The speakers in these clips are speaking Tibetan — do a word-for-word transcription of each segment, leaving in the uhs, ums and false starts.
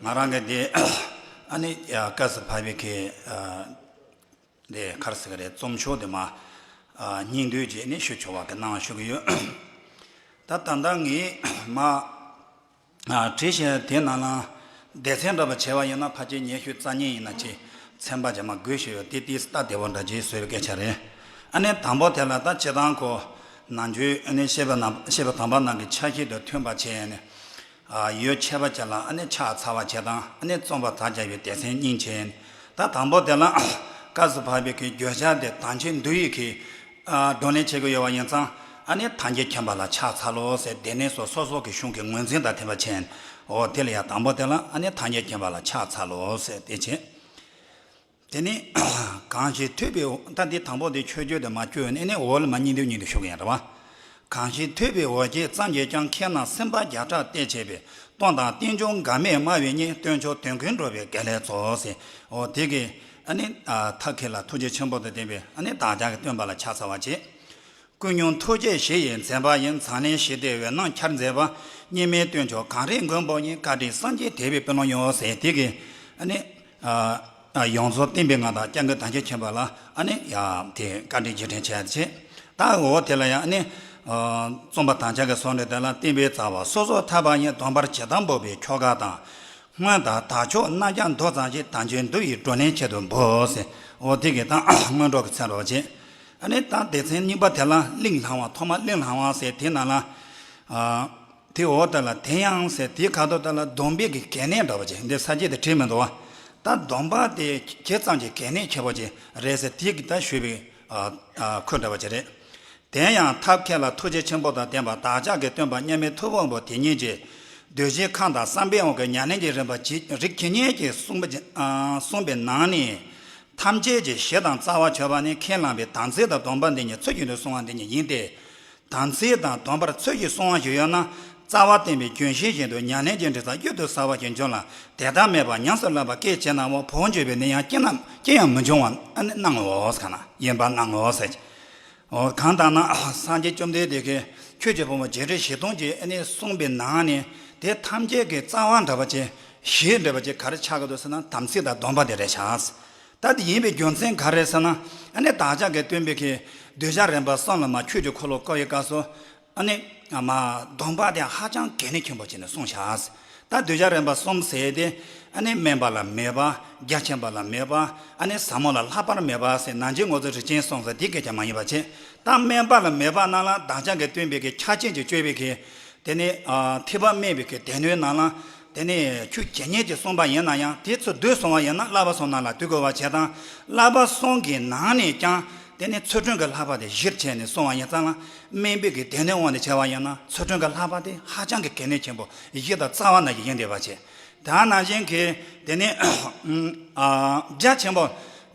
ང་རང་གི་དེ་ཨ་ནི་ཡ་སྐབས་སུ་བབས་པའི་གི་ཨ་དེ་ག་རེ་ཟེར་གི་རེད། རྩོམ་ཤོག་དེ་མ་ཨ་སྙིང་བསྡུས་ཀྱིས་ནི་ཞུ་ཆོག་པ་གི་གནང་བ་ཞུ་གི་ཡོད། ད་ད་ལྟ་ངས་མ་ཨ་བྲིས་བཞིན་དེ་ནང་ལ་སྡེ་ཚན་འདྲ་པོ་བྱས་པ་ཡིན་ན་ཕལ་ཆེར་ཉི་ཤུ་རྩ་གཉིས་ཡིན་ན་ཆེ། ཚན་པ་རྗེས་མ་དགོས་ཞེས་པ་དེ་ཏིས་ལྟ་བདེ་པོ་འདྲ་ཅིག་བཟོས་པའི་སྐད་ཆ་རེད། ཨ་ནི་དང་པོ་དེ་ལ་ད་སྤྱིར་བཏང་ཁོ་ནང་ཆོས་ཨ་ནི་བཤད་པ་ནང་བཤད་པ་དམ་པ་ནང་གི་ཆ་ཤས་དང་མཐུན་པ་བྱས་ནས་ཨ་ཡོད་ཆད་པ་ཅིག་ལ་ཨ་ནི་ཕྱག་འཚལ་བ་བྱེད་དང་ཨ་ནི་རྩོམ་པར་དར་བྱ་བའི་སྡེ་ཚན་གཉིས་བྱས་ནས། ད་དང་པོ་དེ་ལ་སྐབས་སུ་བབས་པའི་གི་བརྗོད་བྱ་དེ་དམ་ཆོས་འདུལ་ཡིག་གི་ཨ་བགྲོ་གླེང་བྱེད་ཀྱི་ཡོད་པ་ཡིན་ཙང་། ཨ་ནི་ཐམས་ཅད་མཁྱེན་པ་ལ་ཕྱག་འཚལ་ལོ་ཟེར། སྡེ་སྣོད་སོ་སོ་སོ་གི་གཞུང་གི་ངོས་འཛིན་དང་མཐུན་པ་བྱས་ནས། འོ་དེ་ལ་ཡང་དང་པོ་དེ་ལ་ཨ་ནི་ཐམས་ཅད་མཁྱེན་པ་ལ་ཕྱག་འཚལ་ལོ་ཟེར་དེ་བྱས། དེ་ནི་གང་ཞིག་ཐོས་པའི་འོ། ད་འདི་དང་པོ་དེ་མཆོད་བརྗོད་དེ་མ་བསྐྱོད་ནས་ནི་འོ་ལ་མ་གཉིས་འདུག་གཉིས་འདུག་ཞུ་གི་ཡིན་རེད་བ། གང་ཞིག་ཐོས་པའི་འོ་བརྒྱལ་ཙམ་གྱིས་ཀྱང་མཁས་རྣམས་སེམས་པ་བརྒྱ་ཕྲག་བརྟས་བྱས་པའི། སྟོན་དང་རྟེན་འབྱུང་འགལ་མེད་སྨྲ་བའི་སྙིང་། སྟོན་མཆོག་དོན་ཀུན་འགྲུབ་པའི་དགེ་ལེགས་ཚོགས་ཟེར། འོ་དེ་གི་ཨ་ནི་ཐབས་མཁས་ལ་ཐུགས་རྗེ་ཆེན་པོ་དང་ལྡན་པའི་ཨ་ནི་བདག་ཅག་གི་སྟོན་པ་ལ་ཕྱག་འཚལ་བ་བྱེད། ཀུན་སྙོམས་ཐུགས་རྗེ་བཞི་ཡིས་མཛེས་པ་ཡི། མཛངས་བླུན་ཞི་བདེའི་འོད་སྣང་འཆར་མཛད་པ། གཉིས་མེད་སྟོན་མཆོག་གངས་རིའི་མགོན་པོ་ཉིད། བཀའ་དྲིན་སངས་རྒྱས་དད་པའི་དཔལ་ལུང་ཡོད་ཟེར། དེ་གི་ཨ་ནི་ཡོངས་རྫོགས་བསྟན་པའི་མངའ་བདག་སྐྱབས་མགོན་དམ་ཆོས་མཁྱེན་པ་ལ་ཨ་ནི་ཡ་དེ་བཀའ་དྲིན་རྗེས་དྲན་བྱས་ཏེ་བྱས། ད་འོ་དེ་ལ་ཡང་ཨ་ནི་རྩོམ་པ་དམ་ཆོས་ཀྱི་གསུང་འདི་དེ་ལ་བསྟན་པའི་རྩ་བ་སོ་སོར་ཐར་པ་ཡི། སྡོམ་པར་ཇི་ལྟར་འབོགས་པའི་ཆོ་ག་དང་། སྔོན་དང་དག་ཆོག་རྣམ་རྒྱལ་མདོ་ཙམ་ཞིག། དམ་ཆོས་འདུལ་བའི་བགྲོ་གླེང་ཆེད་དུ་འབོད་ཟེར། འོ་དེ་གི་ད་སྔོན་འགྲོ་གི་མཚན་རོགས་བྱེད། ཨ་ནི་ད་སྡེ་ཚན་གཉིས་པ་དེ་ལ་གླིང་བསླང་བ། ཐོག་མ་གླིང་བསླང་བ་ཟེར་དེ་ནང་ལ། ཨ་དེ་འོ་དེ་ལ་དེ་ཡང་ཟེར་དེའི་ཁ་ཐོག་དེ་ལ་སྡོམ་པའི་གི་གལ་གནད་འདྲ་བ་ཅིག་འདི་ས་བཅད་དེ་བྲིས་མི་འདུག་བ། ད་སྡོམ་པ་དེ་ཇི་ཙམ་གྱི་གལ་གནད་ཆེ་བོ་ཅིག་རེད་ཟེར་དེ་གི་ད་ཞུས་པའི་ཨ་ཨ་ཁུལ་འདྲ་བ་ཅིག་རེད། དེ་ཡང་ཐབས་མཁས་ལ་ཐུགས་རྗེ་ཆེན་པོ་དང་ལྡན་པ་བདག་ཅག་གི་སྟོན་པ་མཉམ་མེད་ཐུབ་དབང་པོ་དེ་ཉིད་ཀྱིས། གདུལ་བྱའི་ཁམས་དང་བསམ་པའི་དབང་གི་ཉམས་ལེན་གྱི་རིམ་པ་ཇི་རིགས་ཇི་སྙེད་ཅིག་གསུངས་པ་ཨ་གསུངས་པའི་ནང་ནས། ཐམས་ཅད་ཀྱི་གཞི་དང་རྩ་བ་ཆོད་པ་ནི་ཁས་བླངས་པའི་དམ་ཚིག་དང་སྡོམ་པ་འདི་ཉིད་ཚུལ་བཞིན་དུ་བསྲུང་བ་འདི་ཉིད་ཡིན་ཏེ། དམ་ཚིག་དང་སྡོམ་པར་ཚུལ་བཞིན་བསྲུང་བ་ཞིག་ཡོད་ན། རྩ་བ་བརྟན་པའི་རྒྱུན་ཤེས་བཞིན་དུ་ཉམས་ལེན་གྱི་འབྲས་རྩ་གཡུར་དུ་ཟ་བ་ཞིག་འབྱུང་ལ། དེ་ལྟར་མེད་པར་ཉམས་སུ་བླངས་པ་སྐད་ཅིག་ན་འོང་བ་བྱོན་པའི་ནད་ཡམས་ཅི་ན་ཅི་ཡང་མི་འབྱུང་བ་ཨ་ནི་སྣང་ངོ་ཟེར་ག་ན་ཡིན་པར་སྣང་ངོ་ཟེར། འོ་གང་ལྟར་ན་སངས་རྒྱས་བཅོམ་ལྡན་འདས་ཀྱིས་ཆོས་ཀྱི་ཕུང་པོ་བརྒྱད་ཁྲི་བཞི་སྟོང་གི་ཨ་ནི་གསུངས་པའི་ནང་ནས་དེ་ཐམས་ཅད་ཀྱི་རྩ་བ་འདྲ་བ་ཅིག་གཞི་འདྲ་བ་ཅིག་ག་རེ་ཆགས་ཀྱི་འདུག་ཟེར་ན་དམ་ཚིག་དང་སྡོམ་པ་དེ་རེད་ཤག་ད་དེ་ཡིན་པའི་རྒྱུ་མཚན་ག་རེ་ཟེར་ན། ཨ་ནི་བདག་ཅག་གི་སྟོན་པའི་གི་གདུལ་བྱ་རིམ་པ་གསུམ་ལ་མ་ཆོས་ཀྱི་འཁོར་ལོ་བསྐོར་བའི་སྐབས་སུ། ཨ་ནི་མ་སྡོམ་པ་དེ་ཧ་ཅང་གལ་གནད་ཆེན་པོ་བྱས་ནས་གསུངས་ཤག་ད་གདུལ་བྱ་རིམ་པ་གསུམ་ཟེར་དེ་ཨ་ནི་དམན་པ་ལ་མེད་པ། རྒྱ་ཆེན་པ་ལ་མེད་པ། ཨ་ནི་ཟབ་མོ་ལ་ལྷག་པར་མེད་པ་ཟེར། ནང་ཆོས་ངོ་སྤྲོད་རིགས་ཅན་གསུམ་ཟེར་དེ་སྐད་ཆ་མ་ཡིན་པ་བྱས། ད་དམན་པ་ལ་མེད་པ་རྣམས་ལ་བདག་ཅག་གི་སྟོན་པའི་གི་ཕྱག་ཆེན་གྱི་སྤྱོད་པའི་གི་དེ་ནས་ཨ་ཐེག་པ་དམན་པའི་གི་སྡེ་སྣོད་རྣམས་ལ། དེ་ནས་ཆོས་ཇི་སྙེད་ཅིག་གསུངས་པ་ཡིན་ན་ཡང་དེ་ཚོ་བསྡུས་གསུངས་པ་ཡིན་ན་བསླབ་པ་གསུམ་རྣམས་ལ་བསྡུ་དགོས་པ་བྱས་དང་། བསླབ་པ་གསུམ་གྱི་ནང་ནས་ཀྱང་དེ་ནས་ཚུལ་ཁྲིམས་ཀྱི་བསླབ་པ་དེ་གཞིར་བྱས་ནས་གསུངས་པ་ཡིན་ཙང་ལ། དམན་པའི་གི་སྡེ་སྣོད་དབང་དུ་བྱས་པ་ཡིན་ན་ཚུལ་ཁྲིམས་ཀྱི་བསླབ་པ་དེ་ཧ་ཅང་གི་གལ་གནད་ཆེན་པོ་གཞི་དང་རྩ་བ་ནང་བཞིན་ཡིན་བསྡད་པ་བྱས། ད་ནང་བཞིན་གྱི་དེ་ནས་ཨ་རྒྱ་ཆེན་པོ་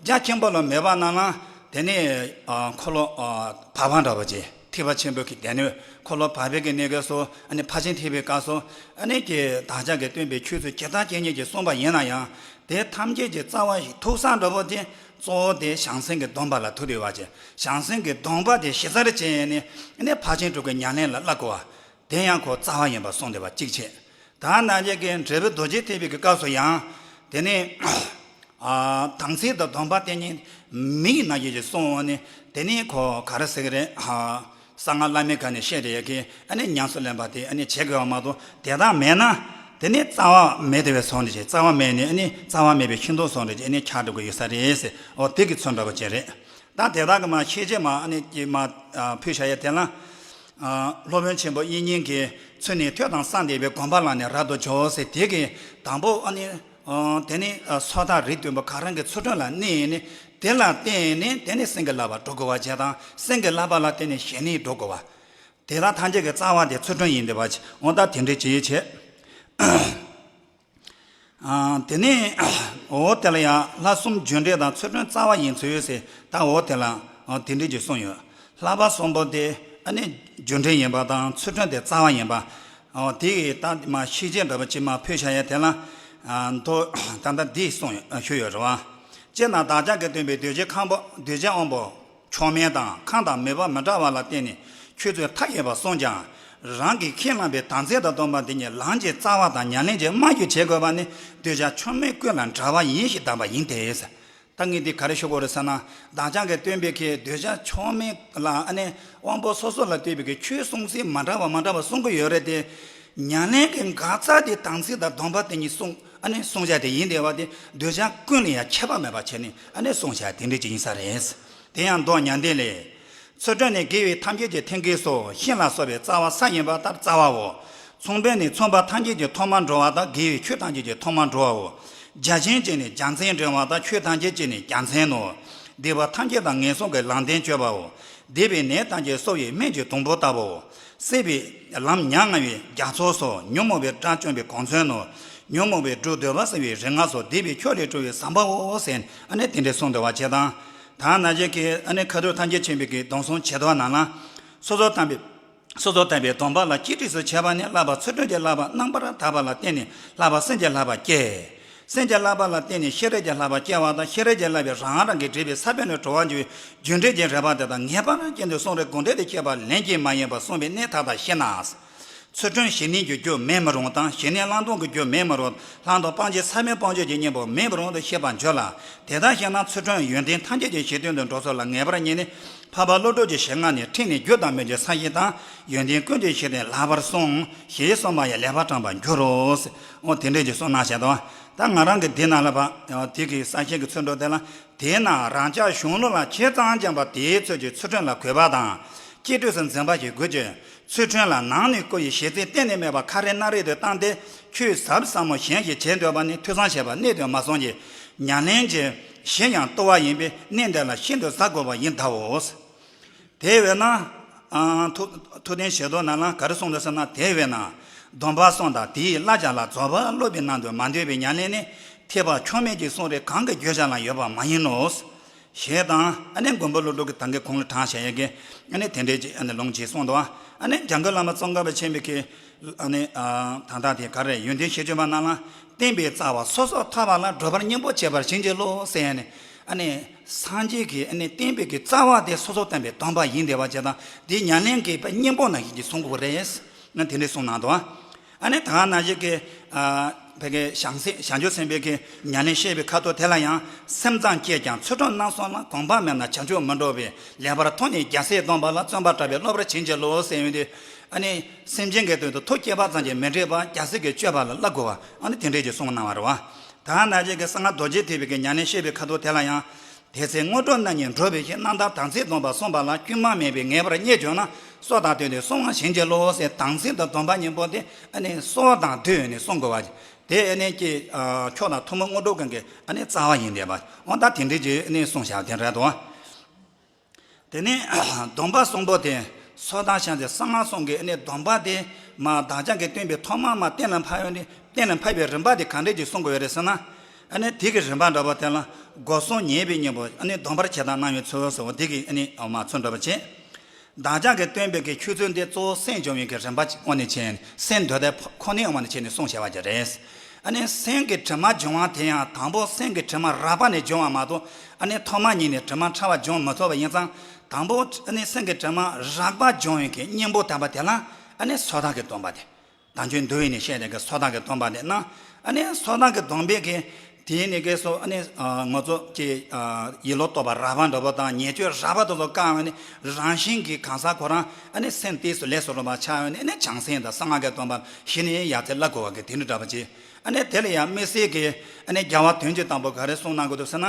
རྒྱ་ཆེན་པོ་ལ་མེད་པ་རྣམས་ལ་དེ་ནས་ཨ་འཁོར་ལོ་ཨ་བར་པ་འདྲ་བ་ཅིག་ཐེག་པ་ཆེན་པོའི་གི་སྡེ་སྣོད་འཁོར་ལོ་བར་པའི་གི་གནས་སྐབས་སུ་ཨ་ནི་ཕར་ཕྱིན་ཐེག་པའི་སྐབས་སུ་ཨ་ནི་ཀྱི་བདག་ཅག་གི་སྟོན་པའི་ཆོས་ཚུལ་ཇི་ལྟར་ཇི་སྙེད་ཅིག་གསུངས་པ་ཡིན་ན་ཡང་དེ་ཐམས་ཅད་ཀྱི་རྩ་བ་ཞིག་ཐུག་ས་འདྲ་བོ་དེ་གཙོ་བོ་དེ་བྱང་སེམས་ཀྱི་སྡོམ་པ་ལ་ཐུག་བསྡད་པ་ཅིག་བྱང་སེམས་ཀྱི་སྡོམ་པ་དེ་གཞི་རྩར་བྱས་ནས་ཨ་ནི་ཕར་ཕྱིན་དྲུག་གི་ཉམས་ལེན་ལ་བསླབ་དགོས་པ། དེ་ཡང་ཁོ་རྩ་བ་ཡིན་པར་གསུངས་བསྡད་པ་གཅིག་བྱས། ད་ནང་བཞིན་གྱི་འབྲས་བུ་རྡོ་རྗེ་ཐེག་པའི་གི་སྐབས་སུ་ཡང་དེ་ནི་ཨ་དམ་ཚིག་དང་སྡོམ་པ་དེ་ཉིད་མིག་ནང་བཞིན་གྱི་གསུངས་པ་ནི་དེ་ནི་ཁོ་ག་རེ་ཟེར་གི་རེད། ཨ་གསང་སྔགས་བླ་མེད་ག་ནས་བཤད་དེ་ཡོད་ཀི་ཨ་ནི་ཉམས་སུ་ལེན་པ་དེ་ཨ་ནི་བྱེད་དགོས་པ་མ་གཏོགས་དེ་དག་མེད་ན་དེ་ནི་རྩ་བ་མེད་དེ་བས་སོང་རེད་ཅེས། རྩ་བ་མེད་ནི་ཨ་ནི་རྩ་བ་མེད་པའི་ཤིན་ཏུ་སོང་རེད་ཅེས་ཨ་ནི་ཆགས་འགྲོ་གི་ཡོད་ས་རེད་ཟེར། འོ་དེ་གི་ཚུལ་འདྲ་པོ་ཅིག་རེད། ད་དེ་དག་གི་མ་ཤེས་བྱེད་མ་ཨ་ནི་ཀྱི་མ་ཨ་ཕུལ་བྱ་ཡ་དེ་ལ་ཨ་སློབ་དཔོན་ཆེན་པོ་དབྱིག་གཉེན་གྱིས་ཚུལ་ནི་ཐོས་དང་གསན་བདེ་བའི་སྒོམ་པ་ལ་ནི་རབ་ཏུ་སྦྱོར་ཟེར་དེ་གི་དང་པོ་ཨ་ནི་ཨ་དེ་ནི་ཨ་སོ་ཐར་རིགས་བདུན་པོ་ག་རང་གི་ཚུལ་ཁྲིམས་ལ་གནས་ནས་དེ་ལ་བརྟེན་ནས་དེ་ནི་སེམས་ཀྱི་བསླབ་པ་འགྲོ་དགོས་པ་བྱས་དང་སེམས་ཀྱི་བསླབ་པ་ལ་བརྟེན་ནས་ཞི་གནས་འགྲོ་དགོས་པ། དེ་དག་ཐམས་ཅད་ཀྱི་རྩ་བ་དེ་ཚུལ་ཁྲིམས་ཡིན་བསྡད་པ་ཅིག་འོ་ད་དེ་འདྲའི་ཅིག་བྱས། ཨ་དེ་ནས་འོ་དེ་ལ་ཡང་ལྷ་གསུམ་རྒྱུ་འབྲས་དང་ཚུལ་ཁྲིམས་རྩ་བ་ཡིན་ཚུལ་ཟེར་ད་འོ་དེ་ལ་ཨ་དེ་འདྲའི་ཅིག་གསུངས་ཡོད། བསླབ་པ་གསུམ་པོ་དེ་ཨ་ནི་རྒྱུ་འབྲས་ཡིན་པ་དང་ཚུལ་ཁྲིམས་དེ་རྩ་བ་ཡིན་པ། ཨ་དེ་ཡི་ད་མ་ཤེས་བྱེད་འདྲ་པོ་ཅིག་མ་ཕུལ་བྱ་ཡ་དེ་ལ་ཨ་མདོ་ད་ལྟ་འདི་གསུངས་ཡོད་ཞུས་ཡོད་རེད་བ། སྤྱིར་ན་བདག་ཅག་གི་སྟོན་པའི་གདུལ་བྱའི་ཁམས་པོ་གདུལ་བྱ་དབང་པོ་མཆོག་དམན་དང་ཁམས་དང་མོས་པ་མི་འདྲ་བ་ལ་བརྟེན་ནས་ཆོས་ཚུལ་མཐའ་ཡས་པ་གསུངས་ཀྱང་ རང་གིས་ཁས་བླངས་པའི་དམ་ཚིག་དང་སྡོམ་པ་འདི་ཉིད་ལམ་གྱི་རྩ་བ་དང་ཉམས་ལེན་གྱི་རྨང་གཞི་བྱེད་དགོས་པ་ནི་གདུལ་བྱ་ཕྱོགས་མེད་ཀུན་ལ་འདྲ་བ་ཡིན་ཞེས་གདམས་པ་ཡིན་ཏེ། ད་ངས་འདི་ག་རེ་ཞུ་དགོས་རེད་ཟེར་ན། བདག་ཅག་གིས་སྟོན་པའི་གི་གདུལ་བྱ་ཕྱོགས་མེད་ལ་ཨ་ནི་དབང་པོ་སོ་སོ་ལ་ལྟོས་པའི་གི་ཆོས་གསུང་ཚུལ་མ་འདྲ་བ་མ་འདྲ་བ་གསུང་གི་ཡོད་རེད་དེ། ཉམས་ལེན་གྱི་འགག་རྩ་དེ་དམ་ཚིག་དང་སྡོམ་པ་དེ་ཉིད་གསུང་ཨ་ནི་གསུང་བྱ་དེ་ཡིན་དེ་བ་དེ་གདུལ་བྱ་ཀུན་ལ་ཡང་ཁྱད་པར་མེད་པ་བྱས་ནས་ཨ་ནི་གསུང་བྱ་དེ་འདྲ་ཅིག་ཡིན་ས་རེད། དེ་ཡང་མདོ་མྱང་འདས་ལས། ཚུལ་ཁྲིམས་ནི་དགེ་བའི་ཐམས་ཅད་ཀྱི་མཐུན་རྐྱེན་སོ། ཤིང་ལ་སོགས་པའི་རྩ་བ་ས་ཡིན་པ་ལྟར་རྩ་བའོ། ཚོང་དཔོན་ནི་ཚོང་པ་ཐམས་ཅད་ཀྱི་ཐོག་མར་འགྲོ་བ་དང་དགེ་བའི་ཆོས་ཐམས་ཅད་ཀྱི་ཐོག་མར་འགྲོ་བའོ། རྒྱལ་ཆེན་གཅིག་ནི་རྒྱལ་མཚན་འགྲེང་བ་དང་ཆོས་ཐམས་ཅད་གཅིག་ནི་རྒྱལ་མཚན་ནོ། སྡིག་པ་ཐམས་ཅད་དང་ངན་སོང་གི་ལམ་བདེན་གཅོད་པའོ། སྡིག་པའི་ནད་ཐམས་ཅད་གསོ་བའི་སྨན་གྱི་དུམ་བུ་ལྟ་བུའོ། སྲིད་པའི་ལམ་ཉམ་ང་བའི་རྒྱ་མཚོ་སོ། ཉོན་མོངས་པའི་དགྲ་བཅོམ་པའི་གོ་མཚོན་ནོ། ཉོན་མོངས་པའི་དྲོད་འདོད་པ་སེལ་བའི་རིག་སྔགས་སོ། སྡིག་པའི་ཕྱོགས་ལས་གྲོལ་བའི་ཟམ་པའོ་ཟེར་ཨ་ནི་དེ་འདྲའི་གསུངས་འདུག་པ་བྱས་དང་། ད་ན་ཅིག་གི་ཨ་ནི་ཁ་ཐུག་ཐམས་ཅད་མཁྱེན་པའི་གི་སྡོམ་གསུམ་བྱེ་བྲག་ནང་ལ། སོ་སོར་བསྟན་པའི། སོ་སོར་བསྟན་པའི་སྡོམ་པ་ལ་གཅེས་སྤྲས་སུ་བྱས་པ་ནི་བསླབ་པ་ཚུལ་ཁྲིམས་ཀྱི་བསླབ་པ་རྣམ་པར་དག་པ་ལ་བརྟེན་ནས་བསླབ་པ་སེམས་ཀྱི་བསླབ་པ་སྐྱེ། སེམས་ཀྱི་བསླབ་པ་ལ་བརྟེན་ནས་ཤེས་རིག་གི་བསླབ་པ་སྐྱེ་བ་དང་ཤེས་རིག་གི་བསླབ་པས་རང་རང་གི་སྒྲིབ་པའི་ས་བོན་ལས་གྲོལ་བར་འགྱུར་བའི་རྒྱུ་འབྲས་ཀྱི་རིག་པ་དེ་དག་ངེས་པར་དུ་གསུང་རབ་དགོངས་འགྲེལ་དུ་བཤད་པ་ལན་གཅིག་མ་ཡིན་པར་གསུངས་པའི་གནད་མཐའ་དག་ཤེས་ན། ཚུལ་ཁྲིམས་ཞི་གནས་ཀྱི་རྒྱུ་མེད་མི་རུང་དང་ཞི་གནས་བླང་དོར་གྱི་རྒྱུ་མེད་མི་རུང་། བླང་དོར་སྤང་བྱའི་ས་བོན་སྤང་བྱ་གི་གཉེན་པོ་མེད་མི་རུང་དུ་ཤེས་པར་འགྱུར་ལ། དེ་ལྟར་ཤེས་ན་ཚུལ་ཁྲིམས་ཡོན་ཏན་ཐམས་ཅད་ཀྱི་གཞི་རྟེན་དུ་འགྲོ་ཚུལ་ལ་ངེས་པར་རྙེད་ནས། འཕགས་པ་ཀླུ་སྒྲུབ་ཀྱི་ཞལ་སྔ་ནས་ཁྲིད་ནས་རྒྱུ་དང་མེད་ཀྱི་ས་གཞི་དང་ཡོན་ཏན་ཀུན་གྱི་གཞི་རྟེན་ལགས་པར་གསུངས། ཞེས་གསུངས་པ་ཡང་ལེགས་པར་དྲངས་པར་འགྱུར་རོ། འོ་དེ་འདྲས་ཀྱི་གསུངས་གནང་བཞག་འདུག་ད་ང་རང་གི་འདི་ནང་ལ་བ་དེ་གི་ས་སྐྱའི་གི་ཚུལ་འགྲོ་དེ་ལ། དེས་ན་རང་ཅག་གཞུང་ལུགས་ལ་ཆེད་གཙང་སྦྱངས་པ་དེའི་ཚུལ་གྱིས་ཚུལ་ཁྲིམས་ལ་གུས་པ་དང་། གཅེས་སྤྲས་སུ་འཛིན་པ་ཞིག་དགོས་ཀྱི། ཚུལ་ཁྲིམས་ལ་ནང་ནས་བསྐུལ་བའི་ཞལ་རྩིས་གཏན་ནས་མེད་པར་ཁ་རས་སྣ་རས་དུ་བཏང་སྟེ་ཆོས་ཟབ་ཟབ་མོ་གཞན་ཞིག་བྱེད་འདོད་པ་ནི་ཐོས་བསམ་བྱས་པ་གནད་དུ་མ་སོང་གི། ཉམས་ལེན་གྱི་གཞི་ཡང་རྟོགས་པ་ཡིན་པས་གནད་འདི་ལ་ཤིན་ཏུ་གཟབ་དགོས་པ་ཡིན་གདའོ། དེ་བས་ན། ཨ། ཐུགས་ཐུགས་བདེན་ཞལ་དུ་ནང་ལ་ག་རེ་གསུངས་འདུག་ཟེར་ན། དེ་བས་ན། སྡོམ་པ་གསུམ་དང་དེའི་བསླབ་བྱ་ལ་རྫོགས་པ་སློབ་པའི་ནང་དུ་མ་འདུས་པའི་ཉམས་ལེན་ནི་ཐེག་པ་ཆོས་མིན་གྱི་གསུང་རབ་གང་གི་བརྗོད་བྱ་ལ་ཡོད་པ་མ་ཡིན་ནོ། ཞེས་དང་ཨ་ནི་མགོན་པོ་ཀླུ་སྒྲུབ་ཀྱི་ད་གིན་གོང་ལ་དྲངས་བཞག་ཡ་གི་ཨ་ནི་དེ་འདྲའི་ཅིག་ཨ་ནི་ལུང་ཅིག་གསུངས་འདུག་ཨ་ནི་འཇམ་མགོན་བླ་མ་ཙོང་ཁ་པ་ཆེན་པོའི་གི་ཨ་ནི་ཨ་ད་ལྟ་དེ་ག་རེ་ཡོན་ཏན་ཞེས་བརྗོད་པ་ནང་ལ། བསྟན་པའི་རྩ་བ་སོ་སོར་ཐར་པ་ལ་སྒྲུབ་པར་སྙིང་པོ་བྱེད་པར་བྱིན་གྱིས་རློབས་ཟེར་ནས་ཨ་ནི་སངས་རྒྱས་ཀྱི་ཨ་ནི་བསྟན་པའི་གི་རྩ་བ་དེ་སོ་སོར་བསྟན་པའི་སྡོམ་པ་ཡིན་བསྡད་པ་བྱས་དང་དེ་ཉམས་ལེན་གྱི་སྙིང་པོ་ནང་བཞིན་གྱི་གསུང་དགོས་པ་རེད། ང་དེ་འདྲའི་གསུངས་གནང་འདུག་ཨ་ནི་ད་ག་ནང་བཞིན་གྱི་ཨ་བོད་ཀྱི་བྱང་སེམས་བྱང་ཆུབ་སེམས་དཔའི་གི་ཉམས་ལེན་བཤད་པའི་ཁ་ཐུག་དེ་ལ་ཡང་སེམས་ཙམ་བསྐྱེད་ཀྱང་ཚུལ་ཁྲིམས་རྣམ་གསུམ་ལ་གོམས་པ་མེད་ན་བྱང་ཆུབ་མི་འགྲུབ་པས་ལེགས་པར་མཐོང་ནས་རྒྱལ་སྲས་སྡོམ་པ་ལ་བརྩོན་པ་དྲག་པོས་སློབ་པར་བྱིན་གྱིས་རློབས་ཟེར་ཡོང་དུས། ཨ་ནི་སེམས་ཅན་གྱི་དོན་དུ་ཐུགས་བསྐྱེད་པ་ཙམ་གྱིས་མི་འགྲིག་པར་རྒྱལ་སྲས་ཀྱི་སྤྱོད་པ་ལ་བསླབ་དགོས་པ་ཨ་ནི་དེ་འདྲས་ཀྱི་གསུངས་གནང་བ་རེད་བ། ད་ག་ནང་བཞིན་གྱི་གསང་སྔགས་རྡོ་རྗེ་ཐེག་པའི་གི་ཉམས་ལེན་བཤད་པའི་ཁ་ཐུག་དེ་ལ་ཡང་། དེ་ཚེ་དངོས་གྲུབ་རྣམ་གཉིས་འགྲུབ་པའི་ཕྱིར། རྣམ་དག་དམ་ཚིག་སྡོམ་པ་གསུངས་པ་ལ། དཀྱུས་མ་མེད་པའི་ངེས་པར་རྙེད་གྱུར་ན། སྲོག་དང་བསྟུན་ཏེ་གསོལ་བ་བྱིན་གྱིས་རློབས་ཟེར། དམ་ཚིག་དང་སྡོམ་པ་གཉིས་པོ་དེ་ཨ་ནི་སྲོག་དང་བསྟུན་ནས་གསུང་དགོས་པ། དེ་ཨ་ནི་ཀྱི་ཨ་མཆོག་དང་ཐུན་མོང་དངོས་གྲུབ་ཀུན་གྱི་ཨ་ནི་རྩ་བ་ཡིན་བསྡད་པ། འོ་ད་དེ་འདྲའི་ཅིག་ཨ་ནི་གསུངས་བཞག་དེ་འདྲ་འདུག་དེ་ནས་སྡོམ་པ་གསུམ་པོ་དེ་སོ་ཐར་བྱང་སེམས་གསང་སྔགས་གསུམ་གྱི་ཨ་ནི་སྡོམ་པ་དེ་མ་བདག་ཅག་གིས་སྟོན་པའི་ཐོག་མ་མ་གཏན་ལ་ཕབ་ཡོད་ནི་གཏན་ལ་ཕབ་པའི་རིམ་པ་དེ་ག་འདྲས་ཅིག་གསུང་དགོས་ཡོད་རེད་ཟེར་ན། ཨ་ནི་དེ་གི་རིམ་པ་འདྲ་པོ་དེ་ལ་སྒོ་གསུམ་ཉེས་པའི་གཉེན་པོ་ཨ་ནི་སྡོམ་པར་བྱེད་དང་གནང་བའི་ཚུལ་ཟེར་བ་དེ་གི་ཨ་ནི་མ་ཚུལ་འདྲ་པོ་བྱེད། བདག་ཅག་གིས་སྟོན་པའི་གི་ཆོས་ཚུལ་འདི་གཙོ་བོ་སེམས་སྦྱོང་བའི་གི་རིམ་པ་ཅིག་དབང་ནས་བྱས་ནས་སེམས་འདུལ་ཐབས་ཁོ་ནའི་དབང་ནས་བྱས་ནས་གསུངས་བཞག་པ་ཅིག་རེད། ཨ་ནི་སེམས་ཀྱི་དྲི་མ་སྦྱོང་བ་དེ་ཡང་དང་པོ་སེམས་ཀྱི་དྲི་མ་རགས་པ་ནས་སྦྱོང་བ་མ་གཏོགས་ཨ་ནི་ཐོག་མ་ཉིད་ནས་དྲི་མ་ཕྲ་བ་སྦྱོང་མི་ཐུབ་པ་ཡིན་ཙང་དང་པོ་ཨ་ནི་སེམས་ཀྱི་དྲི་མ་རགས་པ་སྦྱོང་བའི་གི་གཉེན་པོ་དམ་པ་དེ་ལ་ཨ་ནི་སོ་ཐར་གྱི་སྡོམ་པ་དེ། དལ་འབྱོར་འདུལ་བའི་ནི་བཤད་དེ་གི་སོ་ཐར་གྱི་སྡོམ་པ་དེ་གནང་། ཨ་ནི་སོ་ཐར་གྱི་སྡོམ་པའི་གི་དེའི་ནི་གི་སོ་ཨ་ནི་ང་ཚོ་གི་ཡིད་ལ་རྟོགས་པ་རགས་པ་འདྲ་པོ་དང་ཉེས་སྤྱོད་རགས་པ་དེ་ཚོ་བཀག་ནས་རང་བཞིན་གྱི་གང་ཟག་ཁོ་རང་ཨ་ནི་སེམས་གཏད་སོ་ལས་སུ་རུང་བ་ཆགས་ཡོད་ནས་ཨ་ནི་བྱང་སེམས་དང་གསང་སྔགས་ཀྱི་སྡོམ་པ་གཞི་ནས་ཡར་ཚེ་བསླབ་དགོས་པ་གི་དེ་འདྲ་འདྲ་པོ་ཅིག་ཨ་ནི་དེ་ལ་ཡང་དམིགས་བསལ་གྱི་ཨ་ནི་རྒྱལ་བ་དོན་གྱི་དམ་པ་ག་རེ་གསུངས་གནང་དགོས་འདུག་ཟེར་ན།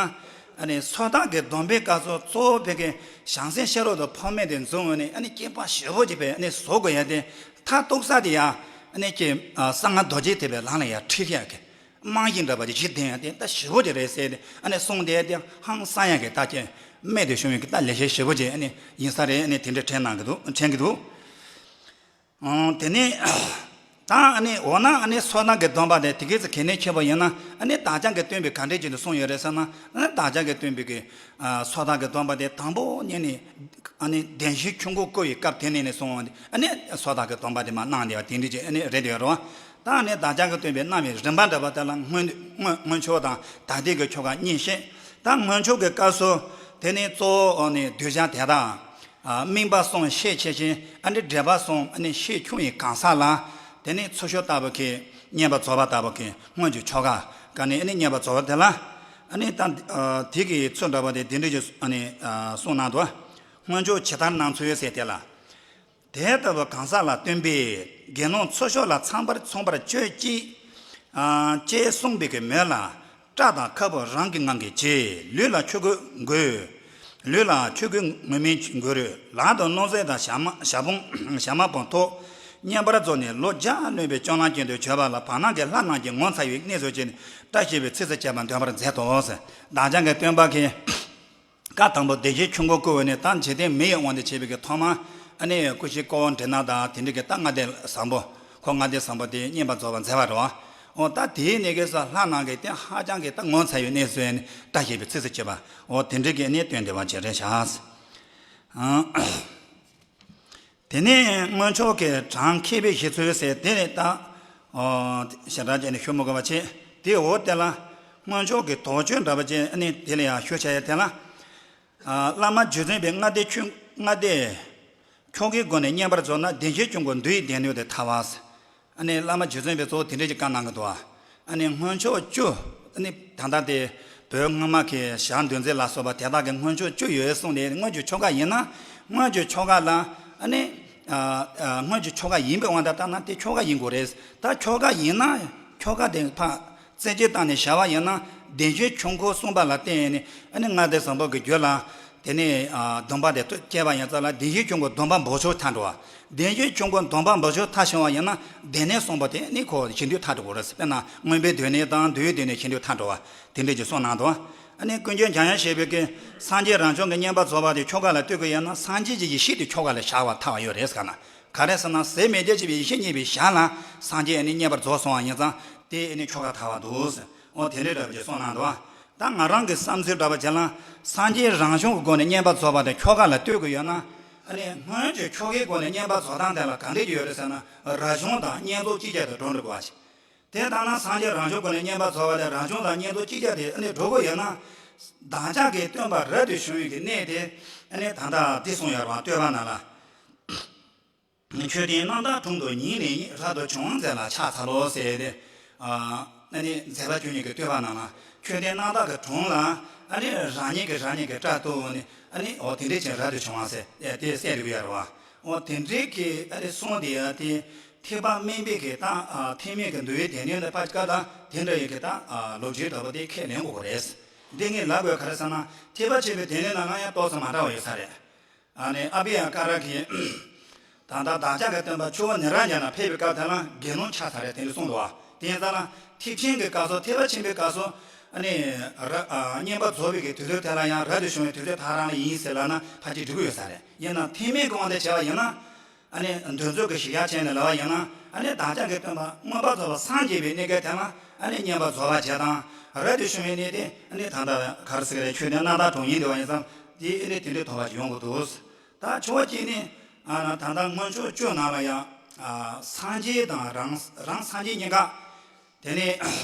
ཨ་ནི་སོ་ཐར་གྱི་སྡོམ་པའི་སྐབས་སུ་གཙོ་བོ་བོད་ཀྱི་བྱང་སེམས་ཤེས་རབ་ཏུ་འཕགས་མ་དེ་འཛོམས་ཡོང་ནས་ཨ་ནི་སྐྱེས་པ་ཞེ་པོ་ཅིག་པས་ཨ་ནི་བཟོ་དགོས་ཡ་དེ་མཐར་གཏུགས་ས་དེ་ཡང་ཨ་ནི་ཀྱི་གསང་སྔགས་རྡོ་རྗེ་ཐེག་པའི་ལམ་ལ་ཡང་ཁྲིད་ཡ་གི་རྨང་གཞི་འདྲ་པོ་ཅིག་གཞི་འདིང་ཡ་དེ་ད་ཞེ་པོ་ཅིག་རེད་ཟེར་ཏེ་ཨ་ནི་གསུངས་དེ་དེ་ཧང་སང་ཡ་གི་ད་ཀྱི་རྨད་དུ་བྱུང་བའི་གི་ད་ལེགས་བཤད་ཞེ་པོ་ཅིག་ཨ་ནི་ཡིན་ས་རེད། ཨ་ནི་དེ་འདྲ་དྲན་གནང་གི་འདུག་དྲན་གི་འདུག་ཨང་། དེ་ནས་ད་ཨ་ནི་འོ་ན་ཨ་ནི་སོ་ཐར་གྱི་སྡོམ་པ་དེ་དེ་གས་སུ་གལ་གནད་ཆེ་བ་ཡིན་ན་ཨ་ནི་བདག་ཅག་གིས་སྟོན་པའི་ག་འདྲས་ཅིག་ཏུ་གསུངས་ཡོད་རེད་ཟེར་ན། ཨ་ནི་བདག་ཅག་གིས་སྟོན་པའི་གི་ཨ་སོ་ཐར་གྱི་སྡོམ་པ་དེ་དང་པོ་ཉིད་ནས་ཨ་ནི་བདེན་བཞིའི་ཆོས་འཁོར་བསྐོར་བའི་སྐབས་དེ་ནས་ནས་བཟུང་ཨ་ནི་སོ་ཐར་གྱི་སྡོམ་པ་དེ་མར་གནང་བསྡད་པ་དེ་འདྲས་ཅིག་ཨ་ནི་རེད་ཡོད་རེད་བ། ད་ཨ་ནི་བདག་ཅག་གིས་སྟོན་པའི་གནང་བའི་རིམ་པ་འདྲ་པོ་དེ་ལ་སྔོན་སྔོན་སྔོན་ཆོས་དང་ད་ལྟའི་གི་ཆོ་ག་གཉིས་བཤད། ད་སྔོན་ཆོས་ཀྱི་སྐབས་སུ་དེ་ནི་གཙོ་བོ་ཨ་ནི་གདུལ་བྱ་དེ་དག་ཨ་སྨིན་པ་གསུམ་ཤས་ཆེ་ཞིང་། ཨ་ནི་འབྲེལ་པ་གསུམ་ཨ་ནི་ཤས་ཆུང་བའི་གང་ཟག་ལ། དེ་ནི་ཚུར་ཤོག་ལྟ་བུ་གི་བསྙེན་པར་རྫོགས་པ་ལྟ་བུ་གི་སྔོན་གྱི་ཆོ་ག་ག་ནི་ཨ་ནི་བསྙེན་པར་རྫོགས་པ་དེ་ལ། ཨ་ནི་ད་ཨ་དེ་གི་ཚུལ་འདྲ་བ་དེ་དེ་འདྲ་ཞིག་ཨ་ནི་ཨ་གསུངས་གནང་འདུག། སྔོན་ཆོག་ཇི་ལྟར་གནང་ཚུལ་ཟེར་དེ་ལ། དེ་ལྟ་བུ་གང་ཟག་ལ་སྟོན་པས་དགེ་སློང་ཚུར་ཤོག་ལ་ཚངས་པར་མཚུངས་པར་སྤྱོད་ཅིག། ཨ་ཅེས་གསུངས་པའི་གི་མོད་ལ། སྐྲ་དང་ཁ་སྤུ་རང་གི་ངང་གིས་བྱས། ལུས་ལ་ཆོས་གོས་བགོས། ལུས་ལ་ཆོས་གོས་ངུར་སྨྲིག་གྱི་མགོ་རུས། ལག་ཏུ་སྣུམ་ཟས་དང་ཞལ་མ་ཞལ་བུམ་ཞལ་མ་བུམ་ཐོགས། བསྙེན་པར་རྫོགས་ནས་ལོ་བརྒྱ་ལོན་པའི་སྤྱོད་ལམ་ཅན་དུ་གྱུར་པ་ལ་བར་སྣང་གི་ལྷ་རྣམས་ཀྱིས་ངོ་མཚར་བའི་གནས་སུ་བྱས་ནས་བཀྲ་ཤིས་པའི་ཚིགས་སུ་བཅད་པ་འདོན་པར་མཛད་དོ། བདག་ཅག་གི་སྟོན་པ་གིས། བཀའ་དང་པོ་བདེ་གཤེགས་ཆོས་འཁོར་བསྐོར་བ་ནས་ད་འཇིག་རྟེན་མི་ཡི་དབང་དུ་བྱས་པའི་གི་ཐོག་མ། ཨ་ནི་སྐུ་ཞབས་ཀོ་བོ་འབྲི་ནག་དང་དེ་འདྲ་གི་ད་ལྔ་སྡེ་བཟང་པོ། ཁོ་ལྔ་སྡེ་བཟང་པོ་དེ་བསྙེན་པར་རྫོགས་པར་མཛད་པ་རེད་བ། འོ་ད་དེའི་གནས་སྐབས་སུ་ལྷ་རྣམས་ཀྱིས་དེ་ཧ་ཅང་གི་ད་ངོ་མཚར་བའི་གནས་སུ་ཡིན་བཀྲ་ཤིས་པའི་ཚིགས་སུ་བཅད་པ། འོ་དེ་འདྲ་གི་གནས་སྟོན་བདེ་བ་ཅན་རེད་ཤག། དེ་ནས་སྔོན་ཆོག་གི་གྲངས་མཁས་པའི་བཞེད་ཚུལ་ཟེར་དེ་ནི་ད། ཨོ། ཞེ་དྲག་བྱས་ནས་ཞུ་མི་དགོས་པ་བྱས། དེའི་འོག་དེ་ལ། སྔོན་ཆོག་གི་དོགས་གཅོད་འདྲ་པོ་བྱས་ཨ་ནི་དེ་ལ་ཡང་ཞུ་བྱ་ཡ་དེ་ལ། ཨ་བླ་མ་རྗེ་བཙུན་པས་ལྔ་སྡེ་ཆོ་ལྔ་སྡེ་ཆོ་གའི་སྒོ་ནས་བསྙེན་པར་རྫོགས་ན་བདེ་གཤེགས་སྐྱབས་མགོན་འདུལ་བའི་སྡེ་སྣོད་དེ་ཐར་བ། ཨ་ནི་བླ་མ་རྗེ་བཙུན་པས་གཙོ་བོ་དེ་འདྲ་ཅིག་བཀའ་གནང་གི་འདུག། ཨ་ནི་སྔོན་ཆོག་བཅུ། ཨ་ནི་ད་ལྟ་དེ་བོད་སྔ་མ་གི་ཞག་འདུལ་མཛད་ལ་སོགས་པ་དེ་དག་གི་སྔོན་ཆོག་བཅུ་ཡོད་གསུངས་ཏེ། སྔོན་གྱི་ཆོ་ག་ཡིན་ན། སྔོན་གྱི་ཆོ་ག་ལ་ཨ་ནི། ཨ་ཨ་སྔོན་གྱི་ཆོ་ག་ཡིན་པའི་དབང་དུ་བཏང་ན་དེ་ཆོ་ག་ཡིན་དགོས་རེད། ད་ཆོ་ག་ཡིན་ན་ཆོ་ག་དེ་ཕར་བཙན་གྱིས་བཏང་ནས་བྱ་བ་ཡིན་ན། བདེ་གཤེགས་ཆོས་འཁོར་གསུངས་པ་ལ་བརྟེན་ནས་ཨ་ནི་ལྔ་སྡེ་བཟང་པོ་གི་རྒྱུད་ལ། དེ་ནས་ཨ་སྡོམ་པ་དེ་སྐྱེས་པ་ཡིན་ཙང་ལ་བདེ་གཤེགས་སྐྱབས་མགོན་སྡོམ་པ་འབོགས་ཆོག་ཐལ་འགྲོ་བ། བདེ་གཤེགས་སྐྱབས་མགོན་སྡོམ་པ་འབོགས་ཆོག་ཐལ་བྱུང་བ་ཡིན་ན། སྡེ་སྣོད་གསུམ་པོ་དེ་ནི་ཁོ་ཞི་དུལ་ཐལ་འགྲོ་དགོས་རེད། དཔེར་ན་མངོན་པའི་སྡེ་སྣོད་དང་འདུལ་བའི་སྡེ་སྣོད་ཞི་དུལ་ཐལ་འགྲོ་བ། དེ་འདྲས་ཀྱི་གསུངས་གནང་འདུག། ཨ་ནི་ཀུན་མཁྱེན་འཇམ་དབྱངས་བཞད་པའི་གི་སངས་རྒྱས་རང་བྱུང་གི་བསྙེན་པར་རྫོགས་པ་དེ་ཆོ་ག་ལ་ལྟོས་དགོས་ཡིན་ན། སངས་རྒྱས་ཀྱི་ཡེ་ཤེས་དེ་ཆོ་ག་ལ་བཞག་པ་ཐལ་བ་ཡོད་རེད་ཟེར་ན། ག་རེ་ཟེར་ན་ཟད་མི་ཤེས་པའི་ཡེ་ཤེས་རྙེད་པའི་ཞག་ལ་སངས་རྒྱས་ནི་བསྙེན་པར་རྫོགས་སོང་བ་ཡིན་ཙང་དེ་ནི་ཆོ་ག་ཐལ་བ་འདུག་ཟེར། འོ་དེ་འདྲའི་འདྲ་བ་ཅིག་གསུངས་གནང་འདུག། ད་ང་རང་གི་བསམ་ཚུལ་འདྲ་བ་བྱས་ན། སངས་རྒྱས་རང་བྱུང་གི་སྒོ་ནས་བསྙེན་པར་རྫོགས་པ་དེ་ཆོ་ག་ལ་ལྟོས་དགོས་ཡོད་ན། ཨ་ནི་སྔོན་གྱི་ཆོ་གའི་སྒོ་ནས་བསྙེན་པར་རྫོགས་སྟངས་དེ་ལ་ག་འདྲས་ཀྱི་ཡོད་རེད་ཟེར་ན། རབ་བྱུང་དང་བསྙེན་རྫོགས་གཅིག་ཆར་དུ་འགྲོ་འགྲོ་དགོས་པ་ཞིག། དེ་ལྟར་ན་སངས་རྒྱས་རང་བྱུང་སྒོ་ནས་བསྙེན་པར་རྫོགས་པ་དེ་རབ་བྱུང་དང་བསྙེན་རྫོགས་གཅིག་ཆར་དུ་ཨ་ནི་འགྲོ་དགོས་ཡོད་ན། བདག་ཅག་གི་སྟོན་པ་རབ་ཏུ་བྱུང་བའི་གི་གནས་དེ་ཨ་ནི་ད་ལྟ་འདི་གསུངས་ཡོད་རེད་བ། བསྟོད་པ་ནང་ལ། མཆོད་རྟེན་རྣམ་དག་དྲུང་དུ་ཉིད་ནས་རབ་ཏུ་བྱུང་མཛད་ལ་ཕྱག་འཚལ་ལོ་ཟེར་ཏེ། ཨ་ནི་མཛད་པ་བཅུ་གཉིས་ཀྱི་བསྟོད་པ་ནང་ལ། མཆོད་རྟེན་རྣམ་དག་གི་དྲུང་ལ་ཨ་ནི་རང་ཉིད་ཀྱི་རང་ཉིད་ཀྱི་སྐྲ་གཏུབས་ནས་ཨ་ནི་འོ་དེ་འདྲས་ཀྱི་རབ་ཏུ་བྱུང་བ་ཟེར་དེ་གསལ་འདུག་ཡོད་རེད་བ། འོ་དེ་འདྲས་ཀྱི་ཨ་ནི་གསུངས་དེ་ཡ་དེ་ཐེག་པ་དམན་པའི་གི་ད་ཐེག་དམན་གྱི་འདུལ་བའི་སྡེ་སྣོད་ལ་ཕར་བཀའ་དང་དེ་འདྲ་ཡི་གི་ད་ལོ་རྒྱུས་འདྲ་པོ་དེ་ཁས་ལེན་དགོས་རེད། འདི་ངས་ལབ་དགོས་ག་རེ་ཟེར་ན། ཐེག་པ་ཆེན་པོའི་སྡེ་སྣོད་ནང་ལ་ཡང་ཏོག་ཙམ་མ་འདྲ་བ་ཡོད་ས་རེད། ཨ་ནི་ཨ་བྷི་ཡ་ཀ་ར་གིས། ད་ལྟ་བདག་ཅག་གི་སྟོན་པ་ཆུ་བོ་ནཻ་རཉྫ་ན་ཕེབས་པའི་སྐབས་དེ་ལ་དགེ་སློང་ཆགས་ཚར་རེད་དེ་འདྲ་གསུངས་འདུག་བ། དེ་ཡིན་ཙང་ལ་ཐེག་ཆེན་གྱི་སྐབས་སུ་ཐེག་པ་ཆེན་པོའི་སྐབས་སུ་ཨ་ནི་ར་ཨ་བསྙེན་པར་རྫོགས་པའི་གི་དུས་ཚོད་དེ་ལ་ཡང་རབ་ཏུ་བྱུང་བའི་དུས་ཚོད་ད་རང་ལ་ཡིན་ཟེར་ལབ་ན་ཕལ་ཆེར་འགྲིག་གི་ཡོད་ས་རེད། ཡིན་ནའང་ཐེག་དམན་གྱི་དབང་དུ་བྱས་པ་ཡིན་ན། ཨ་ནི་འདུལ་ཚོགས་ཀྱི་གཞི་རྒྱ་ཆེན་ནས་ལབ་པ་ཡིན་ན། ཨ་ནི་བདག་ཅག་གི་སྟོན་པ་མངོན་པར་རྫོགས་པར་སངས་རྒྱས་པའི་གནས་སྐབས་དེ་ལ་ཨ་ནི་བསྙེན་པར་རྫོགས་པ་བྱས་དང་། རབ་ཏུ་བྱུང་བའི་གནས་དེ་ཨ་ནི་ད་ལྟ་ག་རེ་ཟེར་གི་རེད། མཆོད་རྟེན་རྣམ་དག་དྲུང་ཡིན་འདུག་བ་ཡིན་ཙང་དེ་ཨ་ནི་དེ་འདྲའི་དོགས་པ་ཅིག་ཡོང་གི་འདུག། ད་ཆེ་བ་གཅིག་ནི། ཨ་ད་ལྟ་སྔོན་ཆོག་བཅུ་ནང་ལ་ཡང་། ཨ་སངས་རྒྱས་དང་རང་རང་སངས་རྒྱས་གཉིས་ཀ། དེ་ནས་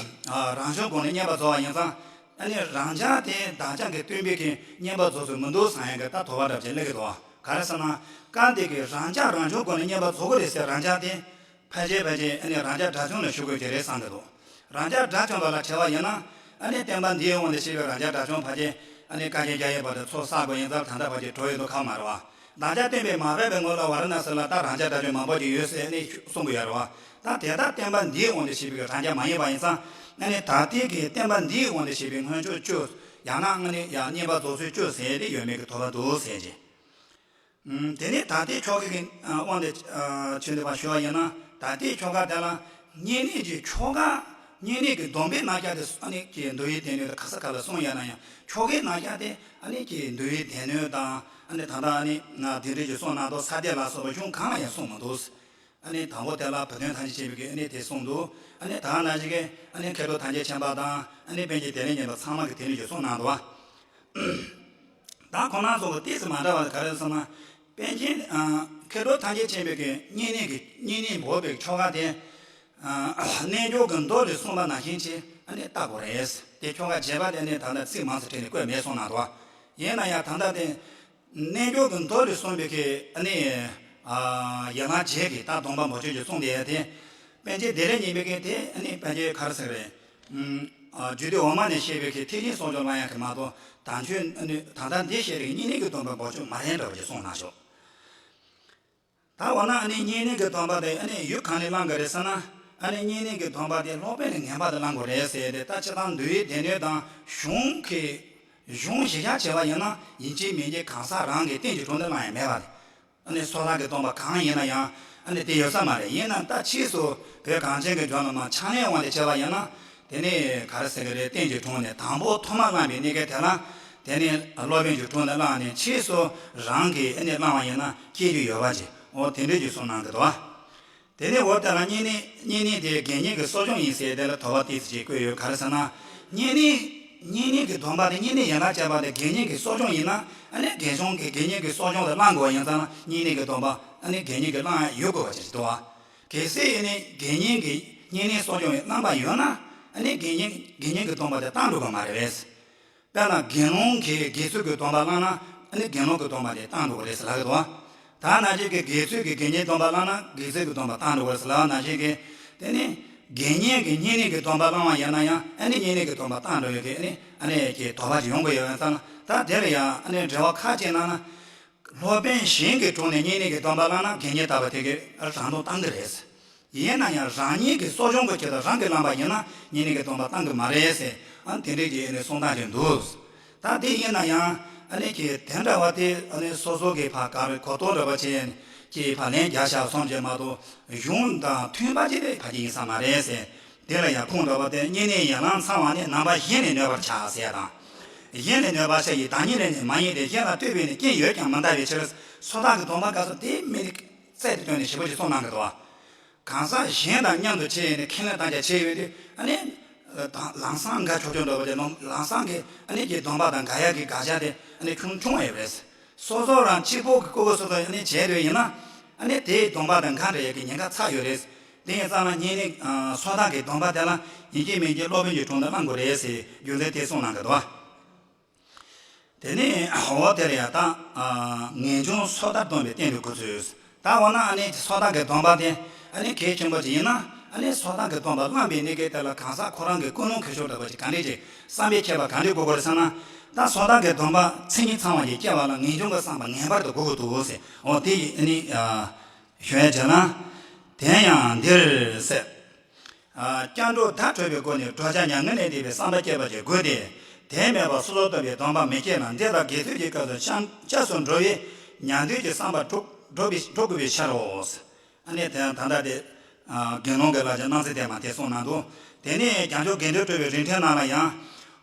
ཨ་རང་བྱུང་སྒོ་ནས་བསྙེན་པར་རྫོགས་པ་ཡིན་ཙང་། ཨ་ནི་རང་ཅག་དེ་བདག་ཅག་གི་སྟོན་པའི་གི་བསྙེན་པར་རྫོགས་སུ་མི་འདུག་བསམ་ཡག་གི་ད་དོགས་པ་འདྲ་ཅིག་སླེབས་ཀྱི་འདུག། ག་རེ་ཟེར་ན། སྐབས་དེ་གི་རང་ཅག་རང་བྱུང་སྒོ་ནས་བསྙེན་པར་རྫོགས་ཀྱི་རེད་ཟེར་རང་ཅག་དེ། ཕལ་ཆེར་ཕལ་ཆེར་ཨ་ནི་རང་ཅག་དགྲ་བཅོམ་ལ་ཞུགས་དགོས་ཀྱི་རེད་བསམ་གྱི་འདུག། རང་ཅག་དགྲ་བཅོམ་པ་ལ་བྱ་བ་ཡིན་ན། ཨ་ནི་བསྟན་པ་འདིའི་དབང་དུ་བྱས་པའི་རང་ཅག་དགྲ་བཅོམ་ཕལ་ཆེར་ཨ་ནི་བསྐལ་བརྒྱ་བརྒྱ་ཡི་བར་དུ་ཚོགས་བསགས་དགོས་ཡིན་ཙང་ད་ལྟ་ཕལ་ཆེར་གྲོལ་ཡོད་དོ་ཁག་མ་རེད་བ། བདག་ཅག་སྟོན་པས་མ་ཕེབས་པའི་སྔོན་ལ་ཝཱ་ར་ཎ་སི་ལ་ད་རང་ཅག་དགྲ་བཅོམ་མང་པོ་ཅིག་ཡོད་ཟེར་ནས་གསུང་གི་ཡོད་རེད་བ། ད་དེ་དག་བསྟན་པ་འདིའི་དབང་དུ་བྱས་པའི་རང་ཅག་མ་ཡིན་པ་ཡིན་ཙང་། ཨ་ནི་ད་ལྟའི་གི་བསྟན་པ་འདིའི་དབང་དུ་བྱས་པའི་སྔོན་ཆོག་བཅུ། ཡང་ན་ཨ་ནི་ཡང་བསྙེན་པར་རྫོགས་ཚུལ་བཅུ་ཟེར་དེ་ཡོད་མེད་ཀྱི་དོགས་པ་འདུག་ཟེར་གྱི། ཨུམ། དེ་ནས་ད་ལྟའི་ཆོ་ག་གི་དབང་དུ་བྱས་འདུག་པ་ཞུ་བ་ཡིན་ན། ད་ལྟའི་ཆོ་ག་དེ་ལ་བསྙེན་གནས་ཀྱི་ཆོ་ག། བསྙེན་གནས་ཀྱི་སྡོམ་པའི་རྣམ་གཞག་དེ་ཨ་ནི་ཀྱི་འདུལ་བའི་སྡེ་སྣོད་དེ་ག་ས་ག་ལ་གསུངས་ཡོད་ན་ཡང་། ཆོ་གའི་རྣམ་གཞག་དེ་ཨ་ནི་ཀྱི་འདུལ་བའི་སྡེ་སྣོད་དང་། ཨ་ནི་ད་ལྟ་ཨ་ནི་ང་དེ་འདྲའི་ཀྱི་གསུང་གནང་དོགས་ས་སྡེ་ལ་སོགས་པ་གཞུང་གང་ལ་ཡང་གསུངས་མི་འདུག། ཨ་ནི་དང་པོ་དེ་ལ་བུ་སྟོན་ཐམས་ཅད་མཁྱེན་པའི་གི་ཨ་ནི་དེ་གསུངས་འདུག། ཨ་ནི་ད་ནང་བཞིན་གྱི་ཨ་ནི་མཁས་གྲུབ་ཐམས་ཅད་མཁྱེན་པ་དང་ཨ་ནི་པཎ་ཆེན་བདེ་ལེགས་སྙིང་པོ་ཚང་མ་གི་དེ་འདྲའི་ཀྱི་གསུང་གནང་འདུག་བ། ད་ཁོང་རྣམ་ཚོ་གི་ཏོག་ཙམ་མ་འདྲ་བ་ག་རེ་ཟེར་ན། པཎ་ཆེན་ཨ་མཁས་གྲུབ་ཐམས་ཅད་མཁྱེན་པའི་གི་བསྙེན་གནས་ཀྱི་བསྙེན་གནས་འབོགས་པའི་ཆོ་ག་དེ། ཨ་རྣལ་འབྱོར་གྱི་མདོ་ལས་གསུངས་པ་ནང་བཞིན་བྱས་ཨ་ནི་བལྟ་དགོས་རེད། དེ་ཆོ་ག་རྒྱས་པ་དེ་ནི་ད་ལྟ་ཚིག་མང་ཙམ་བྲིས་ནས་བཀོད་མེད་གསུངས་གནང་འདུག་བ། ཡིན་ན་ཡང་ད་ལྟ་དེ། རྣལ་འབྱོར་གྱི་མདོ་ལས་གསུངས་པའི་གི་ཨ་ནི་ཨ་ཡན་ལག་བརྒྱད་ཀྱི་ད་སྡོམ་པ་མོ་ཆོས་ཀྱི་གསུངས་དེ་ཡ་དེ། པཎ་ཆེན་བདེ་ལེགས་སྙིང་པོའི་གི་དེ་ཨ་ནི་པཎ་ཆེན་ག་རེ་ཟེར་རེད། ཨུམ། ཨ་རྒྱུད་སྡེ་འོག་མ་ནས་བཤད་པའི་གི་ཐེག་ཆེན་གསོ་སྦྱོང་བླང་ཡག་གི་མ་གཏོགས་དམ་ཆོས་ཨ་ནི་ད་ལྟ་འདི་བཤད་རིགས་བསྙེན་གནས་ཀྱི་སྡོམ་པ་མོ་ཆོས་མ་ཡིན་འདྲ་བ་ཅིག་གསུངས་གནང་ཤོག་ད་འོ་ན་ཨ་ནི་བསྙེན་གནས་ཀྱི་སྡོམ་པ་དེ་ཨ་ནི་ཡུལ་གང་ལས་བླང་དགོས་རེད་ཟེར་ན། ཨ་ནི་བསྙེན་གནས་ཀྱི་སྡོམ་པ་དེ་སློབ་དཔོན་ལས་ངེས་པར་དུ་བླང་དགོས་རེད་ཟེར་ཏེ། ད་སྤྱིར་བཏང་འདུལ་བའི་སྡེ་སྣོད་དང་གཞུང་གི་གཞུང་གཞི་བཞག་བྱས་པ་ཡིན་ན་ཡིན་གཅིག་མིན་གཅིག་གང་ཟག་རང་གི་རྟེན་གྱི་དྲུང་དུ་བླང་ཡ་མེད་པ་རེད། ཨ་ནི་སོ་ཐར་གྱི་སྡོམ་པ་གང་ཡིན་ན་ཡང་ཨ་ནི་དེ་ཡོད་ས་མ་རེད། ཡིན་ནའང་ད་ཕྱིས་སུ་བོད་གངས་ཅན་གྱི་ལྗོངས་ལ་མར་ཕྱག་ལེན་དབང་དུ་བྱས་པ་ཡིན་ན། དེ་ནི་ག་རེ་ཟེར་གྱི་རེད། རྟེན་གྱི་དྲུང་ནས་དང་པོ་ཐོག་མར་བླངས་པའི་གནས་སྐབས་དེ་ལ། དེ་ནི་སློབ་དཔོན་གྱི་དྲུང་ནས་བླངས་ནས་ཕྱིས་སུ་རང་གིས་ཨ་ནི་བླང་བ་ཡིན་ན་སྐྱེ་རྒྱུ་ཡོད་པ་ཅིག་འོ་དེ་འདྲ་ཅིག་གསུངས་གནང་གི་འདུག་དེ་ནས་འོ་དེ་ལ་བསྙེན་གནས་བསྙེན་གནས་དེ་དགེ་བསྙེན་གྱི་གསོ་སྦྱོང་ཡིན་ཟེར་དེ་ལ་དོགས་པ་ཏོག་ཙམ་ཅིག་བཀོད་ཡོད། ག་རེ་ཟེར་ན། བསྙེན་གནས་བསྙེན་གནས་ཀྱི་སྡོམ་པ་དེ་བསྙེན་གནས་ཡན་ལག་བཅས་པ་དེ་དགེ་བསྙེན་གྱི་གསོ་སྦྱོང་ཡིན་ན། ཨ་ནི་དགེ་སྦྱོང་གི་དགེ་བསྙེན་གྱི་གསོ་སྦྱོང་དེ་བླང་དགོས་པ་ཡིན་ཙང་ན། བསྙེན་གནས་ཀྱི་སྡོམ་པ་ཨ་ནི་དགེ་བསྙེན་གྱི་བླང་ཡ་ཡོད་དགོས་པ་ཅིག་འདུག་བ། གལ་སྲིད་ཨ་ནི་དགེ་བསྙེན་གྱི་བསྙེན་གནས་གསོ་སྦྱོང་བླངས་པ་ཡོད་ན། ཨ་ནི་དགེ་བསྙེན་དགེ་བསྙེན་གྱི་སྡོམ་པ་དེ་བཏང་འགྲོ་གི་མ་རེད་པས། དཔེར་ན་དགེ་སློང་གིས་དགེ་ཚུལ་གྱི་སྡོམ་པ་བླངས་ན། ཨ་ནི་དགེ་སློང་གི་སྡོམ་པ་དེ་བཏང་འགྲོ་གི་རེད་ཟེར་ལབ་ཀྱི་འདུག་བ། ད་ནང་བཞིན་གྱི་དགེ་ཚུལ་གྱི་དགེ་བསྙེན་སྡོམ་པ་བླངས་ན་དགེ་ཚུལ་གྱི་སྡོམ་པ་བཏང་འགྲོ་གི་རེད་ཟེར་ལབ་པ་ནང་བཞིན་གྱི། དེ་ནི་དགེ་བསྙེན་གྱི་བསྙེན་གནས་ཀྱི་སྡོམ་པ་བླངས་པ་ཡིན་ན་ཡང་། ཨ་ནི་བསྙེན་གནས་ཀྱི་སྡོམ་པ་བཏང་འགྲོ་ཡོད་ཀྱི་ཨ་ནི་ཨ་ནི་ཀྱི་དོགས་པ་ཅིག་ཡོང་གི་ཡོད་པ་ཙང་ན། ད་དེ་ལ་ཡང་ཨ་ནི་འགྲེལ་པ་ཁ་ཅིག་གནང་ན། སློབ་དཔོན་གཞན་གྱི་དྲུང་ནས་བསྙེན་གནས་ཀྱི་སྡོམ་པ་བླངས་ན་དགེ་བསྙེན་དག་པ་དེ་གིས་རང་སྡོམ་བཏང་གི་རེད། ཡིན་ན་ཡང་རང་ཉིད་ཀྱི་གསོ་སྦྱོང་གི་ཆེད་དུ་རང་གིས་བླངས་པ་ཡིན་ན་བསྙེན་གནས་ཀྱི་སྡོམ་པ་བཏང་གི་མ་རེད་ཟེར། ཨ་དེ་འདྲའི་གི་ཨ་ནི་གསུང་སྟངས་ཅིག་འདུག་ད་དེ་ཡིན་ན་ཡང་ཨ་ནི་ཀྱི་དེ་འདྲ་བ་དེ་ཨ་ནི་སོ་སོ་གི་ཕར་ག་རེ་གོ་རྟོགས་འདྲ་བ་བྱས་ཀྱི་ཕར་ལན་རྒྱག་བཞག་སོང་བྱས་མ་གཏོགས། གཞུང་དང་མཐུན་པ་ཅིག་དེ་ཕ་གི་ཡིན་ས་མ་རེད་ཟེར། དེ་ལ་ཡང་ཁུངས་འདྲ་བ་དེ། བསྙེན་གནས་ཡན་ལག་ཚང་བ་ནི། ནམ་པ་གཞན་ལས་གནོད་པར་བྱ་ཟེར་ཡ་དང་། གཞན་ལས་གནོད་པ་ཤ་ཡི་བདག་ཉིད་ལས་ནི་མ་ཡིན་ཏེ། གཞན་ལ་ལྟོས་པས་ནི་རྐྱེན་ཡོད་ཀྱང་མི་འདའ་བའི་ཕྱིར། སོ་ཐར་གྱི་སྡོམ་པ་སྐབས་སུ་དེ་མི་རྩད་དུ་བཏོན་ནས་ཞིབ་པོ་ཞིག་གསུངས་གནང་གི་འདུག་བ། གང་ཟག་གཞན་དང་མཉམ་དུ་བྱས་ནས་ཁས་ལེན་བཏང་རྒྱུ་བྱས་ཡོད་དུས། ཨ་ནི་དང་ལམ་སང་འགལ་ཆོག་ཆོག་འདྲ་བ་དེ། ལམ་ལམ་སང་གི་ཨ་ནི་ཀྱི་སྡོམ་པ་དང་འགལ་ཡག་གི་དགག་བྱ་དེ་ཨ་ནི་ཆུང་ཆུང་བ་ཡོད་རེད། སོ་སོ་རང་གཅིག་པོ་གི་ཀོ་ཀོ་སོ་སོ་ཨ་ནི་བྱས་འདོད་ཡིན་ན། ཨ་ནི་དེའི་སྡོམ་པ་དང་འགལ་འགྲོ་ཡག་གི་ཉེན་ཁ་ཚ་ཡོད་རེད། དེ་ཡིན་ཙང་ན་བསྙེན་གནས་ཨ་སོ་ཐར་གྱི་སྡོམ་པ་དེ་ལ་ཡིན་གཅིག་མིན་གཅིག་སློབ་དཔོན་གྱི་དྲུང་དུ་བླང་དགོས་རེད་ཟེར་རྒྱུ་མཚན་དེ་གསུངས་གནང་གི་འདུག་དེ་ནས་འོ་དེ་ལ་ཡང་ད་ཨ་ངེས་འབྱུང་སོ་ཐར་སྡོམ་པའི་སྟེང་དུ་འགོ་ཚུགས། ད་འོ་ན་ཨ་ནི་སོ་ཐར་གྱི་སྡོམ་པ་དེ་ཨ་ནི་གལ་ཆེན་པོ་ཅིག་ཡིན་ན། ཨ་ནི་སོ་ཐར་གྱི་སྡོམ་པ་བླངས་པའི་གནས་སྐབས་དེ་ལ་གང་ཟག་ཁོ་རང་གི་ཀུན་སློང་འཁྱེར་ཕྱོགས་འདྲ་བ་ཅིག་ག་འདྲས་ཅིག་བསམ་པའི་ཁྱད་པར་ག་འདྲས་དགོས་དགོས་རེད་ཟེར་ན། ད་སོ་ཐར་གྱི་སྡོམ་པ་མཚན་ཉིད་ཚང་བ་ཞིག་སྐྱེ་བ་ལ་ངེས་འབྱུང་གི་བསམ་པ་ངེས་པར་དུ་དགོས་ཀྱི་འདུག་ཟེར། འོ་དེ་ཡིས་ཨ་ནི་ཨ། ཞུ་ཡ་བྱས་ན། དེ་ཡང་འདིར་ཟེར། ཨ་སྐྱབས་འགྲོ་བརྡ་འཕྲོད་པའི་སྒོ་ནས་བགྲོད་བྱ་མྱ་ངན་ལས་འདས་པའི་བསམ་པ་སྐྱེད་པ་ཞིག་དགོས་ཏེ། དེ་མེད་པར་སོ་སོར་བརྟགས་པའི་སྡོམ་པ་མི་སྐྱེ་ལ། འདི་ལྟར་དགེ་ཚུལ་གྱི་སྐབས་སུ་སྐྱབས་སྐྱབས་སུ་འགྲོ་བའི་མྱང་འདས་ཀྱི་བསམ་པ་འགྲོ་འགྲོ་བའི་འགྲོ་དགོས་པའི་ཕྱིར་རོ། ཨ་ནི་དེ་ཡང་ད་ལྟ་དེ་ཨ་དགེ་སློང་གི་བསླབ་བྱ་སྣང་སྲིད་ཐེག་མ་དེ་གསུངས་གནང་འདུག་དེ་ནས་རྒྱལ་མཆོག་དགེ་འདུན་གྲུབ་པའི་རིམ་གྲོའི་ནང་ལ་ཡང་།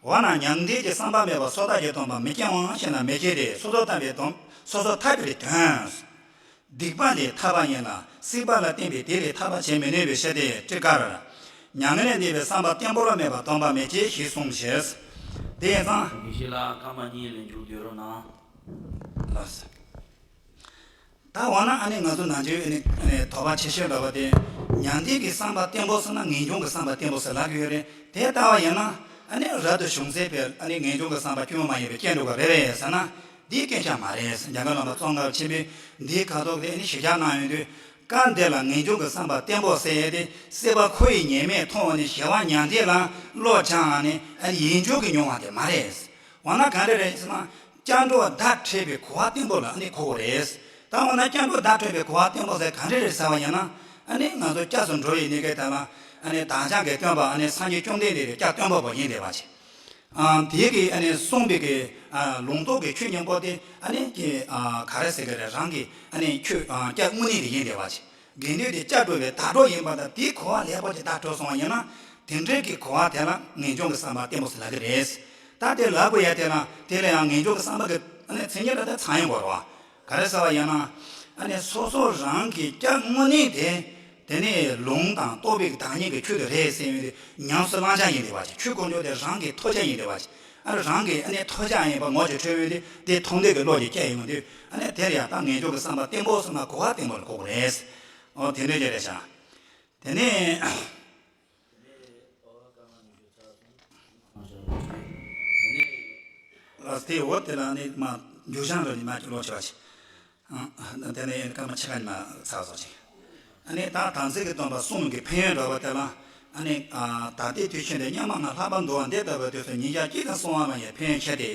འོ་ན་མྱང་འདས་ཀྱི་བསམ་པ་མེད་པར་སོ་ཐར་གྱི་སྡོམ་པ་མི་སྐྱེ་འམ་ཞེ་ན། མི་སྐྱེ་སྟེ། སོ་སོར་བརྟགས་པའི་སྡོམ་སོ་སོར་ཐར་པའི་དོན། སྡིག་པ་ལས་ཐར་པ་ཡིན་ལ། སྲིད་པ་ལ་བརྟེན་པའི་དེ་ལས་ཐར་པ་བྱེད་མི་ནུས་པའི་ཕྱིར་ཏེ། ཊཱི་ཀར། མྱ་ངན་ལས་འདས་པའི་བསམ་པ་བརྟན་པོར་མེད་པར་སྡོམ་པ་མི་སྐྱེ་ཞེས་གསུངས་ཤིང་། དེ་ཡིན་ཙང་། དགེ་བཤེས་ལགས་སྐར་མ་གཉིས་ལས་མཇུག་བསྡུ་རོགས་གནང་། ལགས་སོ། ད་འོ་ན་ཨ་ནི་ང་ཚོ་ནང་ཆོས་ཨ་ནི་ཨ་ནི་དོགས་པ་ཆེ་ཤོས་འདྲ་བ་དེ། མྱང་འདས་ཀྱི་བསམ་པ་བརྟན་པོ་ཟེར་ན་ངེས་འབྱུང་གི་བསམ་པ་བརྟན་པོ་ཟེར་ལབ་ཀྱི་ཡོད་རེད། དེ་ལྟ་བ་ཡིན་ན་ཨ་ནི་རབ་ཏུ་བྱུང་ཚེ་བས་ཨ་ནི་ངེས་འབྱུང་གི་བསམ་པ་སྐྱོན་མ་ཡིན་པའི་སྐྱེ་འགྲོ་གི་རེད་པས་ཟེར་ན། འདིའི་སྐད་ཆ་མ་རེད། འཇམ་མགོན་བླ་མ་ཙོང་ཁ་པ་ཆེན་པོས་འདིའི་ཁ་ཐོག་དེ་ནི་ཞིབ་ཆ་གནང་ཡོང་དུས། སྐབས་འདི་ལ་ངེས་འབྱུང་གི་བསམ་པ་བརྟན་པོ་ཟེར་ཡས་དེ། སྲིད་པ་འཁོར་བའི་ཉེས་དམིགས་མཐོང་བ་ནི་ཞི་བ་མྱང་འདས་ལ་བློ་སྦྱངས་ནས་ཡིད་འཇུག་གི་མྱོང་བ་དེ་མ་རེད། འོ་ན་ག་འདྲ་རེད་ཟེར་ན། སྐྱབས་འགྲོ་བརྡ་འཕྲོད་པའི་གོ་བ་བརྟན་པོ་ལ་ཨ་ནི་གོ་དགོས་རེད། ད་འོ་ན་སྐྱབས་འགྲོ་བརྡ་འཕྲོད་པའི་གོ་བ་བརྟན་པོ་ཟེར་ག་འདྲ་རེད་ཟེར་བ་ཡིན་ན། ཨ་ནི་ང་ཚོ་སྐྱབས་སུ་འགྲོ་བའི་གནས་སྐབས་དེ་ལ་ཨ་ནི་བདག་ཅག་གི་སྟོན་པ་ཨ་ནི་སངས་རྒྱས་བཅོམ་ལྡན་འདས་ཀྱི་སྐྱབས་སྟོན་པ་པོ་ཡིན་བསྡད་པ་ཅིག་ཨ་དེ་གི་ཨ་ནི་གསུངས་པའི་གི་ཨ་ལུང་རྟོགས་ཀྱི་ཆོས་སྙིང་པོ་དེ་ཨ་ནི་གི་ཨ་ག་རེ་ཟེར་གི་རེད། རང་གི་ཨ་ནི་ཆོས་ཨ་སྐྱབས་དངོས་གནས་དེ་ཡིན་བསྡད་པ་ཅིག་དགེ་འདུན་དེ་སྐྱབས་འགྲོ་བའི་བརྡ་སྤྲོད་ཡིན་པ་དང་། དེའི་གོ་བ་ལེགས་པོ་ཅིག་བརྡ་འཕྲོད་སོང་བ་ཡིན་ན། དེ་འདྲའི་གི་གོ་བ་དེ་ལ་ངེས་འབྱུང་གི་བསམ་པ་བརྟན་པོ་ཟེར་ལབ་ཀྱི་རེད། ད་དེ་ལབ་དགོས་ཡ་དེ་ལ་དེ་ལ་ཡང་ངེས་འབྱུང་གི་བསམ་པ་གི་ཨ་ནི་མཚན་ཉིད་ལ་ད་ཚང་ཡོང་དགོས་རེད་བ། ག་རེ་ཟེར་བ་ཡིན་ན། ཨ་ནི་སོ་སོ་རང་གི་སྐྱབས་དངོས་གནས་དེ། དེ་ནི་ལུང་དང་རྟོགས་པའི་བདག་ཉིད་ཀྱི་ཆོས་དེ་རེད་ཟེར་ཡོང་དུས། ཉམས་སུ་བླང་བྱ་ཡིན་བསྡད་པ་ཅིག་ཆོས་དཀོན་མཆོག་དེ་རང་གི་ཐོབ་བྱ་ཡིན་བསྡད་པ་ཅིག་ཨ་ནི་རང་གི་ཨ་ནི་ཐོབ་བྱ་ཡིན་པ་ངོ་ཅིག་འཕྲོད་ཡོང་དུས། དེ་མཐོང་འདོད་ཀྱི་བློ་ཅིག་སྐྱེ་ཡོང་དུས། ཨ་ནི་དེར་ཡང་ད་ངེས་འབྱུང་གི་བསམ་པ་བརྟན་པོ་ཟེར་ན་གོ་བ་བརྟན་པོ་ལ་གོ་དགོས་རེད། འོ་དེ་འདྲ་ཅིག་རེད་ཤག་དེ་ནས། ལགས་དེ་འོ་དེ་ལ་ནི་མ་ རྒྱུ་ཆང་རོ་ཉི་མ་གི་ལོ་ཆེ་བ་ཞིག་དེ་ནས་སྐར་མ་ཕྱེད་ཀ་ཉི་མ་ཚར་སོང་ཅིང་། ཨ་ནི་ད་དམ་ཚིག་གི་སྡོམ་པ་གསུམ་གྱི་ཕན་ཡོན་འདྲ་བ་དེ་ལ། ཨ་ནི་ད་ལྟའི་དུས་ཆེན་དུ་སྙམ་མ་ང་ལྷག་པར་འདུ་བ་འདི་ལྟ་བུའི་དུས་སུ་ཉིན་ཞག་གཅིག་དང་གསུང་བ་ལ་ཡང་ཕན་ཡོན་ཆེ་སྟེ།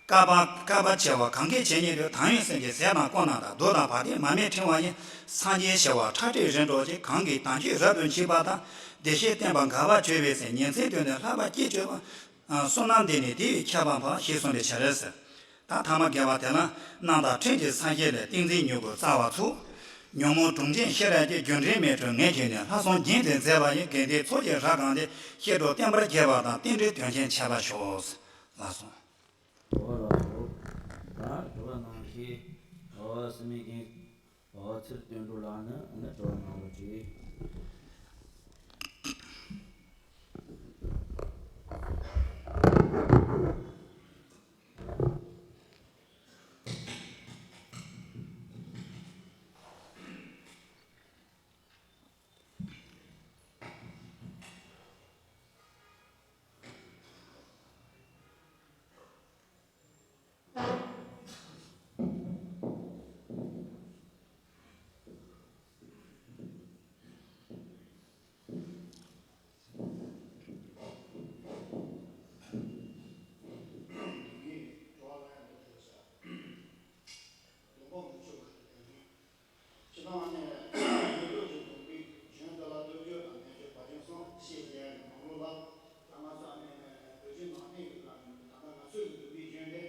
བསྐལ་པ་བསྐལ་པ་བྱེ་བ་གང་གི་བྱེ་སྙེད་དུ་དང་ཡོད་སེམས་ཅན་ཟས་དང་སྐོམ་རྣམས་དང་དུག་དང་བ་དན་མར་མེ་ཕྲེང་བ་ཡི་སངས་རྒྱས་བྱེ་བ་ཁྲག་ཁྲིག་རིམ་གྲོ་ཅིག་གང་གིས་དམ་ཆོས་རབ་ཏུ་མཁྱེན་པ་དང་བདེ་གཤེགས་བསྟན་པ་འགག་པར་བྱེད་པའི་ཚེ་ཉིན་མཚན་དུས་ནས་ལྷག་པར་སྐྱེས་བཅོས་པ། བསོད་ནམས་འདི་ནི་དེ་ཡི་ཁྱད་པར་འཕགས་ཞེས་གསུངས་པའི་ཕྱིར། ད་ཐ་མ་བརྒྱད་པ་དེ་ལ། རྣམ་དག་ཁྲིམས་ཀྱི་སངས་རྒྱས་ལས་ཏིང་འཛིན་མྱུ་གུ་རྩ་བར་ཚུགས། ཉོན་མོངས་གྲོང་ཁྱེར་ཤེས་རབ་ཀྱི་རྒྱུ་འབྲས་མེད་འཕྲོ་ངས་བྱས་ནས་ལྷག་བསམ་རྒྱུན་དུ་མཛད་པ་ཡིས་དགེ་འདུན་ཚོགས་ཀྱི་རབ་གང་སྟེ་བཤད་སྒྲུབ་བསྟན་པར་རྒྱས་པ་དང་རྟེན་འབྲེལ་དོན་ཆེན་ཁྱད་པར་ཤོག་ལགས་སོ། འོ་ལགས་སོ། ད་དྲི་བ་གནང་མཁན་འོ་སི་མི་རྒན་འོ་ཚུལ་དོན་གྲུབ་ལགས་ནི་ནི་དྲི་བ་གནང་རོགས་གྱིས། སྤྱིར་བཏང་ནས་ཡིན་ལུགས་ཀྱི་སྡོམ་པའི་རྒྱུན་དེ་ལ་བསྟོད་བརྗོད་དང་ནན་བརྗོད་བ་ཅན་གསུམ་ཞེས་ཟེར་ཡ་ཡི་ནང་ལོགས་ལ་ད་ང་ཚོ་ཨ་ནི་བོད་བརྒྱུད་ནང་བསྟན་གྱི་ལམ་ད་ལྟ་ང་ཚོའི་གི་སྡོམ་པའི་རྒྱུན་དེ་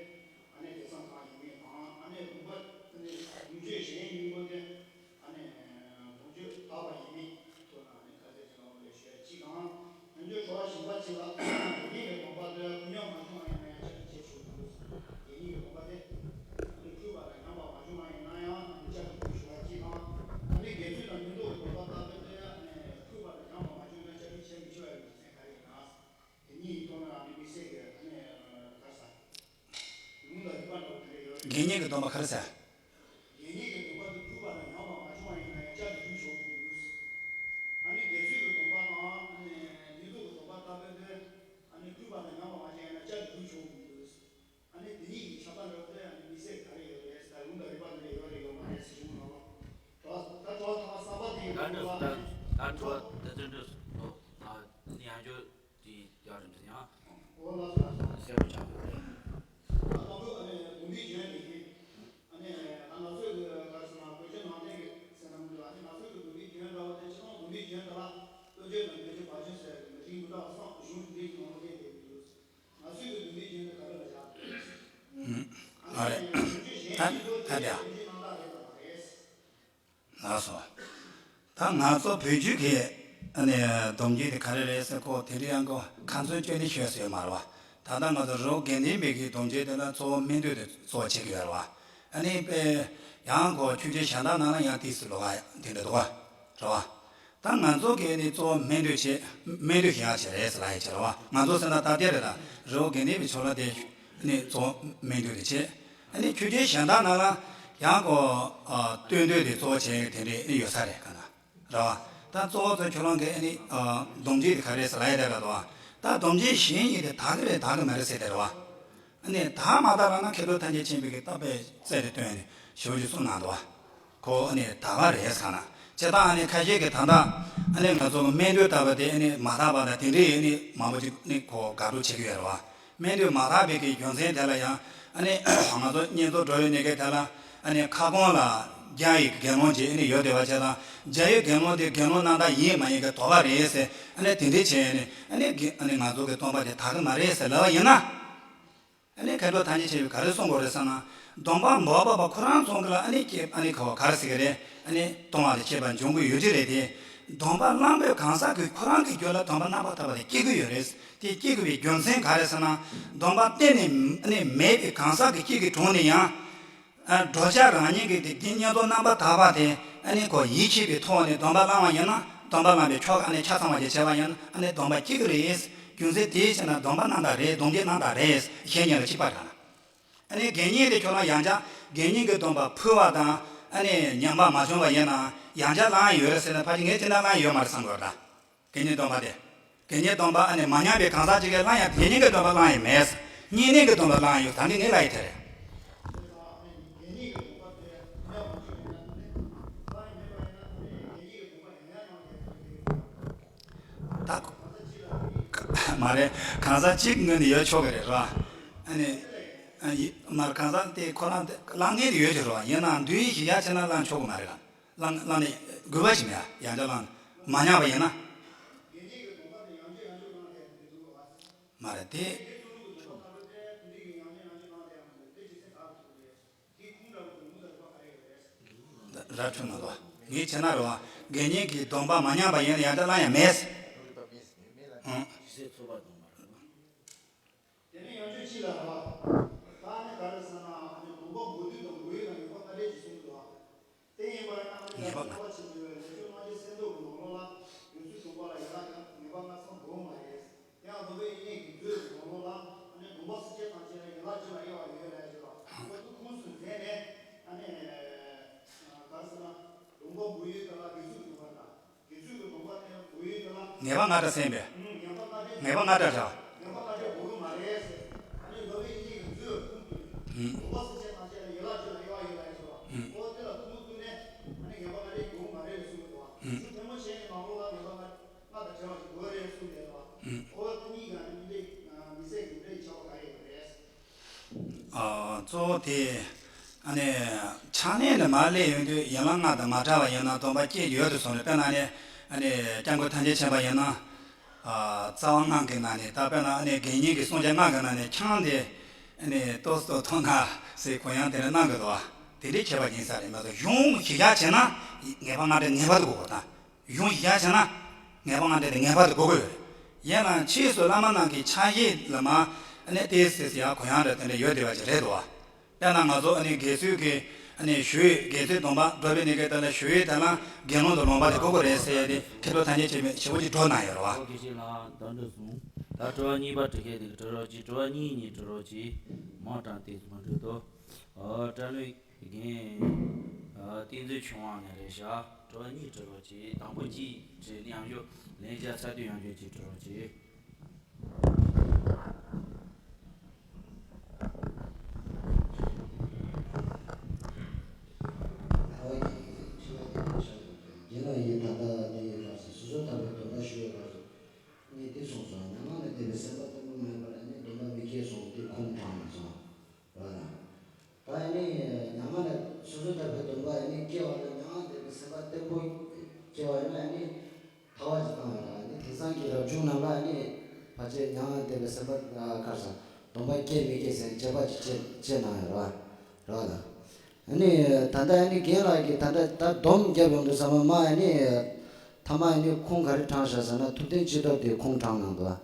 ཨ་ནི་དེང་སང་གང་ཡིན་མིན་དང་ཨ་ནི་དགོངས་པ་ཨ་ནི་སྡོམ་རྒྱུན་གཞན་ཡིན་པོ་དེ་ཨ་ནི་སྡོམ་རྒྱུན་དག་པ་ཡིན་མིན་ཐོག་ན་ཨ་ནི་ཁ་གསལ་ཅིག་ལ་འོ་ལེ་ཤོད་ཅིག་དང་། ཡང་བསྐྱར་དྲི་བ་གཞན་པ་ཅིག་ལ། དགེ་བསྙེན་གྱི་སྡོམ་པ་དེ་ཀུན་རྙོག་མ་བྱུང་བ་ཡིན་ན་ཡང་བསྐྱར་དུ་བྱེད་ཆོག་གི་འདུག་དགེ་བསྙེན་གྱི་སྡོམ་པ་དེ། འཁྲུལ་པ་དང་ཉམས་པ་མ་བྱུང་བ་ཡིན་ན་ཡང་བསྐྱར་དུ་ཞུ་བ་གཅིག་དང་། ཨ་ནི་དགེ་ཚུལ་དང་མི་འདོར་བའི་སྡོམ་པ་ལྟ་བུ་དེ་འཁྲུལ་པ་དང་ཉམས་པ་མ་བྱུང་ན་བསྐྱར་དུ་བྱེད་མི་ཆོག་ཡ་གི་རྒྱུ་མཚན་ག་རེ་ཡིན་ན། དེ་གཉིས་ཀྱི་ཐོག་ནས་ཨ་ནི་དམིགས་བསལ་གྱི་ཨ་ནི་ག་རེ་ཟེར། ལུང་དང་རིགས་པ་འདྲ་བོ་དེ་འདྲ་ཡོད་རེད། དགེ་བསྙེན་གྱི་སྡོམ་པ་ག་རེ་ཟེར། དགེ་བསྙེན་གྱི་སྡོམ་པ་དེ་འཁྲུལ་པ་དང་ཉམས་པ་མ་བྱུང་བ་ཡིན་ན་ཡང་བསྐྱར་དུ་ཞུ་ཆོག་གི་འདུག་ཨ་ནི་དགེ་ཚུལ་གྱི་སྡོམ་པ་དང་ཨ་ནི་ལུས་སྟོབས་ཀྱི་སྡོམ་པ་ལྟ་བུ་དེ་ཨ་ནི་འཁྲུལ་པ་དང་ཉམས་པ་མ་བྱུང་ཡིན་ན་བསྐྱར་དུ་ཞུ་ཆོག་གི་འདུག་ཨ་ནི་དེ་གཉིས་ཀྱི་ཁྱད་པར་འདྲ་བོ་དེ་ཨ་ནི་དམིགས་བསལ་ག་རེ་ཡོད་རེད་ཟེར་ལུང་དང་རིགས་པ་དེ་འདྲ་ཡོད་རེད་ཡོད་མ་རེད་ཟེར་ཞུ་གི་མ་རེད། ད་ད་དྲི་བ་ཐ་མ་གསར་པ་དེ་ཡོད་ད་འགྲོ་ད་ད་དྲི་བ་དེ་ཚོ་འགྲོ་ད་ནི་ཡང་བསྐྱར་དེ་ཡག་རེད་འདུག་ཡང་། འོ་ལགས་སོ་ལགས་སོ། གསལ་པོ་ཆགས་ཡོད་རེད། ད་དང་པོ་ཨ་ནི་སྡོམ་པའི་རྒྱུན་དེ་ཡིན། ཨ་ནི་ད་ང་ཚོའི་གི་ག་རེ་ཟེར་ན་བོད་བརྒྱུད་ནང་བསྟན་གི་ཟེར་ན་མི་འདུག་ཨ་ནི་ང་ཚོའི་གི་སྡོམ་པའི་རྒྱུན་འདྲ་བོ་དེ་སྤྱིར་བཏང་སྡོམ་པའི་རྒྱུན་དེ་ལ་བསྟོད་བརྗོད་དང་ནན་བརྗོད་བར་ཆད་ཟེར་གི་མི་རིགས་མི་འདྲ་བ་གསུམ་གཞུང་འདིའི་ནང་ལ་གནས་བསྡད་ཀྱི་འདུག་ང་ཚོའི་གི་སྡོམ་པའི་རྒྱུན་དེ་ག་རེ་ལ་བཞག་ཨ་ནི་ཨ་རེད། སྡོམ་རྒྱུན་གཞན་ད་ཡིན་ད་དེ་ཡ། སྡོམ་རྒྱུན་ནང་ལ་རེད་དང་མ་རེད། ལགས་སོ། ད་ང་ཚོ་བོད་བརྒྱུད་ཀྱི་ཨ་ནི་སྡོམ་རྒྱུན་དེ་ག་རེ་རེད་ཟེར་གོ་དེ་འདྲ་ཡང་གོ་ཁ་ཚོན་གཅོད་ནི་ཤོད་ཟེར་མ་རེད་བ། ད་ལྟ་ང་ཚོ་རི་བོ་དགེ་ལྡན་པའི་གི་སྡོམ་རྒྱུན་དེ་ལ་གཙོ་བོ་སྨན་བསྟོད་དེ་གཙོ་བོ་བྱེད་ཀྱི་ཡོད་རེད་བ། ཨ་ནི་དཔེ་ཡང་གོ་ཆོས་རྒྱལ་གཞན་དག་ནང་ལ་ཡང་ཏིས་སུ་ལོག་ག་དེ་འདྲ་འདུག་བ། རེད་བ། ད་ང་ཚོ་གི་ནི་གཙོ་བོ་སྨན་བསྟོད་བྱེད་སྨན་བསྟོད་ཞིག་ཡང་བྱེད་རེད་ཟེར་ལ་ཡང་བྱེད་རེད་བ། ང་ཚོ་ཟེར་ན་ད་ལྟའི་རེད་ད་རི་བོ་དགེ་ལྡན་པའི་ཕྱོགས་ལ་དེ་ནི་གཙོ་བོ་སྨན་བསྟོད་དེ་བྱེད། ཨ་ནི་ཆོས་རྒྱལ་གཞན་དག་ནང་ལ་ཡང་གོ་བསྟོད་བསྟོད་དེ་གཙོ་བོ་བྱེད་དེ་འདྲའི་ཡོད་ས་རེད་ག་ན། རེད་བ། ད་གཙོ་བོ་ཚོ་ཁྱོད་རང་གི་ཨ་ནི་སྡོམ་རྒྱུན་དེ་ག་རེ་ཟེར་ལ་ཡ་དེ་རེད་དོ། ད་སྡོམ་རྒྱུན་གཞན་ཡིན་དེ་དག་གི་རེད་དག་གི་མ་རེད་ཟེར་དེ་རེད་བ། ཨ་ནི་དག་མ་དག་ལབ་ན་མཁས་གྲུབ་ཐམས་ཅད་མཁྱེན་པའི་གི་བརྟག་པའི་རྩལ་དེ་བཏོན་ནས་ཞུ་རྒྱུ་གསུངས་གནང་འདུག་བ། ཁོ་ཨ་ནི་དག་པ་རེད་ཟེར་ན། སྤྱིར་བཏང་ཨ་ནི་ཁ་ཤས་ཀྱིས་ད་ལྟ་ཨ་ནི་ང་ཚོ་སྨན་བསྟོད་ལྟ་བུ་དེ་ཨ་ནི་མ་དག་པ་དང་དེ་འདྲའི་ཨ་ནི་མང་པོ་ཅིག་ནི་ཁོ་དགག་སྒྲུབ་བྱེད་ཀྱི་ཡོད་རེད་བ། སྨན་བསྟོད་མ་དག་པའི་གི་རྒྱུ་མཚན་དེ་ལ་ཡང་ཨ་ནི་ང་ཚོ་བསྙེན་རྫོགས་འགྲོ་བའི་གནས་སྐབས་དེ་ལ་ཨ་ནི་ཁ་སྐོང་ལ་རྒྱ་ཡི་དགེ་སློང་ཅིག་ཨ་ནི་ཡོད་བསྡད་པ་བྱས་ཙང་རྒྱ་ཡི་དགེ་སློང་དེ་དགེ་སློང་རྣམ་དག་ཡིན་མ་ཡིན་གི་དོགས་པ་རེད་ཟེར་ཨ་ནི་དེ་འདྲའི་བྱས་ནས་ཨ་ནི་གི་ཨ་ནི་ང་ཚོ་གི་སྟོན་པ་དེ་དག་གི་མ་རེད་ཟེར་ལབ་པ་ཡིན་ན། ཨ་ནི་མཁས་གྲུབ་ཐམས་ཅད་མཁྱེན་པས་ག་རེ་གསུང་དགོས་རེད་ཟེར་ན། སྡོམ་པ་མ་བབས་པ་ཁོ་རང་ཚོ་གི་ལ་ཨ་ནི་སྐྱེ་ཨ་ནི་ཁོ་ག་རེ་ཟེར་གི་རེད། ཨ་ནི་ལྟུང་བ་དང་བཅས་པ་འབྱུང་གི་ཡོད་ཀྱི་རེད་དེ། སྡོམ་པ་བླངས་པའི་གང་ཟག་གིས་ཁོ་རང་གི་རྒྱུད་ལ་སྡོམ་པ་རྣམ་པར་དག་པ་དེ་སྐྱེ་གི་ཡོད་རེད། དེ་སྐྱེ་དགོས་པའི་རྒྱུ་མཚན་ག་རེ་ཟེར་ན། སྡོམ་པ་གཏན་ནས་ཨ་ནི་མེད་པའི་གང་ཟག་གི་སྐྱེ་གི་གྲོང་ནས་ཡང་། ཨ་འགྲོ་བྱ་རང་ཉིད་ཀྱི་དེ་བསྙེན་རྫོགས་རྣམ་པར་དག་པ་དེ་ཨ་ནི་ཁོ་ཡིད་ཆེས་པའི་ཐོག་ནས་སྡོམ་པ་བླངས་པ་ཡིན་ན་སྡོམ་པ་བླངས་པའི་ཆོ་ག་ཨ་ནི་ཆ་ཚང་བ་ཞིག་བྱས་པ་ཡིན་ན་ཨ་ནི་སྡོམ་པ་སྐྱེ་གི་རེད། རྒྱུ་མཚན་དེའི་ཕྱིར་ན་སྡོམ་པ་རྣམ་དག་རེད། སྡོམ་རྒྱུན་རྣམ་དག་རེད། གཞན་གཉིས་ལ་གཅིག་པ་འདྲ་ན། ཨ་ནི་དགེ་བསྙེན་དེ་ཁྱོད་རང་ཡང་བསྐྱར་དགེ་བསྙེན་གྱི་སྡོམ་པ་ཕུལ་བ་དང་ཨ་ནི་ཉམས་པ་མ་བྱུང་བ་ཡིན་ན་ཡང་བསྐྱར་བླང་ཡོད་རེད་ཟེར་ན་ཕལ་ཆེར་ངས་ཅི་འདྲ་བླང་ཡོད་མ་རེད་བསམ་གྱི་ཡོད་ད། དགེ་བསྙེན་སྡོམ་པ་དེ། དགེ་བསྙེན་སྡོམ་པ་ཨ་ནི་མ་ཉམས་པའི་གང་ཟག་ཅིག་གིས་བླང་ཡང་དགེ་བསྙེན་གྱི་སྡོམ་པ་བླང་ཡོད་མེད། བསྙེན་གནས་ཀྱི་སྡོམ་པ་བླང་ཡོད་ད་གིན་ངས་ལབ་ཡི་དེ་རེད། མ་རེད། གང་ཟག་གཅིག་ངོས་ནས་ཡོད་ཆོག་གི་རེད་ར། ཨ་ནི། ཨ་ཡི་མར་གང་ཟག་དེ་ཁོ་རང་དེ་བླང་མཁན་དེ་ཡོད་ཀྱི་རེད་བ། ཡིན་ནའང་འདུལ་བའི་གཞི་བཞག་བྱས་ན་བླང་ཆོག་གི་མ་རེད་ལ། བླང་བླང་ནས་དགོས་པ་ཞིག་མེད་ཡ། ཡང་བསྐྱར་བླང་མ་ཉམས་པ་ཡིན་ན། མ་རེད་དེ། ར་འཕྲོད་མ་གཏོགས་ངས་བྱས་ན་རེད་བ། དགེ་བསྙེན་གྱི་སྡོམ་པ་མ་ཉམས་པ་ཡིན་ན་ཡང་བསྐྱར་བླང་ཡ་མེད། ཨང་། དེ་ནས་ཡང་ཆོས་ཅི་ལ་རེད་བ། ད་ནི་ག་རེ་ཟེར་ན་ཨ་ནི་སྡོམ་པ་འབུལ་དུས་དང་འབུལ་ཡུལ་ལ་ངེས་པ་སྔ་འདྲེན་གྱིས་གསུངས་འདུག་བ། དེ་ཡིན་པར་ན་ཨ་ནི་ངེས་པ་ལ་ངེས་པ་བྱེད་དུས་ལས་ཆོས་རྣམ་འབྱེད་གསལ་མདོ་གི་ནང་ལོགས་ལ་དགེ་ཚུལ་སྡོམ་པ་ལ་ཡན་ལག་ཡང་ངེས་པ་ལྔ་ཚང་དགོས་མ་རེད། ཡང་སྡོམ་པའི་དབྱིངས་ཀྱི་མཛོད་ཀྱི་ནང་ལོགས་ལ་ཨ་ནི་སྡོམ་པ་སུ་སྐྱེ་དང་སྐྱེ་ལ་ཡན་ལག་བཅུ་ལ་དབྱེ་བ་ཡོད་ལ་ཞེས་པ་འོ་དེ་ཁུངས་སུ་མཛད་ནས་ཨ་ནི་ག་རེ་ཟེར་ན་སྡོམ་པ་འབུལ་ཡུལ་དེ་ལ་དགེ་ཚུལ་སྡོམ་པ་དང་། ངེས་པ་ལྔ་སྦྲགས་གསན་པས། ངེས་པ་ལྔ་སྦྲགས་བཞག་གཙོ་བོ་དེ། ཨ་ནི། ཕྱག་ལེན་ལ་མར་སླེབས་ཡོང་དུས་ཡན་ལག་ལྔ་དང་མ་བྲལ་བ་ཡིན་ན་སྡོམ་པ་སྐྱེ་ཡོད་དུ་སོང་ནས། དཔེར་ན་ནི། ཨ་ནི། སྐྱབས་མགོན་ཐམས་ཅད་མཁྱེན་པ་ཡིན་ན། རྩ་བ་ལྔ་གི་ནང་ནས། ད་དཔེར་ན་ཨ་ནི་དགེ་བསྙེན་གྱི་སྲུང་བྱ་ལྔ་གི་ནང་ནས་ཆང་དེ་ཨ་ནི་ཏོག་ཙམ་ཐོག་ན་ཟེར་གུ་ཡངས་དེ་འདྲ་གནང་དགོས་འདུག་བ། དེ་འདྲའི་ཁྱད་པར་ཡིན་ས་རེད་མ་གཏོགས་གཞུང་གཞི་བཞག་བྱས་ན་ངེས་པ་ལྔ་སྦྲགས་ངེས་པར་དུ་དགོས་པ་དང་། གཞུང་གཞི་བཞག་བྱས་ན་ངེས་པ་ལྔ་སྦྲགས་དེ་ངེས་པར་དུ་དགོས་ཀྱི་ཡོད་རེད། ཡིན་ནའང་ཕྱིས་སུ་བླ་མ་རྣམས་ཀྱིས་ཕྱག་བཞེས་ལ་མ་ཨ་ནི་ཏོག་ཙམ་ཡང་གུ་ཡངས་འདྲ་དེ་འདྲ་ཡོད་བསྡད་པ་ཅིག་རེད་འདུག་བ། དཔེར་ན་ང་ཚོ་ཨ་ནི་དགེ་ཚུལ་གྱི་ཨ་ནི་ཞུ་ཡིག་དགེ་ཚུལ་སྡོམ་པ་སྒྲུབ་པའི་གནས་སྐབས་དེ་ལ་ཞུ་ཡིག་དེ་ལ་དགེ་སློང་དུ་ལོངས་པ་དེ་དགོས་ཀྱི་རེད་ཟེར་ཡ་དེ་མཁས་གྲུབ་ཐམས་ཅད་མཁྱེན་པས་ཞེ་པོ་ཅིག་སྒྲོག་གནང་ཡོད་རེད་བ། ཨོ་དགེ་བཤེས་ལགས་བདག་འདྲ་གསུངས། ད་དྲི་བ་གཉིས་པ་དྲི་མཁན་དེ་གི་དྲི་རོགས་གྱིས། དྲི་བ་གཉིས་གཉིས་དྲི་རོགས་གྱིས། མང་དྲགས་ཏེ་མི་འགྲོ་དོ། ཨོ་བཀྲ་ལོས་རྒན་བསྟན་འཛིན་ཆོས་དབང་ནས་རེད་བཞག་དྲི་བ་གཉིས་དྲི་རོགས་གྱིས། དང་པོ་གཅིག་དྲི་ནས་ཡང་བསྐྱར་ལན་རྒྱག་ཚར་དུས་ཡང་བསྐྱར་གཅིག་དྲི་རོགས་གྱིས། རྒན་ལགས་ཡིན། ད་ལྟ་དེ་ཡི་སྐབས་སུ་སོ་སོར་ཐར་པའི་སྡོམ་པ་ཞུ་བའི་སྐབས་སུ་ངས་འདི་གསུངས་སོང་། མྱ་ངན་ལས་འདས་པའི་སེམས་དཔའ་བརྟན་པོ་མེད་པར་ནི་སྡོམ་པ་མི་སྐྱེ་གསུངས་ཏེ་ཁུངས་དྲངས་ནས་སོང་། རེད་བ། ད་ནི་མྱ་ངན་ལས་སོ་སོར་ཐར་པའི་སྡོམ་པ་ནི་སྐྱེ་བ་ལ་མྱ་ངན་འདས་པའི་སེམས་དཔའ་བརྟན་པོ་སྐྱེ་བ་ཡིན་ན་ནི། ཐལ་བ་ཅིག་བཏང་ཡོད་ར། ནི་དེང་སང་གི་རབ་བྱུང་རྣམས་ལ་ནི་ཕལ་ཆེར་མྱ་ངན་འདས་པའི་སེམས་དཔའ་ཁར་སང་སྡོམ་པ་སྐྱེ་མི་སྐྱེ་ཟེར་དཔྱད་པ་ཅིག་བྱེད་བྱེད་གནང་ཡོད་ར། ར་ལ། ནི་ད་ལྟ་ནི་རྒན་ལགས་ཀྱིས་ད་ལྟ་ད་སྡོམ་བརྒྱབ་ཡོང་དུས་ཙམ་པ་མ་ནི་མཐའ་མ་ནི་ཁུངས་ག་རེ་དྲངས་བཞག་ཟེར་ན་ཐུབ་བསྟན་སྤྱི་ཐབ་དེ་ཁུངས་དྲངས་གནང་འདུག་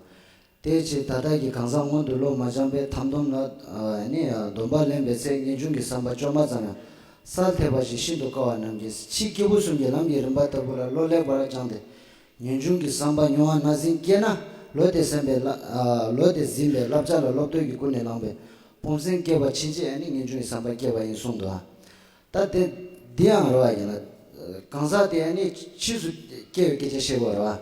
དེའི་ཕྱིར་ད་ལྟ་གི་གང་ཟག་སྔོན་དུ་བློ་མ་སྦྱངས་པས་ཐབས་སྡོམ་ལ་ནི་སྡོམ་པ་ལེན་པའི་ཚེ་ངེས་འབྱུང་གི་བསམ་པ་བཅོས་མ་ཙམ་ཡང་སལ་ཐེབས་པ་ཞིག་ཤིན་ཏུ་དཀའ་བ་རྣམས་ཀྱིས་ཕྱིས་སྐྱེས་བུ་གསུམ་གྱི་ལམ་གྱི་རིམ་པ་ལྟ་བུ་ལ་བློ་ལེགས་པར་སྦྱངས་ཏེ། ངེས་འབྱུང་གི་བསམ་པ་མྱོང་བ་ན་ཟིན་སྐྱེས་ན་བློ་དེ་ཟིན་པའི་བསླབ་བློ་དེ་ཟིན་པའི་བསླབ་བྱ་ལ་བློ་གཏོད་ཀྱི་ཀུན་ནས་བསླངས་པས་སྤོམ་སེམས་སྐྱེས་པ་ཕྱིན་ཆད་ནི་ངེས་འབྱུང་གི་བསམ་པ་སྐྱེས་པ་ཡིན་གསུངས་འདུག་ད་དེ་འདི་ཡང་རེད་བ། ཡིན་ན་གང་ཟག་དེ་ནི་ཕྱིས་སུ་སྐྱེ་བའི་སྐད་ཆ་བཤད་དགོས་རེད་བ།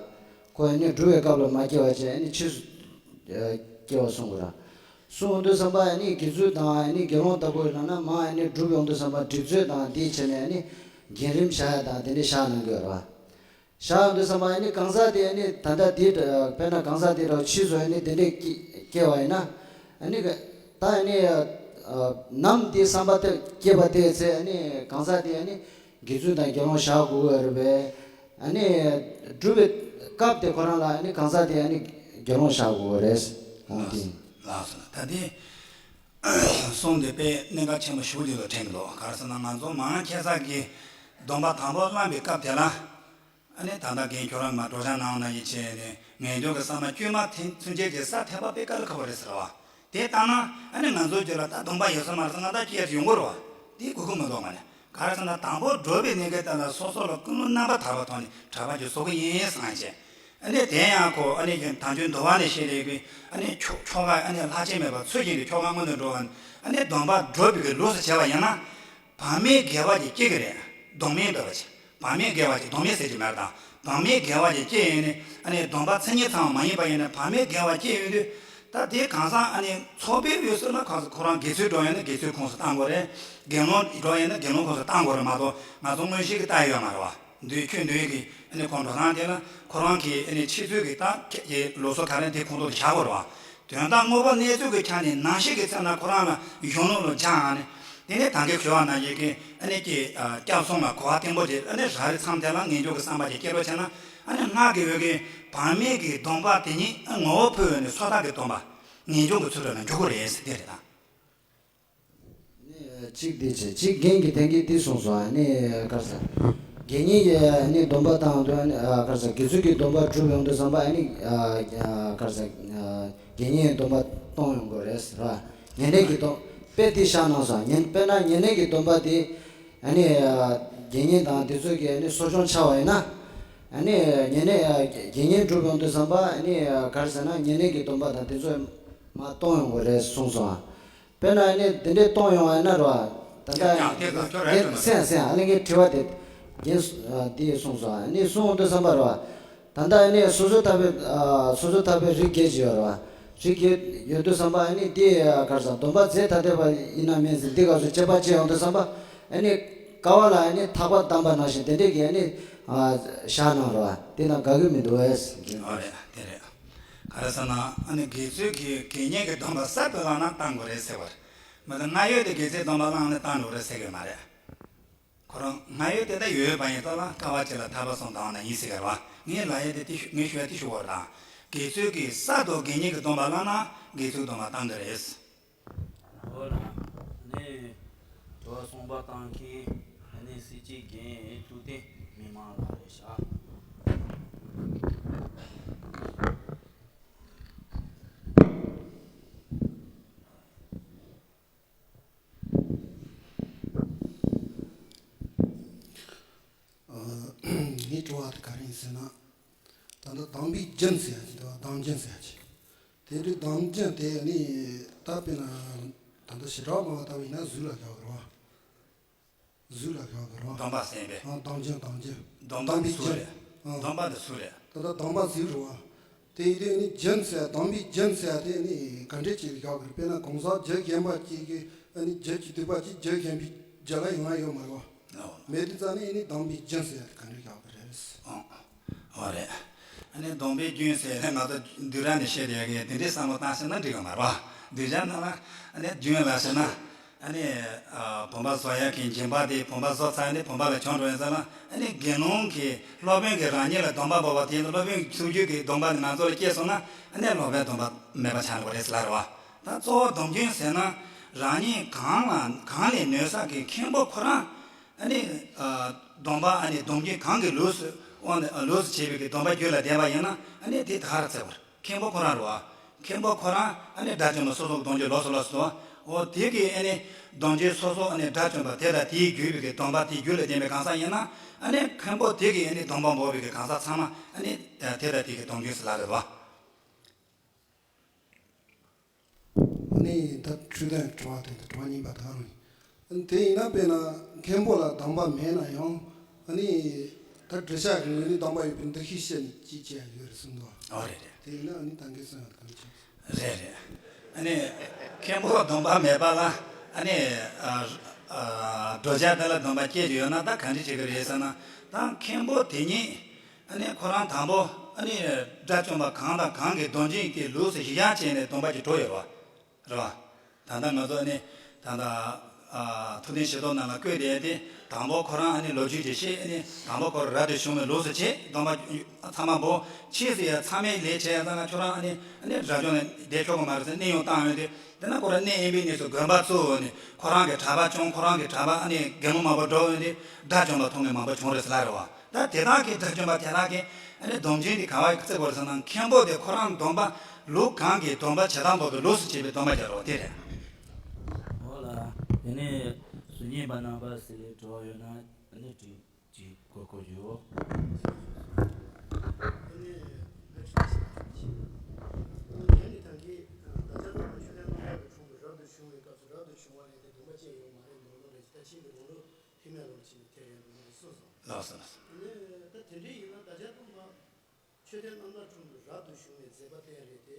ཁོ་ནི་སྒྲུབ་པའི་སྐབས་ལ་མ་སྐྱེ་བ་བྱས་ནི་ཕྱིས་སུ་སྐྱེ་བ་གསུང་དགོས་ར། གསུང་དུས་ཙམ་པ་ནི་དགེ་ཚུལ་དང་ནི་དགེ་སློང་ལྟ་བུ་ལ་ན་མ་ནི་སྒྲུབ་ཡོང་དུས་ཙམ་པ་སྒྲིག་ཚོད་དང་དེའི་ཆེད་ནས་ནི་རྒན་རིམ་བཞག་ཡ་དང་དེ་འདྲ་བཞག་གནང་གི་ཡོད་ར། བཞག་ཡོང་དུས་ཙམ་པ་ནི་གང་ཟག་དེ་ནི་ད་ལྟ་དེ་དཔེར་ན་གང་ཟག་དེ་འདྲ་ཕྱིས་སུ་ནི་དེ་འདྲས་སྐྱེ་བ་ཡིན་ན་ནི་ད་ནི་ནམ་དེ་བསམ་པ་དེ་སྐྱེས་པ་དེའི་ཚེ་ནི་གང་ཟག་དེ་ནི། དགེ་ཚུལ་དང་དགེ་སློང་བཞག་དགོས་ཀྱི་རེད་པས། ཨ་ནི། སྒྲུབ་པའི་སྐབས་དེ་ཁོ་རང་ལ་ཨ་ནི་གང་ཟག་དེ་ཨ་ནི་དགེ་སློང་བཞག་དགོས་རེད། འོང་དེ། ལགས་སོ། ད་དེ། གསུང་དེ་དཔེ་གནད་འགག་ཆེན་པོ་ཞེ་པོ་ཅིག་ལ་དྲན་གྱི་འདུག་ག་རེ་ཟེར་ན་ང་ཚོ་མང་ཆེ་ས་གིས་སྡོམ་པ་དང་པོ་བླངས་པའི་སྐབས་དེ་ལ། ཨ་ནི་ད་ལྟ་རྒན་ཁྱོད་རང་མ་སྒྲོག་སྦྱང་གནང་ན་ཡིན་བྱས་ནས་ངེས་འབྱུང་གི་བསམ་པ་བཅོས་མ་ཐེངས་ཚུན་ཆད་ཀྱི་ས་ཐེ་བ་དཔེ་དཀའ་ལས་ཁག་པོ་རེད་ཟེར་བ། དེ་ལྟ་ན་ཨ་ནི་ང་ཚོའི་རྒྱུད་ལ་ད་སྡོམ་པ་ཡོད་ས་མ་རེད་ཟེར་ང་ད་སྐྱེས་ཡོང་གི་རེད་བ། དེ་དགོས་ཀྱི་མི་འདུག་མ་ནི་ག་རེ་ཟེར་ན་དང་པོ་སྒྲུབ་པའི་གནས་སྐབས་དེ་ལ་སོ་སོ་ལ་ཀུན་སློང་རྣམ་པར་དག་པ་ཐོག་ནས་གྲྭ་པ་ཅིག་བཟོ་གི་ཡིན་བསམ་བྱས། ཨ་ནི་དེ་ཡང་ཁོ་ཨ་ནི་དང་ཆོས་འདུལ་བ་ནས་བཤད་ལས་ཀྱི་ཨ་ནི་ཆོ་ཆོ་ག་ཨ་ནི་ལྷག་ཆད་མེད་པར་ཚུལ་བཞིན་དུ་ཆོ་ག་སྔོན་དུ་འགྲོ་བ་ཨ་ནི་སྡོམ་པ་སྒྲུབ་པའི་གི་ལུགས་སུ་བྱས་པ་ཡིན་ན། བག་མེད་དགེ་བ་ཅིག་སྐྱེ་གི་རེད། སྡོམ་མེད་འདོད་པ་ཅིག་བག་མེད་དགེ་བ་ཅིག་སྡོམ་མེད་ཟེར་གྱི་མེད་དང་། བག་མེད་དགེ་བ་ཅིག་སྐྱེ་ཡོང་ནས་ཨ་ནི་སྡོམ་པ་མཚན་ཉིད་ཚང་བ་མ་ཡིན་པ་ཡིན་ན་བག་མེད་དགེ་བ་སྐྱེ་ཡོང་དུས། ད་དེ་གང་ཟག་ཨ་ནི་ཚོགས་པའི་དབུས་སུ་ལ་གང་ཟག་ཁོ་རང་དགེ་ཚུལ་སྒྲུབ་ཡོང་ན་དགེ་ཚུལ་ཁོངས་སུ་བཏང་དགོས་རེད། དགེ་སློང་སྒྲུབ་ཡོང་ན་དགེ་སློང་ཁོངས་སུ་བཏང་དགོས་རེད་མ་གཏོགས་ང་ཚོ་མངོན་ཤེས་ཀྱིས་བལྟ་ཡོད་མ་རེད་བ། འདུས་ཁྱོད་འདུས་ཀྱི་ཨ་ནི་ཁོང་འགྲོ་སྟངས་དེ་ལ་ཁོ་རང་གི་ཨ་ནི་ཕྱི་ཚུལ་གྱི་ད་ཁྱེད་ཀྱི་ལུགས་སྲོལ་ག་རེ་དེ་ཁོང་ཚོ་ལ་བཞག་དགོས་རེད་བ། དོན་དག་དངོས་པོ་གནས་ཚུལ་གྱི་ཆ་ནས་ནང་བཞིན་གྱི་ཚེ་ན་ཁོ་རང་ལ་གཞུང་ལུགས་ལ་སྦྱངས་ནས། དེ་ནས་ད་གིན་ཞུ་བ་ནང་བཞིན་གྱི་ཨ་ནི་ཀྱི་སྐྱབས་གསུམ་ལ་གོ་བ་བརྟན་པོ་ཅིག་ཨ་ནི་རག་རེད་མཚམས་དེ་ལ་ངེས་འབྱུང་གི་བསམ་པ་ཅིག་སྐྱེ་རོགས་བྱས་ན། ཨ་ནི་སྔགས་ཀྱི་འོད་ཀྱི་བར་མེད་ཀྱི་སྡོམ་པ་དེ་ཉིད་ངོ་བོ་འཕོ་བའི་ནི་སོ་ཐར་གྱི་སྡོམ་པ་ངེས་འབྱུང་གི་ཚུལ་ཁྲིམས་ལ་འཇུག་དགོས་རེད་ཟེར་དེ་རེད་ད། ནི་གཅིག་དེ་བྱས་གཅིག་རྒན་གྱིས་དེང་གི་དེ་གསུངས་སོང་། ཨ་ནི་ག་རེ་ཟེར། དགེ་བསྙེན་གྱི་ཨ་ནི་སྡོམ་པ་བཏང་དུས་ཨ་ནི་ཨ་ག་རེ་ཟེར་དགེ་ཚུལ་གྱི་སྡོམ་པ་སྒྲུབ་ཡོང་དུས་ཙམ་པ་ཨ་ནི་ཨ་ཨ་ག་རེ་ཟེར་ཨ་དགེ་བསྙེན་སྡོམ་པ་གཏོང་ཡོང་དགོས་རེད་ཟེར་བ། ཉེ་གནས་ཀྱི་སྡོམ་དཔེ་དེ་བཞག་གནང་སོང་། ཉེ་དཔེར་ན་ཉེ་གནས་ཀྱི་སྡོམ་པ་དེ་ཨ་ནི་ཨ་དགེ་བསྙེན་དང་དེ་ཚོ་གི་ཨ་ནི་གསོ་སྦྱོང་བྱ་བ་ཡིན་ན། ཨ་ནི་ཉེ་གནས་ཨ་དགེ་བསྙེན་སྒྲུབ་ཡོང་དུས་ཙམ་པ་ཨ་ནི་ཨ་ག་རེ་ཟེར་ན་ཉེ་གནས་ཀྱི་སྡོམ་པ་དང་དེ་ཚོ་མར་གཏོང་ཡོང་དགོས་རེད་གསུངས་སོང་། དཔེར་ན་ཨ་ནི་དེ་འདྲས་གཏོང་ཡོང་བ་ཡིན་ན་རོ། ད་ལྟ་ཡང་དེ་ཚོ་ཁྱོད་རང་རྒན་ཚོ་ན་སེམས་སེམས་ཨ་ལེ་ངའི་དྲི་བ་དེ་རྒན་སུ་ཨ་དེ་གསུངས་སོང་། ཨ་ནི་གསུངས་འོང་དུས་ཙམ་པ་རོ། ད་ལྟ་ཨ་ནི་སོ་སོ་ཐར་པའི་ཨ་སོ་སོ་ཐར་པའི་རིགས་བརྒྱད་ཅིག་ཡོད་རོ། རིགས་བརྒྱད་ཡོད་དུས་ཙམ་པ་ཨ་ནི་དེ་ཨ་ག་རེ་ཟེར་སྡོམ་པ་རྫས་ཐ་དད་པ་ཡིན་ན་མིན་ཟེར་འདི་ག་ཚོད་དཔྱད་པ་བྱེད་ཡོང་དུས་ཙམ་པ་ཨ་ནི་ཀ་བ་ལ་ཨ་ནི་ཐག་པ་བསྡམས་པ་ནང་བཞིན་དེ་འདྲས་ཀྱི་ཨ་ནི་ཨ་བཞག་གནང་རོ། དེ་ན་དགའ་གི་མི་འདུག་ཨེ་ཟེར་གྱི། ཨོ་རེད་དེ་རེད། ག་རེ་ཟེར་ན་ཨ་ནི་དགེ་ཚུལ་གྱི་དགེ་བསྙེན་གྱི་སྡོམ་པ་གསར་དུ་བླངས་ན་བཏང་དགོས་རེད་ཟེར་བ་རེད། མི་ལ་སྔར་ཡོད་དེ་དགེ་ཚུལ་སྡོམ་པ་བླངས་ནས་བཏང་དགོས་རེད་ཟེར་གི་མ་རེད། ཁོ་རང་སྔར་ཡོད་དེ་ད་ཡོད་པ་ཡིན་ཙང་ལ་དཀའ་བ་སྤྱད་ལ་ཐར་པ་གསུམ་དང་ན་ཡིན་ཟེར་གི་རེད་བ། ངས་ལབ་ཡས་དེ་དེ་ཞུ་ངས་ཞུ་ཡས་དེ་ཞུ་བ་རེད་ད། དགེ་ཚུལ་གྱི་གསར་དུ་དགེ་བསྙེན་གྱི་སྡོམ་པ་བླངས་ན་དགེ་ཚུལ་སྡོམ་པ་བཏང་དགོས་རེད། འོ་ལ། ནི། དྲི་བ་གསུམ་པ་བཏང་མཁན་ནི་སྲིད་སྤྱི་རྒན་ཐུབ་བསྟན་མི་མང་ལགས་རེད་ཤག་ངའི་དྲི་བ་དེ་ག་རེ་ཡིན་ཟེར་ན། ད་ལྟ་སྡོམ་པའི་རྒྱུན་ཟེར་ཡ་ཅིག་འདུག་སྡོམ་རྒྱུན་ཟེར་ཡ་ཅིག་དེ་འདྲའི་སྡོམ་རྒྱུན་དེ་ནི་ད་དཔེར་ན་ད་ལྟ་བྱེ་བྲག་སྨྲ་བ་ལྟ་བུ་ཡིན་ན་གཟུགས་ལ་བཞག་དགོས་རེད་བ། གཟུགས་ལ་བཞག་དགོས་རེད་བ། སྡོམ་པ་ཟེར་བས། ཨ་སྡོམ་རྒྱུན་སྡོམ་རྒྱུན། སྡོམ་པ་དེ་སུ་རེད། ཨ་སྡོམ་པ་དེ་སུ་རེད། ད་ལྟ་སྡོམ་པ་ཟེར་རེད་བ། དེ་ཡིན་དུས་ནི་རྒྱུན་ཟེར་སྡོམ་པའི་རྒྱུན་ཟེར་དེ་ནི་ག་འདྲས་ཅིག་ལ་བཞག་དགོས་རེད། དཔེར་ན་གང་ཟག་རྒྱུད་གཞན་པ་ཅིག་གིས་ཨ་ནི་རྒྱུད་ཀྱི་སྡིག་པ་ཅིག་རྒྱུད་གཞན་པའི་རྒྱུད་ལ་ཡོང་ཡ་ཡོད་མ་རེད་བ། མེད་དུས་ཙང་ནི་ཨ་ནི་སྡོམ་པའི་རྒྱུན་ཟེར་ཡ་དེ་ག་འདྲས་བཞག་དགོས་རེད། ཨང་། འོ་རེད། ཨ་ནི་སྡོམ་པའི་རྒྱུན་ཟེར་ནས་ང་ཚོ་བསྡུས་གྲྭ་ནས་བཤད་བསྡད་ཡག་གི་དེ་འདྲའི་བསམ་བློ་བཏང་ཤེས་ན་འགྲིག་གི་མ་རེད་བ། བསྡུས་གྲྭ་ནང་ལ་ཨ་ནི་རྒྱུན་ལ་ཟེར་ན་ཨ་ནི་ཨ་བུམ་པ་བཟོ་ཡག་གི་སྦྱིན་པ་དེ་བུམ་པ་བཟོ་ཚར་ནས་བུམ་པ་ལ་གྱོང་འགྲོ་ཡོང་ཙང་ལ་ཨ་ནི་དགེ་སློང་གི་སློབ་དཔོན་གྱིས་རང་ཉིད་ལ་སྡོམ་པ་འབོགས་པ་དེ་ཡིན་ན་སློབ་དཔོན་གྱི་ཐུགས་རྒྱུད་ཀྱི་སྡོམ་པ་ནི་ང་ཚོ་ལ་སྐྱེས་སོང་ན་ཨ་ནི་སློབ་པའི་སྡོམ་པ་མེད་པ་ཆགས་འགྲོ་གི་རེད་ཟེར་ལབ་རེད་བ། ད་གཙོ་བོ་སྡོམ་རྒྱུན་ཟེར་ན་རང་ཉིད་གང་ལ་གང་ལས་ནུས་ས་གི་མཁན་པོ་ཁོ་རང་ཨ་ནི་ཨ་སྡོམ་པ་ཨ་ནི་སྡོམ་རྒྱུན་གང་གི་ལུགས་སུ་དབང་ནས་ལུགས་སུ་བྱས་པའི་གི་སྡོམ་པ་རྒྱུད་ལ་ལྡན་པ་ཡིན་ན་ཨ་ནི་དེ་ད་ག་རང་འཚལ་བར་མཁན་པོ་ཁོ་རང་རེད་བ། མཁན་པོ་ཁོ་རང་ཨ་ནི་དགྲ་བཅོམ་པ་སོ་སོ་གི་སྡོམ་རྒྱུན་ལོགས་སུ་ལོགས་སུ་འདུག་འོ་དེ་གི་ཨ་ནི་སྡོམ་རྒྱུན་སོ་སོ་ཨ་ནི་དགྲ་བཅོམ་པ་དེ་དང་དེའི་རྒྱུད་པའི་གི་སྡོམ་པ་དེ་རྒྱུད་ལ་ལྡན་པའི་གང་ཟག་ཡིན་ན་ཨ་ནི་མཁན་པོ་དེ་གི་ཨ་ནི་སྡོམ་པ་འབོགས་པའི་གི་གང་ཟག་ཚང་མ་ཨ་ནི་དེ་དང་དེ་གི་སྡོམ་རྒྱུན་ཟེར་ལབ་རེད་བ། ཨ་ནི་ད་འཕྲོས་དོན་དྲི་བ་དེ་དང་དྲི་བ་གཉིས་པ་དག་རང་ཡིན། དེ་ཡིན་ན་དཔེར་ན་མཁན་པོ་ལ་སྡོམ་པ་མེད་ན་ཡང་ཨ་ནི་ད་འདྲི་ཆགས་ཀྱི་ངོས་ནས་སྡོམ་པ་ཡོད་པའི་འདུ་ཤེས་བཤད་ནས་ཅིག་བྱས་ཡོད་རེད་གསུངས་འདུག་ཨོ་རེད་རེད། དེ་ཡིན་ན་ཨ་ནི་ད་གིན་གསུངས་ཡོད་གང་ཅི། རེད་རེད། ཨ་ནི་མཁན་པོ་སྡོམ་པ་མེད་པ་ལ་ཨ་ནི་ཨ་ཨ་འདོད་ཆགས་དེ་ལ་སྡོམ་པ་སྐྱེས་ཀྱི་ཡོད་ན་ད་གང་འདྲ་བྱེད་ཀྱི་རེད་ཟེར་ན་ད་མཁན་པོ་དེ་ཉིད། ཨ་ནི་ཁོ་རང་དང་པོ་ཨ་ནི་དགྲ་བཅོམ་པ་གང་དང་གང་གི་སྡོམ་རྒྱུན་དེ་ལུགས་སུ་གཞི་བཞག་བྱས་ནས་སྡོམ་པ་ཅིག་འགྲོ་ཡོད་རེད་བ། རེད་བ། ད་ལྟ་ང་ཚོ་ཨ་ནི་ད་ལྟ་ཨ་ཐུབ་བསྟན་ཞལ་ཏོག་ནང་ལ་བཀོད་བསྡད་དེ་དང་པོ་ཁོ་རང་ཨ་ནི་ལོ་རྒྱུས་དེ་བཤད། ཨ་ནི་དང་པོ་ཁོ་རང་རབ་ཏུ་བྱུང་བའི་ལུགས་སུ་བྱས་སྡོམ་པ་ཚང་མ་འབོགས། ཕྱིས་སུ་ཡང་ཚང་མས་ལས་བྱས་ཡང་ད་ང་ཁྱོད་རང་ཨ་ནི་ཨ་ནི་རབ་བྱུང་ནས་བསྡད་ཆོག་གི་མ་རེད་ཟེར་གནས་དབྱུང་བཏང་ཡོད་དེ། དེ་ན་ཁོ་རང་གནས་དབེན་པའི་གནས་སུ་དགོན་པ་བཙུགས་ནས་ཁོ་རང་གི་གྲྭ་པ་བྱུང་། ཁོ་རང་གི་གྲྭ་པ་ཨ་ནི་རྒན་མོ་མང་པོ་འགྲོ་ཡོང་དེ་དགྲ་བཅོམ་པ་མཐོང་མཁན་མང་པོ་བྱུང་རེད་ཟེར་ལབ་རེད་བ། ད་དེ་དག་གི་དགྲ་བཅོམ་པ་དེ་དག་གི་ཨ་ནི་སྡོམ་རྒྱུན་དེ་ག་བ་བརྩི་དགོས་རེད་ཟེར་ན་མཁན་པོ་དེ་ཁོ་རང་སྡོམ་པ་ལུགས་གང་གི་སྡོམ་པ་བྱེད་སྟངས་པོ་གི་ལུགས་སུ་བྱས་པའི་སྡོམ་པ་རྒྱག་རོགས་དེ་རེད། འོ་ལ། དེ་ནས་གཟུ་བརྙན་པ་རྣམ་པ་སི་ལེ་འགྲོ་ཡོད་ན་ཨ་ནི་དྲི་ཅིག་གོ་གོ་ཡོད། ལགས་སོ། ལགས་སོ། ད་དེ་འདྲ་ཡིན་ན་བདག་ཅག་སྟོན་པ་ཆོས་ལྡན་རྣམ་དག་དྲུང་དུ་རབ་ཏུ་བྱུང་བའི་མཛད་པ་བསྟན་རེད་དེ།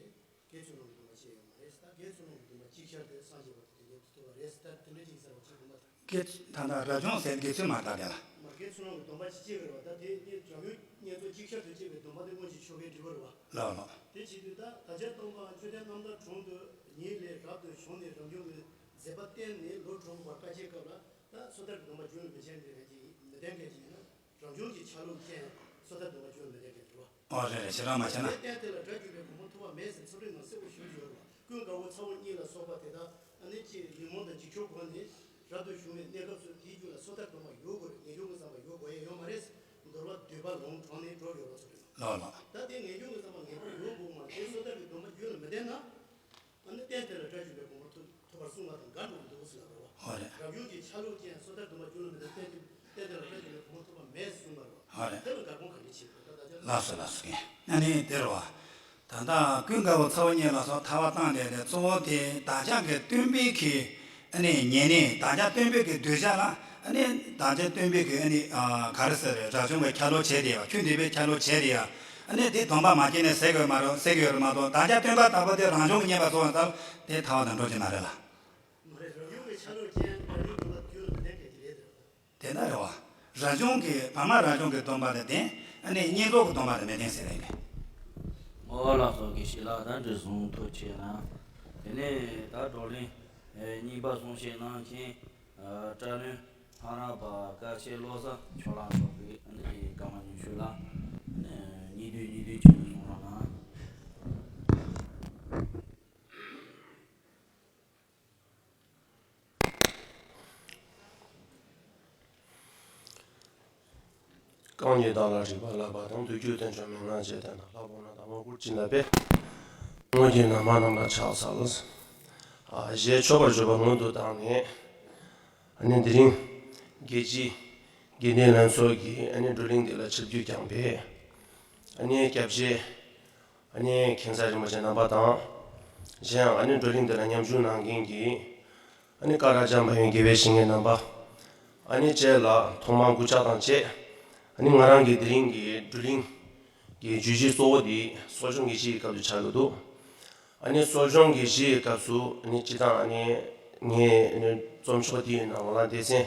དགེ་ཚུལ་སློང་གི་སྡོམ་པ་བཅས་ཡོད་མ་རེད་ཟེར། ད་དགེ་ཚུལ་སློང་གི་སྡོམ་པ་གཅིག་ཤར་ཏེ་སངས་རྒྱས་པ་དེ་དེ་ཉིད་དུ་ཐུབ་པ་རེད་ཟེར། ད་དེ་འདྲ་ཅིག་ཟེར་བ་ཅིག་སྒོམ་པ་དང་། དགེ་ད་ལྟ་རབ་བྱུང་ཟེར་དགེ་ཚུལ་མ་དག་དེ་ལ། མ་ རྒན་ཚུལ་ཁྲིམས་ཀྱི་སྡོམ་པ་ཅིག་སྐྱེས་པ་རེད་བ། ད་དེ་ནི་རང་ཡུལ་མཉེས་རྫོགས་གཅིག་ཆར་དུ་སྐྱེས་པའི་སྡོམ་པ་དེ་སྔོན་གྱི་ཆོ་གའི་སྒྲིབ་པ་རེད་བ། ལགས་ལགས། དེ་བྱེད་དུས་ད་བདག་ཅག་སྟོང་པ་མཆོད་རྟེན་རྣམ་དག་དྲུང་དུ་ཉིད་ལས་རབ་ཏུ་བྱུང་ནས་རབ་འབྱུང་གི་མཛད་པ་བསྟན་ནས་ལོ་དྲུག་བར་དཀའ་སྤྱད་སྐབས་ལ། ད་སོ་ཐར་གྱི་སྡོམ་པ་རྒྱུན་ལ་མི་བྱེད་མཁན་ཅིག་ཡིན་ན། རང་བྱུང་གི་ཆ་ལུགས་ཅན་སོ་ཐར་སྡོམ་པ་རྒྱུན་ལ་མི་བྱེད་མཁན་རེད་བ། ཨོ་རེད་རེད། ཞེ་དྲག་མ་བྱས་ན། དེ་རྟེན་དེ་ལ་དགྲ་བཅོམ་པའི་གོ་འཕང་ཐོབ་པ་མེད་ཟེར་ཚུལ་ཁྲིམས་ནང་གསལ་པོ་ཞུ་གི་ཡོད་རེད་བ། ཀུན་དགའ་བོ་ཚ་བོ་གཉིས་ལ་སོགས་པ་དེ་དག་ཨ་ནི་ཅིག་ཉོན་མོངས་དང་འཇིགས་ཆོག་སྒོ་ནས་རབ་ཏུ་བྱུང་བའི་གནས་སྐབས་སུ་དེའི་རྒྱུད་ལ་སོ་ཐར་སྡོམ་པ་ཡོད་དགོས་རེད། ངེས་འབྱུང་གི་བསམ་པ་ཡོད་དགོས་ཡས་ཡོད་མ་རེད། འདོར་བ་འདོད་པ་ལོངས་གྲོགས་ནས་གྲོགས་ཡོད་པ་ཚོ་རེད། ལགས་ལགས། ད་དེ་ངེས་འབྱུང་གི་བསམ་པ་ངེས་པར་ཡོད་དགོས་མ་རེད། སོ་ཐར་གྱི་སྡོམ་པ་རྒྱུད་ལ་མི་བསྟེན་ན། ཨ་ནི་རྟེན་དེ་ལ་དགྲ་བཅོམ་པའི་གོ་འཕང་ཐོབ་ཐོབ་པར་གསུངས་པ་དང་འགལ་འགྲོ་གི་འདུག་ཟེར་ལབ་པ་རེད་བ། ཧོ་རེད། རབ་བྱུང་གི་ཆ་ལུགས་ཅན་སོ་ཐར་སྡོམ་པ་རྒྱུད་ལ་མི་བསྟེན་ཏེ་རྟེན་དེ་ལ་དགྲ་བཅོམ་པའི་གོ་འཕང་ཐོབ་པ་མེད་གསུངས་པ་རེད་བ། ཧོ་རེད། དེ་ལ་འགལ་སྤོང་ག་འདྲ་བྱེད་དགོས། ད་ལྟ་ལགས་སོ་ལགས་སོ། ཨ་ནི་དེ་རེད་བ། ད་ལྟ་ཀུན་དགའ་བོ་ཚ་བོ་གཉིས་ལ་སོགས་ཐར་པ་བཏང་བསྡད་དེ། གཙོ་བོ་དེ་བདག་ཅག་གི་སྟོན་པའི་གི་ཨ་ནི་ཉེ་གནས། བདག་ཅག་སྟོན་པའི་གི་གདུལ་བྱ་ལ། ཨ་ནི་བདག་ཅག་སྟོན་པའི་གི་ཨ་ནི་ཨ་ག་རེ་ཟེར་རེད། རབ་བྱུང་གི་ཆ་ལུགས་བྱས་ཏེ་ཡ། ཆོས་འདུལ་བའི་ཆ་ལུགས་བྱས་ཏེ་ཡ། ཨ་ནི་དེ་སྡོམ་པ་མ་སྐྱེས་ནས་ཟེར་གི་ཡོད་མ་རེད། ཟེར་གི་ཡོད་རེད་མ་གཏོགས། བདག་ཅག་སྟོན་པ་དག་པོ་དེ་རང་བྱུང་གི་མཉེས་པ་སོང་བ་ཙང་དེ་ཐར་པ་དང་འགྲོགས་ཀྱི་མ་རེད་ལ། མ་རེད། རབ་བྱུང་གི་ཆ་ལུགས་ཅན་བར་མའི་སྡོམ་པ་རྒྱུད་ལ་མི་བསྟེན་མཁན་ཅིག་རེད་དེ། དེ་འདྲ་རེད་བ། རབ་བྱུང་གི་བར་མ་རབ་བྱུང་གི་སྡོམ་པ་དེ་བསྟེན། ཨ་ནི་བསྙེན་རྫོགས་ཀྱི་སྡོམ་པ་དེ་མི་བསྟེན་ཟེར་རེད། ཨོ་ལགས་སོ། དགེ་བཤེས་ལགས་ད་འདྲ་གསུང་ཐུགས་ཆེ་གནང་། དེ་ནས་ད་བགྲོ་གླེང་ཨེ་གཉིས་པ་གསུང་བཤད་གནང་མཁན་ཨ་བཀྲ་ལོས་ལྷ་རམས་པ་དཀར་ཆེ་བློ་བཟང་མཆོག་ལ་སོགས་པའི་ཨ་ནི་ཀརྨ་ཉི་ཤུ་ལགས་ཨ་ནི་གཉིས་མཐུད་གཉིས་མཐུད་བྱས་ནས་གསུང་རོགས་གནང་། རྐང་གཉིས་བདག་ལ་རིག་པ་བསླབ་པ་དང་། མདུན་བསྐྱེད་རྟེན་མཆོག་མན་ངག་བཅས་བསྟན་ན། ལྷ་བོར་ན་དམ་པ་བཀུར་བྱིན་རླབས་པས། དངོས་ཀྱི་ནམ་མཁའ་རྣམས་ལ་ཕྱག་འཚལ། ཨ་ཞེས་མཆོད་པར་བརྗོད་པ་སྔོན་དུ་བཏང་ནས། ཨ་ནི་དེ་རིང་རྒྱལ་སྤྱིའི་དགེ་ལྡན་ལྷན་ཚོགས་ཀྱི་ཨ་ནི་བགྲོ་གླེང་འདི་ལ་ཆིབས་བསྒྱུར་བསྐྱངས་པའི་ཨ་ནི་སྐྱབས་རྗེ་ཨ་ནི་མཁན་ས་རིན་པོ་ཆེ་རྣམ་པ་དང་། གཞན་ཡང་ཨ་ནི་བགྲོ་གླེང་འདི་ལ་མཉམ་ཞུགས་གནང་མཁན་གྱི་ཨ་ནི་ཀ་ར་ལྕམ་པ་ཡོན་དགེ་བའི་བཤེས་གཉེན་རྣམ་པ། ཨ་ནི་བཅས་ལ་ཐོག་མར་གུས་ཕྱག་དང་བཅས། ཨ་ནི་ང་རང་གི་དེ་རིང་གི་བགྲོ་གླེང་གི་བརྗོད་གཞི་གཙོ་བོ་འདི་གསོ་སྦྱོང་གི་གཞི་ཡི་སྐབས་སུ་ཆགས་ཀྱི་འདུག་ཨ་ནི་གསོ་སྦྱོང་གི་གཞི་ཡི་སྐབས་སུ་ཨ་ནི་སྤྱིར་བཏང་ཨ་ནི་ངའི་ཨ་ནི་རྩོམ་ཤོག་འདི་ཡི་ནང་ལ་སྡེ་ཚན་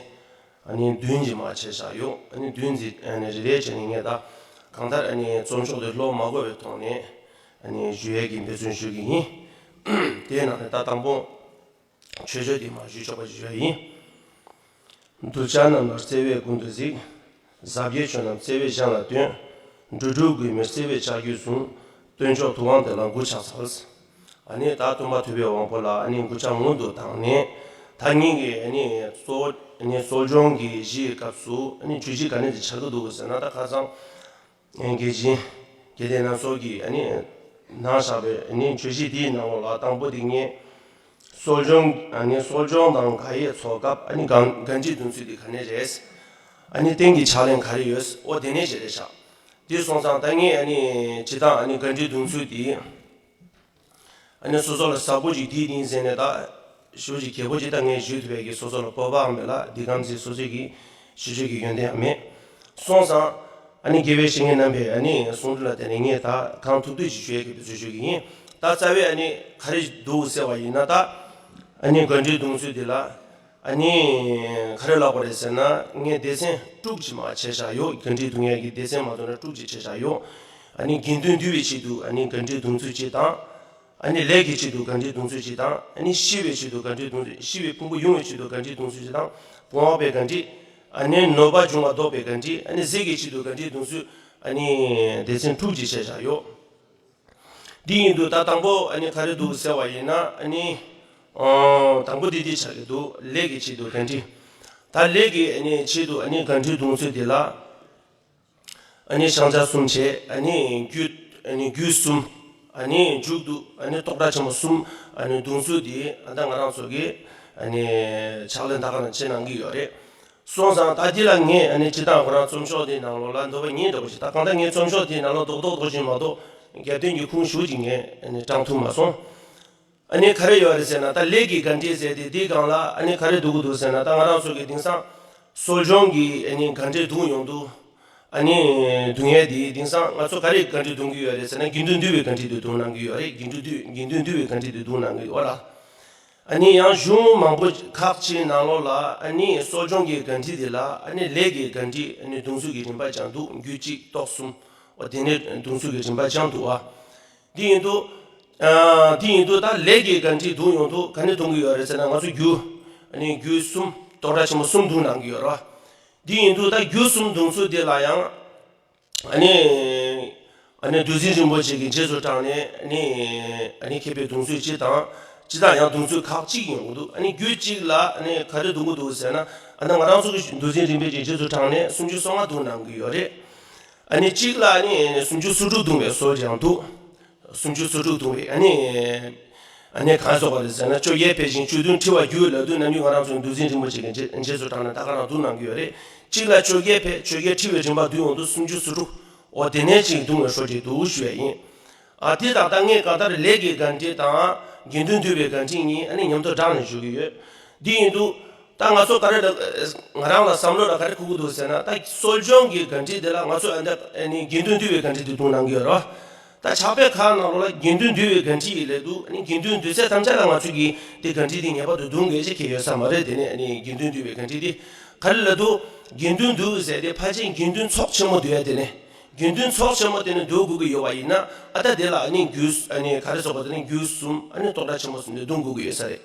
ཨ་ནི་བདུན་གྱི་མར་ཕྱེ་བཞག་ཡོད། ཨ་ནི་བདུན་ཚིག་ཨ་ནི་རེ་རེ་བྱས་ནས་ངས་ད་གང་ལྟར་ཨ་ནི་རྩོམ་ཤོག་འདི་ཀློག་མ་དགོས་པའི་ཐོག་ནས་ཨ་ནི་ཞུ་ཡས་ཀྱི་འབད་བརྩོན་ཞུ་གི་ཡིན། དེའི་ནང་ནས་ད་དང་པོ། མཆོད་བརྗོད་འདི་མར་ཞུ་ཆོག་པ་ཞུ་ཡ་ཡིན། གདུལ་བྱ་རྣམས་ལ་བརྩེ་བས་ཀུན་ཏུ་གཟིགས། ཟབ་རྒྱས་ཆོས་རྣམས་བརྩེ་བས་གཞན་ལ་སྟོན། འགྲོ་དྲུག་མགོན་མེད་བརྩེ་བས་ལྕགས་ཀྱུས་བཟུང་། སྟོན་མཆོག་ཐུབ་དབང་དེ་ལ་གུས་ཕྱག་འཚལ། ཨ་ནི་ད་སྟོན་པ་ཐུབ་པའི་དབང་པོ་ལ་ཨ་ནི་གུས་ཕྱག་སྔོན་དུ་བཏང་ནས། ད་ངེད་ཀྱི་ཨ་ནི་གཙོ་བོ་ཨ་ནི་གསོ་སྦྱོང་གི་གཞི་ཡི་སྐབས་སུ་ཨ་ནི་བརྗོད་གཞི་ག་ནས་དེ་ཆགས་ཀྱི་འདུག་ཟེར་ན། ད་ཁ་སང་། ཨེ་དགེ་ཆེ་དགེ་ལྡན་ལྷན་ཚོགས་ཀྱིས་ཨ་ནི་གནང་བཞག་པའི་ཨ་ནི་བརྗོད་གཞི་འདིའི་ནང་ལོགས་ལ་དང་པོ་འདི་ངས་གསོ་སྦྱོང་ཨ་ནི་གསོ་སྦྱོང་དང་དགག་དབྱེ་ཚོགས་སྐབས་ཨ་ནི་གང་གང་འགྲིག་གདུང་ཚུལ་འདི་ག་ནས་རེད། ཨ་ནི་རྟེན་གྱི་ཕྱག་ལེན་ག་རེ་ཡོད། ཨོ་དེ་ནས་བྱས་རེད་ཤག་དེ་སོང་ཙང་ད་ངས་ཨ་ནི་སྤྱིར་བཏང་ཨ་ནི་གང་འགྲིག་གདུང་ཚུལ་འདི། ཨ་ནི་སོ་སོ་ལ་ཟབ་པོ་ཅིག་དེའི་སྟེང་ཟེར་ནས་ད་ཞུ་ཅིག་གལ་པོ་ཅིག་ད་ངས་ཞུས་ཐུབ་པའི་གི་སོ་སོ་ལ་སྤོབས་པའང་མེད་ལ། འདི་གམ་ཚིག་སོ་སོའི་གི་ཞུ་ཆོག་གི་ཡོན་ཏན་ཡང་མེད། སོང་ཙང་ཨ་ནི་དགེ་བའི་བཤེས་གཉེན་རྣམ་པས་ཨ་ནི་གསུང་དོན་ལ་བརྟེན་ནས་ངས་ད་གང་ཐུབ་ཐུབ་ཅིག་ཞུ་ཡས་ཀྱི་འབད་བརྩོན་ཞུ་གི་ཡིན། ད་རྩ་བའི་ཨ་ནི་ག་རེ་འདུག་ཟེར་བ་ཡིན་ན། ད་ཨ་ནི་གང་འགྲིག་གདུང་ཚུལ་འདི་ལ། ཨ་ནི་ག་རེ་ལབ་དགོས་རེད་ཟེར་ན། ངས་སྡེ་ཚན་དྲུག་ཅིག་མར་ཕྱེ་བཞག་ཡོད། གང་འགྲིག་གདུང་ཡས་ཀྱི་སྡེ་ཚན་མ་གཏོགས་ན་དྲུག་ཅིག་ཕྱེ་བཞག་ཡོད། ཨ་ནི་དགེ་འདུན་འདུལ་བའི་ཆེད་དུ་ཨ་ནི་གང་འགྲིག་གདུང་ཚུལ་གཅིག་དང་། ཨ་ནི་ལས་ཀྱི་ཆེད་དུ་གང་འགྲིག་གདུང་ཚུལ་གཅིག་དང་། ཨ་ནི་ཤི་བའི་ཆེད་དུ་གང་འགྲིག་གདུང་ཚུལ། ཤི་བའི་ཕུང་པོ་དབྱུང་བའི་ཆེད་དུ་གང་འགྲིག་གདུང་ཚུལ་གཅིག་དང་། སྤོང་བ་པའི་གང་འགྲིག་ཨ་ནི་ནོར་པ་འབྱུང་བ་བཟློག་པའི་གང་འགྲིག་ཨ་ནི་ཟས་ཀྱི་ཆེད་དུ་གང་འགྲིག་གདུང་ཚུལ། ཨ་ནི་སྡེ་ཚན་དྲུག་ཅིག་ཕྱེ་བཞག་ཡོད། འདི་ཡིན་དུས་ད་དང་པོ་ཨ་ནི་ག་རེ་འདུག་ཟེར་བ་ཡིན་ན། ཨ་ནི་ཨོ་དང་པོ་འདི་འདི་ཆགས་ཀྱི་འདུག་ལས་ཀྱི་ཆེད་དུ་གང་འགྲིག་ད་ལས་ཀྱི་ཨ་ནི་ཆེད་དུ་ཨ་ནི་གང་འགྲིག་གདུང་ཚུལ་འདི་ལ། ཨ་ནི་ཤང་ཆ་གསུམ་བྱས། ཨ་ནི་རྒྱུད་ཨ་ནི་རྒྱུད་གསུམ། ཨ་ནི་མཇུག་ཏུ་ཨ་ནི་རྟོགས་གྲྭ་ཆེན་མོ་གསུམ། ཨ་ནི་གདུང་ཚུལ་འདི་ཨ་ད་ང་རང་ཚོ་གི་ཨ་ནི་ཕྱག་ལེན་ད་ག་རང་བྱེད་གནང་གི་ཡོད་རེད། སོང་ཙང་ད་འདི་ལ་ངས་ཨ་ནི་སྤྱིར་བཏང་ཁོ་རང་རྩོམ་ཤོག་འདིའི་ནང་ལོགས་ལ་འདོད་པ་ངེས་འདྲ་པོ་ཞིག་ད་གང་ལྟར་ངས་རྩོམ་ཤོག་འདིའི་ནང་ལོགས་རྡོག་རྡོག་རྡོག་ཅིག་མ་གཏོགས་རྒྱབ་རྟེན་གྱི་ཁུངས་ཞུ་ཅིག་ངས་ཨ་ནི་དྲང་ཐུབ་མ་སོང་། ཨ་ནི་ག་རེ་ཡོད་རེད་ཟེར་ན། ད་ལས་ཀྱི་གང་འགྲིག་ཟེར་ཏེ་འདིའི་སྒང་ལ་ཨ་ནི་ག་རེ་འདུག་གི་འདུག་ཟེར་ན། ད་ང་རང་ཚོ་གི་དེང་སང་གསོ་སྦྱོང་གི་ཨ་ནི་གང་འགྲིག་འདུག་ཡོང་དུས། ཨ་ནི་འདུག་ཡས་དེ་དེང་སང་ང་ཚོ་ག་རེ་གང་འགྲིག་འདུག་གི་ཡོད་རེད་ཟེར་ན། དགེ་འདུན་འདུལ་བའི་གང་འགྲིག་དེ་འདུག་གནང་གི་ཡོད་རེད། དགེ་འདུན་འདུལ་དགེ་འདུན་འདུལ་བའི་གང་འགྲིག་དེ་འདུག་གནང་གི་ཡོད་ལ། ཨ་ནི་ཡང་གཞུང་མང་པོ་ཁག་ཅིག་ནང་ལོགས་ལ་ཨ་ནི་གསོ་སྦྱོང་གི་ག་འདྲི་དེ་ལ་ཨ་ནི་ལས་ཀྱི་ག་འདྲི་ཨ་ནི་བརྡུང་ཚུལ་གྱི་རིམ་པ་ཀྱང་འདུག་རྒྱུད་གཅིག་ལྟོ་གསུམ། འོ་དེ་ནས་བརྡུང་ཚུལ་གྱི་རིམ་པ་ཀྱང་འདུག་བ། འདི་ཡིན་དུས། ཨ། འདི་ཡིན་དུས་ད་ལས་ཀྱི་ག་འདྲི་བརྡུང་ཡོང་དུས་ག་ནས་བརྡུང་གི་ཡོད་རེད་ཟེར་ན། ང་ཚོ་རྒྱུད། ཨ་ནི་རྒྱུད་གསུམ། རྟོག་སྒྲ་ཆེན་མོ་གསུམ་བརྡུང་གནང་གི་ཡོད་རེད་བ། འདི་ཡིན་དུས་ད་རྒྱུད་གསུམ་བརྡུང་ཚུལ་དེ་ལ་ཡང་། ཨ་ནི། ཨ་ནི་བདུད་འཛིན་རིན་པོ་ཆེ་གི་རྗེས་སུ་འབྲངས་ནས་ཨ་ནི། ཨ་ནི་མཁས་པའི་བརྡུང་ཚུལ་སྤྱི་དང་། སྤྱི་དང་ཡང་བརྡུང་ཚུལ་ཁག་ཅིག་ཡོང་གི་འདུག་ཨ་ནི་རྒྱུད་གཅིག་ལ་ཨ་ནི་ག་རེ་བརྡུང་གི་འདུག་ཟེར་ན། ཨ་ནི་ང་རང་ཚོ་གི་བདུད་འཛིན་རིན་པོ་ཆེ་རྗེས་སུ་འབྲངས་ནས་སུམ་ཅུ་སོ་ལྔ་བརྡུང་གནང་གི་ཡོད་རེད། ཨ་ནི་གཅིག་ལ་ཨ་ནི་སུམ་ཅུ་སོ་དྲུག་བརྡུང་བའི་སྲོལ་ཡང་འདུག་སུམ་ཅུ་སོ་དྲུག་བརྡུང་བའི་ཨ་ནི། ཨ་ནི་གང་སོགས་པ་རེད་ཟེར་ན། བཅོ་བརྒྱད་འཕེལ་ཞིང་བཅུ་བདུན་འཁྲི་བར་འགྱུར་ལབ་དུས་ནམ་རྒྱུན་ང་རང་ཚོ་བདུད་འཛིན་རིན་པོ་ཆེ་གི་རྗེས་རྗེས་སུ་འབྲངས་ནས་ད་ག་རང་བརྡུང་གནང་གི་ཡོད་རེད། གཅིག་ལ་བཅོ་བརྒྱད་འཕེལ་བཅོ་བརྒྱད་འཁྲི་བའི་རིམ་པ་བརྡུང་ཡོང་དུས་སུམ་ཅུ་སོ་དྲུག་འོ་དེ་ནས་ཅིག་བརྡུང་བའི་སྲོལ་ཅིག་འདུག་ཞུ་ཡས་ཡིན། ཨ། དེ་དང་ད་ངས་གང་ལྟར་ལས་ཀྱི་ག་འདྲི་དང་དགེ་འདུན་འདུས་པའི་ག་འདྲི་གཉིས་ཨ་ནི་མཉམ་དུ་སྦྲགས་ནས་ཞུ་གི་ཡོད། འདི་ཡིན་དུས། ད་ང་ཚོ་ག་རེ་ལ། ང་རང་ལ་བསམ་བློ་ལ་ག་རེ་འཁོར་གི་འདུག་ཟེར་ན། ད་གསོ་སྦྱོང་གི་ག་འདྲི་དེ་ལ་ང་ཚོ་ཨ་འདི་ཨ་ནི་དགེ་འདུན་འདུས་པའི་ག་འདྲི་དེ་བརྡུང་གནང་གི་ཡོད་རེད་བ། ད་ཕྱག་དཔེ་ཁག་ནང་ལོགས་ལ་དགེ་འདུན་འདུས་པའི་ག་འདྲི་ཡིན་ལབ་དུས་ཨ་ནི་དགེ་འདུན་འདུས་ཚད་ཐམས་ཅད་ལ་ང་ཚོ་གིས་དེ་ག་འདྲི་དེ་ངེས་པར་དུ་བརྡུང་དགོས་ཅེས་ཁེལ་ཡོད་ས་མ་རེད། དེ་ནས་ཨ་ནི་དགེ་འདུན་འདུས་པའི་ག་འདྲི་དེ་ག་རེ་ལབ་དུས། དགེ་འདུན་འདུས་ཟེར་དེ་ཕལ་ཆེར་དགེ་འདུན་ཚོགས་ཆེན་མོ་འདུས་ཡ་དེ་ནས། དགེ་འདུན་ཚོགས་ཆེན་མོ་དེ་ནས་བརྡུང་དགོས་ཀྱི་ཡོད་པ་ཡིན་ན། ཨ། ད་དེ་ལ་ཨ་ནི་རྒྱུད་ཨ་ནི་ག་རེ་ཟེར་དགོས། དེ་ནས་རྒྱུད་གསུམ་ཨ་ནི་རྟོག་སྒྲ་ཆེན་མོ་གསུམ་དེ་བརྡུང་དགོས་ཀྱི་ཡོད་ས་རེད།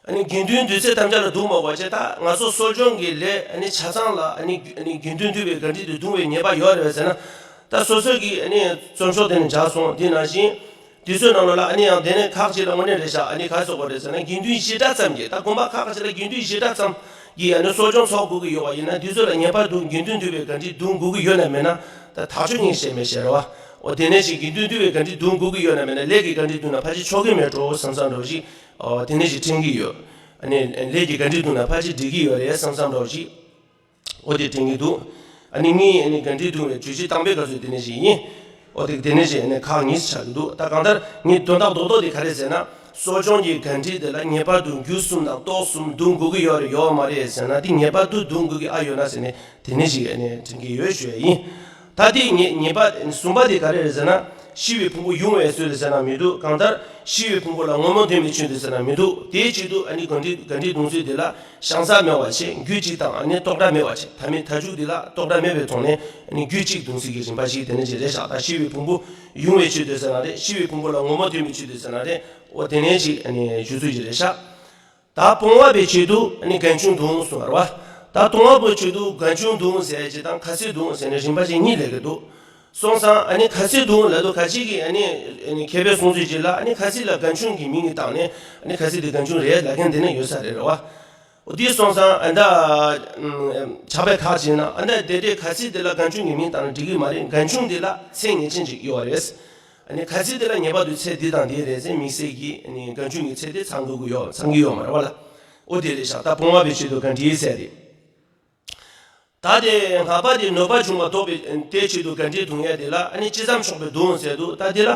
ཨ་ནི་དགེ་འདུན་འདུས་ཚད་ཐམས་ཅད་ལ་བརྡུང་མ་དགོས་པ་བྱས། ད་ང་ཚོ་གསོ་སྦྱོང་གི་ལས་ཨ་ནི་ཆ་ཚང་ལ་ཨ་ནི་ཨ་ནི་དགེ་འདུན་འདུས་པའི་ག་འདྲི་དེ་བརྡུང་བའི་ངེས་པ་ཡོད་རེད་པས་ཟེར་ན། ད་སོ་སོ་གི་ཨ་ནི་རྩོམ་ཤོག་དེ་ནས་མཇལ་སོང་། དེ་ནང་བཞིན་དུས་ཚོད་ནང་ལོགས་ལ་ཨ་ནི་ཡང་དེ་ནས་ཁག་ཅིག་ལ་དངོས་གནས་རེད་ཤག་ཨ་ནི་ག་རེ་ཟེར་དགོས་རེད་ཟེར་ན། དགེ་འདུན་བཞི་སྒྲ་ཙམ་གྱིས། ད་དགོན་པ་ཁག་ཅིག་ལ་དགེ་འདུན་བཞི་སྒྲ་ཙམ་གྱིས་ཨ་ནི་གསོ་སྦྱོང་ཚོགས་དགོས་ཀྱི་ཡོད་པ་ཡིན་ན། དེ་ཚོ་ལ་ངེས་པར་དུ་དགེ་འདུན་འདུས་པའི་ག་འདྲི་བརྡུང་དགོས་ཀྱི་ཡོད་ན་མེད་ན། ད་ཐག་ཆོད་ངས་བཤད་མེད་བཤད་རེད་བ། འོ་དེ་ནས་ཅིག་དགེ་འདུན་འདུས་པའི་ག་འདྲི་བརྡུང་དགོས་ཀྱི་ཡོད་ན་མེད་ན། ལས་ཀྱི་ག་འདྲི་བརྡུང་ན་ཕལ་ཆེར་ཆོག་གི་མེད་འགྲོ་བསམ་བསམ་འདྲ་བོ་ཞིག་འོ་དེ་ནས་ཅིག་དྲན་གྱི་ཡོད། ཨ་ནི་ལས་ཀྱི་ག་འདྲི་བརྡུང་ན་ཕལ་ཆེར་འགྲིག་གི་ཡོད་རེད་བསམ་བསམ་འདྲ་བོ་ཞིག་འོ་དེ་དྲན་གྱི་འདུག་ཨ་ནི་ངས་ཨ་ནི་ག་འདྲི་བརྡུང་བའི་བརྗོད་གཞི་དང་པོའི་སྐབས་སུ་དེ་ནས་ཅིག་ཡིན། འོ་དེ་དེ་ནས་ཅིག་ཨ་ནི་ཁག་གཉིས་སུ་ཆགས་ཀྱི་འདུག་ད་གང་ལྟར་ངས་དོན་དག་རྡོག་རྡོག་དེ་ག་རེ་ཟེར་ན། གསོ་སྦྱོང་གི་ག་འདྲི་དེ་ལ་ངེས་པར་དུ་རྒྱུད་གསུམ་དང་རྟོག་གསུམ་བརྡུང་དགོས་ཀྱི་ཡོད་རེད་ཡོད་མ་རེད་ཟེར་ན། དེ་ངེས་པར་དུ་བརྡུང་དགོས་ཀྱི་ཨ་ཡོད་ན་ཟེར་ནས་དེ་ནས་ཅིག་ཨ་ནི་དྲན་གྱི་ཡོད་ཞུ་ཡ་ཡིན། ད་དེ་ངེས་ངེས་པ་གསུམ་པ་དེ་ག་རེ་རེད་ཟེར་ན། ཤི་བའི་ཕུང་པོ་དབྱུང་བའི་ཚུལ་དུ་ཟེར་ན་མི་འདུག་གང་ལྟར་ཤི་བའི་ཕུང་པོ་ལ་ངོ་མ་འཐོན་པའི་ཚུལ་དུ་ཟེར་ན་མི་འདུག་དེའི་ཆེད་དུ་ཨ་ནི་ག་འདྲི་ག་འདྲི་བརྡུང་ཚུལ་དེ་ལ་བྱང་ས་མེད་པ་བྱས། རྒྱུད་གཅིག་དང་ཨ་ནི་རྟོག་སྒྲ་མེད་པ་བྱས། ཐ་མའི་མཐའ་མཇུག་དེ་ལ་རྟོག་སྒྲ་མེད་པའི་ཐོག་ནས་ཨ་ནི་རྒྱུད་གཅིག་བརྡུང་ཚུལ་གྱི་རིམ་པ་ཞིག་དེ་ནས་ཅིག་རེད་ཤག་ད་ཤི་བའི་ཕུང་པོ་དབྱུང་བའི་ཆེད་དུ་ཟེར་ན་རེད། ཤི་བའི་ཕུང་པོ་ལ་ངོ་མ་འཐོན་པའི་ཆེད་དུ་ཟེར་ན་རེད། འོ་དེ་ནས་ཅིག་ཨ་ནི་ཞུ་ཚུལ་ཞིག་རེད་ཤག་ད་སྤོང་བ་པའི་ཆེད་དུ་ཨ་ནི་རྒན་ཆུང་བརྡུང་གསུངས་པ་རེད་བ། ད་སྤོང་བ་པོའི་ཆེད་དུ་རྒན་ཆུང་བརྡུང་ཟེར་ཅིག་དང་ཁ་སྲིད་བརྡུང་ཟེར་ནས་རིམ་པ་ཅིག་གཉིས་སླེབས་ཀྱི་འདུག་སོང་ཙང་ཨ་ནི་ཁ་སྲིད་བརྡུང་ལབ་དུས་ཁ་ཅིག་གིས་ཨ་ནི་ཨ་ནི་མཁས་པའི་གསུང་ཚུལ་ཅིག་ལ་ཨ་ནི་ཁ་སྲིད་ལ་རྒན་ཆུང་གི་མིང་ངེས་བཏགས་ནས་ཨ་ནི་ཁ་སྲིད་དེ་རྒན་ཆུང་རེད་ལབ་མཁན་དེ་ནས་ཡོད་ས་རེད་རེད་བ། འོ་དེ་སོང་ཙང་ཨ་ད་ཕྱག་དཔེ་ཁག་ཅིག་ན་ཨ་ད་དེ་འདྲའི་ཁ་སྲིད་དེ་ལ་རྒན་ཆུང་གི་མིང་བཏགས་ན་འགྲིག་གི་མ་རེད། རྒན་ཆུང་དེ་ལ་མཚན་ངེས་ཅན་ཅིག་ཡོད་རེད། ཨ་ནི་ཁ་སྲིད་དེ་ལ་ངེས་པར་དུ་ཚད་འདི་དང་འདི་རེད་ཟེར་དམིགས་བསལ་གྱི་ཨ་ནི་རྒན་ཆུང་གི་ཚད་དེ་ཚང་དགོས་ཀྱི་ཡོད་ཚང་གི་ཡོད་མ་རེད་བ་ལ། ཨོ་དེ་རེད་ཤག་ད་སྤོང་བ་པའི་ཆེད་དུ་ག་འདྲའི་ཚད་རེད། ད་དེ་སྔགས་པ་དེ་གནོད་པ་བྱུང་བ་ཟློག་པའི་དེའི་ཆེད་དུ་ག་འདྲའི་བརྡུང་ཡ་དེ་ལ་ཨ་ནི་ཅི་ཙམ་ཆོག་པའི་བརྡུང་ཟེར་འདུག་ད་དེ་ལ་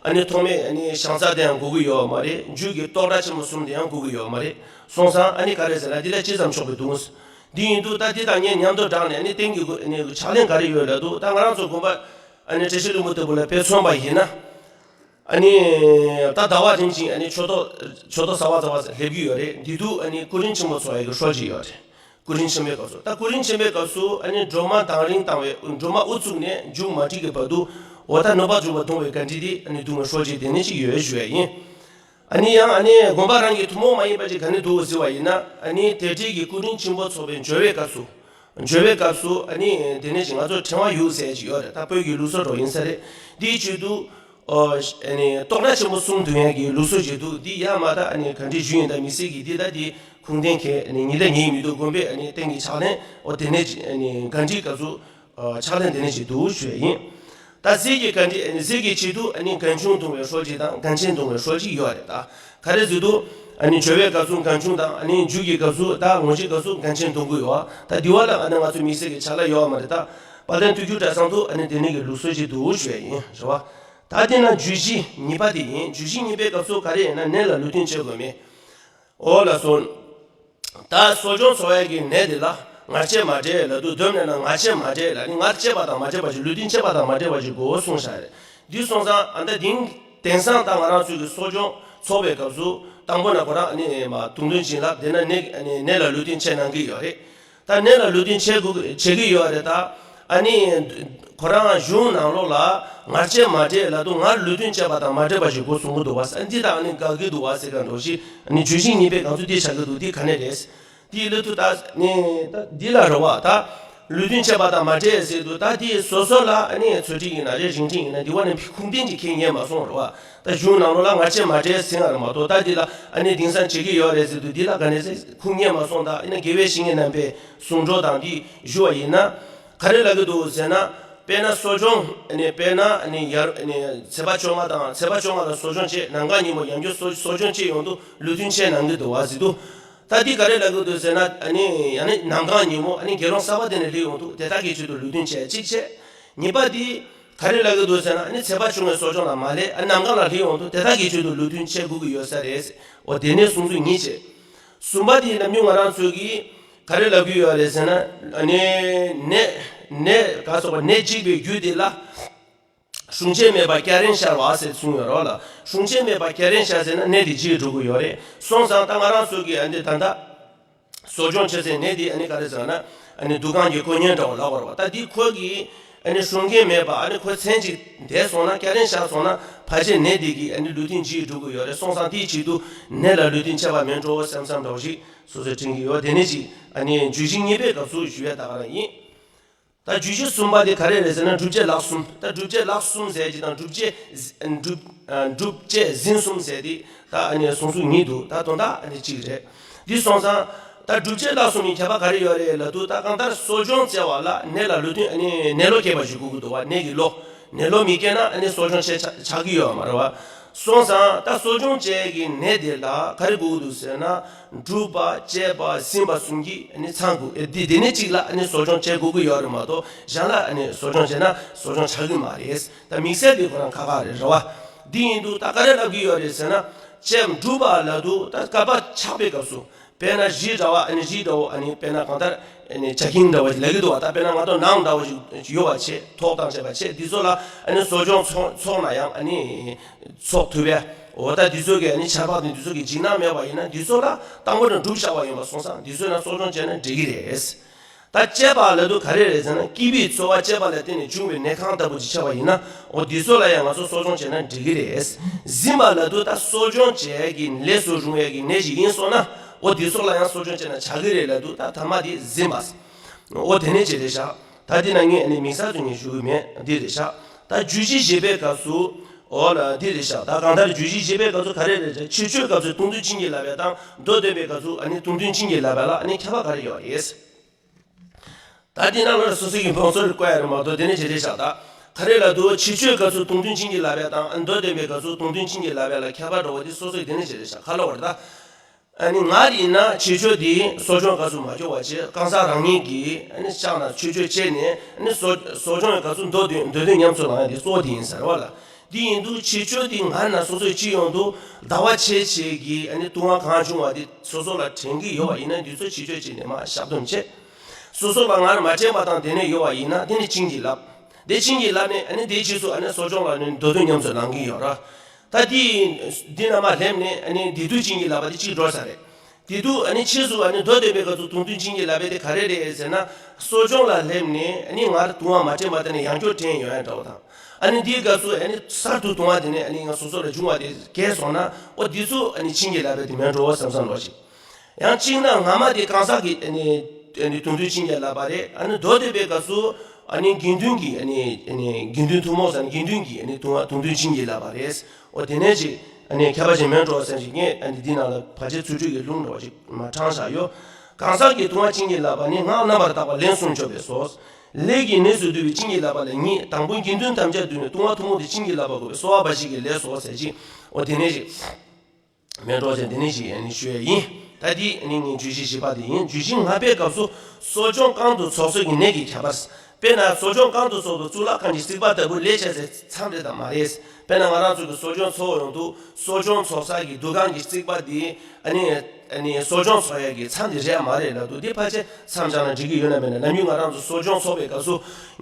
ཨ་ནི་ཐོག་མའི་ཨ་ནི་བྱང་ས་དེ་ཡང་དགོས་ཀྱི་ཡོད་མ་རེད། རྒྱུད་ཀྱི་རྟོག་སྒྲ་ཆེན་མོ་གསུམ་དེ་ཡང་དགོས་ཀྱི་ཡོད་མ་རེད། སོང་ཙང་ཨ་ནི་ག་རེ་ཟེར་ན་འདི་ལ་ཅི་ཙམ་ཆོག་པའི་བརྡུང་། འདི་ཡིན་དུས་ད་འདི་དང་ངས་མཉམ་དུ་སྦྲགས་ནས་ཨ་ནི་རྟེན་གྱི་སྒོ་ཨ་ནི་ཕྱག་ལེན་ག་རེ་ཡོད་ལབ་འདུག་ད་ང་རང་ཚོ་དགོན་པ་ཨ་ནི་བཀྲ་ཤིས་ལྷུན་པོ་ལྟ་བུ་ལ་དཔེ་མཚོན་པ་ཡིན་ན། ཨ་ནི་ད་ཟླ་བ་རིམ་བཞིན་ཨ་ནི་ཆོས་ཐོག་ཆོས་ཐོག་གསར་པ་གསར་པ་སླེབས་ཀྱི་ཡོད་རེད། འདི་དུས་ཨ་ནི་སྐུ་རིམ་ཆེན་པོ་ཚོགས་ཡག་གི་སྲོལ་ཅིག་ཡོད་རེད། སྐུ་རིམ་ཆེན་པོའི་སྐབས་སུ་ད་སྐུ་རིམ་ཆེན་པོའི་སྐབས་སུ་ཨ་ནི་སྒྲོལ་མ་དང་རིང་བཏང་བའི་སྒྲོལ་མ་དབུ་བཙུགས་ནས་མཇུག་མ་བསྒྲིལ་གྱི་བར་དུ་འོ་ད་གནོད་པ་འཇུག་པ་བརྡུང་བའི་ག་འདྲི་དེ་ཨ་ནི་བརྡུང་བའི་སྲོལ་ཅིག་དེ་ནས་ཅིག་ཡོད་ཞུ་ཡ་ཡིན། ཨ་ནི་ཡང་ཨ་ནི་དགོན་པ་རང་གི་ཐུན་མོང་མ་ཡིན་པ་ཅིག་ག་ནས་འདུག་ཟེར་བ་ཡིན་ན། ཨ་ནི་དེ་འདྲའི་གི་སྐུ་རིམ་ཆེན་པོ་ཚོགས་པའི་འབྱོར་བའི་སྐབས་སུ། འབྱོར་བའི་སྐབས་སུ་ཨ་ནི་དེ་ནས་ཅིག་ང་ཚོ་ཕྲེང་བ་གཡུག་ཟེར་ཅིག་ཡོད་རེད། ད་བོད་ཀྱི་ལུགས་སྲོལ་འདྲ་ཡིན་ས་རེད། དེའི་ཆེད་དུ། ཨོ། ཨ་ནི་རྟོག་སྒྲ་ཆེན་པོ་གསུམ་བརྡུང་ཡག་གི་ལུགས་སྲོལ་ཅིག་འདུག་འདི་ཡ་མ་ད་ཨ་ནི་ག་འདྲའི་ཞུ་ཡིན་ད་མི་སྲིད་ཀྱི་འདི་ད་འདི་ཁུངས་ལྡན་གྱི་ཨ་ནི་ཉི་ཟླ་ཉིན་མི་འདུག་དགོན་པའི་ཨ་ནི་རྟེན་གྱི་ཕྱག་ལེན་ཨོ་དེ་ནས་ཅིག་ཨ་ནི་ག་འདྲའི་སྐབས་སུ། ཨ། ཕྱག་ལེན་དེ་ནས་ཅིག་འདུག་ཞུ་ཡ་ཡིན། ད་ཟས་ཀྱི་ག་འདྲི་ཟས་ཀྱི་ཆེད་དུ་ཨ་ནི་རྒན་ཆུང་བརྡུང་བའི་སྲོལ་ཅིག་དང་རྒན་ཆེན་བརྡུང་བའི་སྲོལ་ཅིག་ཡོད་རེད། ད་ག་རེ་ཟེར་དུས་ཨ་ནི་འབྱོར་བའི་སྐབས་སུ་རྒན་ཆུང་དང་ཨ་ནི་མཇུག་གི་སྐབས་སུ་ད་ངོ་མཇུག་སྐབས་སུ་རྒན་ཆེན་བརྡུང་གི་ཡོད། ད་འདི་བ་ལ་ཨ་ནི་ང་ཚོ་མི་སེར་གྱི་ཆ་ལག་ཡོད་མ་རེད། ད་དཔལ་ལྡན་དུས་འགྱུར་གྲྭ་ཚང་དུ་ཨ་ནི་དེ་ནས་ཀྱི་ལུགས་སྲོལ་ཅིག་འདུག་ཞུ་ཡ་ཡིན་རེད་བ། ད་དེ་ན་རྒྱུད་བཞི་གཉིས་པ་དེ་ཡིན། རྒྱུད་བཞི་གཉིས་པའི་སྐབས་སུ་ག་རེ་ཡིན་ན་ནད་ལ་ལུས་རྟེན་བཅད་དགོས་མེད། འོ་ལགས་སོ། ད་གསོ་སྦྱོང་ཚོགས་ཡག་གི་ནད་དེ་ལ་ངར་བཅད་མ་བྲལ་ལབ་དུས་སྡོམ་ནས་ན་ངར་བཅད་མ་བྲལ་ལ་ནི་ངར་བཅད་པ་དང་མ་བྲལ་བ་ཞིག་ལུས་རྟེན་བཅད་པ་དང་མ་བྲལ་བ་ཞིག་དགོས་གསུངས་བཞག་རེད། འདི་སོང་ཙང་ཨ་ད་དེང་དེང་སང་ད་ང་རང་ཚོའི་གི་གསོ་སྦྱོང་ ཚོགས་པའི་སྐབས་སུ་དང་པོ་ན་ཁོ་རང་ཨ་ནི་མ་དུང་དུང་བྱིན་རླབས་དེ་ན་ནད་ནད་ལ་ལུས་རྟེན་ཆད་གནང་གི་ཡོད་རེད། ད་ནད་ལ་ལུས་རྟེན་ཆད་དགོས་ཀྱི་བྱེད་ཀྱི་ཡོད་རེད་ད། ཨ་ནི་ཁོ་རང་གཞུང་ནང་ལོགས་ལ་ངར་བཅད་མ་བསྐྲད་ལབ་དུས་ངར་ལུས་རྟེན་བཅད་པ་དང་མ་བསྐྲད་པ་ཞིག་དགོས་གསུང་གི་འདུག་བ། ཨ་འདི་དང་ཨ་ནི་དགག་གི་འདུག་བ་ཟེར་ག་འགྲོ་ཞིག་ཨ་ནི་བརྗོད་གཞི་གཉིས་པའི་སྐབས་སུ་འདི་བྱ་གི་འདུག་འདི་ག་ནས་རེད། དེའི་སླད་དུ་ད་ནི་ད་འདི་ལ་རེད་བ། ད་ལུས་རྟེན་བཅད་པ་དང་མ་བསྐྲད་ཟེར་དུས་ད་དེ་སོ་སོ་ལ་ཨ་ནི་ཚོད་ཁྲིད་ཡིན་ན་རེད། རིན་ཁྲིད་ཡིན་ན་འདི་བ་ནི་ཁུངས་ལྡན་གྱི་ཁས་ཉན་མ་སོང་རེད་བ། ད་གཞུང་ནང་ལོགས་ལ་ངར་བཅད་མ་བསྐྲད་ཟེར་ང་རེད་མ་གཏོགས། ད་འདི་ལ་ཨ་ནི་དེང་སང་བྱེད་ཀྱི་ཡོད་རེད་ཟེར་དུས་འདི་ལ་ག་ནས་ཟེར་ཁུངས་ཉན་མ་སོང་། ད་ཨ་ནི་དགེ་བའི་བཤེས་གཉེན་རྣམ་པས་གསུང་སྒྲོས་དང་འདི་ཞུ་བ་ཡིན་ན་ག་རེ་ལབ་ཀྱི་འདུག་ཟེར་ན། དཔེར་ན་གསོ་སྦྱོང་ཨ་ནི་དཔེར་ན་ཨ་ནི་ཡར་ཨ་ནི་ཚེས་པ་བཅོ་ལྔ་དང་ཚེས་པ་བཅོ་ལྔ་ལ་གསོ་སྦྱོང་བྱེད། ནམ་མཁའ་ཉིན་མོ་ཡང་བསྐྱར་གསོ་གསོ་སྦྱོང་བྱེད་ཡོང་དུས་ལུས་རྟེན་ཆད་གནང་གི་འདུག་བ་ཟེར་དུས། ད་འདི་ག་རེ་ལབ་ཀྱི་འདུག་ཟེར་ན། ཨ་ནི་ཡང་ནི་ནམ་མཁའ་ཉིན་མོ་ཨ་ནི་དགེ་སློང་གསར་པ་དེ་ནས་སླེབས་ཡོང་དུས་དེ་དག་གི་ཆེད་དུ་ལུས་རྟེན་ཆད་གཅིག་བྱས། གཉིས་པ་འདི་ག་རེ་ལབ་ཀྱི་འདུག་ཟེར་ན། ཨ་ནི་ཚེས་པ་བཅོ་ལྔའི་གསོ་སྦྱོང་ལ་མ་སླེབས། ཨ་ནམ་མཁའ་ལ་སླེབས་ཡོང་དུས་དེ་དག་གི་ཆེད་དུ་ལུས་རྟེན་ཆད་དགོས་ཀྱི་ཡོད་ས་རེད། འོ་དེ་ནས་གསུང་ཚུལ་གཉིས་བྱས། གསུམ་པ་དེ་ནམ་རྒྱུན་ང་རང་ཚོ་གིས་ག་རེ་ལབ་ཀྱི་ཡོད་རེད་ཟེར་ན། ཨ་ནི་ནད་ནད་ག་སོགས་པ་ནད་འཇིག་པའི་རྒྱུ་དེ་ལ་སྲུང་བྱེད་མེད་པར་སྐྱ་རེངས་ཤར་བ་ཟེར་གསུངས་ཡོད་རེད་བ་ལ། སྲུང་བྱེད་མེད་པར་སྐྱ་རེངས་ཤར་ཟེར་ན་ནད་དེ་འཇིག་འགྲོ་གི་ཡོད་རེད། སོང་ཙང་ད་ང་རང་ཚོ་གིས་ཨ་ནི་ད་ལྟ་གསོ་སྦྱོང་བྱེད་སའི་ནད་དེ་ཨ་ནི་ག་རེ་ཟེར་ན། ཨ་ནི་འདུ་ཁང་གི་དཀོན་གཉེར་འདྲ་བོ་ལབ་དགོས་རེད་བ། ད་འདི་ཁོ་གིས་ཨ་ནི་སྲུང་མཁན་མེད་པ། ཨ་ནི་ཁོ་མཚན་གཅིག་བསྡད་སོང་ན། སྐྱ་རེངས་ཤར་སོང་ན་ཕལ་ཆེར་ནད་དེ་གིས་ཨ་ནི་ལུས་རྟེན་འཇིག་འགྲོ་གི་ཡོད་རེད། སོང་ཙང་དེའི་ཆེད་དུ་ནད་ལ་ལུས་རྟེན་ཆད་པ་མིན་འགྲོ་བསམ་བསམ་འདྲ་བོ་ཞིག་སོ་སོས་དྲན་གྱི་ཡོད། དེ་ནས་ཅིག་ཨ་ནི་བརྗོད་གཞི་གཉིས་པའི་སྐབས་སུ་ཞུ་ཡས་ད་ག་རང་ཡིན། ད་བརྗོད་གཞི་གསུམ་པ་དེ་ག་རེ་རེད་ཟེར་ན། སྒྲུབ་བྱེད་ལྷག་གསུམ། ད་སྒྲུབ་བྱེད་ལྷག་གསུམ་ཟེར་གྱི་དང་སྒྲུབ་བྱེད་སྒྲུབ་སྒྲུབ་བྱེད་ཟིན་གསུམ་ཟེར་དེ་ད་ཨ་ནི་གསུང་ཚུལ་གཉིས་འདུག་ད་དོན་དག་ཨ་ནི་གཅིག་རེད། འདི་སོང་ཙང་ད་སྒྲུབ་བྱེད་ལྷག་གསུམ་གྱི་ཁྱད་པར་ག་རེ་ཡོད་རེད་ལབ་དུས། ད་གང་ལྟར་གསོ་སྦྱོང་བྱེད་པ་ལ་ནད་ལ་ལུས་རྟེན་ཨ་ནི་ནད་བློ་སྐྱེས་པ་ཞིག་དགོས་ཀྱི་འདུག་བ། ནད་ཀྱི་བློ། ནད་བློ་མི་སྐྱེས་ན་ཨ་ནི་གསོ་སྦྱོང་བྱེད་ཆ་ཆགས་ཀྱི་ཡོད་མ་རེད་བ། སོང་ཙང་ད་གསོ་སྦྱོང་བྱེད་ཀྱི་ནད་དེ་ལ་ག་རེ་དགོས་ཀྱི་འདུག་ཟེར་ན། སྒྲུབ་པ་བྱེད་པ་ཟིན་པ་གསུམ་གྱིས་ཨ་ནི་ཚང་དགོས། ཨེ་འདི་འདི་ནས་གཅིག་ལ་ཨ་ནི་གསོ་སྦྱོང་བྱེད་དགོས་ཀྱི་ཡོད་རེད་མ་གཏོགས། གཞན་ལ་ཨ་ནི་གསོ་སྦྱོང་བྱས་ན་གསོ་སྦྱོང་ཆགས་ཀྱི་མ་རེད། ད་དམིགས་བསལ་དེ་ཁོ་རང་ཁག་ཁག་རེད་རེད་བ། འདི་ཡིན་དུས་ད་ག་རེ་ལབ་ཀྱི་ཡོད་རེད་ཟེར་ན། བྱེད་སྒྲུབ་པ་ལབ་དུས་ད་བསྐལ་པ་ཆགས་པའི་སྐབས་སུ། དཔེར་ན་གཞི་འདྲ་བ་ཨ་ནི་གཞི་འདྲ་བོ་ཨ་ནི་དཔེར་ན་གང་ལྟར་ཨ་ནི་ཇ་ཁྱིམ་འདྲ་བོ་ཞིག་ལབ་ཀྱི་འདུག་བ། ད་དཔེར་ན་ང་ཚོ་ནང་འདྲ་བོ་ཞིག་ཡོད་པ་བྱས། ཐོག་དང་བཅས་པ་བྱས། འདི་ཚོ་ལ་ཨ་ནི་གསོ་སྦྱོང་ཚོགས་ཚོགས་ན་ཡང་ཨ་ནི་ཚོགས་ཐུབ་པས། འོ་ད་འདི་ཚོ་གི་ཨ་ནི་ཆར་པ་དང་འདི་ཚོ་གི་འཇིགས་སྣང་མེད་པ་ཡིན་ན། འདི་ཚོ་ལ་དང་པོ་ནས་སྒྲུབ་བྱ་བ་ཡིན་པ་སོང་ཙང་འདི་ཚོ་ན་གསོ་སྦྱོང་བྱས་ན་འགྲིག་གི་རེད། ད་བཅད་པ་ལབ་དུས་ག་རེ་རེད་ཟེར་ན། སྐྱེས་བུའི་འཚོ་བ་བཅད་པ་ལ་བརྟེན་ནས་བྱུང་བའི་ནད་ཁང་ལྟ་བུ་ཅིག་ཆགས་པ་ཡིན་ན། འོ་འདི་ཚོ་ལ་ཡང་ང་ཚོ་གསོ་སྦྱོང་བྱས་ན་འགྲིག་གི་རེད། ཟིན་པ་ལབ་དུས་ད་གསོ་སྦྱོང་བྱས་ཀྱི་ལས་སུ་རུང་བའི་གི་ནད་ཅིག་ཡིན་སོང་ན། འོ་འདི་ཚོ་ལ་ཡང་གསོ་སྦྱོང་བྱས་ན་ཆགས་ཀྱི་རེད་ལབ་དུས་ད་ཐ་མ་དེ་ཟིན་པ། འོ་དེ་ནས་ཅི་རེད་ཤག་ད་འདི་ན་ངས་ཨ་ནི་དམིགས་བསལ་དུ་ངས་ཞུ་གི་མེད། འདི་རེད་ཤག་ད་བརྗོད་གཞི་བཞི་པའི་སྐབས་སུ། འོ་ལ་འདི་རེད་ཤག་ད་གང་ལྟར་བརྗོད་གཞི་བཞི་པའི་སྐབས་སུ་ག་རེ་རེད་ཟེར། ཕྱིར་བཅོས་སྐབས་སུ་དུང་དུང་བྱིན་གྱིས་བརླབས་པ་དང་མདོ་འདོན་པའི་སྐབས་སུ་ཨ་ནི་དུང་དུང་བྱིན་གྱིས་བརླབས་པ་ལ་ཨ་ནི་ཁྱད་པར་ག་རེ་ཡོད་རེད། ད་འདི་ནང་ལ་སོ་སོ་ཡི་བང་སོར་བཀོད་ཡ་རེད་མ་གཏོགས། དེ་ནས་ཅི་རེད་ཤག་ད་ག་རེ་ལབ་དུས། ཕྱིར་བཅོས་སྐབས་སུ་དུང་དུང་བྱིན་གྱིས་བརླབས་པ་དང་མདོ་འདོན་པའི་སྐབས་སུ་དུང་དུང་བྱིན་གྱིས་བརླབས་པ་ལ་ཁྱད་པར་འདྲ་བོ་དེ་སོ་སོ་ཡི་དེ་ནས་ཅི་རེད་ཤག་ཁ་ལོ་བར་ད། ཨ་ནི་ང་ཡིན་ན་ཕྱིར་བཅོས་འདི་གསོ་སྦྱོང་སྐབས་སུ་མ་སྐྱོར་བ་བྱས། གང་ཟག་རང་ཉིད་ཀྱིས་ཨ་ནི་ཕྱག་ན་ཕྱིར་བཅོས་བྱས་ནས། ཨ་ནི་གསོ་གསོ་སྦྱོང་གི་སྐབས་སུ་མདོ་འདོན་མདོ་འདོན་ཉམས་སུ་བླང་ཡ་དེ་གཙོ་བོ་དེ་ཡིན་ཟེར་བ་ལ། འདི་ཡིན་དུས་ཕྱིར་བཅོས་འདི་ང་ན་སོ་སོའི་སྤྱི་ཡོངས་དུ་ཟླ་བ་ཕྱེད་ཕྱེད་ཀྱི་ཨ་ནི་ལྟུང་བ་གང་བྱུང་བ་དེ་སོ་སོ་ལ་དྲན་གྱི་ཡོད་པ་ཡིན་ན། འདི་ཚོ་ཕྱིར་བཅོས་བྱས་ནས་མར་བཤགས་སྡོམ་བྱས། སོ་སོ་ལ་ངར་མ་དྲན་པ་དང་དེ་ནས་ཡོད་པ་ཡིན་ན། དེ་ནི་བྱིན་གྱིས་བརླབས། དེ་བྱིན་གྱིས་བརླབས་ནས་ཨ་ནི་དེའི་རྗེས་སུ་ཨ་ནི་གསོ་སྦྱོང་ལ་ནི་མདོ་འདོན་ཉམས་སུ་བླང་གི་ཡོད་ར། ད་དེ་འདི་ན་མར་སླེབས་ནས་ཨ་ནི་བདེ་སྡུག་བྱིན་གྱིས་བརླབས་པ་དེ་གཅིག་འགྲོ་ས་རེད། བདེ་སྡུག་ཨ་ནི་རྗེས་སུ་ཨ་ནི་མདོ་འདོན་པའི་སྐབས་སུ་དུང་དུང་བྱིན་གྱིས་བརླབས་པ་དེ་ག་རེ་རེད་ཟེར་ན། གསོ་སྦྱོང་ལ་སླེབས་ནས་ཨ་ནི་ངར་ལྟུང་བ་མ་དྲན་པ་དེ་ནས་ཡང་བསྐྱར་དྲན་ཡོང་ཡ་འདྲ་བོ་དང་། ཨ་ནི་འདིའི་སྐབས་སུ་ཨ་ནི་གསར་དུ་ལྟུང་བ་དེ་ནས་ཨ་ནི་ང་སོ་སོ་ལ་བྱུང་བ་དེ་སྐྱེས་སོང་ན། འོ་འདི་ཚོ་ཨ་ནི་བྱིན་གྱིས་བརླབས་པ་དེ་མིན་འགྲོ་བསམ་བསམ་ལོ་ཞིག་ཡང་གཅིག་ན་སྔ་མ་དེ་གང་ཟག་གི་ཨ་ནི་ཨ་ནི་དུང་དུང་བྱིན་གྱིས་བརླབས་པ་རེད། ཨ་ནི་མདོ་འདོན་པའི་སྐབས་སུ་ཨ་ནི་དགེ་འདུན་གྱི་ཨ་ནི་ཨ་ནི་དགེ་འདུན་ཐུན་མོང་ཟེར་ན་དགེ་འདུན་གྱི་ཨ་ནི་ལྟུང་བ་དུང་དུང་བྱིན་གྱིས་བརླབས་པ་རེད། འོ་དེ་ནས་ཅིག་ཨ་ནི་ཁྱད་པར་ཅན་མེད་འགྲོ་བསམ་ཞིག་ངས་ཨ་ནི་འདི་ནང་ལ་ཕལ་ཆེར་ཚུལ་ཁྲིམས་ཀྱི་ལུང་འགྲོ་ཅིག་མ་དྲངས་བཞག་ཡོད། གང་ཟག་གི་ལྟུང་བ་བྱིན་གྱིས་བརླབས་པ་ནི། སྔགས་རྣམ་པར་དག་པ་ལན་གསུམ་མཆོད་པས་སོ། ལས་ཀྱི་གནས་སུ་འདུ་བའི་བྱིན་གྱིས་བརླབས་པ་ལ་གཉིས། དང་པོ་དགེ་འདུན་ཐམས་ཅད་འདུས་ནས་ལྟུང་བ་ཐུན་མོང་དུ་བྱིན་གྱིས་བརླབས་པ་དགོས་པས་གསོལ་བ་འབའ་ཞིག་གི་ལས་སོ་ཟེར་ཅིག་འོ་དེ་ནས་ཅིག་མེད་འགྲོ་ཅན་དེ་ནས་ཅིག་ཨ་ནི་ཞུ་ཡ་ཡིན། ད་འདི་ཨ་ནི་ངའི་བརྗོད་གཞི་བཞི་པ་དེ་ཡིན། བརྗོད་གཞི་ལྔ་པའི་སྐབས་སུ་གསོ་སྦྱོང་རྐང་དུ་ཚོགས་གསོག་གི་ནད་ཀྱི་ཁྱད་པར། དཔེར་ན་གསོ་སྦྱོང་རྐང་དུ་ཚོགས་དུས་གཙུག་ལག་ཁང་གི་རྩིག་པ་ལྟ་བུ་ལས་བྱེད་སའི་མཚམས་རེད་དམ་མ་རེད། དཔེར་ན་ང་རང་ཚོ་གི་གསོ་སྦྱོང་ཚོགས་ཡོང་དུས་གསོ་སྦྱོང་ཚོགས་ས་གི་འདུ་ཁང་གི་རྩིག་པ་འདི་ཨ་ནི་ཨ་ནི་གསོ་སྦྱོང་ཚོགས་ཡས་ཀྱི་མཚམས་འདི་རེད་མ་རེད་ལབ་དུས། འདི་ཕལ་ཆེར་མཚམས་བཞག་ན་འགྲིག་གི་ཡོད་ན་མེད་ན། ནམ་རྒྱུན་ང་རང་ཚོ་གསོ་སྦྱོང་ཚོགས་པའི་སྐབས་སུ་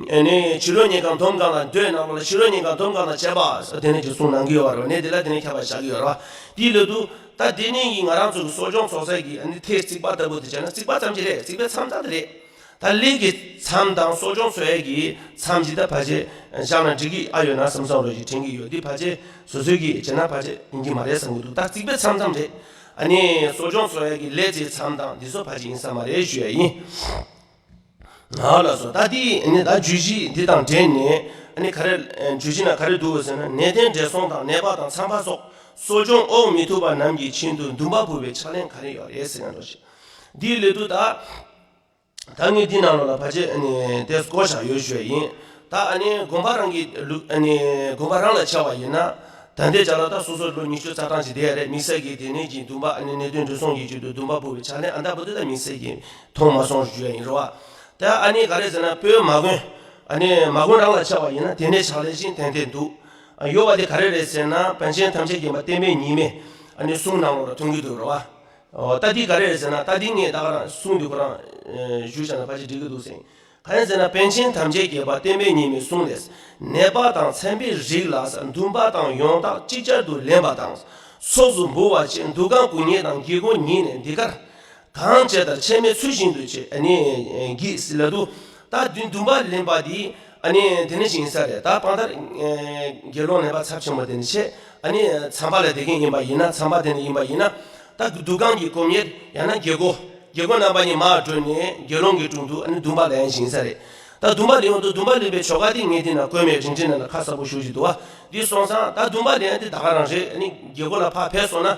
ཨ་ནི་ཕྱི་རོལ་ཉལ་ཁང་འདོམ་གང་ལ་སྡོད་ནང་ལོགས་ལ་ཕྱི་རོལ་ཉལ་ཁང་འདོམ་གང་ལ་བྱེད་པ་དེ་ནས་ཅིག་གསུང་གནང་གི་ཡོད་པ་རེད་བ། ནས་དེ་ལ་དེ་ནས་ཁྱབ་པ་བཞག་གི་ཡོད་རེད་བ། དེའི་སླད་དུ་ད་དེ་ནས་ཡིན་ང་རང་ཚོ་གི་གསོ་སྦྱོང་ཚོགས་ས་གི་ཨ་ནི་ཐེངས་རྩིག་པ་ལྟ་བུ་དེ་བྱས་ན་རྩིག་པ་ཙམ་ཅིག་རེད། རྩིག་པའི་མཚམས་ད་དེ་རེད། ད་ལས་ཀྱི་མཚམས་དང་གསོ་སྦྱོང་ཚོགས་ཡས་ཀྱི་མཚམས་ཅིག་ད་ཕལ་ཆེར་བཞག་ན་འགྲིག་གི་ཨ་ཡོད་ན་བསམ་བསམ་རོ་ཞིག་དྲན་གྱི་ཡོད། འདི་ཕལ་ཆེར་སོ་སོའི་གི་བྱས་ན་ཕལ་ཆེར་ཡིན་གྱི་མ་རེད་བསམ་གྱི་འདུག་ད་རྩིག་པའི་མཚམས་ཙམ་རེད། ཨ་ནི་གསོ་སྦྱོང་ཚོགས་ཡས་ཀྱི་ལས་ཀྱི་མཚམས་དང་འདི་ཚོ་ཕལ་ཆེར་ཡིན་ས་མ་རེད་ཞུ་ཡས་ཡིན། ཨ་ལགས་སོ། ད་འདི་ནི་ད་བརྗོད་གཞི་འདི་དང་འབྲེལ་ནས་ཨ་ནི་ག་རེ་བརྗོད་གཞི་ན་ག་རེ་འདུག་ཟེར་ན། ནད་རྟེན་བགྲེས་སོང་དང་ནད་པ་དང་ཚན་པ་སོགས་གསོ་སྦྱོང་འོག་མི་ཐུབ་པ་རྣམས་ཀྱི་ཆེད་དུ་འདུན་པ་ཕུལ་བའི་ཕྱག་ལེན་ག་རེ་ཡོད་རེད་ཟེར་ན་འགྲོ་ཞིག་འདིའི་སླད་དུ་ད་ད་ངས་འདི་ནང་ལོགས་ལ་ཕལ་ཆེར་ཨ་ནི་དེ་བཀོད་བཞག་ཡོད་ཞུ་ཡས་ཡིན། ད་ཨ་ནི་དགོན་པ་རང་གི་ལུགས་ཨ་ནི་དགོན་པ་རང་ལ་ཆ་བ་ཡིན་ན། ད་ལྟའི་ཆ་ལ་ད་སོ་སོ་ལོ་ཉི་ཤུ་རྩ་གྲངས་ཅིག་བསྡད་ཡ་རེད། དམིགས་བསལ་གྱི་དེ་ནས་ཀྱི་འདུན་པ་ཨ་ནི་ནད་གདོན་འདྲེ་སྲུང་གི་ཆེད་དུ་འདུན་པ་ཕུལ་བའི་ཕྱག་ལེན་ཨ་འདྲ་པོ་དེ་ད་དམིགས་བསལ་གྱི་མཐོང་མ་སོང་ཞུ་ཡ་ཡིན་རེད་བ། ད་ཨ་ནི་ག་རེ་ཟེར་ན་བོད་མ་དགོན་ཨ་ནི་མ་དགོན་རང་ལ་ཆ་བ་ཡིན་ན་དེ་ནས་ཕྱག་ལེན་ཞིག་ཏན་ཏན་འདུག་ཡོད་པ་དེ་ག་རེ་རེད་ཟེར་ན་པཎ་ཆེན་ཐམས་ཅད་མཁྱེན་པ་བསྟན་པའི་ཉི་མའི་ཨ་ནི་གསུང་ནང་ལོགས་ལ་མཐོང་གི་འདུག་རེད་བ། ཨོ། ད་འདི་ག་རེ་རེད་ཟེར་ན་ད་འདི་ངས་ད་ག་རང་གསུང་འདི་ཁོ་རང་ཞུས་བཞག་ན་ཕལ་ཆེར་འགྲིག་གི་འདུག་ཟེར། གང་ཡིན་ཟེར་ན་པཎ་ཆེན་ཐམས་ཅད་མཁྱེན་པ་བསྟན་པའི་ཉི་མའི་གསུང་ལས། ནད་པ་དང་ཚན་པའི་རིགས་ལ་འདུན་པ་དང་ཡོངས་བཏགས་ཅིག་ཅར་དུ་ལེན་པ་དང་། ཚོགས་སུ་འབུལ་བ་བཅས་འདུ་ཁང་དགུ་ཉིད་དང་དགེ་སྒོ་ཉིད་ནས་འདི་གར་གང་བྱས་ལྟར་ཆད་མེད་ཚུལ་བཞིན་དུ་བྱེད་ཨ་ནི་གྱིས་ལ་དུ། ད་འདུན་འདུན་པ་ལེན་པ་འདི་ཨ་ནི་དེ་ནི་ཞིག་ཡིན་ས་རེད། ད་དཔང་རྟགས་དགེ་སློང་ནད་པ་ཚབས་ཆེན་པོ་དེ་ནི་ཆེ་ཨ་ནི་ཚན་པ་ལ་བསྡད་མཁན་ཡིན་པ་ཡིན་ན་ཚན་པ་དེ་ནི་ཡིན་པ་ཡིན་ན། ད་འདུ་ཁང་གི་དཀོན་གཉེར་ཡང་ན་རྒྱལ་སྒོ་རྒྱལ་སྒོ་རྣམ་པ་གཉིས་མར་བགྲོད་ནས་དགེ་སློང་གི་དྲུང་དུ་ཨ་ནི་འདུན་པ་ལེན་ཞིག་ཡིན་ས་རེད། ད་འདུན་པ་ལེན་ཡོང་དུས་འདུན་པ་ལེན་པའི་ཆོ་ག་དེ་ངས་དེ་ན་བཀོད་མེད་རིན་ཆེན་ནང་ལ་ཁ་གསལ་པོ་ཞུ་བཞིན་འདུག་བ། འདི་སོང་ཙང་ད་འདུན་པ་ལེན་དེ་ད་ག་རང་རེད། ཨ་ནི་རྒྱལ་སྒོ་ལ་ཕར་ཕེབས་སོང་ན།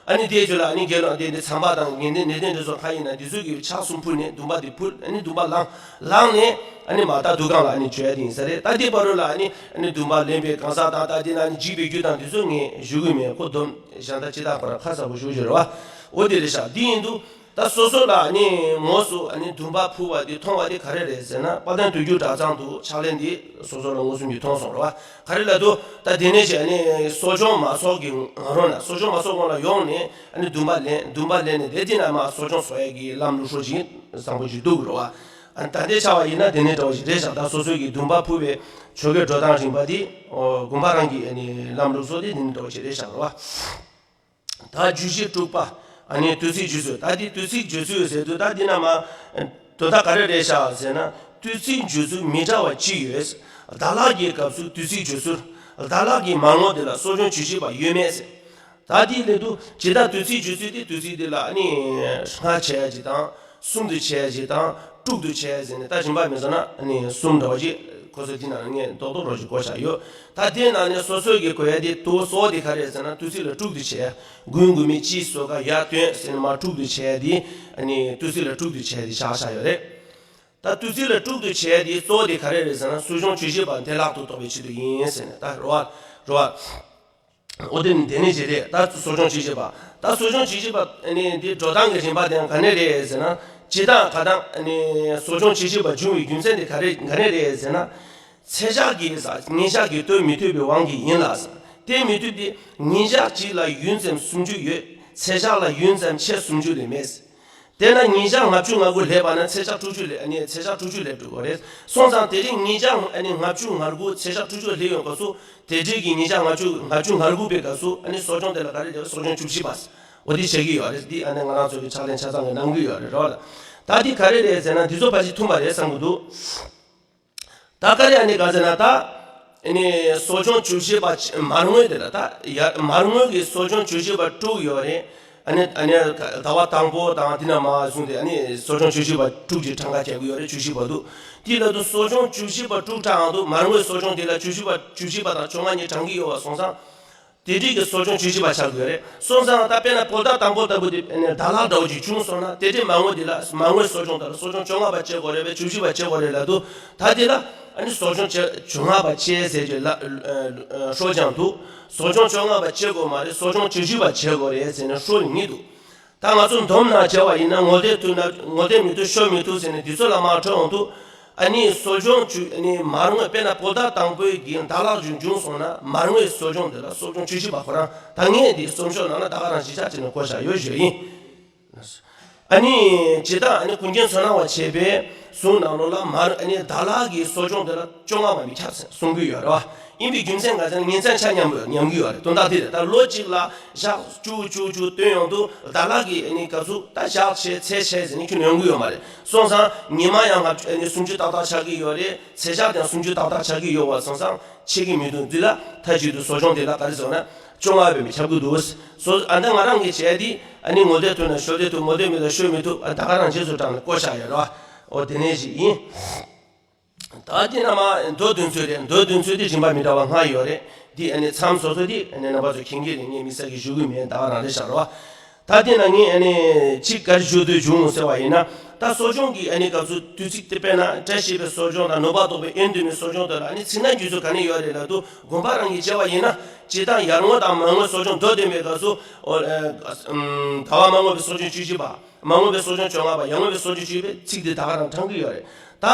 ཨ་ནི་དེའི་རྗེས་ལ་ཨ་ནི་དགེ་སློང་དེ་འདི་ཚན་པ་དང་དགེ་འདུན་ནད་གདོན་འདྲེ་སོགས་གང་ཡིན་ན་འདི་ཚོ་གི་ཕྱག་གསུམ་ཕུལ་ནས་འདུན་པ་དེ་ཕུལ། ཨ་ནི་འདུན་པ་བླངས། བླངས་ནས་ཨ་ནི་མ་ད་འདུ་ཁང་ལ་ཨ་ནི་བྱོན་ཡ་དེ་ཡིན་ས་རེད། ད་དེ་བར་རོ་ལ་ཨ་ནི་ཨ་ནི་འདུན་པ་ལེན་པའི་གང་ཟག་དང་ད་དེ་ན་ཨ་ནི་འཇིགས་པའི་རྒྱུ་དང་དེ་ཚོ་ངས་ཞུ་གི་མེད། ཁོ་སྡོམ་གཞན་དག་ཅི་དག་པར་ཁ་གསལ་པོ་ཞུ་ཞུ་རེད་བ། འོ་དེ་རེད་ཤག་འདི་ཡིན་དུས་ད་སོ་སོ་ལ་ཨ་ནི་དངོས་སུ་ཨ་ནི་འདུན་པ་ཕུལ་བ་དེ་མཐོང་བ་དེ་ག་རེ་རེད་ཟེར་ན། དཔལ་ལྡན་དུས་འགྱུར་གྲྭ་ཚང་དུ་ཕྱག་ལེན་འདི་སོ་སོ་ལ་མངོན་སུམ་གྱིས་མཐོང་སོང་རེད་བ། ག་རེ་ལ་དུ་ད་དེ་ནས་བྱས་ནས་གསོ་སྦྱོང་མ་ཚོགས་ཀྱི་ང་རང་ལ་གསོ་སྦྱོང་མ་ཚོགས་གོང་ལ་ཡོང་ནས་ཨ་ནི་འདུན་པ་ལེན་འདུན་པ་ལེན་ནས་དེ་དེ་ན་མ་གསོ་སྦྱོང་ཚོགས་ཡས་ཀྱི་ལམ་ལུགས་སྲོལ་ཅིག་བཟང་པོ་ཞིག་འདུག་རེད་བ། ཨ་ནི་ད་ལྟའི་ཆ་བ་ཡིན་ན་དེ་ནས་འདྲ་བ་ཞིག་རེད་ཤག་ད་སོ་སོའི་གི་འདུན་པ་ཕུལ་བའི་ཆོ་གའི་འགྲོ་སྟངས་རིམ་པ་དེ་དགོན་པ་རང་གི་ཨ་ནི་ལམ་ལུགས་སྲོལ་དེ་དེ་ནས་འདྲ་བ་ཞིག་རེད་ཤག་རེད་བ། ད་རྒྱུད་བཞི་དཀྲུགས་པ། ཨ་ནི་དུས་ཚིགས་རྒྱུད་ཚོད། ད་འདི་དུས་ཚིགས་རྒྱུད་ཚོད་ཟེར་དུས་ད་འདི་ན་མ་དོན་དག་ག་རེ་རེད་ཤག་ཟེར་ན། དུས་ཚིགས་རྒྱུད་ཚོད་མི་འདྲ་བ་ཅི་ཡོད། ཟླ་ལྷག་གི་སྐབས་སུ་དུས་ཚིགས་རྒྱུད་ཚོད། ཟླ་ལྷག་གི་མར་ངོ་དེ་ལ་གསོ་སྦྱོང་བཅུ་བཞི་པ་ཡོད་མེད་ཟེར། ད་འདི་ལས་དུ་ཇི་ལྟར་དུས་ཚིགས་རྒྱུད་ཚོད་དེ་དུས་ཚིགས་དེ་ལ་ཨ་ནི་ལྔ་བྱས་ཡ་ཅིག་དང་གསུམ་དུ་བྱས་ཡ་ཅིག་དང་། དཀྲུག་ཏུ་བྱས་ཟེར་ནས་ད་རིམ་པ་མི་ཟེར་ན་ནི་གསུམ་འདྲ་བ་ཅིག་ཁོ་ཚོ་འདི་ནང་ངས་རྡོག་རྡོག་རོ་ཞིག་བཀོད་བཞག་ཡོད། ད་དེ་ནང་ནས་སོ་སོའི་གི་གོ་ཡ་དེ་དུ་གཙོ་བོ་དེ་ག་རེ་རེད་ཟེར་ན་དུས་ཚིགས་ལ་དཀྲུག་ཏུ་བྱས། དགུན་དགུན་མི་སྤྱི་སོ་ག་ཡར་བཏོན་ཟེར་ནས་མར་དཀྲུག་ཏུ་བྱས་དེ་ནི་དུས་ཚིགས་ལ་དཀྲུག་ཏུ་བྱས་དེ་བཞག་བཞག་ཡོད་རེད། ད་དུས་ཚིགས་ལ་དཀྲུག་ཏུ་བྱས་དེ་གཙོ་བོ་དེ་ག་རེ་རེད་ཟེར་ན་གསོ་སྦྱོང་བཅུ་བཞི་པ་བདེ་བླག་ཏུ་རྟོགས་པའི་ཆེད་དུ་ཡིན་ཟེར་ནས་ད་རོ་བ་རོ་བ། འོ་དེ་ནི་དེ་ནི་ཅི་རེད། ད་གསོ་སྦྱོང་བཅུ་བཞི་པ། ད་གསོ་སྦྱོང་བཅུ་བཞི་པ་ནི་འདི་འགྲོ་སྟངས་ཀྱི་རིམ་པ་དེ་ག་ནས་རེད་ཟེར་ན། ཇི་ལྟར་ག་དང་ནི་གསོ་སྦྱོང་བཅུ་བཞི་པ་འབྱུང་བའི་རྒྱུ་མཚན་དེ་ག་རེ་ག་ནས་རེད་ཟེར་ན། ཚད་ཞག་གིས་ཉིན་ཞག་གིས་སྟོན་མི་ཐུབ་པའི་དབང་གིས་ཡིན་ལ། སྟོན་མི་ཐུབ་སྟེ་ཉིན་ཞག་གཅིག་ལ་ཡུན་ཙམ་སུམ་ཅུ་ཡོད། ཚད་ཞག་ལ་ཡུན་ཙམ་ཕྱེད་སུམ་ཅུ་ལས་མེད། དེས་ན་ཉིན་ཞག་ལྔ་བཅུ་ང་དགུ་སླེབས་པ་ན་ཚེས་ཞག་དྲུག་ཅུ་ལས་ཨ་ནི་ཚེས་ཞག་དྲུག་ཅུ་སླེབས་འགྲོ་གི་རེད། སོང་ཙང་དེ་རིང་ཉིན་ཞག་ཨ་ནི་ལྔ་བཅུ་ང་དགུ་ཚེས་ཞག་དྲུག་ཅུ་སླེབས་ཡོང་སྐབས་སུ་དེ་རིང་གི་ཉིན་ཞག་ལྔ་བཅུ་ལྔ་བཅུ་ང་དགུ་པའི་སྐབས་སུ་ཨ་ནི་གསོ་སྦྱོང་དེ་ལ་ག་རེ་རེད། གསོ་སྦྱོང་བཅུ་བཞི་པ། འོ་དེ་བྱེད་ཀྱི་ཡོད་རེད། འདི་ཨ་ནི་ང་རང་ཚོ་གི་ཕྱག་ལེན་ཆ་ཚང་གི་གནང་གི་ཡོད་རེད་རོ་ལ། ད་འདི་ག་རེ་རེད་ཟེར་ན་འདི་ཚོ་ཕལ་ཆེར་མཐུན་པ་རེད་བསམ་གི་འདུག་ད་ག་རེ་ཨ་ནི་ག་ཟེར་ན་ད། ཨ་ནི་གསོ་སྦྱོང་བཅུ་བཞི་པ་མར་ངོས་དེ་ལ་ད་ཡ་མར་ངོས་ཀྱི་གསོ་སྦྱོང་བཅུ་བཞི་པ་དཀྲུགས་ཡོད་རེད། ཨ་ནི་ཨ་ནི་ཟླ་བ་དང་པོ་དང་དེ་ན་མ་བཟུང་སྟེ་ཨ་ནི་གསོ་སྦྱོང་བཅུ་བཞི་པ་དཀྲུགས་ཀྱི་གྲངས་ཀ་རྒྱག་གི་ཡོད་རེད། བཅུ་བཞི་པ་འདུག་དེ་ལ་དུ་གསོ་སྦྱོང་བཅུ་བཞི་པ་དཀྲུགས་གྲངས་འདུག་མར་ངོས་གསོ་སྦྱོང་དེ་ལ་བཅུ་བཞི་པ་བཅུ་བཞི་པ་དང་བཅོ་ལྔ་གཉིས་གྲངས་ཀྱི་ཡོད་པ་སོང་ཙང་། དེ་འདྲའི་གི་གསོ་སྦྱོང་བཅུ་བཞི་པ་ཆགས་དགོས་རེད། སོང་ཙང་ད་དཔེར་ན་བོད་ཟླ་དང་པོ་ལྟ་བུ་དེ་ཨ་ནི་ཟླ་ལྷག་འདྲ་བོ་ཅིག་བྱུང་སོང་ན་དེ་འདྲའི་མར་ངོས་དེ་ལ་མར་ངོས་གསོ་སྦྱོང་དང་གསོ་སྦྱོང་བཅོ་ལྔ་པ་བྱེད་དགོས་རེད་པས་བཅུ་བཞི་པ་བྱེད་དགོས་རེད་ལབ་འདུག་ད་དེ་ལ་ཨ་ནི་གསོ་སྦྱོང་བཅོ་བཅོ་ལྔ་པ་བྱེད་ཟེར་གྱི་ལ་ཨ་ཨ་སྲོལ་ཀྱང་འདུག་གསོ་སྦྱོང་བཅོ་ལྔ་པ་བྱེད་དགོས་མ་རེད། གསོ་སྦྱོང་བཅུ་བཞི་པ་བྱེད་དགོས་རེད་ཟེར་ནས་སྲོལ་གཉིས་འདུག་ད་ང་ཚོ་འདོམས་ན་བྱ་བ་ཡིན་ན་ངོ་དེབ་ཐུག་ན་ངོ་དེབ་མི་ཐུག་ཤོ་མི་ཐུག་ཟེར་ནས་འདི་ཚོ་ལ་མ་འཕྲོད་འོང་དུས། ཨ་ནི་གསོ་སྦྱོང་བཅུ་ཨ་ནི་མར་ངོས་དཔེར་ན་བོད་ཟླ་དང་པོའི་གི་ཟླ་ལྷག་བྱུང་བྱུང་སོང་ན་མར་ངོས་གསོ་སྦྱོང་དེ་ལ་གསོ་སྦྱོང་བཅུ་བཞི་པ་ཁོ་རང་ད་ངས་འདི་གསུང་ཤོག་ནང་ལ་ད་ག་རང་གཞིས་ཆགས་བྱས་ནས་བཀོད་བཞག་ཡོད་ཞུ་ཡིན། ཨ་ནི་ཇི་ལྟར་ཨ་ནི་ཀུན་མཁྱེན་བསོད་ནམས་པ་ཆེ་བའི་གསུང་ནང་ལོགས་ལ་མར་ཨ་ནི་ཟླ་ལྷག་གི་གསོ་སྦྱོང་དེ་ལ་བཅོ་ལྔ་པ་མི་ཁྱབ་ཟེར་གསུང་གི་ཡོད་རེད་བ། ཡིན་པའི་རྒྱུ་མཚན་ག་ཚད་ན་ཉིན་མཚན་ཆ་མཉམ་པོ་ཉམས་ཀྱི་ཡོད་རེད། དོན་དག་དེ་རེད། ད་ལོ་གཅིག་ལ་ཞག་བཅུ་བཅུ་བཅུ་བཏོན་ཡོང་དུས་ཟླ་ལྷག་གི་ཨ་ནི་སྐབས་སུ་ད་ཞག་ཕྱེད་ཚེས་ཕྱེད་ཟེར་ནས་ཁྱོན་ཡོང་གི་ཡོད་མ་རེད། སོང་ཙང་ཉི་མ་ཡང་ལྔ་བཅུ་ཨ་ནི་སུམ་ཅུ་ཏག་ཏག་ཆགས་ཀྱི་ཡོད་རེད། ཚེས་ཞག་ཀྱང་སུམ་ཅུ་ཏག་ཏག་ཆགས་ཀྱི་ཡོད་པ་སོང་ཙང་ཕྱེད་ཀྱི་མི་འདུག་འདི་ལ་མཐའ་གཅིག་ཏུ་གསོ་སྦྱོང་དེ་ལ་ག་རེ་ཟེར་བ་ན་བཅོ་ལྔ་བས་མི་ཁྱབ་ཀྱི་འདུག་སོ་ཨ་ད་ང་རང་གིས་བྱས་དེ་ཨ་ནི་ངོ་དེབ་ཐོག་ན་ཤོད་དེ་ཐུབ། ངོ་དེབ་མེད་ན་ཤོད་མི་ཐུབ། ཨ་ད་ག་རང་རྗེས་སུ་འབྲངས་ནས་བཀོད་བཞག་ཡོད་རེད་བ། འོ་དེ་ནས་ཞིག་ཡིན། ད་དེ་ན་མ་མདོ་བདུན་ཚོད་རེད། མདོ་བདུན་ཚོད་དེ་རིམ་པ་མི་འདྲ་བ་ལྔ་ཡོད་རེད། དེ་ཨ་ནི་མཚམས་སོ་སོ་དེ་ཨ་ནི་རྣམ་པ་ཚོ་མཁྱེན་གྱི་རེད། ངས་དམིགས་བསལ་གྱི་ཞུ་གི་མེད། ད་ག་རང་རེད་བཞག་རོགས། ད་དེ་ན་ངས་ཨ་ནི་གཅིག་ག་རེ་ཞུ་འདོད་བྱུང་ཟེར་བ་ཡིན་ན། ད་གསོ་སྦྱོང་གི་ཨ་ནི་སྐབས་སུ་དུས་ཚིགས་དེ་དཔེར་ན་བཀྲ་ཤིས་པའི་གསོ་སྦྱོང་དང་ནུས་པ་རྡོག་པའི་ཨེ་འདུན་མའི་གསོ་སྦྱོང་དེ་ལ་ཨ་ནི་ཚིག་སྣ་རྒྱུད་ཚོ་ག་ནས་ཡོད་རེད་ལབ་དུས་དགོན་པ་རང་གིས་བྱས་པ་ཡིན་ན་སྤྱིར་བཏང་ཡར་ངོ་དང་མར་ངོའི་གསོ་སྦྱོང་མདོ་བསྟན་པའི་སྐབས་སུ་ཨོ་ཨ་ཟླ་བ་མར་ངོ་པའི་གསོ་སྦྱོང་བཅུ་གཅིག་པ། མར་ངོ་པའི་གསོ་སྦྱོང་བཅོ་ལྔ་པ། ཡར་ངོ་པའི་གསོ་སྦྱོང་བཅུ་པའི་ཚིག་དེ་ད་ག་རང་དྲངས་ཀྱི་ཡོད་རེད། ད་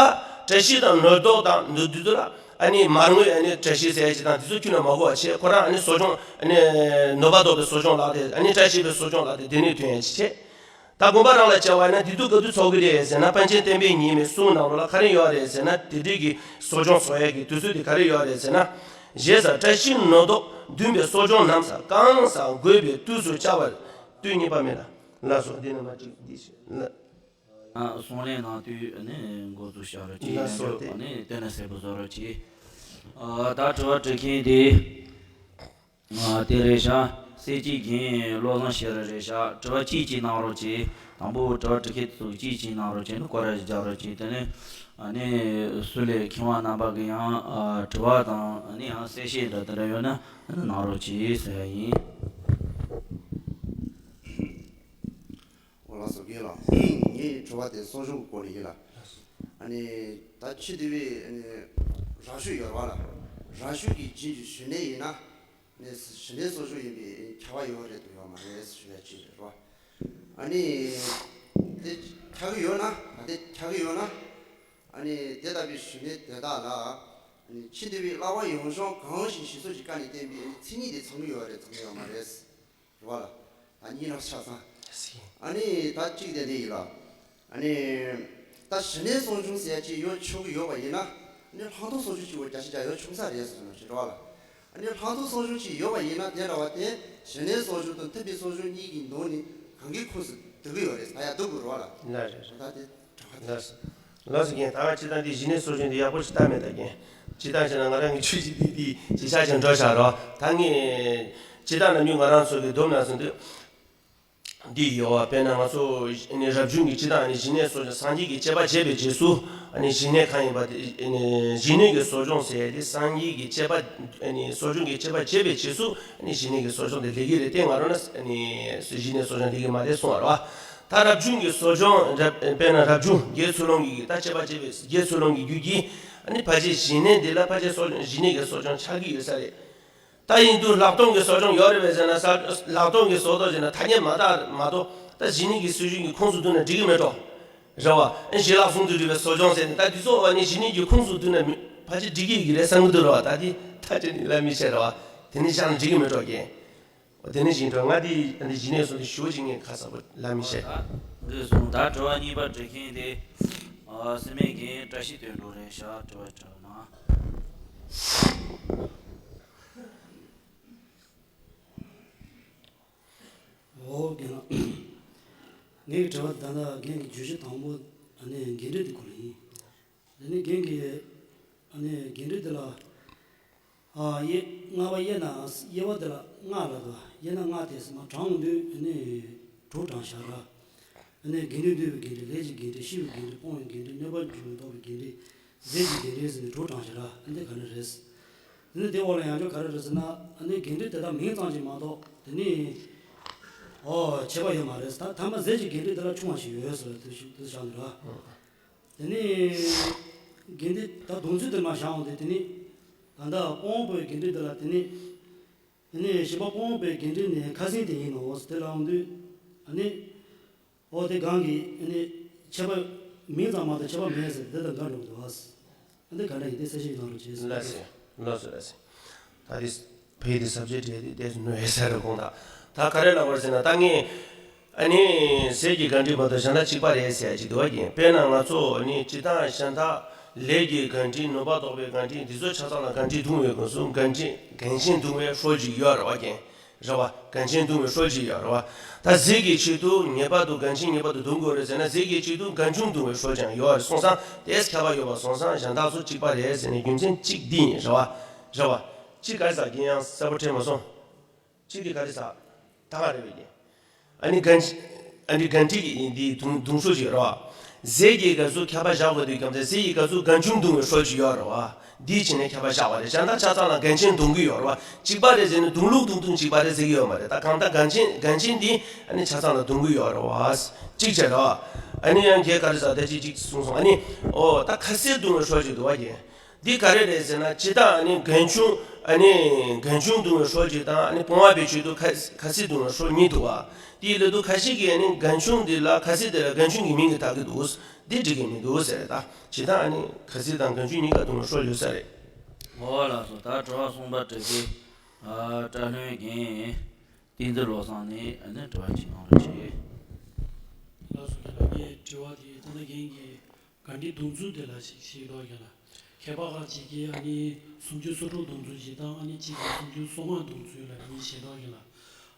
བཀྲ་ཤིས་དང་ནུས་རྡོག་དང་ནུས་བདུད་དུ་ལ་ཨ་ནི་མར་ངོའི་ཨ་ནི་བཀྲ་ཤིས་ཟེར་ཡ་ཅིག་དང་དེ་ཚོ་ཁྱོན་ནས་མ་གོ་བ་བྱས། ཁོ་རང་ཨ་ནི་གསོ་སྦྱོང་ཨ་ནི་ནུས་པ་རྡོག་པའི་གསོ་སྦྱོང་ལགས་ཏེ་ཨ་ནི་བཀྲ་ཤིས་པའི་གསོ་སྦྱོང་ལགས་ཏེ་དེ་ནས་ཐོན་ཡ་ཅིག་བྱས། ད་དགོན་པ་རང་ལ་བྱ་བ་ཡིན་ན་དེ་དུས་ག་དུས་ཚོགས་ཀྱི་རེད་ཟེར་ན། པཎ་ཆེན་བསྟན་པའི་ཉི་མའི་གསུང་ནང་ལོགས་ལ་ག་རེ་ཡོད་རེད་ཟེར་ན། དེ་དུས་ཀྱི་གསོ་སྦྱོང་བཟོ་ཡ་གི་དུས་ཚོད་དེ་ག་རེ་ཡོད་རེད་ཟེར་ན། ཞེས་སོགས་བཀྲ་ཤིས་ནུས་རྡོག་བདུན་པའི་གསོ་སྦྱོང་རྣམས་གང་ཟག་དགོས་པའི་དུས་སུ་བྱ་བར་དུས་གཉིས་པ་མེད་ལ། ལགས་སོ། འདི་ནི་མ་གཅིག་འདི་ཞིག་ལ། ཨ་གསུང་གླེང་གནང་དུས་ནི་འགོ་འཛུགས་བྱ་རོགས་གྱིས། ལགས་སོ། ཡང་བསྐྱར་ནི་བསྟན་ན་གསལ་པོ་བཟོ་རོགས་གྱིས། ཨ་ད་དྲི་བ་དྲི་མཁན་དེ། ཨ་དེ་རེད་ཤག་སྲས་སྐྱིད་རྒན་བློ་བཟང་ཤེས་རབ་རེད་ཤག་དྲི་བ་གཅིག་གཅིག་གནང་རོགས་གྱིས། དང་པོ་དྲི་བ་དྲི་མཁན་དེ་ཚོ་གཅིག་གཅིག་གནང་རོགས་གྱིས། ནི་སྐོར་ར་ཞིག་རྒྱག་རོགས་གྱིས། དེ་ནས་ཨ་ནི་སུ་ལས་མཁས་དབང་རྣམ་པ་གི་ཡང་ཨ་དྲི་བ་དང་ཨ་ནི་ཡང་གསལ་བཤད་འདྲ་དེ་འདྲ་ཡོད་ན་ཨ་ནི་གནང་རོགས་གྱིས་ཟེར་ཡ་ཡིན། འོ་ལགས་སོ། རྒན་ལགས། ངའི་དྲི་བ་དེ་གསོ་སྦྱོང་གི་སྐོར་ནས་ཡིན་ལ། ཨ་ནི་ད་ཕྱི་དེ་བས་ཨ་ནི་རང་ཤུགས་ཡོད་རེད་བ་ལ། རང་ཤུགས་ཀྱིས་རྒྱུན་གྱི་ཞུ་ནས་ཡིན་ན། ནས་ཞི་གནས་གསོ་སྦྱོང་ཡིན་པའི་ཁྱབ་པ་ཡོད་རེད་དུ་ཡོད་མ་རེད་ཞུ་ཡ་ཅིག་རེད་བ། ཨ་ནི་དེ་ཁྱབ་ཀྱི་ཡོད་ན། ད་དེ་ཁྱབ་ཀྱི་ཡོད་ན། ཨ་ནི་དེ་ལྟ་བུའི་ཞི་གནས་དེ་དག་ལ་ཨ་ནི་ཕྱི་དེ་བས་བསླབ་པ་ཡོན་སྦྱོང་གང་ཞིག་ཞེས་སོགས་ཀྱི་བཀའ་ནས་བསྟན་པའི་མཚན་ཉིད་དེ་ཚང་གི་ཡོད་རེད་ཚང་གི་ཡོད་མ་རེད། རེད་བ་ལ། ད་གཉིས་ལ་ཆ་ཚང་། ཨ་ནི་ད་གཅིག་དེ་འདི་ཡིན་ལ། ཨ་ནི་ད་ཞི་གནས་གསོ་སྦྱོང་ཟེར་ཡ་ཅིག་ཡོད་ཆོག་གི་ཡོད་པ་ཡིན་ན། ཨ་ནི་ལྷག་མཐོང་གསོ་སྦྱོང་གཅིག་པོ་བརྒྱ་ཆ་བརྒྱ་ཡོད་ཆོག་ས་རེད་ཟེར་ནོ་ཞིག་རེད་བ་ལ། ཨ་ནི་ལྷག་མཐོང་གསོ་སྦྱོང་གཅིག་ཡོད་པ་ཡིན་ན་དེ་འདྲ་བ་དེ་ཞི་གནས་གསོ་སྦྱོང་དང་ཐུབ་པའི་གསོ་སྦྱོང་གཉིས་ཀྱི་ནང་ནས་གང་གི་ཁོངས་སུ་འདུ་གི་ཡོད་རེད། ད་ཡ་འདུ་དགོས་རེད་བ་ལ། ལ་རེད་རེད། ད་དེ་དྲི་བ་དེ། ལགས་སོ། ལགས་སོ་རྒན། ད་ང་སྤྱིར་བཏང་འདི་ཞི་གནས་གསོ་སྦྱོང་འདི་ཡག་པོ་ཞིག་ལྟ་མེད་ད་རྒན། སྤྱིར་བཏང་བྱས་ན་ང་རང་གི་ཆོས་ཀྱི་འདི་འདི་ཅི་ཆ་ཅང་འགྲོ་བཞག་རོགས། ད་ངས་སྤྱིར་བཏང་ནམ་རྒྱུན་ང་རང་ཚོ་གི་སྡོམ་ན་སོང་དུས། འདི་ཡོད་བ། དཔེར་ན་ང་ཚོ་ནི་རབ་བྱུང་གི་སྤྱིར་བཏང་ནི་ཞི་གནས་གསོ་སྦྱོང་སངས་རྒྱས་ཀྱི་བཅས་པ་བྱས་པའི་རྗེས་སུ་ནི་ཞི་གནས་གང་ཡིན་པ་དེ་ནི་ཞི་གནས་ཀྱི་གསོ་སྦྱོང་ཟེར་ཏེ་སངས་རྒྱས་ཀྱི་བཅས་པ་ནི་གསོ་སྦྱོང་གི་བཅས་པ་བྱས་པའི་རྗེས་སུ་ནི་ཞི་གནས་ཀྱི་གསོ་སྦྱོང་དེ་ལས་ཀྱི་རེད་དེ། ང་རང་ན་ནི་ཞི་གནས་གསོ་སྦྱོང་ལས་ཀྱི་མ་རེད་གསུང་བ་རེད་བ། ད་རབ་བྱུང་གི་གསོ་སྦྱོང་རབ་དཔེར་ན་རབ་བྱུང་དགེ་ཚུལ་སློང་གི་ད་བཅས་པ་བྱས་པའི་དགེ་ཚུལ་སློང་གི་རྒྱུད་ཀྱི་ནི་ཕལ་ཆེར་ཞི་གནས་འདི་ལ་ཕལ་ཆེར་གསོ་སྦྱོང་ཞི་གནས་ཀྱི་གསོ་སྦྱོང་ཆགས་ཀྱི་ཡོད་ས་རེད། ད་ཡིན་དུས་ལྷག་མཐོང་གི་གསོ་སྦྱོང་ཡོད་རེད་པས་ཟེར་ན་ས་ལྷག་མཐོང་གི་གསོ་སྦྱོང་ཟེར་ན་ཐ་སྙད་མ་དག་མ་གཏོགས་ད་ཞི་གནས་ཀྱི་སྲོལ་རྒྱུན་གྱི་ཁོངས་སུ་བསྡུ་ན་འགྲིག་གི་མེད་འགྲོ། རེད་བ། ཨེ་ཞི་ལྷག་ཟུང་དུ་འབྲེལ་བའི་གསོ་སྦྱོང་ཟེར་ནས་ད་འདི་ཚོ་བ་ནི་ཞི་གནས་ཀྱི་ཁོངས་སུ་བསྡུ་ན་མི་ཕལ་ཆེར་འགྲིག་གི་ཡོད་ཀྱི་རེད་བསམ་གྱི་འདུག་རེད་བ། ད་འདི་ཐ་ཆད་ནི་ལ་མི་བྱེད་རེད་བ། དེ་ནི་བཞག་ན་འགྲིག་གི་མེད་འགྲོ་རྒན། དེ་ནི་བཞིན་འགྲོ་ང་འདི་འདི་ཞི་གནས་སོ་འདི་ཞུ་བ་ཅིག་ངས་ཁ་གསལ་པོ་ལ་མི་བཤད། འདི་སོང་ད་དྲི་བ་གཉིས་པ་འདྲི་མཁན་དེ་སེ་མེད་རྒན་བཀྲ་ཤིས་དོན་གྲུབ་རེད་ཤག་དྲི་བ་དྲི་བ་ན། འོ་རྒན་ལགས། ངའི་དྲི་བ་ད་ལྟ་རྒན་གྱི་བརྗོད་གཞི་དང་པོ་ཨ་ནི་འགན་འཁྲི་དེ་སྐོར་ལ་ཡིན། དེ་ནི་རྒན་གྱི་ཨ་ནི་འགན་འཁྲི་དེ་ལ་ཨ་དབྱེ་ལྔ་པ་དབྱེ་ན་དབྱེ་བ་དེ་ལ་ལྔ་ལ་དོ་དབྱེ་ན་ལྔ་དེ་སི་མ་གྲངས་འདུས་ཨ་ནི་དྲུག་གྲངས་བཞག་ར། ཨ་ནི་དགེ་འདུན་འདུས་པའི་འགན་འཁྲི། ལས་ཀྱི་འགན་འཁྲི། ཤེས་པའི་འགན་འཁྲི། སྤོང་བའི་འགན་འཁྲི། གནོད་པ་འཇུག་མི་ལྡོག་པའི་འགན་འཁྲི། ཟས་ཀྱི་འགན་འཁྲི་ཟེར་ནས་དྲུག་གྲངས་བཞག་ར། ཨ་ནི་ག་རེ་རེད། དེ་ནི་དེ་འོག་ལ་ཡང་བསྐྱར་ག་རེ་རེད་ཟེར་ན། ཨ་ནི་འགན་འཁྲི་དེ་དག་མིང་ཙམ་ཅིག་མ་གཏོགས་དེ་ནི་ཨོ་ཁྱད་པར་ཡོད་མ་རེད། ད་ཐ་མ་ཟས་ཀྱི་འགན་འཁྲི་དེ་ལ་ཆུང་བ་ཞིག་ཡོད་ཟེར་བ་དེ་ཞིག་དེ་བཞག་ནས་ར། དེ་ནི་འགན་འཁྲི་ད་སྡོམ་ཚིག་དེ་མ་བཞག་འོང་དེ་དེ་ནི་ད་ལྟ་སྤོང་བའི་འགན་འཁྲི་དེ་ལ་དེ་ནི་དེ་ནི་བཞི་པ་སྤོང་བའི་འགན་འཁྲི་ནི་ཁ་སེང་དེ་ཡིན་ནོ་དེ་ལ་འོང་དུས་ཨ་ནི། ཨོ་དེ་གང་གི་ཨ་ནི་ཁྱད་པར་མིང་ཙམ་མ་གཏོགས་ཁྱད་པར་མེད་ཟེར་དེ་དང་འགལ་འགྲོ་གི་འདུག་ཨ། ཨ་འདི་ག་འདྲ་ཡིན་དེ་གསལ་བཤད་གནང་རོགས་བྱེད་ཟེར། ལགས་སེ། ལགས་སོ་ལགས་སེ། ད་དེ་བོད་དེ་ས་བཅད་བྲིས་དེ་དེ་ནོ་ཡེ་ས་རུ་དགོངས་དག་ད་ག་རེ་ལབ་པར་ཟེར་ན་ད་ངས་ཨ་ནི་ཟས་ཀྱི་འགན་འཁྲི་མ་གཏོགས་གཞན་དག་གཅིག་པ་རེད་ཟེར་ཡ་ཅིག་འདུག་བ་ཀྱིན། དཔེར་ན་ང་ཚོ་ཨ་ནི་སྤྱིར་བཏང་གཞན་དག་ ལས་ཀྱི་དགའ་འབྲས། ནུས་པ་ལྡོག་པའི་དགའ་འབྲས། འདི་ཚོ་ཆ་ཚང་ལ་དགའ་འབྲས་གདུང་བའི་སྐབས་སུ་དགའ་འབྲས་དགའ་ཆེན་གདུང་བའི་སྲོལ་ཅིག་ཡོད་རེད་བ། རྒན་རེད་བ། དགའ་ཆེན་གདུང་བའི་སྲོལ་ཅིག་ཡོད་རེད་བ། ད་ཟས་ཀྱི་ཆེད་དུ་ངེས་པར་དུ་དགའ་ཆེན་ངེས་པར་དུ་གདུང་དགོས་རེད་ཟེར་ན། ཟས་ཀྱི་ཆེད་དུ་དགའ་ཆུང་གདུང་བའི་སྲོལ་ཀྱང་ཡོད་རེད་སོང་ཙང་། དེས་ཁྱད་པར་ཡོད་པ་སོང་ཙང་གཞན་དག་ཚོ་གཅིག་པ་རེད་ཟེར་ནས་རྒྱུ་མཚན་གཅིག་འདི་ཡིན། རེད་བ། རེད་བ། གཅིག་ག་རེ་ཟེར་གྱི་ཡང་གསལ་པོ་དྲན་མ་སོང་། གཅིག་གིས་ག་རེ་ཟ། ད་ག་རེ་བས་ཀྱི། ཨ་ནི་གན་ཨ་ནི་གན་ཁྲིག་གི་འདི་དུང་དུང་སོ་ཅིག་རོ། ཟས་ཀྱི་སྐབས་སུ་ཁྱད་པར་བཞག་དགོས་དུས་སྐབས་དེ་ཟས་ཀྱི་སྐབས་སུ་གན་ཆུང་བརྡུང་བའི་སྲོལ་ཅིག་ཡོད་རེད་བ། འདིའི་ཆེད་ནས་ཁྱད་པར་བཞག་པ་རེད། གཞན་དག་ཆ་ཚང་ལ་གན་ཆེན་བརྡུང་གི་ཡོད་རེད་བ། གཅིག་པ་རེད་ཟེར་ནས་བརྡུང་ལུགས་བརྡུང་ཐུང་གཅིག་པ་རེད་ཟེར་གྱི་ཡོད་མ་རེད། ད་གང་ལྟར་གན་ཆེན་གན་ཆེན་འདི་ཨ་ནི་ཆ་ཚང་ལ་བརྡུང་གི་ཡོད་རེད་བ། གཅིག་བྱས་རེད་བ། ཨ་ནི་ཡང་རྒན་ག་རེ་ཟ་ད་ཅིག་ཅིག་གསུངས་སོང་། ཨ་ནི་ཨོ་ད་ཁ་སེར་བརྡུང་བའི་སྲོལ་ཅིག་འདུག་བ་རྒན། འདི་ག་རེ་རེད་ཟེར་ན། སྤྱིར་བཏང་ཨ་ནི་གན་ཆུང་ཨ་ནི་གན་ཆུང་བརྡུང་བའི་སྲོལ་གཅིག་དང་། ཨ་ནི་སྤོང་བ་པའི་ཆེད་དུ་ཁ་ཁ་སེར་བརྡུང་བའི་སྲོལ་གཉིས་འདུག་བ། དེའི་སླད་དུ་ཁ་ཤས་ཀྱིས་ཨ་ནི་གན་ཆུང་འདི་ལ་ཁ་སེར་དེ་ལ་གན་ཆུང་གི་མིང་གིས་བཏགས་ཀྱི་འདུག་འདི་འགྲིག་གི་མི་འདུག་ཟེར། ད་སྤྱིར་བཏང་ཨ་ནི་ཁ་སེར་དང་གན་ཆུང་གཉིས་ཀ་བརྡུང་བའི་སྲོལ་ཡོད་ས་རེད། འོ་ལགས་སོ། ད་དྲི་བ་གསུམ་པ་དྲི་གི། ཨ་བཀྲ་ལྷུན་རྒན་བསྟན་འཛིན་བློ་བཟང་ནས་ཨ་ནི་དྲི་བ་གཅིག་གནང་རོགས་གྱིས། ལགས་སོ། ངས་དྲི་བ་དེ་ད་ལྟ་རྒན་གྱིས་ག་འདྲའི་བརྡུང་ཚུལ་དེ་ལ་ཞིག་ཞིག་རོགས་ཀྱི་ལ། མཁས་པ་ཁག་ཅིག་གིས་ཨ་ནི་སུམ་ཅུ་སོ་དྲུག་བརྡུང་ཚུལ་ཞིག་དང་། ཨ་ནི་གཅིག་གིས་སུམ་ཅུ་སོ་ལྔ་བརྡུང་ཚུལ་ལ་གཉིས་ཞིག་རོགས་ཀྱི་ལ།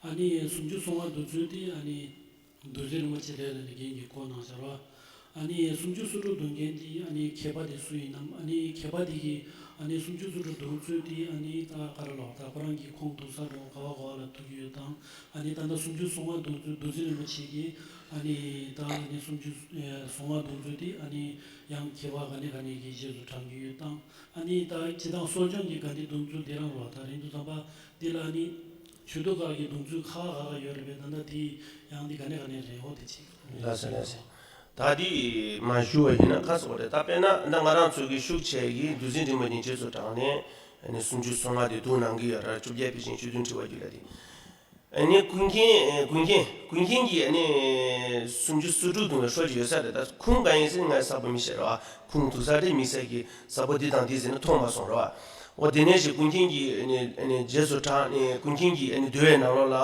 ཨ་ནི་སུམ་ཅུ་སོ་ལྔ་བརྡུང་ཚུལ་དེ་ཨ་ནི་རྡོ་རྗེ་རིན་པོ་ཆེ་ལས་ལ་ནི་རྒན་གྱིས་བཀོད་གནང་བཞག་རོགས། ཨ་ནི་སུམ་ཅུ་སོ་དྲུག་བརྡུང་མཁན་དེ་ཨ་ནི་མཁས་པ་དེ་སུ་ཡིན་ནམ། ཨ་ནི་མཁས་པ་དེ་གིས་ཨ་ནི་སུམ་ཅུ་སོ་དྲུག་བརྡུང་ཚུལ་དེ་ཨ་ནི་ད་ག་རེ་ལབ། ད་ཁོ་རང་གི་ཁུངས་གཏུགས་ས་འགྲོ་ག་བ་ག་བ་ལ་གཏུགས་ཀྱི་ཡོད་དང་། ཨ་ནི་ད་ལྟ་སུམ་ཅུ་སོ་ལྔ་བརྡུང་ཚུལ་རྡོ་རྗེ་རིན་པོ་ཆེ་གིས་ཨ་ནི་ད་ཨ་ནི་སུམ་ཅུ་སོ་ལྔ་བརྡུང་ཚུལ་དེ་ཨ་ནི་ཡང་མཁས་པ་ག་ནས་ག་ནས་ཀྱི་རྗེས་སུ་འབྲང་གི་ཡོད་དང་། ཨ་ནི་ད་སྤྱིར་བཏང་གསོ་སྦྱོང་གི་ག་འདི་བརྡུང་ཚུལ་དེ་རང་ལོ་ད་རིང་དུ་བསམ་པ་འདི་ལ་ནི་ཆོས་ལུགས་ཁག་གི་བརྡུང་ཚུལ་ཁག་ཁག་ཁག་ཡོད་རེད་པས། ད་ལྟ་དེ་ཡང་འདི་ག་ནས་ག་ནས་རེད། འོ་དེ་ཅིག་ལགས་སོ་ལགས་སོ། ད་འདི་མ་ཞུ་བ་ཡིན་ན་ཁ་སོགས་རེད། ད་དཔེར་ན་ད་ང་རང་ཚོ་གི་ཤུགས་ཆེ་གི་འདུལ་འཛིན་རིན་པོ་ཆེ་རྗེས་སུ་འབྲངས་ནས་ཨ་ནི་སུམ་ཅུ་སོ་ལྔ་དེ་བརྡུང་གནང་གི་ཡོད་ར། བཅོ་བརྒྱད་དཔེ་ཆའི་ཆོས་མཐུན་དྲི་བ་བརྒྱུད་ལ་དེ། ཨ་ནི་ཀུན་མཁྱེན་ཀུན་མཁྱེན་ཀུན་མཁྱེན་གྱིས་ཨ་ནི་སུམ་ཅུ་སོ་དྲུག་བརྡུང་བའི་སྲོལ་ཅིག་ཡོད་ས་རེད། ད་ཁུངས་གང་ཡིན་ཟེར་ང་གསལ་པོ་མི་ཤེས་ར་བ། ཁུངས་གཏུགས་ས་རེད་མི་ཤེས་གི་གསལ་པོ་འདི་དང་འདི་ཟེར་ནས་མཐོང་མ་སོང་ར་བ། འོ་དེ་ནས་ཞིག་ཀུན་མཁྱེན་གྱིས་ཨ་ནི་ཨ་ནི་རྗེས་སུ་འབྲངས་ནས་ཀུན་མཁྱེན་གྱིས་ཨ་ནི་འདུལ་བའི་ནང་ལོགས་ལ་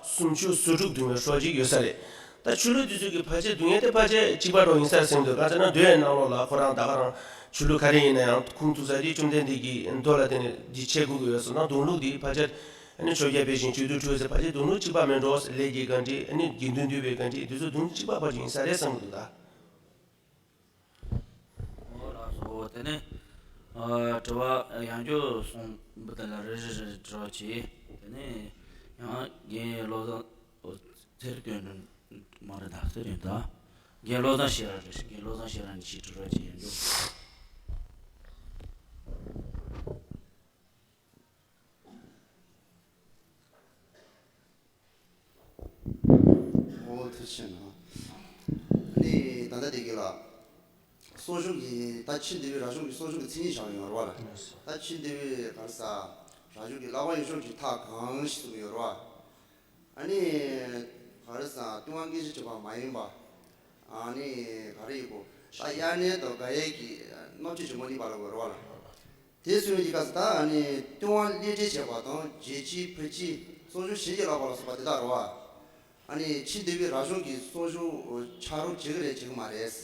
སུམ་ཅུ་སོ་དྲུག་བརྡུང་བའི་སྲོལ་ཅིག་ཡོད་ས་རེད། ད་ཆོས་ལུགས་དེ་ཚོ་གི་ཕལ་ཆེར་བརྡུང་ཡས་དེ་ཕལ་ཆེར་གཅིག་པ་འདྲ་ཡིན་ས་རེད་བསམ་གྱི་འདུག་གང་ཟེར་ན་འདུལ་བའི་ནང་ལོགས་ལ་ཁོ་རང་ད་ག་རང་ཆོས་ལུགས་ག་རེ་ཡིན་ན་ཡང་ཁུངས་གཏུགས་ས་དེ་བཅོམ་ལྡན་འདས་ཀྱི་མདོ་ལ་བརྟེན་ནས་འདི་བྱེད་དགོས་ཀྱི་ཡོད་སོང་ན། བརྡུང་ལུགས་འདི་ཕལ་ཆེར་ཨ་ནི་ཆོས་རྒྱལ་ཕལ་ཆེན་སྤྱོད་དུ་འཁྲུལ་ཟེར་ཕལ་ཆེར་བརྡུང་ལུགས་གཅིག་པ་མིན་འགྲོ། ལས་ཀྱི་དགའ་འབྲས། ཨ་ནི་དགེ་འདུན་འདུས་པའི་དགའ་འབྲས། འདི་ཚོ་བརྡུང་ལུགས་གཅིག་པ་ཕལ་ཆེར་ཡིན་ས་རེད་བསམ་གྱི་འདུག་ད། འོ་ལགས་སོ། དེ་ནས་ཨ་དྲི་བ་ཡང་བསྐྱར་གསུམ་པོ་དེ་ལ་རེ་རེ་རེ་རེ་དྲི་བ་བྱེད། དེ་ནས་ཡང་རྒན་བློ་བཟང་། འོ་ཚེ་རིང་སྐྱོན་མ་རེད་ད། ཚེ་རིང་ད། རྒན་བློ་བཟང་ཤེས་རབ་རེད། རྒན་བློ་བཟང་ཤེས་རབ་ནས་ཞིག་དྲི་བ་བྱེད་ཡང་བསྐྱར། འོ་ཐུགས་རྗེ་ཆེ་གནང་། ཨ་ནི་ད་ལྟ་དེ་གི་ལ་གསོ་སྦྱོང་གི་ད་ཕྱི་འདུལ་བའི་རབ་བྱུང་གི་གསོ་སྦྱོང་གི་མཚན་ཉིད་བཞག་ཡོད་རེད་བ་ལ། ད་ཕྱི་འདུལ་བའི་ག་རེ་ཟ་རབ་བྱུང་གི་བསླབ་པ་ཡོན་སྦྱོང་གི་མཐའ་གང་ཞིག་གསུངས་ཡོད་རེད་བ། ཨ་ནི་ག་རེ་ཟ་ལྟུང་བ་སྔ་ཕྱི་དྲེགས་པ་མ་ཡིན་པ། ཨ་ནི་ག་རེ་ཡིན་པོ་ད་དབྱར་གནས་དང་དགག་དབྱེ་གི་སྣོད་བཅུད་ཆེན་པོ་གཉིས་པ་ལ་གོ་རེད་བ་ལ། དེ་གསུངས་ཡོད་ཀྱི་སྐབས་སུ་ད་ཨ་ནི་ལྟུང་བ་སླད་བྲལ་བྱེད་པ་དང་རྗེས་བཅོས་ཕར་བཅོས་གསོ་སྦྱོང་ཞིབ་ཀྱིས་བསླབ་པ་ལ་སོགས་པ་དེ་དག་རེད་བ། ཨ་ནི་ཕྱི་འདུལ་བའི་རབ་བྱུང་གི་གསོ་སྦྱོང་ཆ་རོགས་བྱེད་ཀྱི་རེད་བྱེད་ཀྱི་མ་རེད།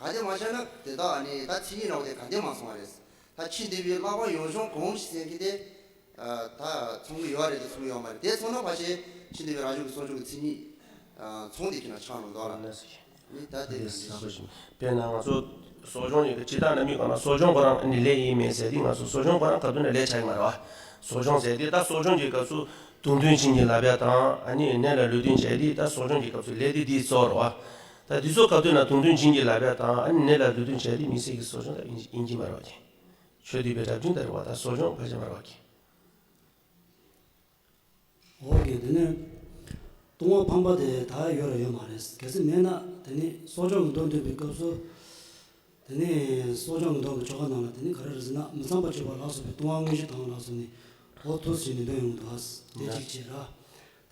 ག་དེ་མ་བྱས་ན་དེ་དག་ཨ་ནི་ད་མཚན་ཉིད་འདྲ་བོ་དེ་ག་དེ་མ་སོང་བ་རེད། ད་ཕྱི་འདུལ་བའི་བསླབ་པ་ཡོན་སྦྱོང་གོང་ཞིག་ཟེར་མཁན་དེ་ད་ཚང་གི་ཡོད་རེད་དེ་ཚང་གི་ཡོད་མ་རེད། དེ་ཚང་ན་ཕལ་ཆེར་ཕྱི་འདུལ་བའི་རབ་བྱུང་གི་གསོ་སྦྱོང་གི་མཚན་ཉིད་ཚང་དེ་ཁྱོད་ན་ཆགས་ནོ་འདུག་ལ། ནི་ད་དེ་དེ་ག་འདྲ་ཞིག་དཔེར་ན་ང་ཚོ་གསོ་སྦྱོང་ཡོད་ཀྱི་སྤྱིར་བཏང་རྣམ་དབྱེ་གང་ན་གསོ་སྦྱོང་ཁོ་རང་ནི་ལས་ཡིན་མིན་ཟེར་དུས་ང་ཚོ་གསོ་སྦྱོང་ཁོ་རང་ག་དུས་ན་ལས་ཆགས་ཀྱི་མ་རེད་བ། གསོ་སྦྱོང་ཟེར་དུས་ད་གསོ་སྦྱོང་གི་སྐབས་སུ་དུང་འདོན་བྱིན་གྱིས་བརླབས་ཡ་དང་། ཨ་ནི་ནད་ལ་ལུས་སྟོན་བྱས་དུས་ད་གསོ་སྦྱོང་གི་སྐབས་སུ་ལས་དེ་དེའི་གཙོ་བོ་རེད་བ། ད་དུས་ཚོད་སྐབས་དུས་ན་དུང་འདོན་བྱིན་གྱིས་བརླབས་ཡ་དང་། ཨ་ནི་ནད་ལ་ལུས་སྟོན་བྱས་དུས་དམིགས་བསལ་གྱི་གསོ་སྦྱོང་ད་ཡིན་ཡིན་གྱི་མ་རེད་བ་ཀྱེ། ཆོས་འདུལ་བའི་རབ་བྱུང་ད་རེད་བ། ད་གསོ་སྦྱོང་ཕལ་ཆེར་མ་རེད་བ་ཀྱེ། འོ་ཀྱེ། དེ་ནས་ལྟུང་བ་ཕམ་པ་དེ་ད་ཡོད་ར་ཡོད་མ་རེད། གལ་སྲིད་མེད་ན་དེ་ནི་གསོ་སྦྱོང་གི་མདོ་འདོན་པའི་སྐབས་སུ། དེ་ནས་གསོ་སྦྱོང་གི་མདོ་གི་ཆོ་ག་ནང་ལ་དེ་ནི་ག་རེ་རེད་ཟེར་ན། མི་ཚངས་པར་སྤྱོད་པ་ལ་སོགས་པའི་ལྟུང་བ་དངོས་གཞི་དང་ལ་སོགས་ནི་འོ་ཐུགས་སུ་ཆུད་ནས་འདོན་ཡོང་གི་འདུག་ཨ། དེ་གཅིག་བྱས་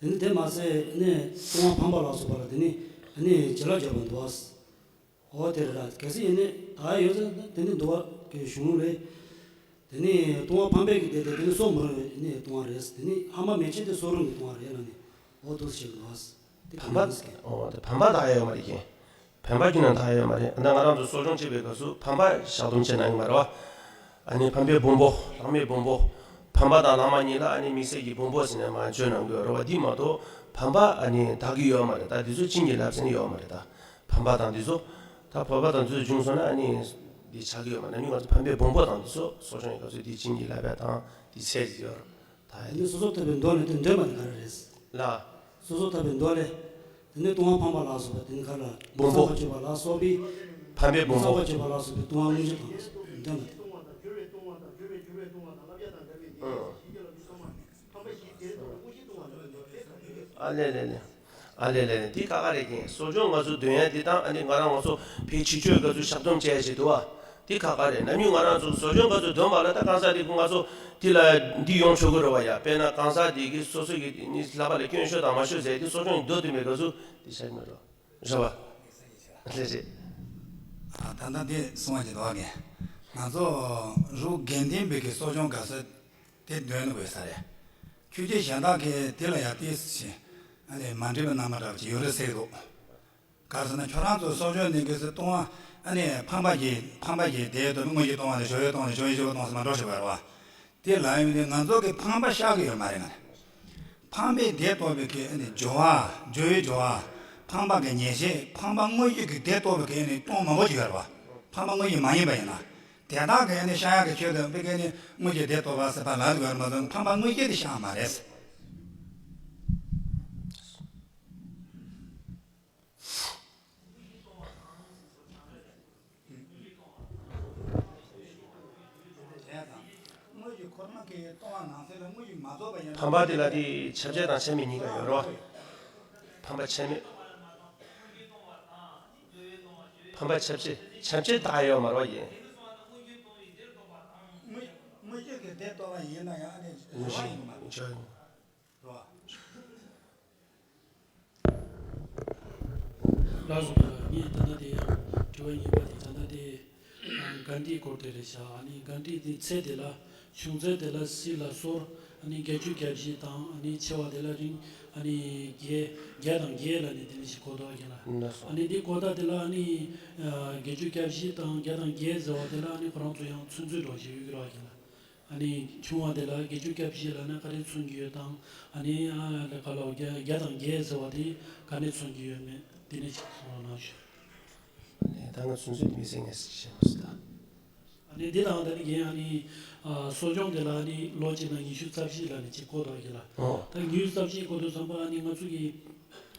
ར། དེ་ནི་དེ་མ་ཟད་ནས་ལྟུང་བ་ཕམ་པ་ལ་སོགས་པ་ལ་དེ་ནི་ཨ་ནི་བྱིན་རླབས་བརྒྱབ་པ་འདུག་ཨ། འོ་དེ་རེད་ར། གལ་སྲིད་ཡིན་ནི་ད་ཡོད་ཚད་དེ་ནི་འདུལ་བ་གི་གཞུང་ལུགས་རེད། དེ་ནི་ལྟུང་བ་ཕམ་པའི་གི་དེ་དེ་དེ་ནི་སྲོག་མི་རུང་བའི་ནི་ལྟུང་བ་རེད། དེ་ནི་ལྷག་མ་མེད་ཕྱིར་དེ་སྲོག་རུང་གི་ལྟུང་བ་རེད་ལ་ནི་འོ་འདུག་སེ་བྱེད་དགོས་འདུག་ཨ། དེ་ཕམ་པ་གང་ཡིན་ཟེར་གི། འོ་དེ་ཕམ་པ་ད་ཡོད་མ་རེད་ཀྱེ། ཕན་པ་ཁྱོན་ནས་འདའ་ཡོད་མ་རེད། ད་ང་རང་ཚོ་གསོ་སྦྱོང་བྱེད་པའི་སྐབས་སུ་ཕན་པ་བཞག་སྡོམ་བྱེད་གནང་གི་མ་རེད་བ། ཨ་ནི་ཕན་པའི་སྦོམ་པོ། ལྷག་མའི་སྦོམ་པོ། ཕན་པ་དང་ལྷག་མ་གཉིས་ལ་ཨ་ནི་དམིགས་བསལ་གྱི་སྦོམ་པོ་ཟེར་ནས་མར་བརྗོད་གནང་གི་ཡོད་རེད་བ། འདི་མ་གཏོགས་ཕན་པ་ཨ་ནི་འདའ་གི་ཡོད་མ་རེད། ད་འདི་ཚོ་བྱིན་གྱིས་བརླབས་ཟེར་ནས་ཡོད་མ་རེད། ད་ཕན་པ་དང་འདི་ཚོ། ད་བོད་པ་དང་འདི་ཚོ་བྱུང་སོང་ན་ཨ་ནི་འདི་ཆགས་ཀྱི་ཡོད་མ་རེད། ནམ་རྒྱུན་ང་ཚོ་ཕན་པའི་སྦོམ་པོ་དང་འདི་ཚོ་གསོ་སྦྱོང་གི་སྐབས་སུ་འདི་བྱིན་གྱིས་བརླབས་པ་དང་འདི་ཚད་ཅིག་ཡོད་རེད། ད་ཨ་ནི་སོ་སོ་ཐར་པའི་མདོ་ལས་དོན་འདོན་པ་དེ་ག་རེ་རེད། ལ། སོ་སོ་ཐར་པའི་མདོ་ལས། དེ་ནས་ལྟུང་བ་ཕམ་པ་ལ་སོགས་པ་དེ་ནི་ག་ལ། སྦོམ་པོ། བསགས་པ་གཅོད་པ་ལ་སོགས་པའི། ཕམ་པའི་སྦོམ་པོ། བསགས་པ་གཅོད་པ་ལ་སོགས་པའི་ལྟུང་བ་དངོས་གཞི་དང་། འདོན་པ་དེ། ཨ་ལེ་ལེ་ལེ། ཨ་ལེ་ལེ་ལེ། འདི་ཁག་ཁག་རེད་ཀྱི། གསོ་སྦྱོང་ང་ཚོ་འདོན་ཡ་འདི་དང་ཨ་ནི་ང་རང་ང་ཚོ་ཕའི་ཕྱི་ཆོས་སྐབས་སུ་ཞབས་འདོམས་བྱས་བྱས་འདུག་བ། འདི་ཁག་ཁག་རེད། ནམ་རྒྱུན་ང་རང་ཚོ་གསོ་སྦྱོང་སྐབས་སུ་འདོན་པ་ལ་ད་གང་ཟག་འདི་ང་ཚོ་འདི་ལ་འདི་ཡོང་ཆོག་གི་རེད་བ་ཡ། དཔེར་ན་གང་ཟག་འདི་གི་སོ་སོ་གི་ནི་ལག་པ་ལ་སྐྱོན་ཤོར་དང་མ་ཤོར་ཟེར་འདི་གསོ་སྦྱོང་འདོན་འདོན་པའི་སྐབས་སུ་འདི་བྱ་གི་མེད་རོ། རེད་བ། རེད་རེད། ད་ལྟ་འདི་གསུང་བ་ཅིག་འདུག་གི། ང་ཚོ་རུ་དགེ་ལྡན་པའི་གི་གསོ་སྦྱོང་སྐབས་སུ་དེ་འདོན་དགོས་ས་རེད། ཆོས་བརྒྱུད་གཞན་དག་གིས་དེ་ལ་ཡང་ཏོག་ཙམ་ཨ་ནི་མ་འགྲིག་པའི་རྣམ་པ་འདྲ་བ་ཅིག་ཡོད་རེད་ཟེར་འདུག། ག་རེ་ཟེར་ན་ཁྱོད་རང་ཚོ་གསོ་སྦྱོང་ནི་གལ་སྲིད་ལྟུང་བ་ཨ་ནི་ཕམ་པ་གྱིས་ཕམ་པ་གྱིས་དེའི་དོན་དངོས་ཀྱི་ལྟུང་བ་དང་ཞོ་ཡོད་ལྟུང་བ་དང་ཞོ་ཡོད་ཞོ་ཡོད་ལྟུང་བ་ཟེར་མ་འགྲོ་ཞིག་བར་བ། དེ་ལ་ཡོད་དེ་ང་ཚོ་གི་ཕམ་པ་བཤགས་ཀྱི་ཡོད་མ་རེད། ང་ཕམ་པའི་བདེ་ཐོབ་པའི་གི་ཨ་ནི་སྦྱོར་བ་སྦྱོར་བའི་སྦྱོར་བ་ཕམ་པ་གི་ཉེས་བྱས་ཕམ་པ་དངོས་ཀྱི་གི་བདེ་ཐོབ་པའི་གི་ཨ་ནི་ལྟུང་མང་པོ་ཞིག་ཡོད་རེད་བ། ཕམ་པ་དངོས་ཀྱི་མ་ཡིན་པ་ཡིན་ན། དེ་དག་གི་ཨ་ནི་བཤགས་ཡག་གི་ཆེད་དུ་དཔེ་གི་ཨ་ནི་དངོས་ཀྱི་བདེ་ཐོབ་པ་ཟེར་བ་ལ་དགོས་མ་གཏོགས་ཕམ་པ་དངོས་ཀྱི་དེ་བཤགས་མ་རེད། ཕམ་པ་དེ་ལ་དེ་ཁྱབ་བྱེད་དང་ཁྱབ་མེད་གཉིས་ཀ་ཡོད་རེད་བ། ཕམ་པ་ཁྱབ་མེད། ཕམ་པ་ཁྱབ་བྱེད་ཁྱབ་བྱེད་དག་ཡོད་མ་རེད་བ་ཡིན། དངོས་གཞི་གི་བདེ་ཐོབ་པ་ཡིན་ན་ཡང་ཨ་ནི་དངོས་གཞི་ཡིན་མ་རེད། བྱ་ཡིན། རེད་བ། ལགས་སོ། ངས་ད་ལྟ་དེ་ཡང་དྲི་བ་གཉིས་པ་དེ་ད་ལྟ་དེ་གྷན་དྷིའི་སྐོར་དེ་རེད་ཤག། ཨ་ནི་གྷན་དྷི་དེ་ཚད་དེ་ལ་བྱུང་ཚད་དེ་ལ་སྲིད་ལ་སོར་ཨ་ནི་བརྒྱད་ཅུ་གྱ་བཞི་དང་ཨ་ནི་ཆེ་བ་དེ་ལ་རིང་ཨ་ནི་བརྒྱད་བརྒྱ་དང་བརྒྱད་ལ་ནི་དེ་ནི་ཞིག་གོ་ཐོག་རྒྱ་ལ། ཨ་ནི་དེ་གོ་ཐོག་དེ་ལ་ཨ་ནི་བརྒྱད་ཅུ་གྱ་བཞི་དང་བརྒྱ་དང་བརྒྱད་ཟེར་བ་དེ་ལ་ཨ་ནི་ཁོ་རང་ཚོ་ཡང་ཚུན་ཚོད་འགྲོ་བཞིན་ཡོད་ཀྱི་རེད་རྒྱ་ལ། ཨ་ནི་ཆུང་བ་དེ་ལ་བརྒྱད་ཅུ་གྱ་བཞི་ལ་ན་ག་རེ་མཚོན་གྱི་ཡོད་དང་། ཨ་ནི་ཨ་ལ་ཁ་ལོ་བརྒྱ་བརྒྱ་དང་བརྒྱད་ཟེར་བ་དེ་ག་ནས་མཚོན་གྱི་ཡོད་མེད་དེ་ནས་ཅིག་གསུང་རོགས་གནང་ཞུ། ཨ་ནི་ད་ང་ཚུན་ཚོད་མི་ཟེར་ངས་ཤེས་མ་སོང་ད། ཨ་ནི་འདི་དང་ད་ནི་རྒན་ཨ་ནི་ཨ་གསོ་སྦྱོང་དེ་ལ་ཨ་ནི་ལོ་གཅིག་ལ་ཉི་ཤུ་རྩ་བཞི་ལ་ནི་གཅིག་བསྐོ་དོ་གི་ལ། ཨོ། ད་ཉི་ཤུ་རྩ་བཞི་བསྐོ་དུས་ཙམ་པ་ཨ་ནི་ང་ཚོ་གི་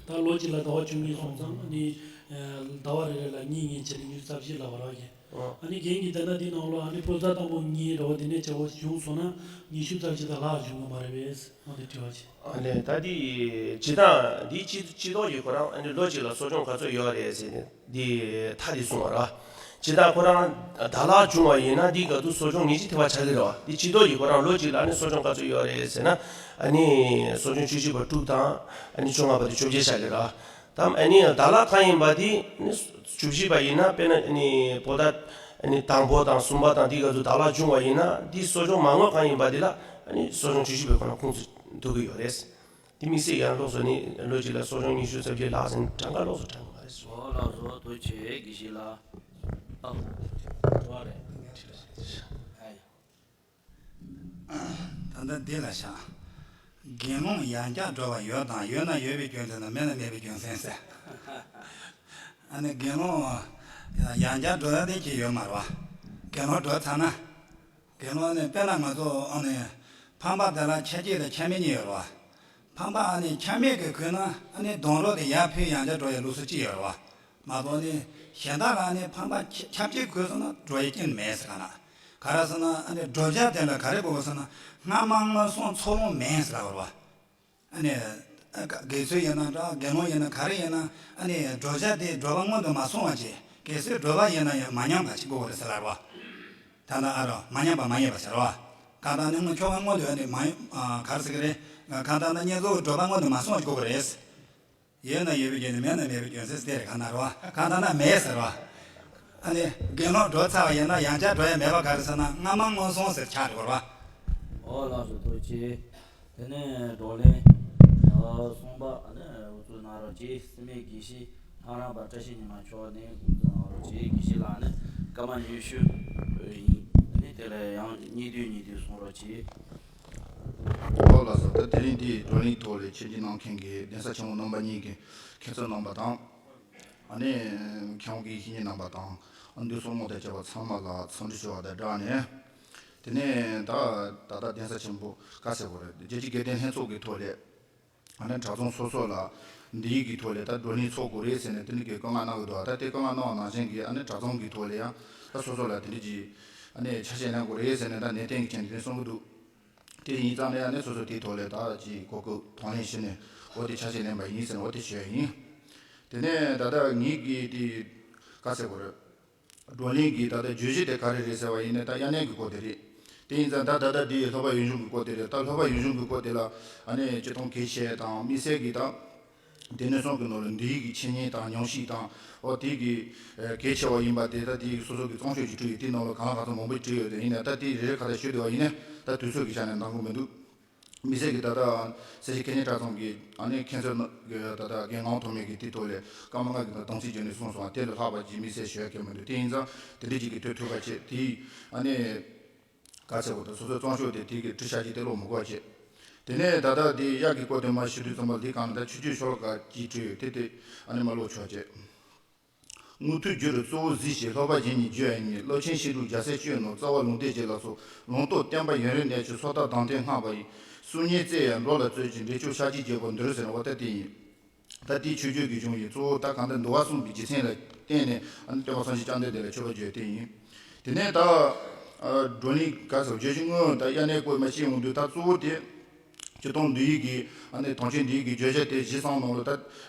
ད་ལོ་གཅིག་ལ་ཟླ་བ་བཅུ་གཉིས་སོང་ཙང་ཨ་ནི་ཟླ་བ་རེ་རེ་ལ་གཉིས་གཉིས་བྱས་ནས་ཉི་ཤུ་རྩ་བཞི་ལ་བར་བ་གི། ཨ་ནི་རྒན་གྱིས་ད་ལྟ་འདི་ནང་ལོགས་ཨ་ནི་པོ་ཏ་དང་པོ་གཉིས་རེ་བ་འདི་ནས་བྱ་བ་བྱུང་སོང་ན་ཉི་ཤུ་རྩ་བཞི་དང་ལྷག་བྱུང་གི་མ་རེད་པས། འོ་དེ་དྲི་བ་ཆེ། ཨ་ནི་ད་འདི་སྤྱིར་བཏང་འདི་སྤྱི་སྤྱི་ཐོག་གི་ཁོ་རང་ཨ་ནི་ལོ་གཅིག་ལ་གསོ་སྦྱོང་ག་ཚོད་ཡོད་རེད་ཟེར་ནས་འདི་ཐ་དེ་གསུངས་པ་ར། སྤྱིར་བཏང་ཁོ་རང་ད་ལྷག་བྱུང་བ་ཡིན་ན་འདི་ག་དུས་གསོ་སྦྱོང་ཉིན་གཅིག་ཐེབས་པ་ཆགས་ཀྱི་རེད་བ། འདི་སྤྱི་ཐོག་གི་ཁོ་རང་ལོ་གཅིག་ལ་ཨ་ནི་གསོ་སྦྱོང་ག་ཚོད་ཡོད་རེད་ཟེར་ན་ཨ་ནི་གསོ་སྦྱོང་བཅུ་གཅིག་པ་དྲུག་དང་ཨ་ནི་བཅོ་ལྔ་པ་དེ་བཅོ་བརྒྱད་ཆགས་ཀྱི་རེད་བ། དམ་ཨ་ནི་ད་ལྷག་གང་ཡིན་པ་དེ་ནི་བཅུ་བཞི་པ་ཡིན་ན་དཔེར་ན་ཨ་ནི་པོ་ཏ་ཨ་ནི་དང་པོ་དང་གསུམ་པ་དང་འདི་ག་ཚོད་ད་ལྷག་བྱུང་བ་ཡིན་ན་འདི་གསོ་སྦྱོང་མ་དངོས་གང་ཡིན་པ་དེ་ལ་ཨ་ནི་གསོ་སྦྱོང་བཅུ་བཞི་པའི་ཁོ་ན་ཁོངས་སུ་འདུ་གི་ཡོད་རེད། དེ་དམིགས་བསལ་ཡང་ལོགས་སུ་ནི་ལོ་གཅིག་ལ་གསོ་སྦྱོང་ཉི་ཤུ་རྩ་བརྒྱད་ལྷག་ཟིན་གྲངས་ཀ་ལོགས་སུ་དྲངས་པ་རེད། ཨོ་ལགས་སོ་ཐུགས་རྗེ་ཆེ་དགེ་བཤེས་ལགས། ཨ་ལོ། འགྲོ་བ་རེད། ཨ་ཡ། ད་ལྟ་འདི་ལ་བཞག། དགེ་སློང་ཡང་བསྐྱར་འགྲོ་བ་ཡོད་དང་ཡོད་ན་ཡོད་པའི་རྒྱུ་མཚན་དང་མེད་ན་མེད་པའི་རྒྱུ་མཚན་ཟེར། ཨ་ནི་དགེ་སློང་ཡང་བསྐྱར་འགྲོ་ཡ་དེ་ཅི་ཡོད་མ་རེད་བ། དགེ་སློང་འགྲོ་ཚར་ན། དགེ་སློང་ནི་དཔེར་ན་ང་ཚོ་ཨ་ནི་ཕམ་པ་དེ་ལ་ཁྱབ་བྱེད་དང་ཁྱབ་མེད་གཉིས་ཡོད་རེད་བ། ཕམ་པ་ཨ་ནི་ཁྱབ་མེད་ཀྱི་གོས་ན་ཨ་ནི་སྡོང་རོ་དེ་ཡར་ཕུལ་ཡང་བསྐྱར་འགྲོ་ཡའི་ལུགས་སྲོལ་གཅིག་ཡོད་རེད་བ། མ་གཏོགས་ནི་གཞན་དག་ལ་ནི་ཕམ་པ་ཁྱབ་ཁྱབ་ཀྱི་གོས་སོང་ན་འགྲོ་ཡི་རྐྱེན་མེད་ཟེར་ག་ན། ག་རེ་ཟེར་ན་ཨ་ནི་བགྲོད་བྱ་དེ་ལ་ག་རེ་དགོས་ཟེར་ན་སྔ་མ་སྔོན་སོང་ཚུར་ལོང་མེད་ཟེར་ག་བ་རེད་བ། ཨ་ནི་དགེ་ཚུལ་ཡིན་ན་འདྲ་དགེ་སློང་ཡིན་ན་ག་རེ་ཡིན་ན་ཨ་ནི་བགྲོད་བྱ་དེ་བགྲོད་པ་སྔོན་དུ་མ་སོང་བ་ཅིག་གལ་སྲིད་བགྲོད་པ་ཡིན་ན་ཡང་མ་ཉམས་པ་ཅིག་དགོས་པ་རེད་ཟེར་ལ་རེད་བ། ད་ལྟ་ཨ་རོ་མ་ཉམས་པ་མ་ཡིན་པ་ཟེར་བ། གང་ལྟར་ནི་སྔོན་ཆོ་ག་སྔོན་དུ་ཨ་ནི་མ་ཡིན་ག་རེ་ཟེར་གི་རེད། གང་ལྟར་ན་བསྙེན་རྫོགས་ཀྱི་བགྲོད་པ་སྔོན་དུ་མ་སོང་བ་ཅིག་དགོས་པ་རེད། ཡོད་ན་ཡོད་པའི་རྒྱུ་ནི་མེད་ན་མེད་པའི་རྒྱུ་ཟེར་དེ་རེད་གང་ན་རོ། གང་ལྟར་ན་མེད་ཟེར་རོ། ཨ་ནི་དགེ་སློང་འགྲོ་ཚར་བ་ཡིན་ན་ཡང་བསྐྱར་འགྲོ་ཡ་མེད་པ་ག་རེ་ཟེར་ན་སྔ་མ་སྔོན་སོང་ཟེར་ཆགས་འགྲོ་བ། ཨོ་ལགས་སོ་ཐུགས་རྗེ་ཆེ། དེ་ནས་བགྲོ་གླེང་གསུམ་པ་ཨ་ནི་འུ་ཚོ་གནང་རོགས་གྱིས་སི་མེ་དགེ་བཤེས་ ཨ་རམ་པ་བཀྲ་ཤིས་ཉི་མ་མཆོག་ནས་དགོངས་དག་གནང་རོགས་གྱིས། དགེ་བཤེས་ལགས་ནི་སྐར་མ་ཉི་ཤུ་ཡིན། ཨ་ནི་དེ་ལ་ཡང་གཉིས་བསྡུས་གཉིས་བསྡུས་གསུང་རོགས་གྱིས། ཨོ་ལགས་སོ། ད་དེ་རིང་འདིའི་བགྲོ་གླེང་ཐོག་ལ་ཆིབས་བསྒྱུར་གནང་མཁན་གྱི་གདན་ས་ཆེན་མོ་རྣམ་པ་གཉིས་ཀྱི་མཁན་ཟུར་རྣམ་པ་དང་། ཨ་ནི་མཁན་དབང་གི་བཤེས་གཉེན་རྣམ་པ་དང་། ཨ་འདུས་སྲོག་དམངས་དང་བཅས་པ་ཚང་མ་ལ་འཚམས་འདྲི་ཞུ་བ་དང་སྦྲགས་ནས། དེ་ནས་ད་ད་ལྟ་གདན་ས་ཆེན་པོ་ག་ཟེར་དགོས་རེད། རྒྱལ་སྤྱིའི་དགེ་ལྡན་ལྷན་ཚོགས་ཀྱི་ཐོག་ལས། ཨ་ནི་གྲྭ་ཚང་སོ་སོ་ལ་འདི་ཡིག་གི་ཐོག་ལས་ད་བགྲོ་གླེང་ཚོགས་དགོས་རེད་ཟེར་ནས་དེ་འདྲ་གི་བཀའ་མངགས་གནང་གི་འདུག་ད་དེ་བཀའ་མངགས་གནང་བ་ནང་བཞིན་གྱི་ཨ་ནི་གྲྭ་ཚང་གི་ཐོག་ལས་ཡང་ད་སོ་སོ་ལ་དེ་འདྲ་གྱི་ཨ་ནི་ཆ་ཤས་ལེན་དགོས་རེད་ཟེར་ནས་ད་ནན་ཏན་གྱི་ཆ་ནས་དེ་གསུང་གི་འདུག་དེ་ཡིན་ཙང་ནས་ཨ་ནི་སོ་སོ་དེའི་ཐོག་ལས་ད་ཅིག་གོ་སྐབས་དང་ལེན་ཞུས་ནས་འོ་དེ་ཆ་ཤས་ལེན་པ་ཡིན་ཟེར་ནས་འོ་དེ་ཞུ་ཡ་ཡིན། དེ་ནས་ད་ལྟ་ངེད་ཀྱི་དེ་ག་ཟེར་དགོས་རེད། བགྲོ་གླེང་གི་ད་ལྟ་བརྗོད་གཞི་དེ་ག་རེ་རེད་ཟེར་བ་ཡིན་ན་ད་དབྱར་གནས་ཀྱི་སྐོར་དེ་རེད། དེ་ཡིན་ཙང་ད་ད་ལྟ་འདི་སློབ་པ་ཡིག་གཞུང་གི་སྐོར་དེ་རེད། ད་སློབ་པ་ཡིག་གཞུང་གི་སྐོར་དེ་ལ་ཨ་ནི་སྤྱིར་བཏང་གལ་ཆེ་དང་དམིགས་བསལ་གྱི་ད་སྡེ་སྣོད་གསུམ་གྱི་ནང་ལ་འདུལ་ཡིག་གི་འཆད་ཉན་དང་ཉམས་ཞིབ་དང་འོ་དེ་གི་གལ་ཆེ་བ་ཡིན་པ་དེ་ད་དེ་སོ་སོ་གི་རྩོམ་ཤོག་ཅིག་བྲིས་ཡོད། དེ་ནང་ལ་གང་ལ་གང་འཚམ་མང་པོ་བྲིས་ཡོད། དེ་ཡིན་ན་ད་དེ་རེ་རེ་ཁ་ཐག་ཞུས་བསྡད་པ་ཡིན་ན་ད་དུས་ཚོད་ཀྱི་ཆ་ནས་འདང་གི་མི་འདུག་དམིགས་བསལ་གྱི་ད་ལྟ་སེར་བྱེས་སྐད་གཉེར་གྲྭ་ཚང་གི་ཨ་ནི་མཁན་ཟུར་ནི་ད་ལྟ་རྒན་ངག་དབང་ཐོགས་མེད་ཀྱི་དེ་ཐོག་ལས་བཀའ་མ་ལྔ་གི་ནང་དམ་ཚིག་བརྗོད་ནས་གསུངས་སོང་བ་དེ་ལས་ལྷག་པ་ཅིག་དམིགས་བསལ་ཞུ་ཡ་གལ་མི་འདུག་དེ་ཡིན་ཙང་དེ་འདྲ་ཅིག་གི་ཐོས་ཐུབ་པ་བྱས་དེ་ཨ་ནི་ག་ཚད་པོ་དང་སོ་སོའི་བརྩམས་ཆོས་དེ་དེ་གི་བྲིས་ཤག་ཅིག་དེ་ཀློག་མི་དགོས་བྱས། དེ་ནས་ད་ལྟ་དེ་དབྱར་གྱི་སྐོར་དེ་མར་ཞུ་དུས་ཙམ་པ་འདི་གང་ལ་ད་ཆོས་བརྒྱུད་ཤོ་ལོ་ཀ་ཅིག་བྲིས་ཡོད་དེ་དེ་ཨ་ནི་མར་ཀློག་ཆོག་བྱས། དངོས་ཐོས་བརྒྱུད་རིམ་གཙོ་བོ་གཟིགས་ཤིག་སློབ་པ་གཞན་གཉིས་བརྗོད་ཡ་ཡིན། སློབ་ཆེན་བཤད་སྒྲུབ་རྒྱལ་སྲས་སྤྱོད་ནོར། རྩ་བ་ལུང་བསྟན་གྱི་ལ་སོགས་ལུང་རྟོགས་བསྟན་པ་ཡུན་རིང་གནས་ཕྱིར་སོ་ཐར་གདངས་ཐོས་བསྔགས་པ་ཡི་གསུང་སྙན་བསྩལ་ཡང་འགྲོ་ལ་སྩོལ་ཅིང་འབྲས་ཆོས་ཤཱཀྱའི་རྒྱལ་པོ་འདིར་ཟེར་བ་ལྟ་སྟེ་ཡིན། ད་དེའི་མཆོད་བརྗོད་ཀྱི་གཞུང་ཡིན། གཙོ་བོ་ད་གང་ལྟར་འདུལ་བ་གསུམ་གྱི་རྒྱུ་མཚན་ལ་བརྟེན་ནས་ཨ་ནི་སྟོན་པ་སངས་རྒྱས་བཅོམ་ལྡན་འདས་ལ་མཆོད་པ་བརྗོད་དེ་ཡིན། དེ་ནས་ད་བགྲོ་གླེང་ག་ཟེར་བརྗོད་གཞི་དངོས་ད་དབྱར་གནས་སྐོར་མ་བཤད་ཡོང་དུས་ད་གཙོ་བོ་དེ། སྤྱིར་བཏང་འདུལ་བའི་གི་ཨ་ནི་དོན་ཆེན་འདུལ་བའི་གི་བརྗོད་བྱ་དེ་གཞི་བསམ་ནང་ལ་ད་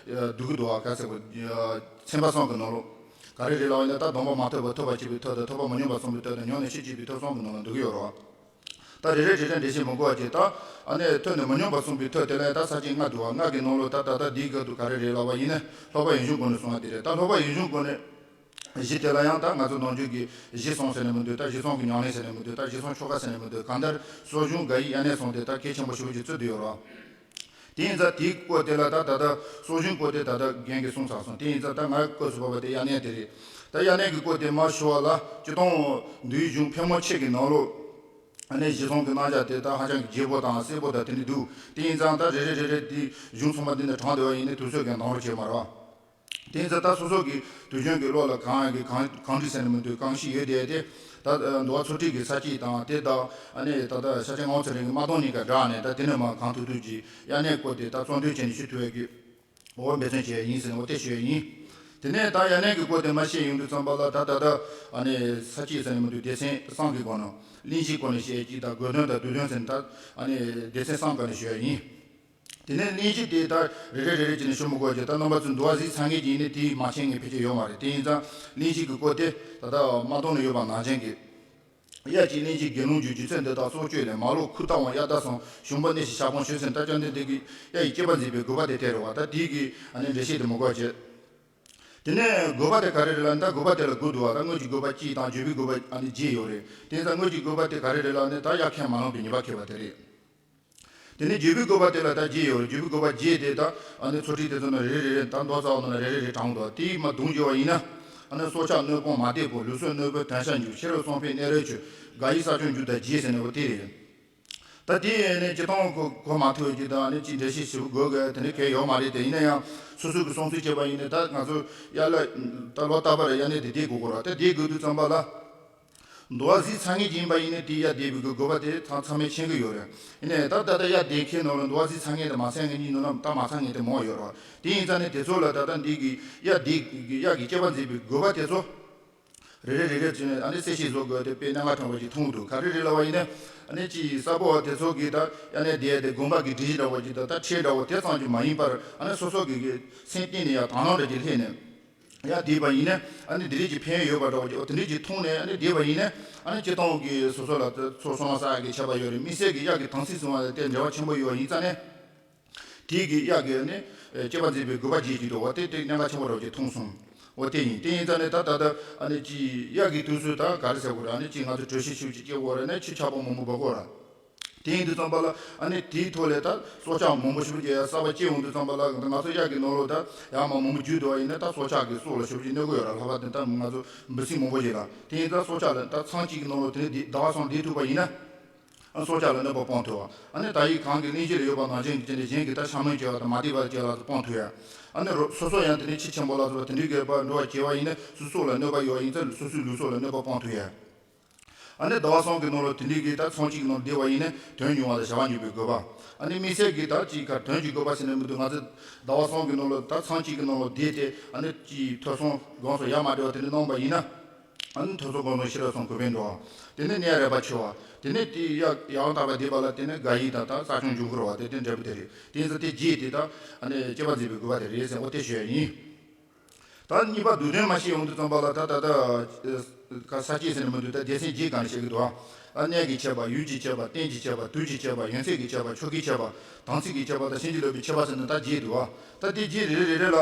འདུལ་གི་འདུག་བ་ག་ཟེར་བ་ཚན་པ་གསུམ་གི་ནང་ལོ། ག་རེ་རེད་ལབ་ཡིན་ན་ད་སྡོམ་པ་མ་ཐོབ་པར་ཐོབ་པར་བྱེད་པའི་ཐབས་དང་ཐོབ་པ་མ་མྱོང་བར་གསུངས་པའི་ཐབས་དང་མྱོང་ནས་ཤེས་བྱེད་པའི་ཐབས་གསུམ་གི་ནང་ལ་འདུལ་གི་ཡོད་རེད་བ། ད་རེ་རེ་རེ་རེ་འགྲེལ་བཤད་མི་དགོས་པ་བྱས་ད་ཨ་ནི་ཐོབ་ནས་མ་མྱོང་བར་གསུངས་པའི་ཐབས་དེ་ལ་ཡང་ད་ས་བཅད་ལྔ་འདུག་བ། ལྔ་གི་ནང་ལོ་ད་ད་ལྟ་འདིའི་སྐབས་དུ་ག་རེ་རེད་ལབ་པ་ཡིན་ན་སློབ་པ་ཡིག་གཞུང་སྒོ་ནས་གསུངས་པ་དེ་རེད། ད་སློབ་པ་ཡིག་གཞུང་སྒོ་ནས། གཞི་དེ་ལ་ཡང་ད་ང་ཚོ་ནམ་རྒྱུན་གྱི་གཞི་གསུམ་ཟེར་ནས་མི་འདུག་ད་གཞི་གསུམ་གྱི་ཉམས་ལེན་ཟེར་ནས་མི་འདུག་ད་གཞི་གསུམ་ཆོ་ག་ཟེར་ནས་མི་འདུག་གང་ལྟར་གསོ་སྦྱོང་དགག་དབྱེ་དབྱར་གནས་གསུམ་དེ་ད་གལ་ཆེན་པོ་ཞེ་པོ་ཅིག་བརྩི་བསྡད་ཡོད་རེད། དེ་ཡིན་ཙང་དེའི་སྐོར་དེ་ལ་ད་ད་ལྟ་གསོ་སྦྱོང་སྐོར་དེ་ད་ལྟ་རྒན་གྱིས་གསུངས་ཚར་སོང་། དེ་ཡིན་ཙང་ད་ང་སྐབས་སུ་བབས་པ་དེ་དབྱར་གནས་དེ་རེད། ད་དབྱར་གནས་ཀྱི་སྐོར་དེ་མར་ཞུ་བ་ལ་སྤྱིར་བཏང་འདུལ་བའི་གཞུང་ཕལ་མོ་ཆེ་གི་ནང་ལོགས་ཨ་ནི་གཞི་གསུམ་གྱི་རྣམ་གཞག་དེ་ད་ཧ་ཅང་གི་རྒྱས་པོ་དང་གསལ་པོ་དང་དེ་འདྲ་འདུག་དེ་ཡིན་ཙང་ད་རེ་རེ་རེ་རེ་དེ་གཞུང་ཚང་མ་འདི་ནས་དྲངས་བསྡད་པ་ཡིན་ན་དུས་ཚོད་ཀྱང་འདང་རུ་བྱེད་མ་རེད་བ། དེ་ཡིན་ཙང་ད་སོ་སོ་གི་དུས་རྒྱུན་གྱི་བློ་ལ་གང་ཡང་གི་གང་གང་འདྲི་ཟེར་ནས་མི་འདུག་གང་ཤེས་ཡོད་དེ་དེ་ད་འདུལ་བ་ཚུལ་ཁྲིམས་ཀྱི་ས་བཅད་དང་དེ་དག་ཨ་ནི་ད་ལྟ་ཤཱཀྱ་ངག་དབང་ཚེ་རིང་གི་སྨྲ་སྡོམ་གཉིས་ཀ་སྦྲགས་ནས་ད་དེ་ནས་མར་གང་ཐུབ་ཐུབ་ཀྱིས་དབྱར་གནས་སྐོར་དེ་ད་གཙོ་འདོན་བྱས་ནས་ཞུ་ཐུབ་ཡག་གི་འོ་འབད་བརྩོན་བྱས་ཡིན་ཟེར་ནས་འོ་དེ་ཞུ་ཡ་ཡིན། དེ་ནས་ད་དབྱར་གནས་ཀྱི་སྐོར་དེ་མར་བཤད་ཡོང་དུས་ཙམ་པ་ལ་ད་ད་ལྟ་ཨ་ནི་ས་བཅད་ཟེར་ནས་མི་འདུག་སྡེ་ཚན་གསུམ་གྱི་སྒོ་ནས་གླེང་གཞིའི་སྐོར་ནས་བཤད་ཀྱི་ད་དགོས་དོན་དང་བསྡུས་དོན་ཟེར་ནས་ད་ཨ་ནི་སྡེ་ཚན་གསུམ་སྒོ་ནས་ཞུ་ཡ་ཡིན། དེ་ནས་གླེང་གཞི་དེ་ད་རེ་རེ་རེ་རེ་བྱས་ནས་ཞུ་མི་དགོས་ཀྱི་ད་རྣམ་པ་ཚོས་འདུལ་བ་གཟིགས་ཚར་མཁན་ཅིག་ཡིན་ན་དེའི་མ་མཁྱེན་མཁན་ཕལ་ཆེར་ཡོད་མ་རེད། དེ་ཡིན་ཙང་གླེང་གཞི་གི་སྐོར་དེ་ད་ལྟ་སྨྲ་སྡོམ་ལ་ཡོད་པ་ནང་བཞིན་གྱི་དབྱར་གྱི་གླེང་གཞི་དགེ་སློང་རྒྱུ་རྒྱུ་ཚད་འདི་དག་སྲོག་གཅོད་ལས། མ་ལོག་ཁུ་རྟ་དབང་དབྱར་ཟླ་གསུམ། ཞུམ་པ་གནས་ཤིང་ཞག་སྤོང་ཞུ་ཟེར་ད་བཅོམ་ལྡན་འདས་ཀྱིས་དབྱར་ཡི་སྐྱེས་པ་མཛད་པའི་དགོས་པ་དེ་དེ་རེད་བ། ད་དེའི་གི་ཨ་ནི་འགྲེལ་བཤད་དེ་མི་དགོས་བྱས། དེ་ནས་དགོས་པ་དེ་ག་རེ་རེད་ལབ་ན་ད་དགོས་པ་དེ་ལ་དགུ་འདུག་བ། ད་དངོས་ཀྱི་དགོས་པ་གཅིག་དང་བརྗོད་པའི་དགོས་པ་ཨ་ནི་བརྒྱད་ཡོད་རེད། དེ་ཡིན་ཙང་དངོས་ཀྱི་དགོས་པ་དེ་ག་རེ་རེད་ལབ་ན་ད་དབྱར་ཁས་མ་བླངས་པའི་ཉེས་པ་འཁྱེར་བ་དེ་རེད། དེ་ནས་བརྗོད་པའི་དགོས་པ་དེ་ལ་ད་བརྒྱད་ཡོད་རེད། བརྗོད་པའི་དགོས་པ་བརྒྱད་དེ་ད་ཨ་ནི་ཚུལ་ཁྲིམས་དེ་ཚོ་ནང་རེ་རེ་རེ་རེ་ད་མདོ་རྩ་བ་ནང་ལ་རེ་རེ་རེ་དྲངས་འདུག་དེའི་མ་བརྡུང་བྱས་པ་ཡིན་ན་ཨ་ནི་སྲོག་ཆགས་གནོད་སྤོང་མ་དད་པ། ལུས་སྲོག་གནོད་པའི་དོན་ཤ་འཇུག་ཤེས་རབ་གསང་སྤེལ་གནས་རབ་ཆོས། དགག་དབྱེ་ས་སྐྱོང་རྒྱུ་དང་བརྒྱད་ཟེར་ནས་འོ་དེ་རེད། ད་དེ་ནས་སྤྱིར་བཏང་གོ་གོ་མ་ཐུབ་ཀྱི་ད་ཨ་ནི་ཅིག་འགྲེལ་བཤད་ཞིབ་དགོས་གི་དེ་འདྲ་གལ་ཡོད་མ་རེད། དེ་ཡིན་ན་ཡང་སོ་སོ་གི་བསམ་ཚུལ་བྱས་པ་ཡིན་ན་ད་ང་ཚོ་ཡར་ལ་ད་ལོ་རྟག་པར་དབྱར་གནས་དེ་བསྡད་དགོས་ཀྱི་རེད། ད་བསྡད་དགོས་དུས་ཙམ་པ་ལ། འདུལ་བ་གཟིགས་ཚར་མཁན་ཅིག་ཡིན་པ་ཡིན་ན་དེ་དབྱར་བསྡད་པའི་དགོས་པ་དེ་ཚང་ཚང་མས་མཁྱེན་གྱི་ཡོད་རེད། ཡིན་ནའི་ད་ད་ལྟ་དབྱར་བསྡད་མཁན་ནང་ལ་འདུལ་བ་གཟིགས་ཚར་མཁན་དང་མ་ཚར་མཁན་གཉིས་ནང་ལ་ད་མ་ཚར་མཁན་དེ་མང་བ་ཡོད་རེད། དེ་ཡིན་ཙང་ནས་དེ་ཚོ་ལ་ད་ལྟ་འདི་གི་དབྱར་བསྡད་དབྱར་གྱི་སྐྱེས་པ་མཛད་པའི་དགོས་པ་དེ་ཚོ་རེ་རེ་རེ་རེ་བྱས་ནས་ཨ་ནི་གསལ་བཤད་བཟོ་དགོས་དེ་དཔེ་གནད་འགག་ཕྲན་བུ་ཅིག་མཐོང་འདུག་ག་རེ་རེད་ལབ་པ་ཡིན་ན་ཨ་ནི་ཅིག་གསར་པ་བ་དེ་ཚོ་གིས་ད་དབྱར་གནས་བསྡད་དེ་དགོན་པ་གི་སྒྲིག་གཞི་འདྲ་བ་ཅིག་ད་ད་ཁྲལ་འདྲ་བ་དེ་ཙམ་གྱིས་མ་ཡིན་པར་ཨ་ནི་སོ་སོ་གི་གི་སེམས་གཏིང་ནས་ཡང་དག་སྣང་འདྲ་ཅིག་སླེབས་ནས། དབྱར་བསྡད་པ་ཡིན་ན་ཨ་ནི་འདི་འདྲས་ཀྱི་ཕན་ཡོན་ཡོད་པ་འདྲ་བོ་ཅིག་འོ་དེ་འདྲས་ཀྱི་མཐོང་ནས་ཨ་ནི་བསྡད་པ་ཡིན་ན་ཨ་ནི་སྤྱིར་བཏང་གི་སོ་སོ་ལ་ཚོགས་བསོད་ནམས་བསགས་ཡག་གི་ཁྱད་པར་ཡོད་རེད། དམིགས་བསལ་གྱི་དབྱར་གྱི་དམ་ཚིག་སྲུང་བ་དེ་འབྲེལ་བ་ཆེན་པོ་ཡོད་པ་ཡིན་ཙང་ནས་དེའི་གི་དབྱར་གྱི་ཨ་ནི་སྐྱེས་པ་མཛད་པའི་དགོས་པ་བརྗེད་ཀྱི་འདུག་འོ་དེ་དེ་གནད་འགག་ཆེན་པོ་འདྲ་བོ་ཅིག་མཐོང་སོང་། འོ་དེ་ཡིན། དེ་ཡིན་ཙང་ནས་ད་ད་ལྟ་ཨ་ནི་ཅི་དབྱར་གྱི་དུས་སུ་ད་ག་རེ་ཟེར་དགོས་རེད། ཨ་ནི་ཅི་ང་ཚོ་དྲོད་ཤིག་ཤུགས་ཅིག་སྐྱེ་དགོས་རེད་ན་ཆུ་ཆར་པ་མང་པོ་འབབ་དགོས་རེད། དེ་ཡིན་དུས་ཙམ་པ་ལ་ཨ་ནི་དེའི་ཐོག་ལས་ད་སྲོག་ཆགས་མང་པོ་ཞིག་གི་གསར་པ་སྐྱེ་ཡོང་དུས་ཙམ་པ་ལ་ང་ཚོ་གཡག་གི་ནང་ལོགས་ད་ཡར་མར་མང་པོ་རྒྱུག་འདུག་པ་ཡིན་ན་ད་སྲོག་ཆགས་ཀྱི་སྲོག་ལ་ཞིབ་ཅིག་གནོད་ཀྱི་ཡོད་ར། ལྷག་པར་དུ་ད་ང་ཚོ་འབུ་སྲིན་མང་པོ་ཞིག་ལ། དེ་ཡིན་ཙང་སྲོག་ཆགས་ལ་ད་ཚང་གཅིག་གི་ནང་ལོགས་དེ་ནས་ཟླ་བ་གསུམ་བསྡད་ཐུབ་པ་ཡིན་ན། སྲོག་ཆགས་ལ་གནོད་པ་སྤོང་ཐུབ་པ། ཨ་ནི་ད་ཡིག་གང་གི་གླེང་གཞི་ལ་ཡོད་པ་ནང་བཞིན་གྱི་ཅན་དེ་གཞན་གྱི་ད་ཤ་མོན་བཅད་པ་དང་མ་བསྡད་པ་བཅད་ལ་སྤོང་ཐུབ་ཡ། ཨ་ནི་རོ་སོ་སོ་ཡང་དེ་ནས་ཁྱི་ཆེན་པོ་ལ་སོགས་པ་དེ་འདྲའི་གི་པ་འགྲོ་བ་བྱེད་པ་ཡིན་ན་སོ་སོ་ལ་གནོད་པ་ཡོད་པ་ཡིན་ཙང་སོ་སོའི་ལུས་སྲོག་ལ་གནོད་པ་སྤོང་ཐུབ་ཡ། ཨ་ནི་ཟླ་བ་གསུམ་གྱི་ནང་ལ་དེ་འདྲའི་གི་ད་ཚང་གཅིག་ནང་བསྡད་པ་ཡིན་ན་དོན་ཉུང་བ་དང་བྱ་བ་ཉུང་བའི་དགོས་པ། ཨ་ནི་དམིགས་བསལ་གྱི་ད་ཅིག་ག་དོན་གྱི་དགོས་པ་ཟེར་ནས་མི་འདུག་ང་ཚོ་ཟླ་བ་གསུམ་གྱི་ནང་ལ་ད་ཚང་གཅིག་གི་ནང་ལ་བསྡད་དེ་ཨ་ནི་ཅིག་ཐོས་བསམ་སྒོམ་གསུམ་ཡ་མ་བྲལ་བ་དེ་འདྲ་གནང་པ་ཡིན་ན། ཨ་ནི་ཐོས་བསམ་སྒོམ་གསུམ་ཤེས་རབ་གསུམ་གོ་འཕང་འགྲོ་བ། དེ་ནས་གནས་རེ་བ་ཆེ་བ། དེ་ནས་དེ་ཡ་ཡང་དག་པར་བསྡད་པ་ལ་དེ་ནས་དགའ་ཡིད་དང་ད་བསགས་སྦྱོང་འབྱུང་འགྱུར་བ་དེ་དེ་འབྲས་བུ་དེ་རེད། དེ་ཡིན་ཙང་དེ་རྗེས་དེ་ད་ཨ་ནི་སྐྱེ་བ་འཛིན་པའི་དགོས་པ་དེ་རེད་ཟེར་བ་དེ་ཞུ་ཡ་ཡིན། ད་གཉིས་པ་སྡུག་དོན་མ་ཤེས་ཡོང་དུས་ཙམ་པ་ལ་ད་ད་ད་ག་ས་སྐྱེས་ཟེར་ནས་མི་འདུག་ད་སྡེ་ཚན་བརྒྱད་སྒང་ནས་བཤད་ཀྱི་འདུག་ཨ་གནས་ཀྱི་ཁྱད་པར། ཡུལ་གྱི་ཁྱད་པར། རྟེན་གྱི་ཁྱད་པར། དུས་ཀྱི་ཁྱད་པར། ཡུན་ཚད་ཀྱི་ཁྱད་པར། ཕྱོགས་ཀྱི་ཁྱད་པར། དམ་ཚིག་གི་ཁྱད་པར་དང་བྱིན་གྱིས་རློབ་པའི་ཁྱད་པར་ཟེར་ནས་ད་བརྒྱད་འདུག་ད་དེ་བརྒྱད་རེ་རེ་རེ་རེ་ལ་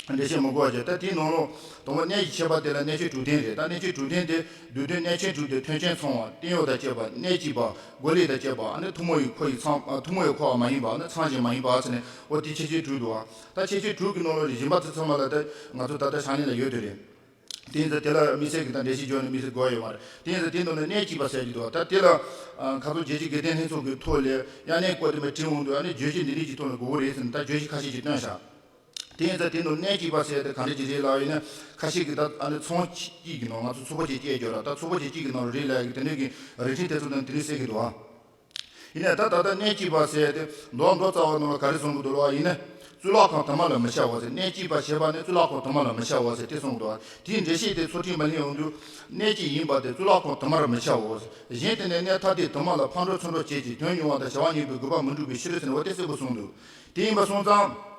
འགྲེལ་བཤད་མི་དགོས་པ་བྱས། ད་དེའི་ནང་ལོགས་དང་པོ་གནས་ཀྱི་ཁྱད་པར་དེ་ལ་གནས་ཆེན་དྲུག་ལྡན་རེད། ད་གནས་ཆེན་དྲུག་ལྡན་དེ་སྡུག་དོན་གནས་ཆེན་དྲུག་དེ་མཐུན་རྐྱེན་ཚང་བ། བརྟན་གཡོ་དང་བཅས་པ། གནས་གཅིག་པ། སྒོ་གླེགས་དང་བཅས་པ། ཨ་ནི་ཐུན་མོང་བའི་འཁོར་ཡུག་ཚང་། ཨ་ཐུན་མོང་བའི་འཁོར་བ་མ་ཡིན་པ། ཨ་ནི་ཚང་ཞིང་མ་ཡིན་པ་ཟེར་ནས་འོ་དེ་ཁྱད་ཆོས་དྲུག་འདུག་ད་ཁྱད་ཆོས་དྲུག་གི་ནང་ལོགས་ལ་སྦྱིན་པ་དེ་ཚང་མ་ལ་ད་ང་ཚོ་ད་ལྟ་ཕྱག་ལེན་ལ་ཡོད་དེ་རེད། དེ་ཡིན་ཙང་དེ་ལ་དམིགས་བསལ་གྱི་ད་འགྲེལ་བཤད་བརྗོད་ནས་དམིགས་བསལ་དགོས་ཡོད་མ་རེད། དེ་ཡིན་ཙང་དེ་ནང་ནས་གནས་གཅིག་པ་ཟེར་གྱི་འདུག་ད་དེ་ལ་ཁ་སང་རྒྱལ་སྤྱིའི་དགེ་ལྡན་ལྷན་ཚོགས་ཀྱི་ཐོག་ལས་དབྱར་གནས་སྐོར་དེ་མ་དྲིས་འོང་དུས་ཨ་ནི་བརྗོད་གཞི་འདི་འདྲས་ཀྱི་ཐོག་ནས་དགོས་ཀྱི་རེད་ཟེར་ནས་ད་བརྗོད་གཞི་ཁ་ཤས་ཀྱིས་བཏོན་བཞག་དེ་ཡིན་ཙང་དེ་ནང་གནས་གཅིག་པ་ཟེར་ཏེ་ག་འདྲ་ཅིག་རེད་ལབ་ཡིན་ན། ཁ་ཤས་ཀྱིས་ད་ཨ་ནི་ཚང་གཅིག་གི་ནང་ང་ཚོ་ཚུགས་པ་ཅིག་སྐྱེས་ཡོད་ར། ད་ཚུགས་པ་ཅིག་གཅིག་གི་ནང་རེད་ལབ་ཡ་གི་དེ་འདྲས་ཀྱི་རེ་འཕྲིན་དེ་ཚོ་དང་དེ་འདྲས་ཟེར་གྱི་འདུག་ཨ། ཡིན་ནའི་ད་ད་ལྟ་གནས་གཅིག་པ་ཟེར་ཏེ་མདོ་མདོ་རྩ་བ་ནང་ལ་ག་རེ་གསུང་གི་འདུག་ལབ་ཡིན་ན། གཙུག་ལག་ཁང་དུ་མ་ལ་མི་བྱའོ་ཟེར། གནས་གཅིག་པ་ཞེས་པ་ནི་གཙུག་ལག་ཁང་དུ་མ་ལ་མི་བྱའོ་ཟེར་ཏེ་གསུངས་འདུག་དེའི་འགྲེལ་བཤད་དེ་ཚུལ་ཁྲིམས་མ་ལེན་ཡོང་དུས་གནས་གཅིག་ཡིན་པ་དེ་གཙུག་ལག་ཁང་དུ་མར་མི་བྱའོ། གཞན་དེ་ནས་གནས་ཐ་དད་དུ་མ་ལ་ཕར་འགྲོ་ཚུར་འགྲོ་བྱེད་ཅིང་དོན་ཉུང་བ་དང་བྱ་བ་ཉུང་བའི་དགོས་པ་མི་འགྲུབ་པའི་ཕྱིར་ཟེར་ནས་འོ་དེ་གསལ་པོ་གསུངས་འདུག་དེ་ཡིན་པ་སོང་ཙང་།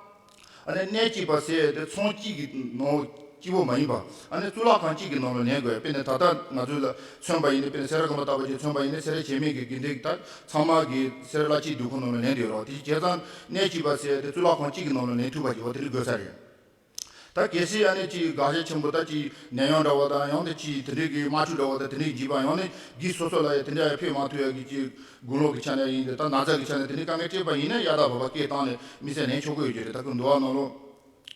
ཨ་ནི་གནས་གཅིག་པ་ཟེར་དེ་ཚང་གཅིག་གི་ནང་གཅིག་པོ་མ་ཡིན་པ། ཨ་ནི་གཙུག་ལག་ཁང་གཅིག་གི་ནང་ལ་ལེན་དགོས། དཔེར་ན་ད་ལྟ་ང་ཚོ་ལ་མཚོན་པ་ཡིན་ན། དཔེར་ན་སེ་ར་དགོན་པ་ལྟ་བུ་ཅིག་མཚོན་པ་ཡིན་ན། སེ་ར་བྱེས་སྨད་ཀྱི་དགེ་འདུན་ད་ཚང་མ་གི་སེ་ར་བླ་སྤྱིའི་འདུ་ཁང་ནང་ལ་ལེན་དུ་ཡོད་རེད། དེ་བྱས་ཙང་གནས་གཅིག་པ་ཟེར་དེ་གཙུག་ལག་ཁང་གཅིག་གི་ནང་ལ་ལེན་ཐུབ་པ་ཅིག་འོ་དེ་འདྲ་དགོས་ས་རེད། ད་གལ་སྲིད་ཨ་ནི་ཅིག་དགག་བྱ་ཆེན་པོ་ད་ཅིག་ནད་ཡམས་འདྲ་བ་དང་། ཡང་ན་ཅིག་དེ་འདྲའི་གི་དམག་འཁྲུག་འདྲ་བ་དང་དེ་འདྲའི་འཇིགས་པ། ཡང་ན་སྒེར་སོ་སོ་ལ་ཡང་དེ་འདྲ་ཡང་ཕན་མ་ཐོགས་ཡ་གི་ཅིག་དགུང་ལོ་གི་ཆ་ནས་ཡིན་ཏེ། ད་ན་ཚ་གི་ཆ་ནས་དེ་འདྲའི་དཀའ་ངལ་འཕྲད་པ་ཡིན་ན་གཡའ་དང་བོད་པ་སྐད་བཏང་ནས་དམིགས་བསལ་ལེན་ཆོག་གི་ཡོད་ཀྱི་རེད། ད་ཁོའི་འདུལ་བ་ནང་ལོགས་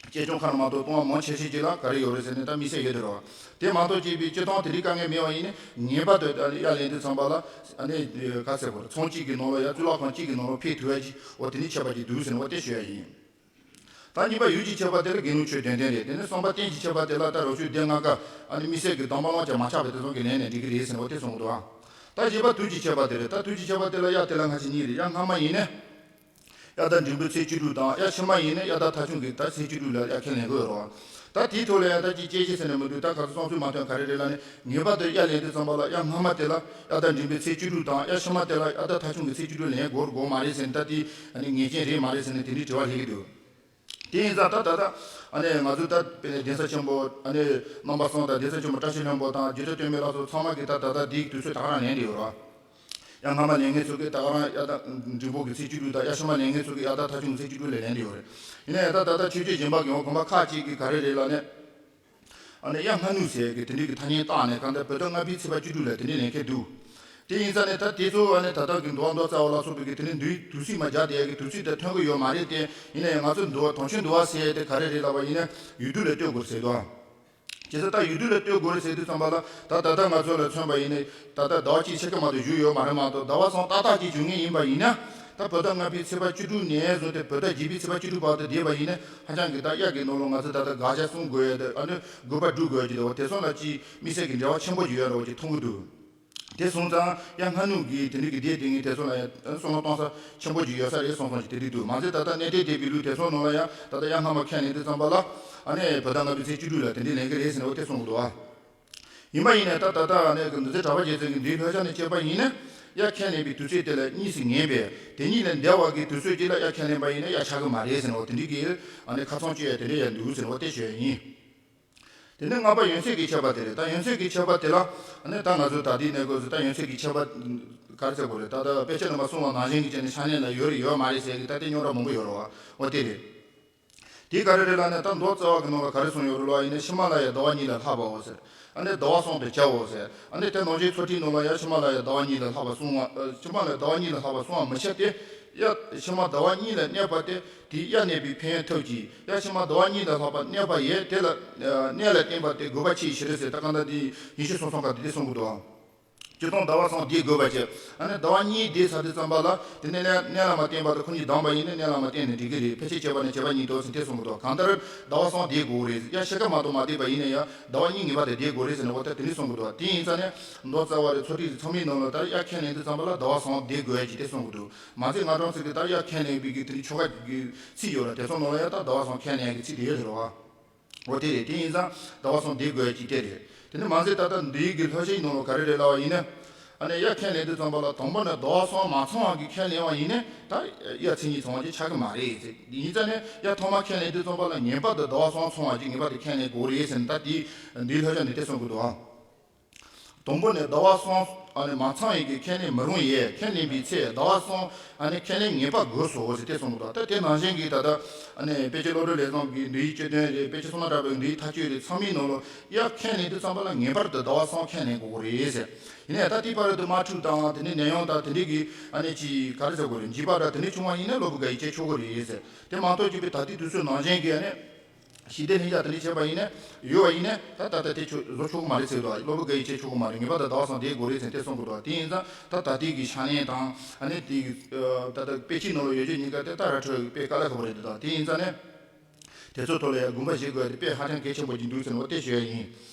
གཅེས་སྐྱོང་ཁ་ན་མ་གཏོགས་གཏོང་བ་མང་ཆེ་ཤོས་ཅིག་ལ་ག་རེ་ཡོད་རེད་ཟེར་ནས་ད་དམིགས་བསལ་ཡོད་དེ་རེད་བ། དེ་མ་གཏོགས་སྐྱེས་པའི་སྤྱིར་བཏང་དེ་འདྲའི་དཀའ་ངལ་མེད་པ་ཡིན་ན་ངེས་པར་དུ་ཨ་ནི་གཡའ་ལེན་དུས་ཙམ་པ་ལ་ཨ་ནི་ག་ཟེར་དགོས་རེད། ཚང་གཅིག་གི་ནང་ལ་ཡ་གཙུག་ལག་ཁང་གཅིག་གི་ནང་ལ་ཕེབས་ཐུབ་ཡ་ཅིག་འོ་དེ་ནི་ཁྱད་པར་ཅིག་འདུག་ཟེར་ནས་འོ་དེ་ཞུ་ཡ་ཡིན། ད་གཉིས་པ་ཡུལ་གྱི་ཁྱད་པར་དེ་ལ་དགེ་སློང་ཆོས་དོན་ལྡན་རེད། དེ་ནས་གསུམ་པ་རྟེན་གྱི་ཁྱད་པར་དེ་ལ་ད་རོ་ཆོས་སྡེ་ལྔ་ཀ་ཨ་ནི་དམིགས་བསལ་གྱི་གདམས་པ་བླང་བྱ་མ་ཆགས་པ་དེ་ཚོ་གི་ལེན་ནས་འགྲིག་གི་རེད་ཟེར་ནས་འོ་དེ་གསུངས་འདུག་ད་བཞི་པ་དུས་ཀྱི་ཁྱད་པར་དེ་རེད། ད་དུས་ཀྱི་ཁྱད་པར་དེ་ལ་དབྱར་དེ་ལ་སྔ་ཕྱི་གཉིས་རེད། དབྱར་སྔ་མ་ཡིན་ན་དབྱར་ཟླ་འབྲིང་པོའི་ཚེས་བཅུ་དྲུག་དང་། དབྱར་ཕྱི་མ་ཡིན་ན་དབྱར་ཟླ་ཐ་ཆུང་གི་ཟླ་ཚེས་བཅུ་དྲུག་ལ་དབྱར་ཁས་ལེན་དགོས་རེད་བ། ད་དེའི་ཐོག་ལ་ཡང་ད་ཅིག་དཔྱད་གཞི་ཟེར་ནས་མི་འདུག་ད་ག་ཚོད་བསམ་ཚུལ་མ་ཐོན་ག་རེ་རེད་ལབ་ན། ངེས་པར་དུ་དབྱར་ལེན་དུས་ཙམ་པ་ལ་དབྱར་སྔ་མ་དེ་ལ་དབྱར་ཟླ་འབྲིང་པོའི་ཚེས་བཅུ་དྲུག་དང་། དབྱར་ཕྱི་མ་དེ་ལ་དབྱར་ཟླ་ཐ་ཆུང་གི་ཚེས་བཅུ་དྲུག་ལེན་དགོས་དགོས་མ་རེད་ཟེར་ནས་ད་དེ་ཨ་ནི་ངེས་ཅན་རེད་མ་རེད་ཟེར་ནས་དེ་འདྲའི་དྲི་བ་སླེབས་ཀྱི་འདུག་དེ་ཡིན་ཙང་ད་ད་ལྟ་ཨ་ནི་ང་ཚོ་ད་དཔེར་ན་གདན་ས་ཆེན་པོ་ཨ་ནི་རྣམ་པ་གསུམ་དང་། གདན་ས་ཆེན་པོ་བཀྲ་ཤིས་ལྷུན་པོ་དང་རྒྱུད་གྲྭ་སྟོད་སྨད་ལ་སོགས་ཚང་མ་གིས་ད་ད་ལྟ་འདིའི་དུས་ཚོད་ད་ག་རང་ལེན་བསྡད་ཡོད་རེད་བ། དབྱར་སྔ་མ་ལེན་མཁན་ཚོ་གིས་ད་ག་རང་དབྱར་ཟླ་འབྲིང་པོ་གི་ཚེས་བཅུ་དྲུག་དང་། དབྱར་ཕྱི་མ་ལེན་མཁན་ཚོ་གིས་དབྱར་ཟླ་ཐ་ཆུང་གི་ཚེས་བཅུ་དྲུག་ལ་ལེན་བསྡད་ཡོད་རེད། ཡིན་ན་ཡང་ད་ད་ལྟ་ཆོས་བརྒྱུད་གཞན་པ་གི་འོ་དགོན་པ་ཁག་ཅིག་གིས་ག་རེ་རེད་ལབ་ན། ཨ་ནི་དབྱར་སྔ་ནུབ་ཟེར་གི་དེ་འདྲའི་གི་ཐ་སྙད་བཏགས་ནས་གང་ལྟར་བོད་ཟླ་ལྔ་པའི་ཚེས་པ་བཅུ་དྲུག་ལ་དེ་འདྲའི་ལེན་མཁན་འདུག་དེ་ཡིན་ཙང་ནས་ད་དེ་ཚོ་ཨ་ནི་ད་ལྟ་གི་འདུལ་བ་མདོ་རྩ་བ་ལ་སོགས་པའི་གི་དེ་འདྲའི་འདུལ་དུས་ཚིགས་མ་སྦྱར་བསྡད་ཡ་གི་དུས་ཚིགས་དེ་ཐོན་གི་ཡོད་མ་རེད་དེ། ཡིན་ན་ཡང་ང་ཚོ་འདུལ་བ་དོན་ཆེན་འདུལ་བ་ཟེར་ཡ་དེ་ག་རེ་རེད་ལབ་པ་ཡིན་ན་ཡུལ་དུས་ལ་ལྟོས་དགོས་ཟེར་འདུག་བྱས་ཙང་ད་ཡུལ་དུས་ལ་ལྟོས་དགོས་རེད་ཟེར་དུས་ཙམ་པ་ལ་ད་ད་ལྟ་ང་ཚོ་ལ་མཚོན་པ་ཡིན་ན་ད་ལྟ་ཟླ་བ་གཅིག་ཕྱེད་ཀ་མ་གཏོགས་བཞུགས་ཡོད་མ་རེད་མ་གཏོགས། ཟླ་བ་གསུམ་ཏག་ཏག་ཅིག་བཞུགས་མཁན་ཡིན་པ་ཡིན་ན། ད་བོད་ཟླ་ལྔ་པའི་ཚེས་པ་བཅུ་དྲུག་ནས་བཟུང་སྟེ་བོད་ཟླ་བརྒྱད་པའི་ཚེས་པ་བཅུ་དྲུག་བར་དུ་བསྡད་པ་ཡིན་ན་ཧ་ཅང་གི་ད་དབྱར་གྱི་ནང་ལོགས་ང་ཚོས་ད་ལྟ་དགག་བྱ་གསུང་དགོས་ཡ་དེ་ཨ་ནི་དགོས་པ་སྒྲུབ་དགོས་ཡ་ཅིག་དེ་འོ་དེ་ཚོ་ལ་ཅིག་དམིགས་བསལ་གྱི་འབྲེལ་བ་ཆེན་པོ་ཅིག་ཡོད་འདྲ་བོ་ཅིག་མཐོང་གི་འདུག་དེ་སོང་ཙང་དབྱར་སྔ་ནུབ་ཀྱི་དེ་འདྲའི་གི་སྡེ་དེ་ངས་དེ་ཚོ་ལ་ཡང་བསམ་བློ་གཏོང་ས་ཆེན་པོ་ཅིག་ཡོད་ས་རེད་བསམ་བསམ་ཅིག་དེ་འདྲ་འདུག་མ་ཟད་ད་ལྟ་གནས་བརྟན་སྡེ་པའི་ལུགས་དེ་ཚོ་ནང་ལ་ཡང་ད་ལྟ་དབྱར་སྔ་མ་ཁས་ལེན་དུས་ཙམ་པ་ལ་ཨ་ནི་བོད་ཟླ་ལྔ་པའི་ཚེས་བཅུ་དྲུག་ལ་དེ་འདྲའི་ལེན་གི་རེད་ཟེར་ནས་འོ་དེ་གསུང་གི་འདུག་ཨ། ཡིན་པ་ཡིན་ནའི་ད་ད་ལྟ་ཨ་ནི་གི་འདུལ་འཛིན་གྲགས་པ་རྒྱལ་མཚན་གྱི་འདུལ་བའི་ལྷོད་ཆ་ནས་བཤད་པ་ཡིན་ན། དབྱར་ཁས་ལེན་པའི་དུས་ཚོད་དེ་ལ་གཉིས་སུ་ངེས་པས། དེ་གཉིས་ལས་འདས་པ་གི་དུས་ཚོད་ཅིག་ལ་དབྱར་ཁས་ལེན་པ་ཡིན་ན་དབྱར་ཆགས་གི་མ་རེད་ཟེར་ནས་འོ་དེ་འདྲའི་གི་ཨ་ནི་ཁ་ཚང་གཅོད་ཡ་དེ་འདྲ་ཡང་འདུག་ཟེར་ནས་འོ་དེ་ཞུ་ཡ་ཡིན། དེ་ནས་ལྔ་པ་ཡུན་ཚད་ཀྱི་ཁྱད་པར་དེ་རེད། ད་ཡུན་ཚད་ཀྱི་ཁྱད་པར་དེ་ལ་ཨ་ནི་ད་ང་ཚོས་ད་ལྟའི་གནས་སྐབས་སུ་ད་ཡུན་ཚད་ཀྱི་ཁྱད་པར་ག་རེ་ཟེར་དགོས་རེད། ད་ལྟ་དཔེ་ཆ་ནང་མ་གསུངས་པ་ནང་བཞིན་གྱི་བྱས་ནས་ཕྱག་ལེན་ལ་ཡོད་རེད་ཡོད་མ་རེད་ཟེར་གྱི་ད་ལྟའི་རྙོག་དྲ་མང་པོ་ཡོད་རེད་བ། འོ་དེ་རེད། དེ་ག་རེ་རེད་ལབ་ན། ད་མདོ་རྩ་བ་གི་ནང་ལ་ག་རེ་གསུངས་ཡོད་རེད་ལབ་ཡིན་ན། ཕྱི་མ་ལ་ཡང་ཟླ་བ་གཉིས་ལས་ལྷག་པའོ་ཟེར། ཨ་ནི་ཟླ་བ་གསུམ་དུ་བྱའོ་ཟེར། ཨ་ནི་དེ་ནང་བཞིན་ཚུལ་ཁྲིམས་ནང་ལ་ཡང་ཕྱི་མ་ལ་ཡང་ཟླ་བ་གཉིས་ལས་ལྷག་པ་སྲུང་བ། ཨ། ཕྱི་མ་ལ་ཟླ་བ་གཉིས་ལས་ལྷག་པ་སྲུང་བ་མི་བྱ་སྟེ། ཡ། ཕྱི་མ་ཟླ་བ་གཉིས་ལ་གནས་པ་སྟེ། དེའི་ཡ་གནས་པའི་ཕན་ཡོན་ཐབས་ཀྱིས། ཡ། ཕྱི་མ་ཟླ་བ་གཉིས་ལས་ལྷག་པ་གནས་པ་ཡིས། དེ་ལ་གནས་ལ་བརྟེན་པ་སྟེ་དགོས་པ་ཆེའི་ཕྱིར་ཟེར། ད་ག་ད་དེ་ཉི་ཤུ་སོ་གསུམ་ཀ་དེ་དེ་གསུང་གི་འདུག་ཨ། སྤྱིར་བཏང་ཟླ་བ་གསུམ་བསྡད་དགོས་པ་བྱས། ཨ་ནི་ཟླ་བ་གཉིས་བསྡད་ཚར་དུས་ཙམ་པ་ལ། དེ་ནས་གནས་གནས་ལ་མ་བརྟེན་པར་དུ་ཁོ་གཉིས་ལྡངས་པ་ཡིན་ན། གནས་ལ་མ་བརྟེན་ནས་འགྲིག་གི་རེད། ཕལ་ཆེར་བྱས་པ་ནི་བྱས་པ་ཉིད་དོ་ཟེར་དེ་གསུང་གི་འདུག་གང་ལྟར་ཟླ་བ་གསུམ་བསྡད་དགོས་རེད། ཡ། ཕྱེད་ཀ་མ་གཏོགས་མ་བསྡད་པ་ཡིན་ན་ཡང་ཟླ་བ་གཉིས་ངེས་པར་དུ་བསྡད་དགོས་རེད་ཟེར་ནས། འོ་ད་དེ་འདྲ་གསུང་གི་འདུག་དེ་ཡིན་ཙང་ནས་མདོ་རྩ་བ་རེད། ཚོགས་སྒྲིག་རེད། ཚང་མའི་ནང་ལ་ད་ཡ་ཁས་ལེན་དུས་ཙམ་པ་ལ་ཟླ་བ་གསུམ་བསྡད་དགོས་ཀྱི་དེ་གསུང་གི་འདུག་མ་ཟད་ང་རང་ཚོ་གི་ད་ཡ་ཁས་ལེན་པའི་གི་དེ་འདྲའི་ཆོ་ག་གི་ཚིག་ཡོད་ར། དེ་ཚོ་ནང་ལ་ཡ་ད་ཟླ་བ་གསུམ་ཁས་ལེན་གྱི་ཚིག་དེ་ཡོད་རེད་བ། འོ་དེ་རེད། དེ་ཡིན་ཙང་ཟླ་བ་གསུམ་བསྡད་དགོས་ཀྱི་དེ་རེད། དེ་ནི་མ་ཟད་ད་ལྟ་འདིའི་གི་ལྷོ་ཞིག་ནང་ལ་ག་རེ་རེད་ལབ་པ་ཡིན་ན། ཨ་ནི་ཡ་ཁས་ལེན་དུས་ཙམ་པ་ལ་དང་པོ་ནས་ཟླ་བ་གསུམ་མ་ཚང་བ་གི་ཁས་ལེན་པ་ཡིན་ན། ད་ཡ་མཚན་ཉིད་ཚང་བ་ཅིག་ཆགས་ཀྱི་མ་རེད་ཟེར། ཡིན་ཙང་ནས་ཡ་ཐོག་མ་ཁས་ལེན་དུས་ཙམ་པ་ལ་ངེས་པར་དུ་ཟླ་བ་གསུམ་ཚང་བ་ཅིག་ངེས་པར་དུ་ཁས་ལེན་དགོས་རེད་ཟེར་ནས། ད་དེ་འདིའི་ལྷོ་ཞིག་ནས་དེ་གསུང་གི་འདུག་ཨ། དང་པོ་ནས་ཟླ་བ་གསུམ་ཨ་ནི་མ་ཚང་བའི་གི་ཁས་ལེན་མི་རུང་ཡས། ཁས་ལེན་པའི་ཚེ་ཟླ་བ་གསུམ་ཨ་ནི་ཁས་ལེན་ངེས་པར་དགོས་སོ་ཟེར་དེ་གསུངས་འདུག་ད་དེ་ནང་བཞིན་གྱི་ད་ལྟ་ཨ་ནི་དཔེ་ཆ་བློ་གྲོས་ལས་བཟང་གི་འདིའི་སྤྱི་དོན་རེད། དཔེ་ཆ་བསོད་ནམས་གྲགས་པའི་འདིའི་མཐའ་དཔྱོད་རེད། ཚང་མའི་ནང་ལ་ཡ་ཁས་ལེན་དུས་ཙམ་པ་ལ་ངེས་པར་དུ་ཟླ་བ་གསུམ་ཁས་ལེན་དགོས་ཀྱི་རེད་ཟེར། ཡིན་ནའི་ད་དེའི་བར་དུ་དམག་འཁྲུག་དང་དེ་འདྲའི་ནད་ཡམས་དང་དེ་འདྲའི་གི་ཨ་ནི་ཅིག་ག་རེ་ཟེར་དགོས་རེད། འཇིགས་པ་འདྲ་དེ་འདྲ་བྱུང་བ་ཡིན་ན་སློབ་བུ་འགའ་ཡིས་བྱེད་ཆོག་གི་རེད་ཟེར། དེ་མ་གཏོགས་ཀྱི་དཔེ་ད་ལྟའི་དུས་ཚོད་ནང་བཞིན་གྱི་ཨ་ནི། ཞི་བདེ་ལྷིང་འཇགས་དེ་འདྲ་བྱས་པ་ཡིན་ན། ཡོད་པ་ཡིན་ན། ད་ད་ལྟ་དེ་ཆོ་བཟོ་ཆོག་གི་མ་རེད་ཟེར་འདུག་སློབ་བུ་འགའ་ཡིས་བྱེད་ཆོག་གི་མ་རེད། ངེས་པར་དུ་ཟླ་བ་གསུམ་བསྡད་དགོས་རེད་ཟེར་དེ་གསུང་གི་འདུག་དེ་ཡིན་ཙང་ད་ད་ལྟའི་གི་ཕྱག་ལེན་དང་། ཨ་ནི་དེ་གི་ད་ལྟ་དཔེ་ཆའི་ནང་ལ་ཡོད་རྒྱུ་གཉིས་ཀ་དེ་ད་ར་འཕྲོད་དཔེ་དཀའ་ལས་ཁག་པོ་རེད་འདུག་དེ་ཡིན་ཙང་ནས་དེ་ཚོ་ཐོག་ལ་ཡང་དགོངས་པ་བཞེས་དགོས་ཡ་དེ་དཔེ་ཧ་ཅང་གལ་ཆེན་པོ་ཅིག་འདུག་ཟེར་ནས་འོ་དེ་ཞུ་ཡ་ཡིན།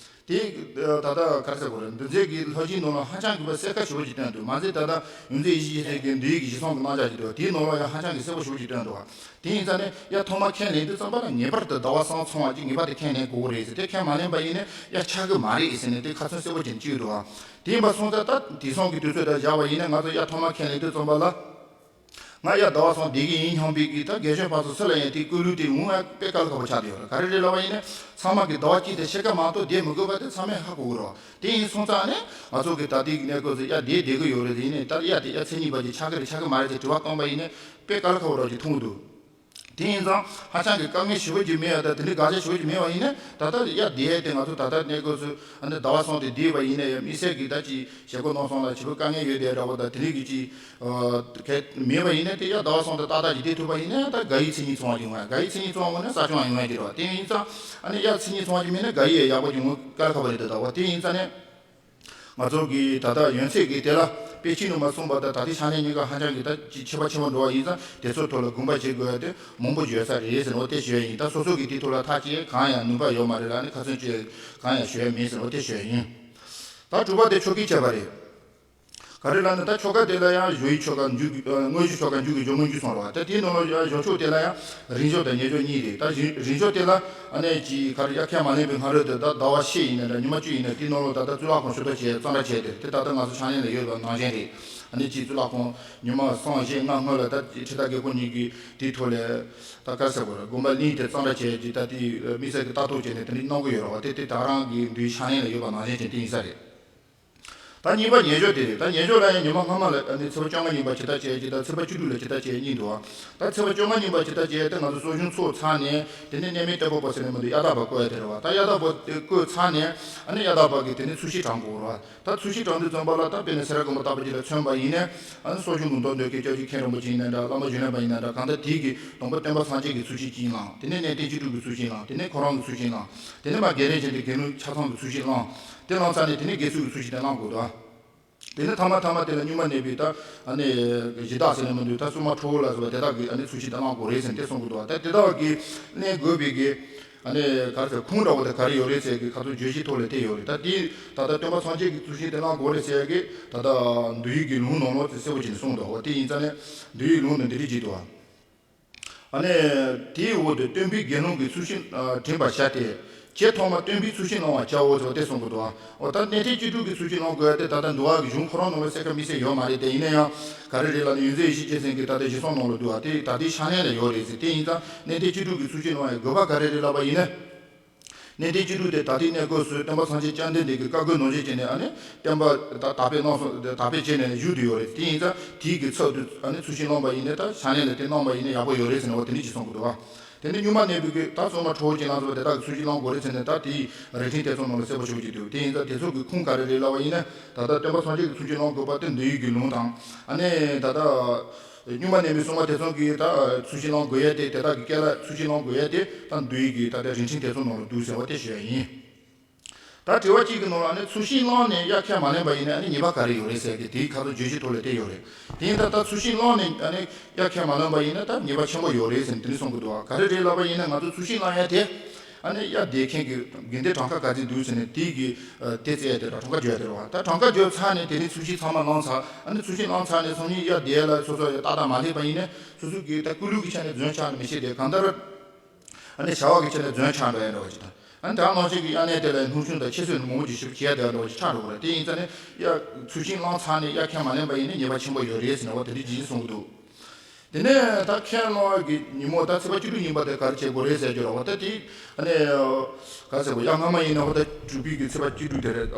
དེ་ད་ལྟ་ག་རེ་ཟེར་དགོས་རེད། འདི་ཚོའི་གི་ལྷོ་སྤྱིའི་ནང་ལ་ཧ་ཅང་གི་གསལ་ཁ་ཞེ་པོ་ཅིག་བཏོན་འདུག་མ་ཟད་ད་ལྟ་ཡོངས་འཛིན་ཡེ་ཤེས་རྒྱལ་མཚན་གྱི་འདིའི་གི་གཞི་བཟུང་གི་རྣམ་གཞག་ཅིག་འདུག་དེའི་ནང་ལ་ཡང་ཧ་ཅང་གི་གསལ་པོ་ཞེ་པོ་ཅིག་བཏོན་འདུག་དེ་ཡིན་ཙང་ནས་ཡ་ཐོག་མ་ཁས་ལེན་དུས་ཙམ་པ་ལ་ངེས་པར་དུ་ཟླ་བ་གསུམ་ཚང་བ་ཅིག་ངེས་པར་དུ་ཁས་ལེན་དགོས་ཀྱི་རེད་ཟེར། དེ་ཁས་མ་ལེན་པ་ཡིན་ན་ཡ་ཆགས་ཀྱི་མ་རེད་ཟེར་ནས་དེ་ཁ་ཚོན་གསལ་པོ་ཅིག་བཅུག་འདུག་དེ་ཡིན་པ་སོང་ཙང་ད་དེང་སང་གི་དུས་ཚོད་དང་སྦྱར་བ་ཡིན་ན་ང་ཚོ་ཡ་ཐོག་མ་ཁས་ལེན་དུས་ཙམ་པ་ལ། ང་ཡ་ཟླ་བ་གསུམ་བསྡད་ཀྱི་ཡིན་སྙམ་པའི་གི་ད་རྒན་གཞོན་ཕར་ཚུར་སུ་ལ་ཡང་དེ་བསྐུལ་ལུགས་དེ་འོང་ཡ་དཔེ་དཀའ་ལས་ཁག་པོ་ཆགས་བསྡད་ཡོད་རེད། ག་རེ་རེད་ལབ་པ་ཡིན་ན། ཚང་མ་གི་ཟླ་བ་གཅིག་དང་ཕྱེད་ཀ་མ་གཏོགས་བསྡད་མི་དགོས་པ་དེ་ཚང་མས་ཧ་གོ་གི་རེད། དེ་ཡིན་སོང་ཙང་ནས་ང་ཚོ་གི་ད་ལྟའི་གནས་སྐབས་སུ་ཡ་བསྡད་བསྡད་ཀྱི་ཡོད་རེད། དེ་ཡིན་ནའི་ད་ཡ་དེ་ཡ་མཚན་ཉིད་པ་ཅིག་ཆགས་ཀྱི་རེད་ཆགས་ཀྱི་མ་རེད་ཅེས་དྲི་བ་བཏང་པ་ཡིན་ན་དཔེ་དཀའ་ལས་ཁག་པོ་འདྲ་ཅིག་མཐོང་གི་འདུག་དེ་ཡིན་ཙང་ཧ་ཅང་གི་དཀའ་ངལ་ཞེ་པོ་ཅིག་མེད་པ་དང་དེ་འདྲའི་དགག་བྱ་ཞེ་པོ་ཅིག་མེད་པ་ཡིན་ན། ད་ལྟ་ཡ་བསྡད་དེ་ང་ཚོ་ད་ལྟ་གནས་སྐབས་སུ་ཨ་ནི་ཟླ་བ་གསུམ་དེ་བསྡད་པ་ཡིན་ན་ཡང་དམིགས་བསལ་གྱི་ད་ཅིག་བྱེད་སྒོ་གནང་སོང་ལ་ཞེ་པོ་དཀའ་ངལ་ཡོད་དེ་འདྲ་བོ་དང་དེ་འདྲའི་གི་ཅིག་གལ་མེད་པ་ཡིན་ན། དེ་ཡ་ཟླ་བ་གསུམ་དེ་ཏག་ཏག་ཅིག་བསྡད་ཐུབ་པ་ཡིན་ན་ད་དགའ་ཡི་མཚན་ཉིད་ཚང་བ་ཅིག་ཡོང་ཡ། དགའ་ཡི་མཚན་ཉིད་ཚང་བ་ཡོང་ན་གསོ་སྐྱོང་ཡོང་ཡ་དེ་རེད་བ། དེ་ཡིན་ཙང་ཨ་ནི་ཡ་མཚན་ཉིད་ཚང་བ་ཅིག་མེད་ན་དགའ་ཡི་ཡ་ཡག་པོ་ཅིག་ཡོང་དཀའ་ལས་ཁག་པོ་རེད་འདུག་ད་བ། དེ་ཡིན་ཙང་ནས། ང་ཚོ་གི་ད་ལྟ་ཡོན་ཚད་ཀྱི་དེ་ལ་དཔེ་ཆའི་ནང་མ་གསུངས་པ་དང་ད་ལྟའི་ཕྱག་ལེན་གཉིས་ཀ་ཧ་ཅང་གི་ད་ཅིག་ཁྱད་པར་ཆེན་པོ་འགྲོ་བ་ཡིན་ཙང་དེ་ཚོ་ཐོག་ལ་དགོངས་པ་བཞེས་དགོས་ཡ་དེ་མང་པོ་ཡོད་ས་རེད་ཟེར་ནས་འོ་དེ་ཞུ་ཡ་ཡིན། ད་སོ་སོ་གི་དེ་ཐོག་ལ་ཐག་བཅད་གང་ཡང་ནུས་པ་ཡོད་མ་རེད་ལ་ནི་ཁ་ཚོན་གཅོད་གང་ཡང་ཞུ་ཡ་མེད་ཟེར་ནས་འོ་དེ་ཞུ་ཡ་ཡིན། ད་དྲུག་པ་དེ་ཆོ་གའི་ཁྱད་པར་རེད། ག་རེ་ལབ་ན་ད་ཆོ་ག་དེ་ལ་ཡང་ཞོ་ཡི་ཆོ་ག་མཇུག་གི་དངོས་གཞི་ཆོ་ག་མཇུག་གི་ཞོ་སྔོན་འཇུག་སོང་ར་བ། ད་དེའི་ནང་ལ་ཡང་ཞོ་ཆོག་དེ་ལ་ཡང་རིང་ཞོ་དང་ཉེ་ཞོ་གཉིས་རེད། ད་རིང་རིང་ཞོ་དེ་ལ་ཨ་ནི་ཅིག་ག་རེ་ཡ་ཁས་མ་ལེན་པའི་སྔ་རོལ་དུ་ད་ཟླ་བ་ཕྱེད་ཡིན་ན་འདྲ་ཉི་མ་བཅུ་ཡིན་ན་དེའི་ནང་ལ་ད་ལྟ་གཙུག་ལག་ཁང་ཞུ་དག་བྱས་གཙང་སྦྲ་བྱས་ཏེ་དེ་ད་ལྟ་ང་ཚོ་ཕྱག་ལེན་ལ་ཡོད་པ་ནང་བཞིན་རེད། ཨ་ནི་ཅིག་གཙུག་ལག་ཁང་ཉི་མ་གསུམ་བཞི་ལྔ་སྔོན་ལ་ད་ཁྲི་ཐར་རྒྱལ་པོ་གཉིས་ཀྱི་དེའི་ཐོག་ལ་ད་ག་རེ་ཟེར་དགོས་རེད། དགོན་པ་གླིང་དེ་གཙང་སྦྲ་བྱས་ཀྱི་ད་དེ་དམིགས་བསལ་གྱི་ལྟ་རྟོག་བྱས་ནས་དེ་འདྲ་གནང་གི་ཡོད་ར་བ། དེ་དེ་ད་རང་གི་འདུའི་ཕྱག་ལེན་ལ་ཡོད་པ་ནང་བཞིན་བྱས་དེ་ཡིན་ས་རེད། ད་གཉིས་པ་ཉེ་ཞོ་དེ་རེད། ད་ཉེ་ཞོ་ལ་ཡང་ཉི་མ་སྔ་མ་ལ་ཨ་ནི་ཚེས་པ་བཅོ་ལྔ་ཉིན་པ་ཇི་ལྟར་བྱས་ཀྱི་དང་ཚེས་པ་བཅུ་དྲུག་ལ་ཇི་ལྟར་བྱས་གཉིས་འདུག་ད་ཚེས་པ་བཅོ་ལྔ་ཉིན་པ་ཇི་ལྟར་བྱས་ཏེ་ང་ཚོ་གསོ་སྦྱོང་ཚོགས་ཚར་ནས་དེ་ནས་གནས་མལ་བརྟན་པོ་པ་ཟེར་ནས་མི་འདུག་ཡ་དག་པ་བསྐོལ་ཡ་དེ་རེད་བ། ད་ཡ་དག་པ་དེ་བསྐོལ་ཚར་ནས་ཨ་ནི་ཡ་དག་པ་གིས་དེ་ནས་ཚུལ་ཤིང་དྲང་དགོས་རེད་བ། ད་ཚུལ་ཤིང་དྲང་དུས་ཙམ་པ་ལ་ད་དཔེར་ན་སེ་ར་དགོན་པ་ལྟ་བུ་ཅིག་ལ་མཚོན་པ་ཡིན་ན་ཨ་ནི་གསོ་སྦྱོང་གི་མདོ་འདོན་མཁན་སྐྱབས་རྗེ་མཁན་རིན་པོ་ཆེ་ཡིན་ན་འདྲ། བླ་མ་གཞོན་ལས་པ་ཡིན་ན་འདྲ། གང་ལྟར་དེ་གིས་སྟོན་པ་སྟོན་པ་སངས་རྒྱས་ཀྱི་ཚུལ་ཤིང་གཅིག་བླངས། དེ་ནས་གནས་བརྟན་བཅུ་དྲུག་གི་ཚུལ་ཤིང་བླངས། དེ་ནས་ཁོ་རང་གི་ཚུལ་ཤིང་བླངས། དེ་ནས་མ་རྒན་རིམ་ཅན་དེ་དགེ་སློང་ཆ་ཚང་གི་ཚུལ་ཤིང་བླངས། དེ་བླངས་ཚར་ནས་དེ་ནས་དགེ་ཚུལ་གྱི་ཚུལ་ཤིང་དེ་བླང་དགོས་དོ། དེ་ནས་ཐ་མ་ཐ་མ་དེ་ལ་གཉུག་མ་གནས་པའི་ད་ཨ་ནི་གཞི་བདག་ཟེར་ནས་མི་འདུག་ད་སྲུང་མ་ཁྲོ་བོ་ལ་སོགས་པ་དེ་དག་གི་ཨ་ནི་ཚུལ་ཤིང་དེ་བླང་དགོས་རེད་ཟེར་ནས་དེ་གསུང་གི་འདུག་ད་དེ་དག་གི་གནས་དགོས་པའི་གི་ཨ་ནི་ག་རེ་ཟེར་ཁུངས་འདྲ་བོ་དེ་ག་རེ་ཡོད་རེད་ཟེར་གི་ཁ་ཚོན་བརྗོད་གཞིའི་ཐོག་ལ་དེ་ཡོད་རེད། ད་དེ་ད་ལྟ་སྟོན་པ་སངས་རྒྱས་ཀྱི་ཚུལ་ཤིང་དེ་བླང་དགོས་རེད་ཟེར་གི་ད་ལྟ་འདུལ་བའི་གི་ལུང་ནང་ལོགས་དེ་གསལ་པོ་བྱས་ནས་གསུངས་འདུག་འོ་དེ་ཡིན་ཙང་ནས་འདུལ་བའི་ལུང་དུ་འདི་རིགས་ཀྱིས་འདུག་ཨ་ནི་དེའི་འོག་ཏུ་སྟོན་པའི་དགེ་སློང་གི་ཚུལ་ཤིང་ཨ་དྲན་པར་བྱ་སྟེ། ཇི་ཐོག་མ་སྟོན་པའི་ཚུལ་ཤིང་བླང་བར་བྱའོ་ཟེར་བ་དེ་གསུང་གི་འདུག་འོ་ད་གནས་བརྟན་བཅུ་དྲུག་གི་ཚུལ་ཤིང་བླང་དགོས་ཡ་དེ་ད་ལྟ་འདུལ་བ་གི་གཞུང་ཁོ་རང་ནང་ལ་གསལ་ཁ་དམིགས་བསལ་ཡོད་མ་རེད་དེ། ཡིན་ན་ཡང་ག་རེ་རེད་ལབ་ན་ཡོངས་འཛིན་ཡེ་ཤེས་རྒྱལ་མཚན་གྱི་ད་ལྟ་གཞི་བཟུང་ནང་ལ་འདུག་བ་དེ་ད་ལྟའི་ཕྱག་ལེན་ལ་ཡོད་རེད་ཟེར། དེ་ཡིན་ཙང་གནས་བརྟན་བཅུ་དྲུག་གི་ཚུལ་ཤིང་བླང་ཡ་དགོས་པ་ག་རེ་རེད་ལབ་པ་ཡིན་ན། གནས་བརྟན་བཅུ་དྲུག་དེ་ད་ལྟའི་གནས་སྐབས་སུ་སྟོན་པ་སངས་རྒྱས་བཅོམ་ལྡན་འདས་ཀྱི་བཀའ་བསྒོ་ནང་བཞིན་བྱས་ནས་ཨ་ནི་བསྟན་པ་ད་དར་སྤེལ་གནང་སོང་། དར་སྤེལ་བྱས་ནས་བཞུགས་བསྡད་ཡོད་རེད། དེ་ཡིན་ཙང་དེའི་གི་ཚབ་ཏུ་ཨ་ནི་ཚུལ་ཤིང་བླངས་པ་ཡིན་ན་ད་ཕྱག་ལེན་ལ་དེ་གནང་བ་ཡིན་ན་ཡག་པོ་ཡོད་རེད་ཟེར་ནས་འོ་དེ་འདྲ་ཅིག་གསུང་གི་འདུག་བ། དེ་ནས་གཉུག་མ་གནས་པའི་གི་ད་སོ་མ་ཁྲོ་བོ་ཅན་ལ་སོགས་པ་དེ་དག་གི་ཚུལ་བཞིན་བླང་དགོས་རེད་ཟེར་ནས། ད་དེའི་རིན་ཆེན་ཐེག་མཚམས་ནང་ལ་གསལ་པོ་ཞུ་གི་འདུག་དེ་ཡིན་ཙང་དེ་ཚོ་གི་ཁུངས་ག་རེ་རེད་ལབ་པ་ཡིན་ན། ད་ལྟ་སྟོན་པ་སངས་རྒྱས་ཀྱི་ཚུལ་བཞིན་བླང་དགོས་པ་དེ་འདུལ་བའི་གི་ལུང་དང་། ཨ་ནི་ད་ལྟ་གཉུག་མ་གནས་པའི་སོ་མ་ཐེག་མཚམས་ཀྱི་ད་ཚུལ་བཞིན་བླང་དགོས་ཡ་དེ། དེ་དག་གི་སྐད་ལ་ཚུལ་བཞིན་བླང་དགོས་ཡ་དེ་ད་འདུལ་བའི་གི་ད་ལྟ་རིན་ཆེན་ཐེག་མཚམས་ནང་ལ་འདུག་ཟེར་བ་དེ་ཞུ་ཡ་ཡིན། ད་དྲི་བ་གཅིག་གི་ནང་ལ་ནི་ཚུལ་བཞིན་བླངས་ནས་དབྱར་ཁས་མ་ལེན་པ་ཡིན་ན་ནི་ཉེས་པ་ག་རེ་ཡོད་རེད་ཟེར་གི། དེའི་ཁ་ཚོན་བརྗོད་གཞི་ཐོག་ལ་དེ་ཡོད་རེད། དེ་ཡིན་ད་ལྟ་ཚུལ་བཞིན་བླངས་ནས་ནི་དབྱར་ཁས་མ་ལེན་པ་ཡིན་ན་ད་ཉེས་པ་ཆེན་པོ་ཡོད་རེད་ཟེར་ནས་དེ་ནི་གསུང་གི་འདུག་བ། ག་རེ་རེད་ལབ་པ་ཡིན་ན། ང་ཚོ་ཚུལ་བཞིན་བླངས་ཡ་དེ་ཨ་ནི་དབྱར་འདས་མཁན་གྱི་དགེ་འདུན་གྲངས་ཀ་ག་ཚོད་འདུག་ཟེར་ནས་དེའི་གི་དེ་བཙལ་ཡ་དེ་ར་གྲངས་ཀ་བརྗོད་ཡ་དེ་རེད་བ། ད་གྲངས་ཀ་བརྗོད་ཚར་ནས་དེ་ནི་ཚུལ་བཞིན་ཚང་མ་བླངས་ཚར། ཨ་ནི་ཚུལ་བཞིན་བླངས་ཚར་ནས་སང་ཉིན་དབྱར་འདས་ལ་སོ་སོ་ཡ་ཏག་ཏག་མ་སླེབས་པ་ཡིན་ན་སོ་སོ་གི་ད་ཀུན་སློང་གི་ཆ་ནས་རྫུན་ཆགས་ནས་མི་ཤེས་ཏེ། གང་ལྟར་ཨ་ནི་བྱ་བ་གི་ཆ་ནས་རྫུན་ཆགས་འགྲོ་ཡ་འདྲ་བ་ཅིག་དང་། ཨ་ནི་དེ་ནང་བཞིན་གྱི་དབྱར་གནས་དེ་ལ་སྣུམ་ཆུང་དང་ཆེ་ཚོད་ནས་མང་པོ་ཅིག་ཞིབ་བྱེད་ཡ་དེ་འདྲ་བ་ཅིག་ཆགས་འགྲོ་གི་རེད། དེ་ཡིན་ཙང་ནི་དབྱར་ཚུལ་བཞིན་བླངས་ཚར་ནས་དབྱར་ཁས་མ་ལེན་པ་ཡིན་ན་ཉེས་པ་ཆེན་པོ་ཡོད་རེད་ཟེར་ནས་འོ་དེ་འདྲའི་ཇི་བཞིན་གསུང་གི་འདུག་དེ་ནས་ད་ཁས་བླངས་ཀྱི་ཉིན་མོ་ད་ཚེས་པ་བཅུ་དྲུག་ཉིན་པ་དེ་ག་རེ་བྱེད་དགོས་རེད་ཟེར་རྒྱུ་རེད་བ། ད་དེ་ཨ་ནི་ག་རེ་ཟེར་དགོས། དབྱར་སྔ་མ་ཡིན་ན་འོ་ད་དྲུག་པའི་གི་ཚེས་པ་བཅུ་དྲུག་དེ་རེད།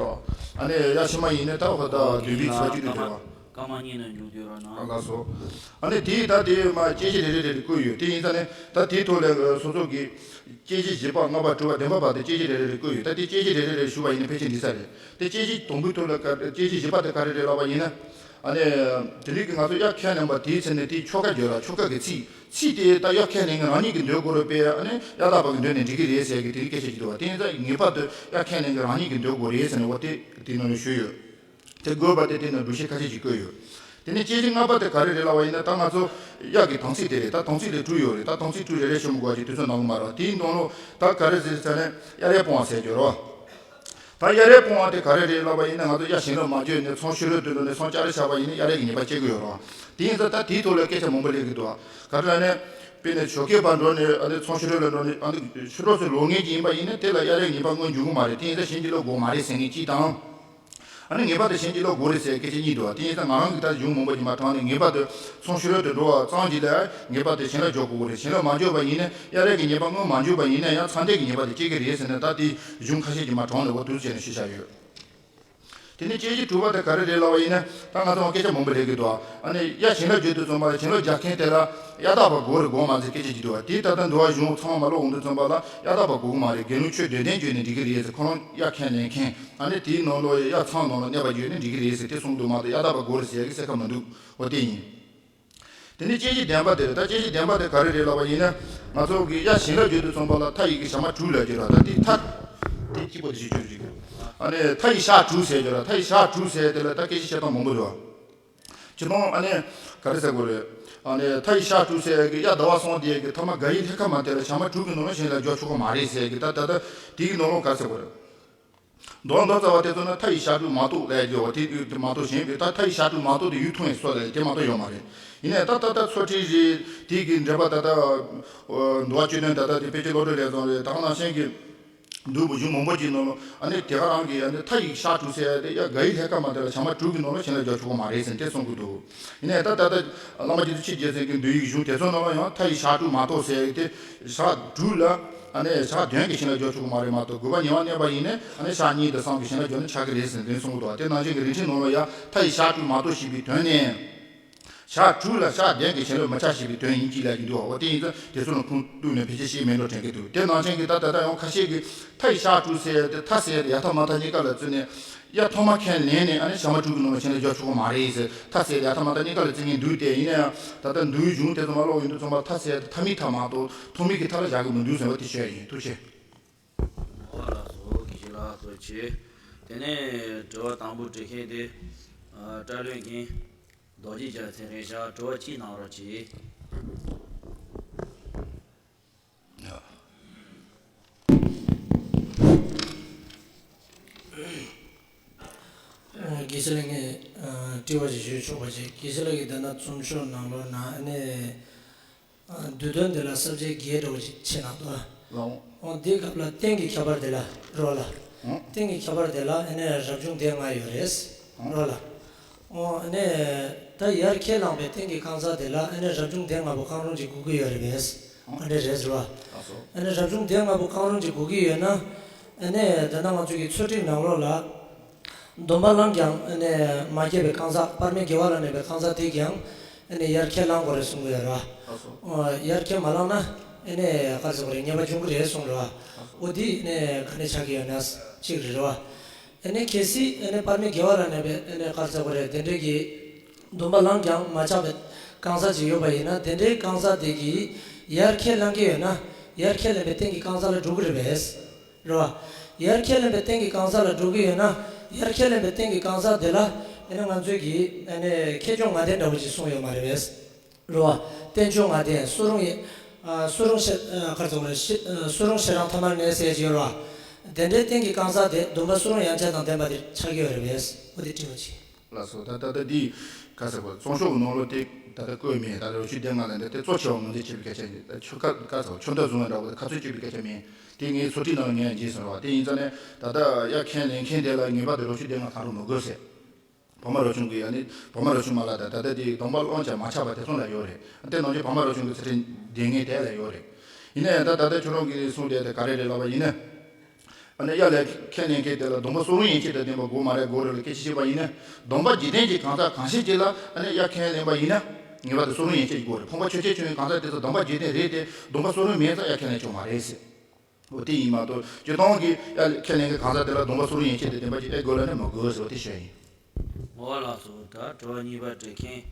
ཨ་ནི་དབྱར་ཕྱི་མ་ཡིན་ན་ད་འོ་ད་བདུན་པའི་ཚེས་པ་བཅུ་དྲུག་དེ་རེད་བ། སྐར་མ་གཉིས་ནས་མཇུག་བསྡུ་རོགས་གནང་། ལགས་སོ། ཨ་ནི་དེའི་ད་དེ་མ་དཔྱད་གཞི་རེ་རེ་རེ་རེ་བཀོད་ཡོད། དེ་ཡིན་ཙང་ནི་ད་དེའི་ཐོག་ལ་སོ་སོ་གི་དཔྱད་གཞི་བཞི་པ་ལྔ་པ་དྲུག་པ་བདུན་པ་བར་དུ་དཔྱད་གཞི་རེ་རེ་རེ་བཀོད་ཡོད། ད་དེ་དཔྱད་གཞི་རེ་རེ་རེ་ཞུ་བ་ཡིན་ན་ཕལ་ཆེར་འགྲིག་ས་རེད། དེ་དཔྱད་གཞི་དང་པོའི་ཐོག་ལ་ག་དཔྱད་གཞི་བཞི་པ་དེ་ག་རེ་རེད་ལབ་པ་ཡིན་ན། ཨ་ནི་དེ་རིང་གི་ང་ཚོ་དབྱར་ཁས་ལེན་པ་དེའི་ཚེ་ནི་དེའི་ཆོ་ག་བརྗོད་ལ། ཆོ་ག་གི་ཚིག་ཚིག་དེ་ད་དབྱར་ཁས་ལེན་མཁན་རང་ཉིད་ཀྱིས་འདོད་དགོས་རེད་པས། ཨ་ནི་དབྱར་རྟག་པ་གིས་འདོད་ནས་འགྲིག་གི་རེད་ཟེར་གི་དེ་རིང་སྐད་ཆ་ཅིག་འདུག་བ། དེ་ཡིན་ཙང་ངེས་པར་དུ་དབྱར་ཁས་ལེན་མཁན་རང་ཉིད་ཀྱིས་འདོད་དགོས་རེད་ཟེར་ནས་འོ་དེ་དེ་ནང་ལ་ཞུས་ཡོད། དེ་དགོས་པ་དེ་དེ་ནང་འགྲེལ་བཤད་ཁ་ཤས་ཅིག་བཀོད་ཡོད། དེ་ནས་དཔྱད་གཞི་ལྔ་པ་དེ་ག་རེ་རེད་ལབ་པ་ཡིན་ན། ད་ང་ཚོ་དབྱར་གྱི་དམ་ཚིག་དེ་རེད། ད་དམ་ཚིག་ལས་དྲུག་ཡོད་རེད། ད་དམ་ཚིག་དྲུག་རེ་རེ་ཞུ་མི་དགོས་པ་ཅིག་དུས་ཚོད་ནང་ལ་མ་རེད་བ། དེའི་ནང་ལོགས་ད་ག་རེ་ཟེར་ཟེར་ན་དབྱར་ཡར་སྤོང་བ་ཟེར་རྒྱུ་རེད་བ། ད་དབྱར་ཡར་སྤོང་བ་དེ་ག་རེ་རེད་ལབ་པ་ཡིན་ན། ང་ཚོ་དབྱར་ཞིང་ལ་མ་འགྱོ་ནས་མཚམས་ཕྱི་རོལ་དུ་འགྲོ་ནས་མཚམས་ལྕགས་རི་བཞག་པ་ཡིན་ན་དབྱར་ཡར་གྱི་ཉེས་པ་སྐྱེ་གི་ཡོད་རེད་བ། དེ་ཡིན་ཙང་ད་དེའི་ཐོག་ལ་སྐད་ཆ་མང་པོ་སླེབས་ཀྱི་འདུག་བ། ག་རེ་ལབ་ན། དཔེར་ན་ཞོགས་ཀས་ཕར་འགྲོ་ནས་ཨ་ནི་མཚམས་ཕྱི་རོལ་ལ་འགྲོ་ནས་ཨ་ནི་ཕྱི་ལོགས་སུ་ལོག་མཁན་ཅིག་ཡིན་པ་ཡིན་ན་དེ་ལ་དབྱར་ཡར་ཉེས་པ་མངོན་འགྱུར་གི་མ་རེད། དེ་ཡིན་ཙང་གཞན་གྱི་བློ་དགོས་མ་རེད་ཟེར་མཁན་གཅིག་དང་། ཨ་ནི་ངེས་པར་དུ་གཞན་གྱི་བློ་དགོས་རེད་ཟེར་སྐད་ཆ་གཉིས་འདུག་བ། དེ་ཡིན་ཙང་ང་རང་གིས་ད་གཞུང་མང་པོ་ཅིག་མ་དྲངས་ནས། ངེས་པར་དུ་མཚམས་ཕྱི་རོལ་དུ་འགྲོ་བ་ཙམ་གྱིས་ལ་ངེས་པར་དུ་ཞིང་ལ་འགྱོ་དགོས་རེད། ཞིང་ལ་མ་འགྱོ་བ་ཡིན་ན་དབྱར་ཡར་གྱི་ཉེས་པ་མངོན་མ་འགྱུར་བ་ཡིན་ན་ཡང་མཚམས་འདས་ཀྱི་ཉེས་པ་དེ་སྐྱེ་གི་རེད་ཟེར་ནས། ད་དེ་གཞུང་ཁ་ཤས་ཅིག་མ་དྲངས་ནས་འོ་དེ་ཚོ་བྱས་ནས་ཞུས་བཞག་ཡོད། དེ་ནས་དཔྱད་གཞི་དྲུག་པ་དེ་ག་རེ་རེད་ལབ་པ་ཡིན་ན། ད་ང་ཚོ་སྐད་ཆ་མང་པོ་སླེབས་ཀྱི་འདུག་ཨ་ནི་དབྱར་ཞིང་ལ་འགྱོ་དུས་ཙམ་པ་ལ་ཞིང་ལ་རྒྱག་མཁན་དེ་ལ་དབྱར་རྟག་པ་དགོས་རེད་དགོས་མ་རེད་ཟེར་སྐད་ཆ་ཅིག་འདུག་བ། དེ་ད་ལྟ་འདུལ་བ་གཞུང་ཚང་མ་ཀློག་འོང་དུས་ཙམ་པ་ལ་དབྱར་རྟག་པ་དགོས་ཀྱི་མ་རེད། དགེ་སློང་ཆོས་འདོད་ལྡན་བྱས་ནས་འགྲིག་གི་རེད་ཟེར། ཁོ་རང་དབྱར་ཁས་ལེན་མཁན། ཨ་ནི་དེའི་ནང་ལོགས་དབྱར་མཚམས་ནང་ལ་གནས་པ་བརྗོད་ནས་འགྲིག་གི་རེད་ཟེར་དེ་གསུངས་འདུག་མ་གཏོགས་དབྱར་རྟག་པ་དགོས་རེད་ཟེར་ཡ་གི་གསལ་ཁ་མི་འདུག་འོ་དེ་ཡིན། དེ་ནས་དཔྱད་གཞི་བདུན་པ་དེ་རེད། ད་དཔྱད་གཞི་བདུན་པ་དེ་ག་རེ་རེད་ལབ་པ་ཡིན་ན། ང་ཚོ་གི་དབྱར་ཞིང་ལ་འགྱོ་དུས་ཙམ་པ་ལ་མཐའ་ཡི་གི་ཞག་མ་དྲུག་ལ་འགྱུར་བ། ད་དེ་མཐའ་དེ་གཅིག་པོ་དེ་ཞིག་བརྗོད་ཅིག་ཨ་ནི་མཐའ་ཡི་ཞག་དྲུག་ཟེར་འགྱུར་བ། མཐའ་ཡི་ཞག་དྲུག་ཟེར་དེ་ལ་ད་སྐད་ཆ་བཤད་སྟངས་མང་པོ་འདུག་བ། སྤྱིར་བཏང་ཨ་ནི་ག་རེ་ཟེར་དགོས་རེད། ཨ་ནི་མཐའ་ཡི་ཞག་དྲུག་ཟེར་གི་དབྱར་ཟླ་བ་གསུམ་དེ་གི་ཐ་མ་ག་ཡི་ལྷེ་ཁ་མ་དེ་ལ་ཞག་མ་དྲུག་གི་ནང་ལ་ཞིང་ལ་འགྱོ་ཆོག་གི་མ་རེད་ཟེར་གི། ད་ད་ད་དེ་གི་ནང་ལོགས་ག་རེ་ཟེར་དགོས་རེད། མདོ་མདོ་རྩ་བ་དེ་ཚོ་ནི་མཐའ་ཡི་ཞག་དྲུག་མ་གཏོགས་ལས་ཡོད་དེ་མ་གཏོགས་གཞན་པའི། ད་མཐའ་ཡི་ཞག་དྲུག་མ་གཏོགས་དེ་ཡུལ་ཐུང་ཡི་སོ་ལས་དེ་མ་གཏོགས་ཡོད་མ་རེད། ཡིན་ནའི་ད་ད་ད་ཚོ་ཁྲིད་རེད། དེ་གི་འགྲེལ་པ་ད་ད་འདུལ་བ་བཅུ་བདུན་ད་ད་དེ་དཔེ་ཆ་བློ་གྲོས་ལས་བྱུང་རེད། ད་ག་ནང་བཞིན་གྱི་འདུལ་བ་གཞུང་མང་པོ་ཅིག་ནང་ལ་ཨ་ནི་དེ་ག་རང་གི་ཨ་ནི་མཐའ་ཡི་ཞག་དྲུག་ཟེར་ཡ་དེ་ཡ་ག་ཡི་ལྷེ་ཁ་མ་དེ་ལ་ཞག་མ་དྲུག་གི་ནང་ལ་ཞིང་ལ་འགྱོ་ཆོག་གི་མ་རེད་ཟེར་དེ་གསུང་གི་འདུག་ཡིན་ནའི་ད་ད་ལྟ་བླ་མ་རྗེ་བཙུན་ཆོས་རྒྱལ་མཚན་གྱི་འདུལ་བའི་གཞུང་དེ་ཚོ་ནང་ལ་ཡང་མཐའ་ཡི་ཞག་དྲུག་མ་གཏོགས་ཟེར་ཡ་དེ་ཞག་དྲུག་ལ་ཨ་ནི་ཞག་བདུན་གྱི་ཞིང་ལ་འགྱོ་ཆོག་གི་མ་རེད་མ་གཏོགས། དགོས་པ་ཉེ་བར་གནས་པ་ཡིན་ནའི་ཨ་ནི་ཞག་གཉིས་དང་གསུམ་གྱི་ཞིང་ལ་འགྱོ་ན་ཆགས་ཀྱི་རེད་ཟེར་དེ་གསུང་གི་འདུག་དེ་ནང་བཞིན་གྱི་རིན་ཆེན་ནང་ལ་ཡང་མཐའ་ཡི་ཞག་དྲུག་མ་གཏོགས་ཞེས་པའི་དོན་ནི། ཞག་དྲུག་ལ་ཞག་བདུན་གྱི་ཞིང་ལ་མི་ཆགས་ཞེས་པའི་དོན་ཡིན་གྱི་ལབ་ཀྱི་འདུག་འོ་དེ་ཡིན་ཙང་དེ་ཚོ་ལ་ཁུངས་གཏུགས་ནས་ཕལ་ཆེར་བཤད་མེད་འགྲོ་དྲན་གྱི་འདུག་དེ་ནང་བཞིན་གྱི་ད་ད་ལྟ་ཡང་ཁ་ཤས་ཀྱིས་མཐའ་ཡི་ཞག་དྲུག་ཟེར་ཡ་དེ་མཐའ་ཟེར་ཡ་དེ་ཡར་མཐའ་མར་མཐའ་གཉིས་ཀ་ལ་བརྩིས་ནས། དབྱར་ཐོག་མ་ཁས་ལེན་ནས་ཨ་ནི་ཞག་མ་དྲུག་གི་ནང་ལ་ཞིང་ལ་འགྱོ་ཆོག་གི་མ་རེད་ཟེར། མཐའ་ཟེར་ཡ་དེ་ཡར་མཐའ་མར་མཐའ་གཉིས་ཀ་ལ་བརྩི་མཁན་འདུག་དེ་ཡིན་ན་ཡང་ད་ལྟ་འདུལ་བའི་གཞུང་དེ་ཚོ་མར་ཀློག་ཡོང་དུས་ཙམ་པ་མཐའ་ཟེར་ཡ་དེ་མཐའ་མའི་མཐའ་མ་གཏོགས་ཐོག་མའི་གི་མཐའ་ལ་བཞག་གི་མི་འདུག་ཟེར་བ་དེ་ཞུ་ཡ་ཡིན། ཐུགས་རྗེ་ཆེ། ཨོ་ལགས་སོ། དགེ་བཤེས་ལགས་ཐུགས་རྗེ་ཆེ། དེ་ནས་དྲི་བ་དང་པོ་འདྲི་མཁན་དེ་ཨ་བཀྲ་ལོས་རྒན་རྡོ་རྗེ་རྒྱལ་མཚན་རེད་ཤག་དྲི་བ་གཅིག་གནང་རོགས་གྱིས། དགེ་བཤེས་ལགས་ངས་དྲི་བ་ཞིག་ཞུ་ཆོག་པ་ཞིག་དགེ་བཤེས་ལགས་ཀྱིས་ད་ལྟ་རྩོམ་ཤོག་ནང་ལོགས་ན་ཨ་ནི། ཨ། བསྡུས་དོན་འདི་ལ་ས་བཅད་བརྒྱད་འདྲ་བོ་ཅིག་ཕྱེ་གནང་འདུག་ལའོ། འོ་འདིའི་སྐབས་ལ་རྟེན་གྱི་ཁྱད་པར་དེ་ལ་རོ་ལ། ཨོ། རྟེན་གྱི་ཁྱད་པར་དེ་ལ་ཨ་ནི་རབ་བྱུང་སྡེ་ལྔ་ཡོད་རེད། ཨོ། རོ་ལ། འོ་ཨ་ནི་ད་དབྱར་ཁས་བླངས་པའི་རྟེན་གྱི་རྐང་ཚང་དེ་ལ་ཨ་ནི་རབ་བྱུང་སྡེ་ལྔ་པོ་གང་རུང་ཅིག་དགོས་ཀྱི་ཡོད་རེད་པས། ཨོ། ཨ་འདྲ་རེད་ཟེར་བ། ལགས་སོ། ཨ་ནི་རབ་བྱུང་སྡེ་ལྔ་པོ་གང་རུང་ཅིག་དགོས་ཀྱི་ཡོད་ན། ཨ་ནི་ད་ལྟ་ང་ཚོ་གི་ཚོད་ཁྲིད་ནང་ལོགས་ལ། སྡོམ་པ་བླངས་ཀྱང་ཨ་ནི་མ་སྐྱེས་པའི་རྐང་ཚང་། སྤར་སྨེ་དགེ་བ་ལ་གནས་པའི་རྐང་ཚང་དེ་ཀྱང་ཨ་ནི་དབྱར་ཁས་བླང་དགོས་རེད་གསུང་གི་ཡོད་ར། ཨོ། དབྱར་ཁས་མ་བླངས་ན་ ཨེ་ནས་ག་རེ་ཟེར་དགོས་རེད། ཉེས་པ་འབྱུང་གི་རེད་གསུངས་རེད་བ། འོ་འདི་ཨེ་ནས་ག་ནས་ཆགས་ཀྱི་ཡོད་ན་གཅིག་རེད་བ། ཨེ་ནས་གལ་སྲིད་ཨེ་ནས་པར་མའི་དགེ་བ་ལ་གནས་པའི་ཨེ་ནས་ག་རེ་ཟེར་དགོས་རེད། དེ་འདྲའི་གི་སྡོམ་པ་བླངས་ཀྱང་མ་ཆགས་པའི་གང་ཟག་ཅིག་ཡོད་པ་ཡིན་ན། དེ་འདྲའི་གང་ཟག་དེ་གིས་ཡར་ཁས་བླངས་ཀྱི་ཡོད་ན། ཡར་ཁས་ལེན་པའི་རྟེན་གྱི་གང་ཟག་ལ་འགྲོ་གི་རེད་པས། རེད་བ། ཡར་ཁས་ལེན་པའི་རྟེན་གྱི་གང་ཟག་ལ་འགྲོ་གི་ཡོད་ན། ཡར་ཁས་ལེན་པའི་རྟེན་གྱི་གང་ཟག་དེ་ལ་ཨེ་ནས་ང་ཚོས་ཀྱིས་ཨེ་ནས་ཁྱད་ཆོས་ལྔ་ལྡན་འདྲ་བོ་ཅིག་གསུངས་ཡོད་མ་རེད་པས། རེད་བ། རྟེན་འབྱུང་ལྔ་ལྡན། སུ་རུང་ཡི། ཨ། སུ་རུང་ཤེས། ཨ། ག་རེ་ཟེར་དགོས་རེད། ཤེས། ཨ། སུ་རུང་ཤེས་རབ་ཐ་མར་གནས་ཟེར་གྱི་ཡོད་རེད་བ། དེ་འདྲའི་རྟེན་གྱི་གང་ཟག་དེ་སྡོམ་པ་སུ་རུང་ཡན་ཆད་དང་ལྡན་པ་དེ་ཆགས་ཀྱི་ཡོད་རེད་པས། འོ་དེ་དྲི་བ་གཅིག་ལགས་སོ། ད་ད་ད་འདི་ག་ཟེར་དགོས། རྩོམ་ཤོག་གི་ནང་ལོགས་དེ་ད་ལྟ་བཀོད་མེད། ད་ལོ་རྒྱུས་སྡེ་ལྔ་ལ་འདི་དེ་གཙོ་ཆེ་བ་ངོས་འཛིན་བྱེད་པའི་སྐད་ཆ་ཡིན། ད་ཆོ་ག་ག་ཟེར། ཆོ་འདོད་བཟུང་བ་འདྲ་བོ་དེ་ཁ་ཚོན་གཅོད་པའི་སྐད་ཆ་མིན། དེ་ངའི་ཚོགས་ཁྲིད་ནང་ལ་ངས་བརྗེད་སོང་རེད་བ། དེ་ཡིན་ཙང་ནས་ད་ལྟ་ཡར་ཁས་ལེན་མཁན་དེ་ལ་ངེས་པར་དུ་ལོ་རྒྱུས་སྡེ་ལྔ་གང་རུང་མི་དགོས་ཟེར། བར་མ་རབ་བྱུང་གི། ཨ་ནི་བར་མ་རབ་བྱུང་མ་ལ་ད་ད་ལྟ་དེ་སྡོམ་པ་བླངས་ཀྱང་མ་ཆགས་པ་དེ་ཚོ་ལ་ཡོད་རེད། དེ་ནང་བཞིན་བར་མ་རབ་བྱུང་གི་ཚུལ་ཁྲིམས་སྡེ་ལྔའི་དེ་ལ་ཡོད་རེད། ཡིན་ན་ཡང་ད་ད་ལྟ་ཁྱོད་རང་གིས་གསུངས་དེ་དེ་ག་རེ་རེད་ལབ་པ་ཡིན་ན། ཨ་ནི་ཡར་ལ་ཁས་ལེན་མཁན་དེ་ལ་སྡོམ་པ་སུ་རུང་ཡན་ཆད་དང་ལྡན་པ་དགོས་མ་རེད། དགོས་རེད་ལ་སྐད་ཆ་བཤད་པ་ཡིན་ན། སྡོམ་པ་འཇིག་རྟེན་གྱི་གང་ཟག་གང་ཞིག་ཅིག་ལ་ཨ་ནི་ཡར་ཁས་ལེན་པ་ཡིན་ན། ངེས་པར་དུ་སུ་རུང་ཡན་ཆད་ཀྱི་དགོས་རེད། ཕོངས་པ་ཆོས་ཅན་བྱུང་བའི་གང་ཟག་དེ་ཚོ་སྡོམ་པ་འཇིག་རྟེན་རེད་དེ། སྡོམ་པ་སུ་རུང་མེད་ཙང་ཡར་ཁས་ལེན་ཆོག་མ་རེད་ཟེར། འོ་དེ་ཡིན་མ་གཏོགས་སྤྱིར་བཏང་གི་ཡར་ཁས་ལེན་མཁན་གང་ཟག་དེ་ལ་སྡོམ་པ་སུ་རུང་ཡན་ཆད་དང་ལྡན་པ་ཅིག་ཨེ་དགོས་ལབ་ན་མི་དགོས་ཟེར་བ་དེ་བཤད་ཡིན། འོ་ལགས་སོ། ད་དྲི་བ་གཉིས་པ་འདྲི་མཁན།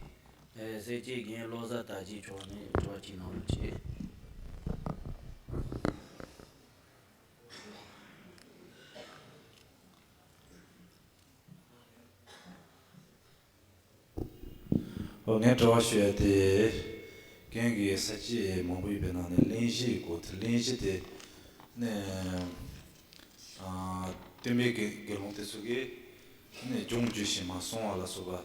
ཨེ། སེར་སྐྱའི་རྒན་བློ་བཟང་དར་རྒྱས་མཆོག་ནས་དྲི་བ་གཅིག་གནང་རོགས་གྱིས། ཨོ། ངས་དྲི་བ་ཞུ་ཡ་དེ། རྒན་གྱིས་ས་བཅད་མང་པོ་ཡོད་པའི་ནང་ནས་གླེང་གཞིའི་སྐོར་དེ། གླེང་གཞི་དེ་ནས། ཨ། སྟོན་པའི་དགེ་དགེ་སློང་དེ་ཚོ་གིས་ནས་སྦྱོང་བརྒྱུད་བཞིན་མ་སོང་བ་ལ་སོགས་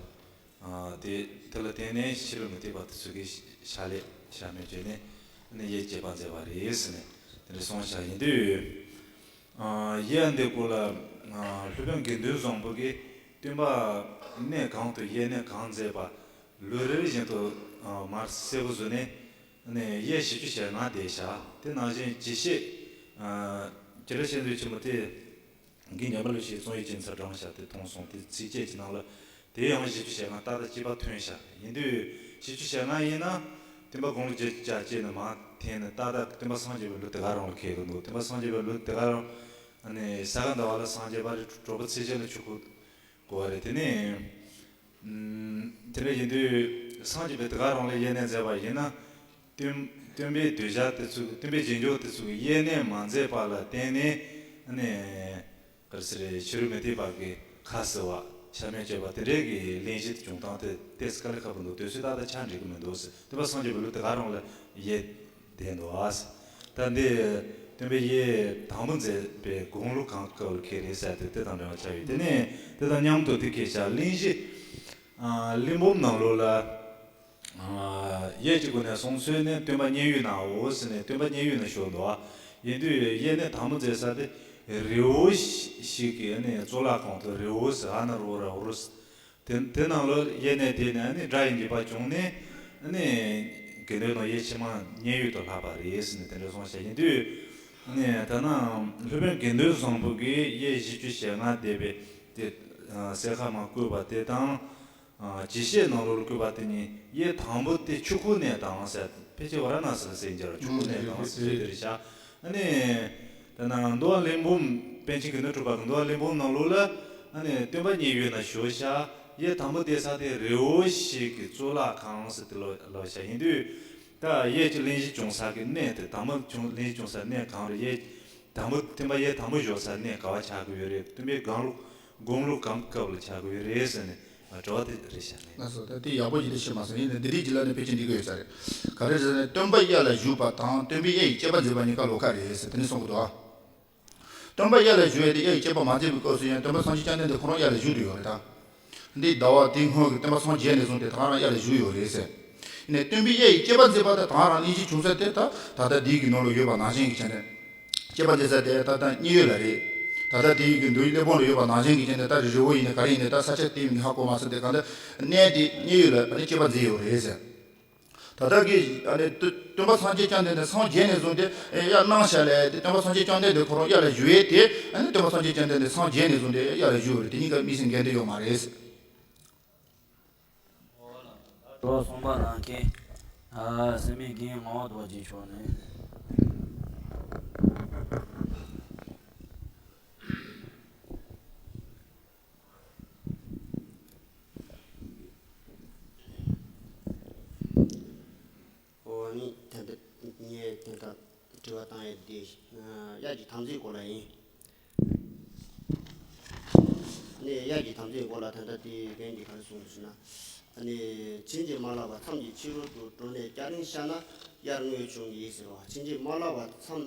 པ། ཨ། དེ་དེ་ལ་བརྟེན་ནས་ཕྱི་རོལ་མུ་སྟེགས་པ་དེ་ཚོ་གིས་ཕྱག་ལས་ཕྱག་མེད་བྱས་ནས་ནས་ཡས་སྤྱད་པ་མཛད་པ་རེད་ཟེར་ནས་དེ་འདྲ་གསུངས་བཞག་ཡིན་དུས། ཨ། ཡས་འདི་སྐོར་ལ། ཨ། སློབ་དཔོན་དགེ་འདུན་བཟང་པོ་གིས་སྟོན་པ་གནས་གང་དུ་ཡས་གནས་གང་མཛད་པ་ལུས་རེ་རེ་བཞིན་དུ། ཨ། མར་གསལ་པོ་བཟོས་ནས་ནས་ཡས་བཞི་བཅུ་ཞེ་ལྔ་བསྡད་བཞག་དེ་ནང་བཞིན་ཇི་སྲིད། ཨ། སྤྱིར་བཤད་འདོད་ཆེན་པོ་དེ། གི་ཉམས་པ་ལུས་ཤིག་བཙོང་ཡིག་ཅན་ཚ་དྲངས་བཞག་དེ་མཐོང་སོང་། དེ་ཚིགས་བཅད་ཀྱི་ནང་ལ་དེ་ཡང་བཞི་བཅུ་ཞེ་ལྔ་ཏག་ཏག་གཅིག་པ་ཐོན་བཞག་ཡིན་དུས་བཞི་བཅུ་ཞེ་ལྔ་ཡིན་ན་སྟོན་པ་དགུང་ལོ་བརྒྱད་ཅུ་གྱ་གཅིག་ནས་མར་འཐེན་ནས་ཏག་ཏག་སྟོན་པ་སངས་རྒྱས་པའི་ལོ་དེ་ག་རང་ལ་འཁེལ་གི་འདུག་སྟོན་པ་སངས་རྒྱས་པའི་ལོ་དེ་ག་རང་ཨ་ནི་ས་ག་ཟླ་བ་ལ་སངས་རྒྱས་པ་རེད། གྲོགས་པོ་ཚེས་བཅུ་ལ་ཆོས་འཁོར་བསྐོར་བ་རེད། དེ་ནས། ཨུམ། དེ་འདྲ་ཡིན་དུས་སངས་རྒྱས་པའི་དེ་ག་རང་ལ་ཡས་གནས་མཛད་པ་ཡིན་ན། སྟོན་སྟོན་པའི་གདུལ་བྱ་དེ་ཚོས། སྟོན་པའི་རྗེས་འཇུག་དེ་ཚོས་ཡས་གནས་མ་མཛད་པ་ལ་བརྟེན་ནས་ནས་ག་རེ་ཟེར། ཕྱི་རོལ་མུ་སྟེགས་པ་གི་ཁ་བསིལ་བ་ཕྱག་མེད་སྤྱོད་པ་དེ་འདྲའི་གི་གླེང་གཞི་དེ་བྱུང་སྟངས་དེ་ཏོག་ཙམ་དཀའ་ལས་ཁག་པོ་འདུག་དུས་ཚོད་ཏག་ཏག་ཆ་འགྲིག་གི་མི་འདུག་ཟེར། སྟོན་པ་སངས་རྒྱས་པའི་ལོ་དེ་ག་རང་ལ་ཡས་བསྡད་འདུག་ཨ། ད་འདི་སྟོན་པའི་ཡས་དང་པོ་མཛད་པའི་དགུང་ལོ་གང་སྐབས་ལ་འཁེལ་རེད་ཟེར་དེ་དེ་དང་འབྲེལ་བ་ཆགས་ཡོད། དེ་ནས་དེ་དང་མཉམ་དུ་དེ་སྐད་ཆ་གླེང་གཞི། ཨ། གླེང་བམ་ནང་ལོགས་ལ། ཨ། ཡས་ཀྱི་སྒོ་ནས་སོང་ཚུལ་ནས་སྟོན་པ་མཉན་ཡོད་ནའོ་ཟེར་ནས་སྟོན་པ་མཉན་ཡོད་ན་ཞུ་འདུག་ཡིན་དུས་ཡས་གནས་དང་པོ་མཛད་ས་དེ་རི་བོ་ཞིག་གི་ནས་གཙུག་ལག་ཁང་དུ། རི་བོ་ཟེར་ཨ་ན་རོ་ར་འོ་རོ་ཟེར། དེ་དེ་ནང་ལ་ཡས་གནས་དེ་ནས་ནི་སྒྲ་ཡི་འཇིགས་པ་བྱུང་ནས་ནི་དགེ་འདུན་ནང་ཡས་ཕྱི་མ་མཉན་ཡོད་དུ་ལྷག་པ་རེད་ཟེར་ནས་དེ་འདྲ་གསུངས་བཞག་ཡིན་དུས། ནས་ད་ནང་སློབ་དཔོན་དགེ་འདུན་བཟང་པོ་གིས་ཡས་བཞི་བཅུ་ཞེ་ལྔ་བསྡད་པའི་དེ་གསལ་ཁ་མར་བཀོད་པ་དེ་དང་། ཨ། ཇི་སྲིད་ནང་ལོགས་ལ་བཀོད་པ་དེ་ནི་ཡས་དང་པོ་དེ་ཆོས་འཁོར་གནས་དང་ཟེར། ཕལ་ཆེར་ཝཱ་ར་ཎ་སི་ལ་ཟེར་གྱི་རེད། ཆོས་འཁོར་གནས་དང་ཟེར་དེ་རེད་ཤག་ཨ་ནི་ད་ནང་འདུལ་བ་གླེང་བམ། པཎ་ཆེན་དགེ་འདུན་གྲུབ་པ་གི་འདུལ་བ་གླེང་བམ་ནང་ལོགས་ལ་ཨ་ནི་སྟོན་པ་མཉན་ཡོད་ན་ཞུ་བཞག་ཡས་དང་པོ་བསྡད་ས་དེ་རི་བོ་ཞིག་གི་གཙུག་ལག་ཁང་ཟེར་དེ་ལོ་ལོ་བཞག་ཡིན་དུས། ད་ཡས་ཀྱི་གླེང་གཞི་བྱུང་ས་གི་གནས་དེ། དང་པོ་བྱུང་། གླེང་གཞི་བྱུང་ས་གནས་གང་རེད། ཡས་དང་པོ་སྟོན་པ་ཡས་དང་པོ་བཞུགས་ས་གནས་ག་བ་ཆགས་ཀྱི་ཡོད་རེད། སྟོན་པའི་དགུང་ལོ་དགུང་ལོ་གང་སྐབས་ལ་ཆགས་ཀྱི་ཡོད་རེད་ཟེར་ནས་དྲི་བ་དེ་རེད་ཤག་ནས། ལགས་སོ། ད་དེ་ཡག་པོ་ཞིག་དེ་ཤེས་མ་སོང་། ཡིན་ནའི་འདི་རིགས་ཀྱི་ལ་ནས་ཕལ་ཆེར་འགྲིག་གི་ཡོད་ས་རེད། ག་རེ་ཟེར་ན་སྟོན་པ་ཡས་ལ་བཞུགས་པ་དང་སྟོན་པས་ཡས་ཀྱི་བསྐྱེད་པ་མཛད་པ་གཉིས་ཀ་ལོགས་ཀ་རེད་ཟེར་དེ་ནས་གསུང་གི་འདུག་ཨ། སྟོན་པ་ཡས་ལ་བཞུགས་ཡས་དེ་ཡས་ཀྱི་བསྐྱེད་པ་མ་མཛད་པའི་སྐབས་སུ་ཡང་སྟོན་པ་སངས་རྒྱས་བཅོམ་ལྡན་འདས་ཁོ་རང་ཡས་ལ་བཞུགས་བསྡད་ཡོད་རེད་ད། འདི་ཟླ་བ་དེ་སྔོན་གྱི་སྟོན་པ་སངས་རྒྱས་ནས་བཟུང་སྟེ་ད་ག་རང་ཡས་ལ་བཞུགས་ཡོད་རེད་ཟེར། ཡིན་ནའི་སྟོན་པའི་ཡས་ཀྱི་བསྐྱེད་པ་མཛད་པ་དེ་ད་ག་རང་གླེང་གཞི་བྱུང་ས་དེ་ད་ད་ལྟ་འདི་གི་ནང་ལ་ཡོད་པ་ནང་བཞིན་གྱི་བྱས་ནས། བསྐྱེད་པ་མཛད་ས་དེ་ད་ལྟ་མཉན་ཡོད་ལ་རེད། ད་ལྟ་དེ་གི་འདུལ་བའི་གླེགས་བམ་ལ་ཡོད་པ་ནང་བཞིན་གྱི་བྱས་ནས། ད་རི་བོ་ཡིན་ནའི་ག་རེ་ཡིན་ནའི་ད་ས་ཆ་དེ་ངས་ཧ་གོ་མ་སོང་སྟེ། གང་ལྟར་གནས་དེ་མཉན་ཡོད་ལ་ཨ་ནི་བསྐྱེད་པ་མཛད་ཡོད་རེད་ཟེར། ད་ལྟ་གི་ཨ་ནི་སྟོན་སྟོན་པ་སངས་རྒྱས་བཅོམ་ལྡན་འདས་སངས་རྒྱས་ནས་བཟུང་སྟེ་ཡར་གནང་བཞག་ལས་དེ། སྟོན་པ་སངས་རྒྱས་བཅོམ་ལྡན་འདས་ཁོ་རང་ཡར་ལ་བཞུགས་ཡས་དེ། ཨ་ནི་སྟོན་པ་སངས་རྒྱས་བཅོམ་ལྡན་འདས་སངས་རྒྱས་ནས་བཟུང་སྟེ་ཡར་ལ་བཞུགས་ཡོད་རེད། དེ་གཉིས་ཀ་དམིགས་བསལ་འགལ་འདུ་ཡོད་མ་རེད། དྲི་བ་གསུམ་པ་གནང་མཁན། ཨ། སེར་སྨད་རྒན་ངག་དབང་རྡོ་རྗེ་མཆོག་ནས། འོ་ནི་དེ་འདྲ་ངས་དེ་འདྲ་དྲི་བ་བཏང་ཡས་དེ་དབྱར་གྱི་དམ་ཚིག་སྐོར་ལ་ཡིན། ནས་དབྱར་གྱི་དམ་ཚིག་སྐོར་ལ་ད་ལྟ་དེའི་རྒན་གྱིས་ག་རེ་གསུངས་ཟེར་ན། ཨ་ནི་བྱིན་གྱིས་མ་བརླབས་པར་མཚམས་ཀྱི་ཕྱི་རོལ་དུ་འགྲོ་ནས་སྐྱ་རེངས་ཤར་ན་དབྱར་རྔོན་བྱུང་ཡིན་ཟེར་བ། བྱིན་གྱིས་མ་བརླབས་པར་མཚམས།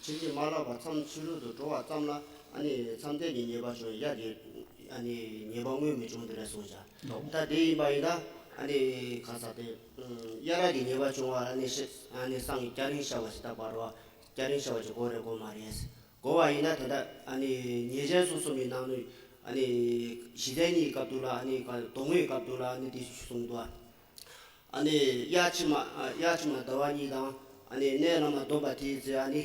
བྱིན་གྱིས་མ་བརླབས་པར་མཚམས་ཕྱི་རོལ་དུ་འགྲོ་བ་ཙམ་ལ་ཨ་ནི་མཚམས་གཏན་གྱི་ཉེས་པ་བྱུང་། དབྱར་གྱི་ཨ་ནི་ཉེས་པ་རྔོན་མི་བྱུང་དེ་འདྲ་གསུངས་བཞག། ད་དེ་ཡིན་པ་ཡིན་ན་ཨ་ནི་ག་ས་དེ་དབྱར་ར་གི་ཉེས་པ་བྱུང་བ་ཨ་ནི་ཤི་ཨ་ནི་སང་གི་སྐྱ་རེངས་ཤར་བ་ཞིག་ད་བར་བ་སྐྱ་རེངས་ཤར་བ་ཞིག་དགོས་རེད་དགོས་མ་རེད། གོ་བ་ཡིན་ན་ད་ལྟ་ཨ་ནི་ཉེས་ཅན་སོ་སོ་མི་ནང་ནས་ཨ་ནི་གཞི་རྟེན་གཉིས་སྐབས་དུ་ལ་ཨ་ནི་ག་དོན་དངོས་སྐབས་དུ་ལ་ཨ་ནི་དེ་གསུངས་འདུག། ཨ་ནི་དབྱར་ཕྱི་མ་དབྱར་ཕྱི་མ་ཟླ་བ་གཉིས་དང་ཨ་ནི་གནས་བླ་མ་སྡོམ་པ་དེའི་ཚེ་ཨ་ནི་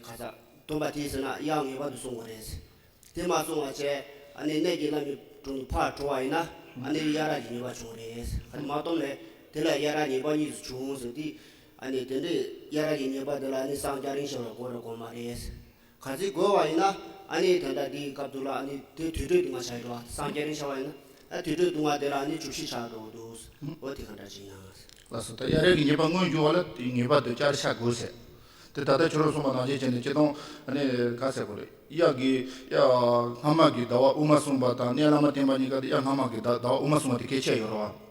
ག་ས་སྡོམ་པ་དེའི་ཚེ་ན་དབྱར་ངེས་པར་དུ་སྲུང་དགོས་རེད། དེ་མ་སྲུང་བ་བྱས་ཨ་ནི་གནས་ཀྱི་བླ་མའི་དྲུང་དུ་ཕར་འགྲོ་བ་ཡིན་ན་ཨ་ནི་དབྱར་ར་གི་ཉེས་པ་བྱུང་རེད། ཨ་ནི་མ་སྡོམ་ལས་དེ་ལ་དབྱར་ར་ཉེས་པ་གཉིས་སུ་བྱུང་ཟེར་དུས། ཨ་ནི་དེ་འདྲའི་དབྱར་ར་གི་ཉེས་པ་དེ་ལ་ཨ་ནི་སང་སྐྱ་རེངས་ཤར་བ་དགོས་རེད་དགོས་མ་རེད། ག་ཚོད་དགོས་བ་ཡིན་ན་ཨ་ནི་དེ་འདྲ་དེའི་སྐབས་དུ་ལ་ཨ་ནི་དེ་དུས་དྲོད་དུ་མ་ཆགས་འགྲོ་བ། སང་སྐྱ་རེངས་ཤར་བ་ཡིན་ན་ཨ་དུས་དྲོད་དུ་མ་དེ་ལ་ཨ་ནི་བཅུ་བཞི་ཆགས་འགྲོ་འདུག། འོ་དེ་ག་འདྲ་ཅིག་ཡིན་ན། ལགས་སོ། ད་དབྱར་ར་གི་ཉེས་པ་མངོན་འགྱུར་བ་ལ་དེ་ངེས་པར་དུ་སྐྱ་རེངས་ཤར་དགོས་ཟེར། དེ་ད་ལྟ་ཁྱོད་རང་གསུངས་པ་ནང་བཞིན་བྱས་ནས་སྤྱིར་བཏང་ཨ་ནི་ག་ཟེར་དགོས་རེད། དབྱར་གྱི་དབྱར་སྔ་མ་གི་ཟླ་བ་དབུ་མ་གསུམ་པ་དང་གནས་བླ་མ་བསྟེན་པ་གཉིས་ཀ་དེ་དབྱར་སྔ་མ་གི་ཟླ་ཟླ་བ་དབུ་མ་གསུམ་པ་དེ་གལ་ཆེ་ཡོད་རེད་བ།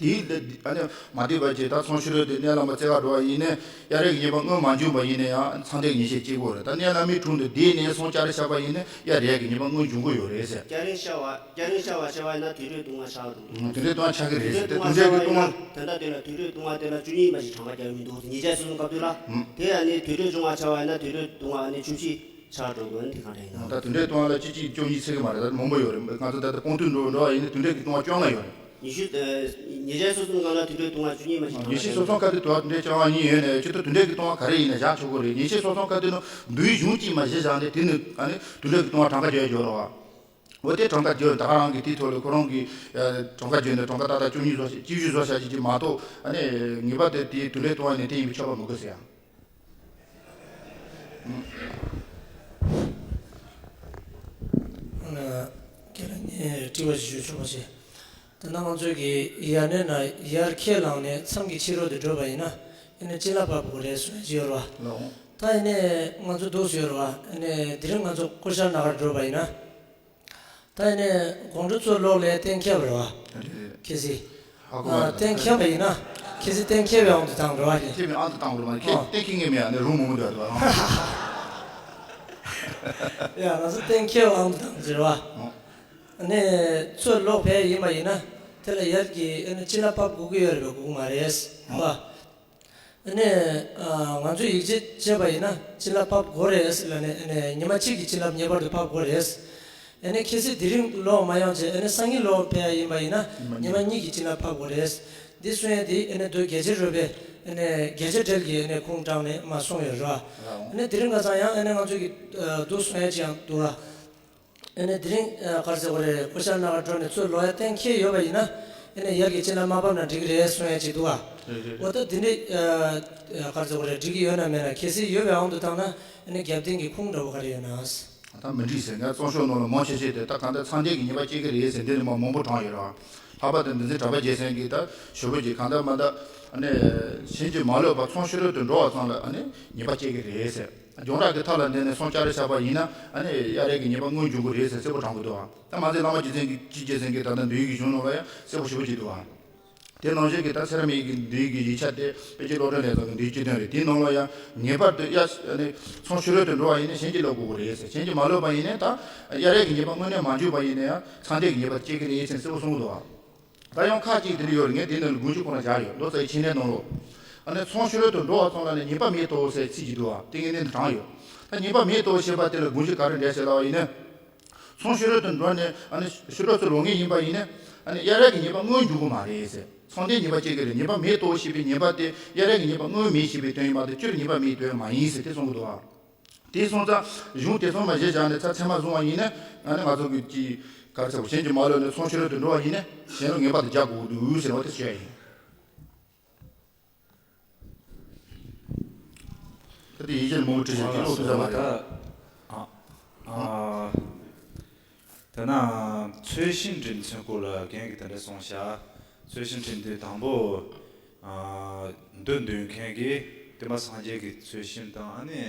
དེའི་ལས་ཨ་ནི་མ་བསྡད་པ་བྱས་ད་ཚོང་ཕྱི་རོལ་དུ་གནས་བླ་མ་བཙལ་ག་འགྲོ་བ་ཡིན་ནའི་དབྱར་ར་གི་ཉེས་པ་མངོན་མ་འཇུག་པ་ཡིན་ན་ཡང་མཚམས་གཏན་གྱི་ཉེས་ཆད་གཅིག་པོ་རེད། ད་གནས་བླ་མའི་དྲུང་དུ་བསྡད་ནས་ཚོང་སྐྱ་རེངས་ཤར་བ་ཡིན་ན་དབྱར་ར་གི་ཉེས་པ་མངོན་འཇུག་གི་ཡོད་རེད་ཟེར། སྐྱ་རེངས་ཤར་བ་སྐྱ་རེངས་ཤར་བ་ཤར་བ་ཡིན་ན་དུས་དྲོད་དུ་མ་ཆགས་འགྲོ་འདུག། དུས་དྲོད་དུ་མ་ཆགས་ཀྱི་རེད་ཟེར། དེ་དུས་དྲོད་དུ་མ་ཆགས་པ་ཡིན་ན་ད་ལྟ་དེ་ལ་དུས་དྲོད་དུ་མ་དེ་ལ་བཅུ་གཉིས་མ་ཞིག་གྲངས་ཀ་རྒྱག་མི་འདུག། ཉེས་ཆད་སོ་སོ་སྐབས་དུས་ལ། དེ་ཡང་ནི་དུས་དྲོད་བྱུང་བ་ཆགས་པ་ཡིན་ན་དུས་དྲོད་བྱུང་བ་ནི་བཅུ་བཞི་ཆགས་འགྲོ་དགོས་ནི་དེ་གང་འདྲ་ཡིན་ནམ། ད་དུས་དྲོད་བཏང་བ་ལ་བཅུ་གཅིག་བཅུ་གཉིས་ཚེག་གི་མ་རེད། ད་མང་པོ་ཡོད་རེད། ང་ཚོ་ད་ལྟ་སྤོང་ཐུན་འགྲོ་འགྲོ་བ་ཡིན་ན་དུས་དྲོད་ཀྱི་བཏང་བ་བཅོ་ལྔ་ཡོད་རེད། ཉི་ཤུ། ཉེས་ཆད་སོ་སོ་ནང་ལ་དུས་དྲོད་བཏང་བ་བཅུ་གཉིས་མ་ཞིག་གྲངས་ཉེས་ཆད་སོ་སོ་ཀ་དུས་དུ་བ་དུས་དྲོད་བཅོ་ལྔ་གཉིས་ཡོད་ནས་སྤྱི་ཐོག་དུས་དྲོད་ཀྱི་བཏང་བ་ག་རེ་ཡིན་ན་བཞག་ཆོག་གི་རེད། ཉེས་ཆད་སོ་སོ་ཀ་དུས་ནང་འདུལ་བའི་གཞུང་གཅིག་མ་གཞི་བཞག་ནས་དེ་ནི་ཨ་ནི་དུས་དྲོད་ཀྱི་བཏང་བ་གྲངས་ཀ་བརྗོད་ཡ་འཇོག་རོགས་ཨ། འོ་དེ་གྲངས་ཀ་བརྗོད་ད་ག་རང་གི་དེའི་ཐོག་ལ་ཁོ་རང་གི་གྲངས་ཀ་བརྗོད་ནས་གྲངས་ཀ་ཏག་ཏག་བཅུ་གཉིས་བཟོ་ཞིག་བཅུ་བཞི་བཟོ་བྱ་ཞིག་ཅིག་མ་གཏོགས་ཨ་ནི་ངེས་པར་དུ་དེའི་དུས་ལས་གཏོང་བ་ནས་དེ་ཡིན་པའི་ཆོག་པ་མི་དགོས་ཟེར་ཡང་། ཁྱེད་ལ་ངས་དྲི་བ་ཞིག་ཞུ་ཆོག་པ་ཞིག། ད་ནང་ང་ཚོས་ཀྱི་དབྱར་གནས་ན་དབྱར་ཁས་བླངས་ནས་མཚམས་ཀྱི་ཕྱི་རོལ་དུ་བགྲོད་པ་ཡིན་ན་ཨ་ནི་བྱིན་རླབས་འཕབ་དགོས་རེད་གསུངས་ཡ་ཅིག་ཡོད་རེད་བ། ལགས། ད་ཡིན་ནས་ང་ཚོ་འདུག་སེ་ཡོད་རེད་བ། ཨ་ནི་དེ་རིང་ང་ཚོ་ཀོ་ཤར་ན་གར་བགྲོད་པ་ཡིན་ན། ད་ནས་དགོང་དྲོ་ཚོ་ལོག་ལས་གཏན་འཁེལ་བ་རེད་བ། རེད་རེད། གལ་སྲིད། ཧ་གོ་མ་ཨ་རེད། གཏན་འཁེལ་བ་ཡིན་ན། གལ་སྲིད་གཏན་འཁེལ་བའི་དབང་དུ་བཏང་རེད་བ་ཞེས། འཁེལ་བའི་དབང་དུ་བཏང་རེད་བ། ཁྱེད་ཨ། གཏན་འཁེལ་ངེས་མེད་ཨ་ནི་རུང་མང་པོ་འདུག་ཨ། ཡ་ང་ཚོ་གཏན་འཁེལ་བའི་དབང་དུ་བཏང་ཟེར་བ། ཨ་ནས་ཚོ་ལོག་ཕེབས་ཡིན་པ་ཡིན་ན། དེ་ལ་ཡར་གྱི་ཨ་ནི་བྱིན་རླབས་འཕབ་དགོས་ཀྱི་ཡོད་རེད་པས་དགོས་ཀྱི་མ་རེད་བ། ཨ་ནི། ང་ཚོས་ཡིད་ཆེས་བྱས་པ་ཡིན་ན་བྱིན་རླབས་འཕབ་དགོས་རེད་ལབ་ནས་ཨ་ནི་ཉི་མ་གཅིག་གི་བྱིན་རླབས་ངེས་པར་དུ་འཕབ་དགོས་རེད། ཨ་ནི་གལ་སྲིད་དེ་རིང་ལོག་མ་ཡོང་བྱས་ཨ་ནི་སང་ཉིན་ལོག་ཕེབས་ཡ་ཡིན་པ་ཡིན་ན་ཉི་མ་གཉིས་ཀྱི་བྱིན་རླབས་འཕབ་དགོས་རེད། འདི་གསུང་ཡ་དེ་ཨ་ནི་མདོ་རྒྱ་ཆེར་རོལ་པའི་ཨ་ནི་རྒྱ་ཆེར་འགྲེལ་གྱི་ཨ་ནི་ཁུངས་དྲངས་ནས་མར་གསུངས་ཡོད་རེད། ཨ་ནི་དེ་རིང་ཁ་སང་ཡང་ཨ་ནི་ང་ཚོས་ཀྱི་འདུག་གསུང་ཡ་ཅིག་ཡང་འདུག་ར། ཨ་ནི་དེ་རིང་ག་རེ་ཟེར་དགོས་རེད། ཀོ་ཤར་ན་གར་འགྲོ་ནས་ཚུར་ལོག་ཡ་གཏན་འཁེལ་ཡོད་པ་ཡིན་ན་ཨ་ནི་ཡར་གྱི་བྱིན་རླབས་མ་ཕབ་ན་འགྲིག་གི་རེད་གསུང་ཡ་ཅིག་འདུག་ག། རེད་རེད་རེད། འོ་ད་དེ་འདྲའི་ག་རེ་ཟེར་དགོས་རེད། འགྲིག་གི་ཡོད་ན་མེད་ན་གལ་སྲིད་ཡོད་པའི་དབང་དུ་བཏང་ན་ཨ་ནི་རྒྱབ་རྟེན་གྱི་ཁུངས་འདྲ་བོ་ག་རེ་ཡོད་ན། ད་མི་འགྲིག་ཟེར། ངས་རྩོམ་ཤོག་ནང་ལ་མང་ཆེ་ཤོས་དེ་ད་གང་ལྟར་མཚམས་གཏན་གྱི་ཉེས་པ་སྐྱེ་གི་རེད་ཟེར་འདི་ནས་མ་མང་པོ་དྲངས་ཡོད་རེད་བ། ལྷག་པར་དུ་འདི་ཚེ་གྲགས་པ་རྒྱལ་མཚན་གྱིས་ད་ཞུ་བོ་གྱིས་གང་ལྟར་མ་ལྟར་ཨ་ནི་བྱིན་གྱིས་མ་བརླབས་པར་ཚོང་ཕྱི་རོལ་དུ་འགྲོ་བ་ཙམ་ལ་ཨ་ནི་ཉེས་པ་སྐྱེ་གི་རེད་ཟེར། སྦྱོང་བརྡར་གྱི་ཐབས་ལ་བརྟེན་ནས་ཚོང་སྐྱ་རེངས་ཤར་བ་ཡིན་ན་ཨ་ནི་དབྱར་ར་གི་ཉེས་པ་མངོན་འགྱུར་གྱི་རེད་ཟེར་གསལ་པོ་དྲངས་གི་འདུག་བ། ད་མ་ཟད་བླ་མ་རྗེ་བཙུན་གྱི་སྤྱི་རྒྱལ་མཚན་གྱིས་ད་ལྟ་འདུལ་བའི་གཞུང་ནང་ལ་ཡང་གསལ་པོ་ཞེ་པོ་ཅིག་འདུག་བ། དེ་ནང་བཞིན་གྱི་ད་ཚེ་རབས་མེད་ཀྱི་འདུལ་གྱི་ཡིག་ཆ་དེ་དཔེ་ཆའི་སློབ་གྲྭ་ལས་ཚོགས་ཀྱི་འདུལ་སྤྱི་དོན་རེད། དེའི་ནང་ལ་ཡང་ངེས་པར་དུ་དབྱར་ནི་ཚོང་ཕྱི་རོལ་དུ་འགྲོ་བ་ཡིན་ན་བྱིན་གྱིས་བརླབ་དགོས་ཀྱི་རེད་ཟེར། བྱིན་གྱིས་མ་བརླབས་པ་ཡིན་ན་ད་དབྱར་ར་གི་ཉེས་པ་དངོས་གནས་མ་འཇུག་པ་ཡིན་ན་ཡང་མཚམས་གཏན་གྱི་ཉེས་པ་སྐྱེ་གི་རེད་ཟེར་གསལ་པོ་གསུངས་འདུག་བ། ད་ཡང་ཁག་ཅིག་དེ་འདྲ་ཡོད་རེད། ངས་དེ་ནང་ལ་དགོངས་གཞི་ཁོ་ན་བཞག་ཡོད། ལོ་ཙཱ་ཡི་འཆད་ཉན་ནང་ལོ། ཨ་ནི་ཚོང་ཕྱི་རོལ་དུ་འགྲོ་བ་ཙམ་ལ་ནི་ཉེས་པ་མེད་དོ་ཟེར་ཚིག་ཅིག་འདུག་བ། དེ་ངས་ནས་དྲངས་ཡོད། ད་ཉེས་པ་མེད་དོ་ཞེས་པ་དེ་ལ་དགོངས་གཞི་ག་རེ་འགྲེལ་བཤད་ལབ་པ་ཡིན་ན། ཚོང་ཕྱི་རོལ་དུ་འགྲོ་ནས་ཨ་ནི་ཕྱི་དྲོ་ཚུར་ལོག་ངེས་ཡིན་པ་ཡིན་ན་ཨ་ནི་དབྱར་ར་གི་ཉེས་པ་མངོན་འགྱུར་གྱི་མ་རེད་ཟེར། མཚམས་གཏན་ཉེས་པ་སྐྱེ་གི་རེད། ཉེས་པ་མེད་དོ་ཞེས་པའི་ཉེས་པ་དེ་དབྱར་ར་གི་ཉེས་པ་དངོས་མེད་ཞེས་པའི་དོན་ཡིན་པ་དེ་སྤྱིར་ཉེས་པ་མེད་དོན་མ་ཡིན་ཟེར་དེ་གསུང་གི་འདུག་བ། དེ་སོང་ཙང་གཞུང་དེ་ཚོ་མ་གཞི་བཞག་ནས་ཚ་ཚད་མ་བཟུང་བ་ཡིན་ན་ཨ་ནི་ང་ཚོ་གི་ཅི་ག་རེ་ཟེར་བ་གཞན་གྱིས་མ་ལོས་ནས་ཚོང་ཕྱི་རོལ་དུ་འགྲོ་བ་ཡིན་ན་གཞན་ལ་ངེས་པར་དུ་རྒྱག་དགོས་འདུག་ཟེར་བ་དེ་བཤད་ཡིན། དེ་ཡིན་གཅིག་མང་པོ་བྲིས་ཤག་དེ་ཀློག་ཐུབ་ས་མ་རེད། ཨ་ཨ། དེ་ན་ཚོས་ཤིང་འབྲི་མཚོན་སྐོར་ལ་རྒན་གྱིས་དེ་འདྲ་གསུངས་ཤག་ཚོས་ཤིང་འབྲི་དུས་དང་པོ། ཨ། མདོ་འདོན་མཁན་གྱིས་སྟོན་པ་སངས་རྒྱས་ཀྱི་ཚོས་ཤིང་དང་ཨ་ནི་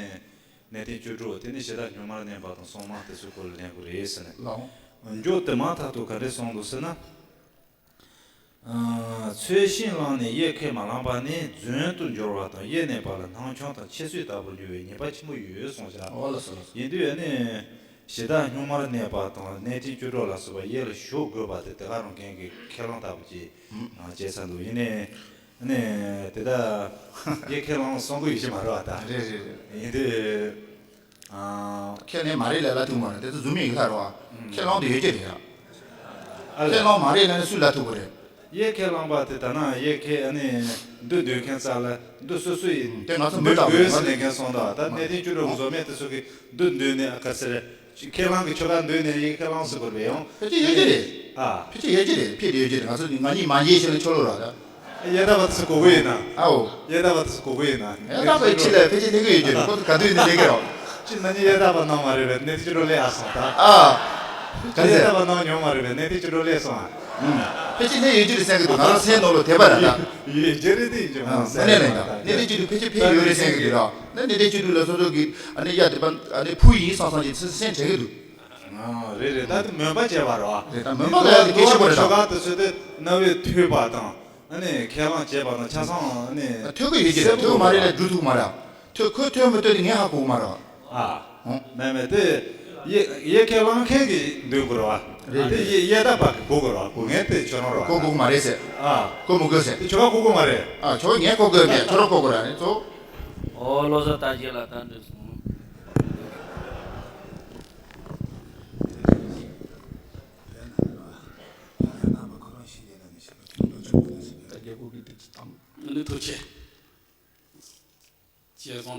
གནས་བརྟན་བཅུ་དྲུག་དེ་ནི་གཞི་བདག་སྨྱུག་མར་གནས་པ་དང་སྲུང་མ་དེ་ཚོའི་སྐོར་ལ་གླེང་དགོས་རེད་ཟེར་ནས། ལགས། མགྱོགས་དེ་མ་ཐག་ཏུ་ག་འདྲས་གསུངས་འདུག་ཟེར་ན། ཨ། ཚོས་ཤིང་བླངས་ནས་གཡས་ཁས་མ་བླངས་པ་ནི་རྫུན་དུ་འགྱུར་བ་དང་། གཡས་གནས་པ་ལ་སྣང་ཆུང་དང་ཆེ་བསུ་ལྟ་བུར་འགྱུར་བའི་ཉེས་པ་ཆེན་པོ་ཡོད་གསུངས་ཤག་འོ་ལགས་སོ་ལགས་སོ། ཡིན་དུས་ཨ་ནི་གཞི་བདག་སྨྱུག་མར་གནས་པ་དང་གནས་བརྟན་བཅུ་དྲུག་ལ་སོགས་པ་གཡས་ལ་ཞུགས་དགོས་པ་དེ་དེ་ག་རང་རྒན་གྱིས་ཁས་བླངས་ལྟ་བུ་ཅིག་བྱས་ཚར་འདུག་ཡིན་ནའི་ཨ་ནི་དེ་ད་གཡས་ཁས་བླངས་གསུང་གི་ཡོད་ཀྱི་མ་རེད་བ་ད། རེད་རེད་རེད། ཡིན་དུས། ཨ། ཁས་ལེན་མ་རེད་ལབ་ལབ་ཐུབ་མ་རེད། དེ་ཚོ་རྫུན་མའི་ཡིག་ལྷག་རོ། ཁས་བླངས་དེ་ཡོད་ཀྱི་རེད་ཡ། ཨ་ལས། ཁས་བླངས་མ་རེད་ལབ་ནས་སུས་ལབ་ཐུབ་ཀྱི་རེད། གཡས་ཁས་བླངས་པ་དེ་ད་ནང་གཡས་ཁས་ཨ་ནི་མདོ་འདོན་མཁན་རྩ་ལ་མདོ་སོ་སོ་ཡིན། དེ་ང་ཚོ་མདོ་ལྟ་བུ་དགོས་ཟེར་ནས་མཁན་གསུངས་དོ། ད་གནས་བརྟན་བཅུ་དྲུག་གི་བཟོ་མེད་དེ་ཚོ་གི་མདོ་འདོན་ནས་ཨ་ག་ཟེར། ཁས་བླངས་ཀྱི་ཆོ་ག་འདོན་ནས་གཡས་ཁས་བླངས་སུ་དགོས་པས་ཡང་། ཕལ་ཆེར་ཡོད་ཀྱི་རེད། ཨ། ཕལ་ཆེར་ཡོད་ཀྱི་རེད། ཕལ་དེ་ཡོད་ཀྱི་རེད། ང་ཚོ་ང་གཉིས་མ་འཇལ་ཞིག་ལ་ཆོ་ལོ་ར་ད། གཡས་དག་པ་དེ་ཚོ་གོ་གི་ཡིན་ན། ཨའོ། གཡས་དག་པ་དེ་ཚོ་གོ་གི་ཡིན་ན། གཡས་དག་པའི་ཁྲི་ལ་ཕལ་ཆེར་སླེབས་ཀྱི་ཡོད་ཀྱི་རེད། ཁོ་ཚོ་ག་དུས་ནས་སླེབས་ཀྱི་རེད། ཅི་ན་ནི་གཡས་དག་པ་གནང་མ་རེད་པས་གནས་བརྟན་བཅུ་དྲུག་སླེབས་ཨ་སོང་ད། ཨ། ག་ཟེ། གཡས་དག་པ་གནང་མྱོང་མ་རེད་པས་གནས་བརྟན་བཅུ་དྲུག་སླེབས་སོང་ཨ། ཨུམ། ཕལ་ཆེར་སླེབས་ཡོད་ཀྱི་རེད་བསམ་གྱི་འདུག་ང་རང་སེམས་ནང་ལ་དད་པ་རེད་ད། ཡོད་ཀྱི་རེད་དེ་ཡིན་གྱི་མ་ཨ། སེམས་ནས་ལན་ད་གནས་བརྟན་བཅུ་དྲུག་ཕལ་ཆེར་ཕེབས་ཡོད་རེད་བསམ་གྱི་འདུག་ར། ནི་གནས་བརྟན་བཅུ་དྲུག་ལ་སོ་སོ་གི་ཨ་ནི་གཡས་དེ་པ་ཨ་ནི་ཕུ་ཡིན་བསམ་བསམ་གྱི་སེམས་དྲན་གྱི་འདུག་ཨ། རེད་རེད། ད་དེ་མོས་པ་བྱས་པ་རེད་བ། རེད། ད་མོས་པ་ལ་ཡང་དེ་གལ་ཆེན་པོ་རེད་ད། ཆོ་ག་དེ་ཚོ་དེ་རྣ་བས་ཐོས་པ་དང་། ཨ་ནི་ཁས་བླངས་བྱས་པ་དང་ཆ་ཚང་ཨ་ནི་ཐོས་ཀྱི་ཡོད་ཀྱི་རེད། ཐོས་ཀྱི་མ་རེད་ལ་སྒྲུབ་ཐུབ་ཀྱི་མ་རེད། ཐོས་ཁོས་ཐོས་མི་ཐོས་དེ་ངས་ཧ་གོ་གི་མ་རེད། ཨ། ཧོ། མེད་མེད་དེ། གཡས་གཡས་ཁས་བླངས་མཁན་གྱིས་འདོན་དགོས་རེད་བ། རེད་དེ་རེད། གཡས་གཡས་དག་པ་གིས་གོ་དགོས་རེད་བ། གོ་མཁན་དེ་ཁྱོད་རང་རེད་བ། གོ་དགོས་ཀྱི་མ་རེད་ཟེར། ཨ། གོ་མི་དགོས་ཟེར། དེ་ཁྱོད་རང་གོ་དགོས་མ་རེད། ཨ། ཁྱོད་ངས་གོ་དགོས་མེད། ཁྱོད་རང་གོ་དགོས་རེད། ཨ་ནི་གཙོ། ཨོ་བློ་བཟང་དར་རྒྱས་ལགས་ད་འགྲིག་སོང་། ཨ་ནི་ཐུགས་རྗེ་ཆེ། བགྲོ་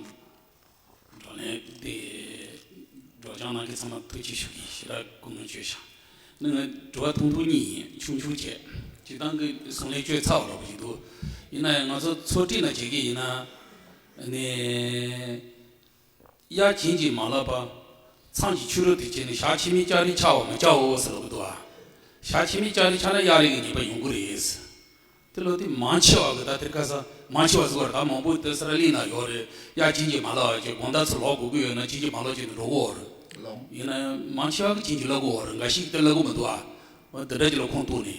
གླེང་འདི་སྒྲོག་སྦྱང་གནང་མཁན་ཚང་མ་ཐུགས་རྗེ་ཆེ་ཞུ་གི་ཡིན། ཞེ་དྲག་སྐུ་ངལ་བརྗོད་བཞག་ནི་ང་དྲི་བ་ཐུང་ཐུང་གཉིས་ཡིན། ཆུང་ཆུང་བྱས། སྤྱིར་བཏང་གི་གསུང་ལན་བཅོལ་ཚར་བ་འདྲ་པོ་ཞིག་འདུག་ཡིན་ན་ཡང་ང་ཚོ་ཚོགས་སྒྲིག་ནང་བྱེད་ཀྱི་ཡིན་ན་ནི། གཡས་བྱིན་གྱིས་མ་བརླབས་པ། མཚམས་ཀྱི་ཆོས་རབ་ཏུ་བྱས་ནས་ཞག་ཕྱི་མའི་ལྕགས་རི་འཆའ་བར་མི་བྱའོ་ཟེར་ལབ་འདུག་ཨ། ཞག་ཕྱི་མའི་ལྕགས་རི་འཆ་ན་གཡས་རིགས་ཀྱི་ཉེས་པ་ཡོང་གི་རེད། དེ་ལོ་དེ་མང་ཆེ་བ་གི་ད་དེར་ཁ་ས་མང་ཆེ་བ་ཟེར་བ་རེད། ད་མང་པོ་དེ་ས་ར་གླིང་ན་ཡོད་རེད། གཡས་བྱིན་གྱིས་མ་བརླབས་པ་ཅིག་དགོང་དག་ཚུར་ལོག་དགོས་ཀྱི་ཡོད་ན་བྱིན་གྱིས་མ་བརླབས་ཅིག་ནས་འགྲོ་གི་ཡོད་རེད། ལོ། ཡིན་ན་ཡང་མང་ཆེ་བ་གི་བྱིན་གྱིས་བརླབས་ཀྱི་ཡོད་རེད། འགའ་ཞིག་དེ་བརླབས་ཀྱི་མི་འདུག་ཨ། འོ་དེ་འདྲ་ཅིག་ལ་ཁུངས་གཏུགས་ནས།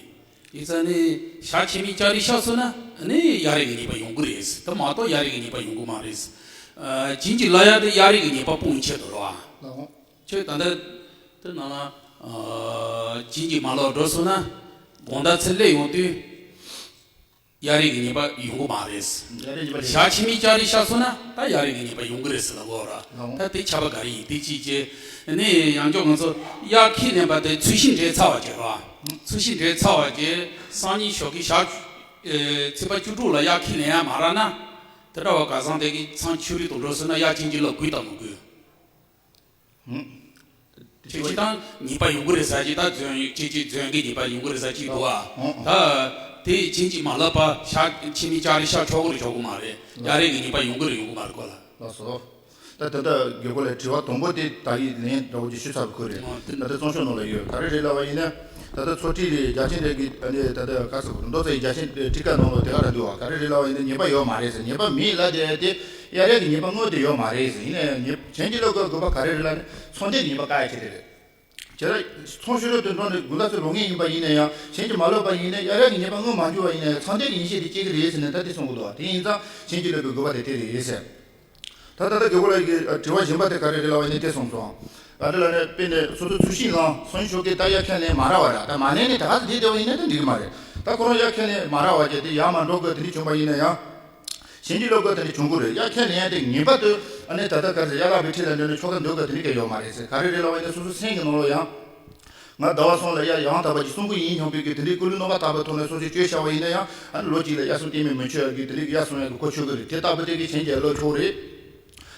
ཡིན་ཙང་ནི་ཞག་ཕྱི་མའི་ལྕགས་རི་འཆ་སོང་ན་ནི་གཡས་རིགས་ཀྱི་ཉེས་པ་ཡོང་གི་རེད། དེ་མ་གཏོགས་གཡས་རིགས་ཀྱི་ཉེས་པ་ཡོང་གི་མ་རེད། ཨ། བྱིན་གྱིས་བརླབས་ཡ་དེ་གཡས་རིགས་ཀྱི་ཉེས་པ་སྤོང་བའི་ཆེད་དུ་རེད་བ། ལགས་འོང་། ཁྱོད་ད་ལྟ་དེ་ནང་ལ་ཨ་བྱིན་གྱིས་མ་བརླབས་འགྲོ་སོང་ན་དགོང་དག་ཚེ་སླེབས་ཡོང་དུས་གཡས་རིགས་ཀྱི་ཉེས་པ་ཡོང་གི་མ་རེད། གཡས་རིགས་ཉེས་པ་རེད། ཞག་ཕྱི་མའི་ལྕགས་རི་འཆ་སོང་ན་ད་གཡས་རིགས་ཀྱི་ཉེས་པ་ཡོང་གི་རེད་ཟེར་ལབ་ཀྱི་ཡོད་རེད། ལགས་འོང་། ད་དེ་ཁྱབ་པ་ག་རེ་ཡིན་དེ་གཅིག་བྱས། ནི་ཡང་ཅོག་ང་ཚོ་གཡས་ཁས་ལེན་པ་དེ་ཚོས་ཤིང་འབྲས་ཚར་བ་བྱས་རེད་བ། ཚོས་ཤིང་འབྲས་ཚར་བ་བྱས་སང་ཉིན་ཞོགས་ཀས་ཞག་ཨེ་ཚེས་པ་བཅུ་དྲུག་ལ་གཡས་ཁས་ལེན་ཡ་མ་རག་ན། དེ་འདྲ་བ་ག་སང་དེ་གི་མཚམས་ཆོས་རིག་ཏུ་འགྲོ་སོང་ན་གཡས་བྱིན་གྱིས་བརླབས་དགོས་དང་མི་དགོས། ཧུམ། ཁྱེད་ཀྱིས་ད་ཉེས་པ་ཡོང་གི་རེད་ཟེར་གྱི་ད་རྫུན་ཁྱེད་ཀྱིས་རྫུན་གྱི་ཉེས་པ་ཡོང་གི་རེད་ཟེར་གྱི་འདུག་ཨ། ཧུམ། ད་དེ་བྱིན་གྱིས་མ་བརླབས་པ་ཞག་ཕྱི་མའི་ལྕགས་རི་འཆ་ཆོག་གི་རེད་ཆོག་གི་མ་རེད། གཡས་རིགས་ཀྱི་ཉེས་པ་ཡོང་གི་རེད་ཡོང་གི་མ་རེད་ཁོ་ལ། ལགས་སོ། ད་ད་ལྟ་རྒྱལ་པོ་ལགས་དྲི་བ་དང་པོ་དེ་ད་གི་ལན་འདྲ་བོ་ཅིག་ཞུས་ཚར་བའི་ཁུལ་རེད། ཨོ་དེ། ད་ལྟ་གཙང་ཤོད་ནང་ལ་ཡོད། ག་རེ་རེད་ལབ་པ་ཡིན་ན། ད་ལྟ་ཚོགས་སྒྲིག་རེད་རྒྱ་ཆེན་རེད་གི་ཨ་ནི་ད་ལྟ་ག་ཟེར་དགོས་མདོ་རྩ་ཡི་རྒྱ་ཆེན་ཁྲིད་ཀ་ནང་ལ་དེ་ག་རེ་འདུག་བ། ག་རེ་རེད་ལབ་པ་ཡིན་ན་ཉེས་པ་ཡོད་མ་རེད་ཟེར། ཉེས་པ་མེད་ལབ་དེ་དེ་གཡས་རིགས་ཀྱི་ཉེས་པ་དངོས་དེ་ཡོད་མ་རེད་ཟེར། ཡིན་ན་ཡང་ཉེས་བྱིན་གྱིས་བརླབས་དགོས་དགོས་པ་ག་རེ་རེད་ལབ་ན་ཚངས་ཐིག་གི་ཉེས་པ་བཀག་ཡ་ཆེད་དེ་རེད། བྱས་ཙང་ཚངས་ཤུགས་རབ་ཏུ་འགྲོ་ནས་དགོང་དག་ཚེ་ལོག་མཁན་ཡིན་པ་ཡིན་ན་ཡང་བྱིན་གྱིས་མ་བརླབས་པ་ཡིན་ན་གཡས་རིགས་ཀྱི་ཉེས་པ་དངོས་མ་འཇུག་པ་ཡིན་ན་ཡང་ཚངས་ཐིག་གི་ཡེ་ཤེས་དེ་སྐྱེ་གི་རེད་ཟེར་ནས་ད་དེ་གསུང་གི་འདུག་བ། དེ་ཡིན་ཙང་བྱིན་གྱིས་བརླབས་པའི་དགོས་པ་དེ་དེ་རེད་ཟེར། ད་ལྟ་ད་རྒྱལ་པོ་ལགས་ཀྱི་དྲི་བ་གཞན་པ་དེ་ག་རེ་རེད་ལབ་པ་ཡིན་ན་དེ་གསུངས་སོང་། ག་རེ་ལབ་ན་དཔེར་ན་སོ་སོ་ཚོས་ཤིང་བླངས་སོང་ཞོགས་ཀས་ད་གཡས་ཁས་ལེན་མ་རག་བ་ར། ད་མ་ལེན་ནས་ད་ག་ཚོད་བསྡད་བསྡད་པ་ཡིན་ན་ད་འགྲིག་གི་མ་རེད། ད་ཁོ་རང་གཡས་ཁས་ལེན་མ་རག་བ་བྱས་ཏེ་ཡར་མར་འགྲོ་དགོས་དེ་འདྲ་བྱུང་པ་ཡིན་ན་ཡང་། བྱིན་གྱིས་བརླབས་དགོས་དེ་འདྲ་བྱུང་གི་རེད། གཡས་ཁས་ལེན་ཡ་དེ་ངེས་པར་དུ་ཨ་ནི་ད་ལྟ་ག་རེ་ཟེར་གཡག་ལག་པའི་འཁྲིས་ལ་འགྲོ་ནས་ཆོ་ག་འདོན་དགོས་དེ་འདྲ་གང་ཡང་ཡོད་མ་རེད་ཟེར། ག་རེ་རེད་ལབ་པ་ཡིན་ན་སོ་སོ་སེམས་ཀྱི་ནང་ལོགས་ཡང་། ང་ཟླ་བ་གསུམ་ལ་ཡ་ཡང་དག་པ་ཅིག་གསུང་གི་ཡིན་སྙམ་པའི་གི་དེ་འདྲའི་ཀུན་སློང་རྣམ་པར་དག་པའི་ཐོག་ནས་སོ་སོས་བཅོས་བཞག་པ་ཡིན་ན་ཡང་ཨ་ནི་ལོ་གཅིག་ལ་གཡག་གསུམ་གཏན་མེད་མི་ཆོད་ཡ་གི་དེ་འདྲའི་གི་གཡག་གསུམ་ཡ་གི་གོ་ཆོད་གི་རེད། དེ་ལྟ་བུ་དེ་གི་བྱིན་གྱིས་བརླབས་ཆོག་རེད།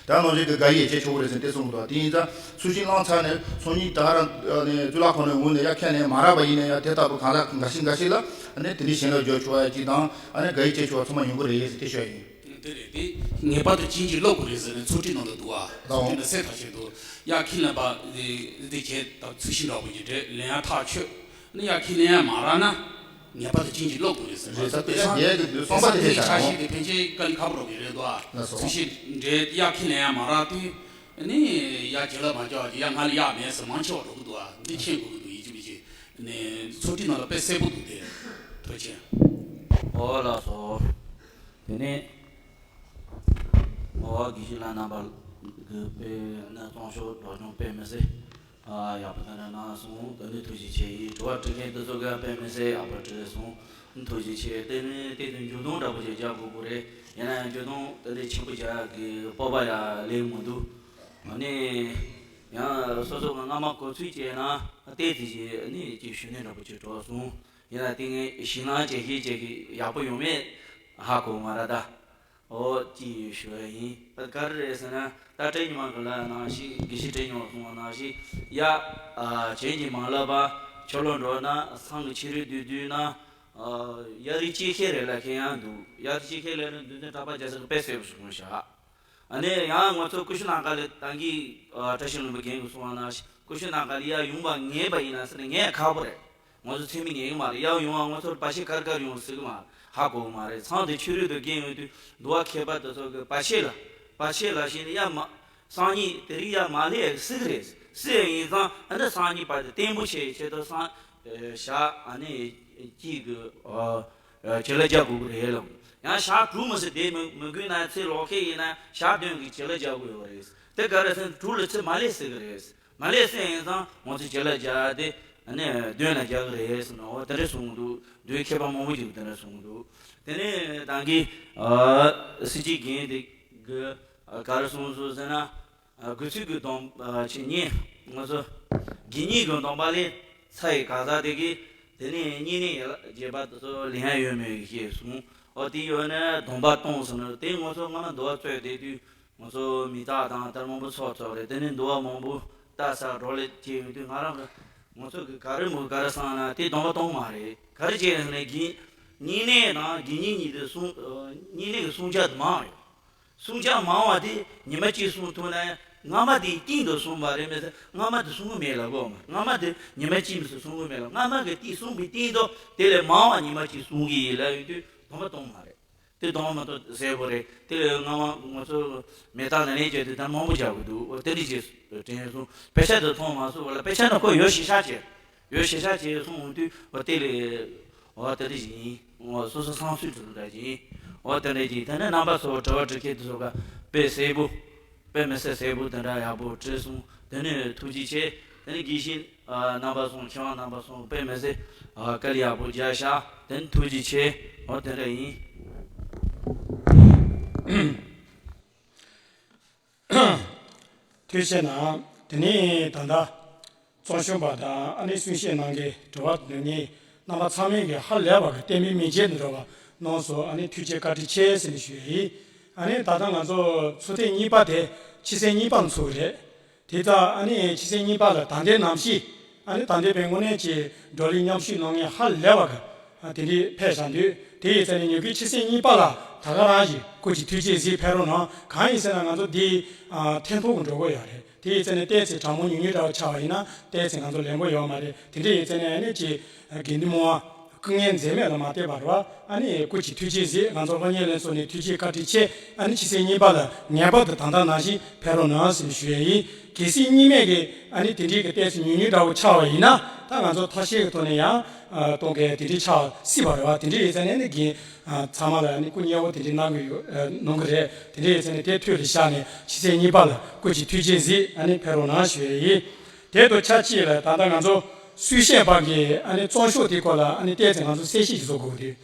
ད་ནང་བཞིན་གི་དགག་དབྱེ་བྱེད་ཆོག་གི་རེད་ཟེར་དེ་གསུངས་འདུག་དེ་ཡིན་ཙང་ཚོས་ཤིང་བླངས་ཚར་ནས་སང་ཉིན་ད་རང་ནས་གཙུག་ལག་ཁང་ནས་འོངས་ནས་གཡས་ཁས་ལེན་མ་རག་པ་ཡིན་ན་ཡང་དེ་ལྟ་བུ་གང་ལ་འགའ་ཞིག་འགའ་ཞིག་ལ་ཨ་ནི་དེ་འདྲའི་བྱིན་རླབས་འཇོག་ཆོག་ཡ་གཅིག་དང་ཨ་ནི་དགག་དབྱེ་བྱེད་ཆོག་པ་ཚང་མ་ཡོང་གི་རེད་ཟེར་དེ་ཤོད་ཡིན། རེད་དེ། ངེས་པར་དུ་བྱིན་གྱིས་རློབ་དགོས་རེད་ཟེར་ནས་ཚོགས་སྒྲིག་ནང་ལ་འདུག་ཨ། ཚོགས་སྒྲིག་ནང་གསལ་ཐག་ཆོད་འདུག་ཡར་ཁས་ལེན་པ་དེ་དེ་བྱས་ད་ཚུལ་ཤིང་འདྲ་པོ་ཅིག་རེད། ལེན་ཡ་ཐག་ཆོད། ནི་ཡར་ཁས་ལེན་ཡ་མ་རག་ན་ངེས་པར་དུ་བྱིན་གྱིས་རློབ་དགོས་རེད་ཟེར། རེད། ད་དེ་ཡང་རྒྱལ་གྱི་འདུལ་བསམ་པ་དེ་བྱས་ཀྱང་ཆ་ཤས་དེ་ཕན་ཆད་དཀའ་ལས་ཁག་པོ་རེད་རེད་འདུག་ཨ། ལགས་སོ། ཚུལ་ཤིང་འདྲ་ཡར་ཁས་ལེན་ཡ་མ་རག་དུས་ནི་ཡར་བྱིན་རླབས་མ་བྱུང་བ་ཅིག་ཡར་ང་ལ་ཡག་མེད་ཟེར་མང་ཆེ་བ་འགྲོ་གི་འདུག་ཨ། འདི་མཁྱེན་དགོས་ཀྱི་འདུག་ཡིན་གཅིག་མིན་གཅིག་ནི་ཚོགས་སྒྲིག་ནང་ལ་དཔེ་གསལ་པོ་འདུག་དེ། ཐུགས་རྗེ་ཆེ། ཨོ་ལགས་སོ། དེ་ནས། ཨོ་དགེ་བཤེས་ལགས་རྣམ་པ་གི་དཔེ་ནི་གཙང་ཕྱོགས་སློབ་སྦྱོང་དཔེ་མི་སྲིད་ཨ་ཡག་པོ་དེ་འདྲ་གནང་སོང་། དེ་ནས་ཐུགས་རྗེ་ཆེ་ཡིན། དྲི་བ་དྲི་མཁན་དེ་ཚོ་ག་དཔེ་མི་སྲིད་ཡག་པོ་དྲིས་སོང་། ཐུགས་རྗེ་ཆེ། དེ་ནས་དེ་དུས་འཇུ་སྟོན་འདྲ་པོ་ཅིག་རྒྱག་དགོས་ཀྱི་རེད། ཡིན་ན་ཡང་འཇུ་སྟོན་དེ་འདྲའི་ཆེན་པོ་རྒྱག་གི་སྤོབས་པ་ཡང་ལེན་མི་འདུག་ཨ་ནི་ཡང་སོ་སོ་གི་སྔ་མ་གོ་ཚུལ་བྱས་ན་ཏོག་ཙམ་ཅིག་ནི་ཅིག་ཞུ་ནས་འདྲ་པོ་ཅིག་གྲོགས་སོང་། ཡིན་ན་དེ་ངས་ཞིག་ནང་བྱས་ཤིག་བྱས་ཤིག་ཡག་པོ་ཡོང་མེད་ཧ་གོ་མ་རེད་ད། ཨོ་ཅི་ཞུ་ཡ་ཡིན། ད་ག་རེ་རེད་ཟེར་ན་ད་བཀྲས་ཉི་མ་གི་ལ་ནང་བཞིན་དགེ་བཤེས་བཀྲས་ཉི་མ་གསུངས་པ་ནང་བཞིན་ཡ་ཨ་བྱིན་གྱིས་མ་བརླབས་པ་ཆོས་ལོག་འགྲོ་ན་སང་གི་ཕྱི་རོལ་དུ་བསྡུས་ན་ཨ་ཡ་རིགས་གཅིག་ཤེས་རེད་ལབ་མཁན་ཡང་འདུག་ཡ་རིགས་གཅིག་ཤེས་ལབ་ན་འདུལ་འཛིན་གྲགས་པ་རྒྱལ་མཚན་གྱིས་དཔེ་གསལ་པོ་ཞིག་གསུངས་བཞག་ཨ་ནི་ཡང་ང་ཚོ་ཀུ་ཤུ་ནང་ཁ་ལ་ད་གིན་ཨ་བཀྲ་ཤིས་ལྷུན་པོ་རྒན་གྱིས་གསུངས་པ་ནང་བཞིན་ཀུ་ཤུ་ནང་ཁ་ལ་ཡ་ཡོང་བ་ངེས་པ་ཡིན་ན་ཟེར་ནས་ངས་ཁག་པོ་རེད། ང་ཚོ་ཚད་མིན་ཉན་གི་མ་རེད། ཡར་ཡོང་བ་ང་ཚོར་བར་ཆད་ག་རེ་ག་རེ་ཡོང་སྲིད་གི་མ་རེད། ཧ་གོ་གི་མ་རེད། ཚང་དེ་ཕྱི་རོལ་དུ་རྒན་ཡོང་དུས་འདུལ་བ་མཁས་པ་དེ་ཚོ་གི་བར་ཆད་ལ་བར་ཆད་ལ་ཞེན་ནས་ཡར་མ་སང་ཉིན་དེ་རིང་ཡར་མ་སླེབས་སྲིད་གི་རེད། སྲིད་ཡིན་ཙང་ཨ་ནི་སང་ཉིན་བར་དུ་བརྟན་པོ་བྱེད་ཆེད་དུ་སང་ཞག་ཨ་ནི་གཅིག་གི་བྱིན་རླབས་རྒྱག་དགོས་གི་རེད་ལབ། ཡང་ཞག་དྲུག་མི་སྲིད་དེ་མི་མི་དགོས་ན་ཚེ་ལོག་མཁན་ཡིན་ན་ཞག་བདུན་གི་བྱིན་རླབས་རྒྱག་དགོས་ཡོད་རེད། དེ་ག་རེ་ཟེར་ན་དྲུག་ལ་ཚེ་མ་སླེབས་སྲིད་གི་རེད། མ་ལས་སེ་ཡིན་ཙང་ང་ཚོས་བྱིན་རླབས་རྒྱག་སྟེ་ཨ་ནི་བདུན་ལ་རྒྱག་གི་རེད་ཟེར་ནས་འོ་དེ་འདྲ་གསུངས་འདུག་མདོའི་མཁས་པ་མང་པོ་ཞིག་དེ་འདྲ་གསུངས་འདུག་དེ་ནས་ད་གིན་སྲིད་སྤྱི་རྒན་དེ་གི་ག་རེ་གསུངས་སོང་ཟེར་ན། དགེ་ཚུལ་གྱི་སྡོམ་པ་ཆེ་གཉིས་ང་ཚོ་དགེ་བསྙེན་གྱི་སྡོམ་པ་ལས་ཚ་ཡི་ག་ས་དེ་གིས་དེ་ནས་བསྙེན་གནས་ཡ་རྒྱས་པ་དེ་ཚོ་ལེན་ཡ་ཡོད་མེད་ཞེས་གསུངས། འོ་དེ་ཡོད་ན་སྡོམ་པ་གཏོང་ཟེར་ནས་དེ་ང་ཚོ་སྔ་མ་འདུལ་བ་རྩོད་བསྡད་དུས། ང་ཚོ་མི་རྟག་དང་ལྟར་མང་པོ་ཚོགས་ཚོགས་རེད། དེ་ནས་འདུལ་བ་མང་པོ་ལྟ་ས་བགྲོ་གླེང་བྱས་ཡོང་དུས་ང་རང་གི་ང་ཚོ་གི་ག་རེ་མོ་ག་རེ་བསམ་ན་དེ་སྡོམ་པ་གཏོང་མ་རེད། ག་རེ་བྱས་ནས་དགེ་བསྙེན་གནས་དང་དགེ་བསྙེན་གཉིས་དེ་གསུང་བསྙེན་གནས་ཀྱི་གསུང་ཆ་དེ་མང་ཡོད། གསུང་ཆ་མང་བ་དེ་ཉི་མ་གཅིག་གསུང་ཐུབ་ན་སྔ་མ་དེའི་སྟེང་དུ་གསུངས་པ་རེད། མི་ཚེ་སྔ་མ་དེ་གསུང་གི་མེད་ལབ་གོ་མ་སྔ་མ་དེ་ཉི་མ་གཅིག་མི་ཚེ་གསུང་གི་མེད་ལབ། སྔ་མ་གི་དེ་གསུངས་པའི་སྟེང་དུ་དེ་ལས་མང་བ་ཉི་མ་གཅིག་གསུང་གི་ཡིན་ལབ་ཡོང་དུས་སྡོམ་པ་གཏོང་མ་རེད། དེ་གཏོང་མ་གཏོང་གསལ་པོ་རེད། དེ་ལས་སྔ་མ་ང་ཚོ་མི་རྟག་ནང་ལེན་བྱས་དུས་ད་མང་པོ་བྱ་དགོས་འདུག་འོ་དེ་འདྲ་ཅིག་དྲན་སོང་། དཔེ་ཆ་དེ་མཐོང་མ་སོང་བ་ལ་དཔེ་ཆ་ནི་ཁོ་ཡོད་ཤེས་བྱ་བྱས་ཡོད་ཤེས་བྱ་བྱས་སོང་འོང་དུས་འོ་དེ་ལས་འོ་དེ་འདྲ་ཅིག་ཡིན། འོ་སོ་སོ་བསམ་ཚུལ་དེ་འདྲ་ཅིག་ཡིན། འོ་དེ་འདྲ་ཅིག་དེ་ནས་རྣམ་པ་ཚོ་དྲི་བ་དྲི་མཁན་དེ་ཚོ་ག་དཔེ་གསལ་པོ། དཔེ་མི་སྲིད་གསལ་པོ་དེ་འདྲ་ཡག་པོ་བྲིས་སོང་། དེ་ནས་ཐུགས་རྗེ་ཆེ། དེ་ནས་དགེ་བཤེས་རྣམ་པ་ཚོ་མཁས་དབང་རྣམ་པ་ཚོ་དཔེ་མི་སྲིད་དཀའ་ལས་ཡག་པོ་རྒྱག་ཤག་དེ་ནས་ཐུགས་རྗེ་ཆེ། འོ་དེ་འདྲ་ཡིན། ཐུགས་རྗེ་གནང་། དེ་ནས་ད་ལྟ། གཙང་ཆུང་པ་དང་ཨ་ནི་གསུང་བཤད་གནང་མཁན་དྲི་བ་དྲི་མཁན་རྣམ་པ་ཚང་མས་ཀྱི་ཧ་ལས་པ་གི་བསྟན་པའི་མིག་འབྱེད་དུ་འགྲོ་བ་གནང་སོང་། ཨ་ནི་ཐུགས་རྗེ་བཀའ་དྲིན་ཆེ་ཟེར་ནས་ཞུ་ཡ་ཡིན། ཨ་ནི་ད་ལྟ་ང་ཚོ་ཚོགས་ཐེངས་གཉིས་པ་དེ་ཕྱི་ཚེས་གཉིས་པ་ཚོགས་རེད། དེ་ལྟར་ཨ་ནི་ཕྱི་ཚེས་གཉིས་པ་ལ་ད་ལྟའི་གནམ་གཤིས་ཨ་ནི་ད་ལྟའི་བོད་དངོས་གནས་ཀྱི་བགྲོ་གླེང་མཉམ་ཞུགས་གནང་མཁན་ཧ་ལས་པ་གི་དེ་འདྲའི་ཕེབས་བཞག་འདུག་དེ་ཡིན་ཙང་ནས་ཉིན་གུང་ཕྱི་ཚེས་གཉིས་པ་ལ་ད་ག་རང་ཞིག་སྐུ་མཁྱེན་ཐུགས་རྗེ་གཟིགས་ཕེབས་རོགས་གནང་། གང་ཡིན་ཟེར་ན་ང་ཚོ་འདི་ཐེངས་ཐོག་གི་འགྲོ་གི་ཡོད་རེད། དེ་ཡིན་ཙང་ནས་ཏོག་ཙམ་གྲང་མོ་ཉུང་ཉུང་འདྲ་བོ་ཆགས་པ་ཡིན་ན་ཏོག་ཙམ་ང་ཚོ་ལེན་གོ་ཡོད་མ་རེད། དེ་འདྲ་ཡིན་ཙང་ནས་ཨ་ནི་ཅིག་དགེ་འདུན་མང་བ་སྐུ་ངལ་འཛེམས་མེད་ལ་མ་བལྟས་པ་རེད་བ། ཨ་ནི་སྐུ་མཁྱེན་ཐུགས་རྗེ་གཟིགས། ང་ཚོ་སློབ་གཉེར་ལྷན་ཚོགས་ནས་ཐུགས་རྗེ་བཀའ་དྲིན་ཆེ། ཨ་ནི་ཕྱི་ཚེས་གཉིས་པ་ལ་ངེས་པར་དུ་ད་ལྟ་ནང་བཞིན་ཕེབས་རོགས་གནང་ཟེར་ཞུ་ཡ་ཡིན། གལ་སྲིད་གཉིས་མེད་ཀྱི་ཨ་ནི་དེ་འདྲའི་གི་ཏོག་ཙམ་ཉུང་ཉུང་འདྲ་བོ་ཆགས་པ་ཡིན་ན་ད་ང་ཚོ་ཐབས་ཤེས་ཀྱི་ཐོག་ནས་ཡང་གཏོང་མཁན་དེ་འདྲའི་ཆགས་སྲིད་པ་རེད་བ། དེ་འདྲ་ཡིན་ཙང་ནས་ཨ་ནི་རྒན་ཚང་མ་ལ་ཨ་ནི་སྐུ་མཉེལ་བོ་དེ་འདྲའི་གནང་གི་ཡོད་གནང་གི་རེད། དེ་འདྲ་ཡིན་ཙང་ནས་དེ་ཐུགས་ལ་བཞག་ནས་ཕྱི་ཚེས་གཉིས་པ་ལ་སྐུ་མཁྱེན་ཐུགས་རྗེ་གཟིགས། ཨ་ནི་ཕེབས་རོགས་གནང་ཞུ་ཡ་ཡིན། དེ་དང་ཆབས་ཅིག་ལ་ད་ལྟ་ང་ཚོ་གསུང་བཤད་པ་གི་ཨ་ནི་གཙང་ཤོག་དེའི་སྐོར་ལ་ཨ་ནི་ཏོག་ཙམ་ང་ཚོ་གསལ་བཤད་ཅིག་བཟོ་དགོས་ཀྱི་འདུག་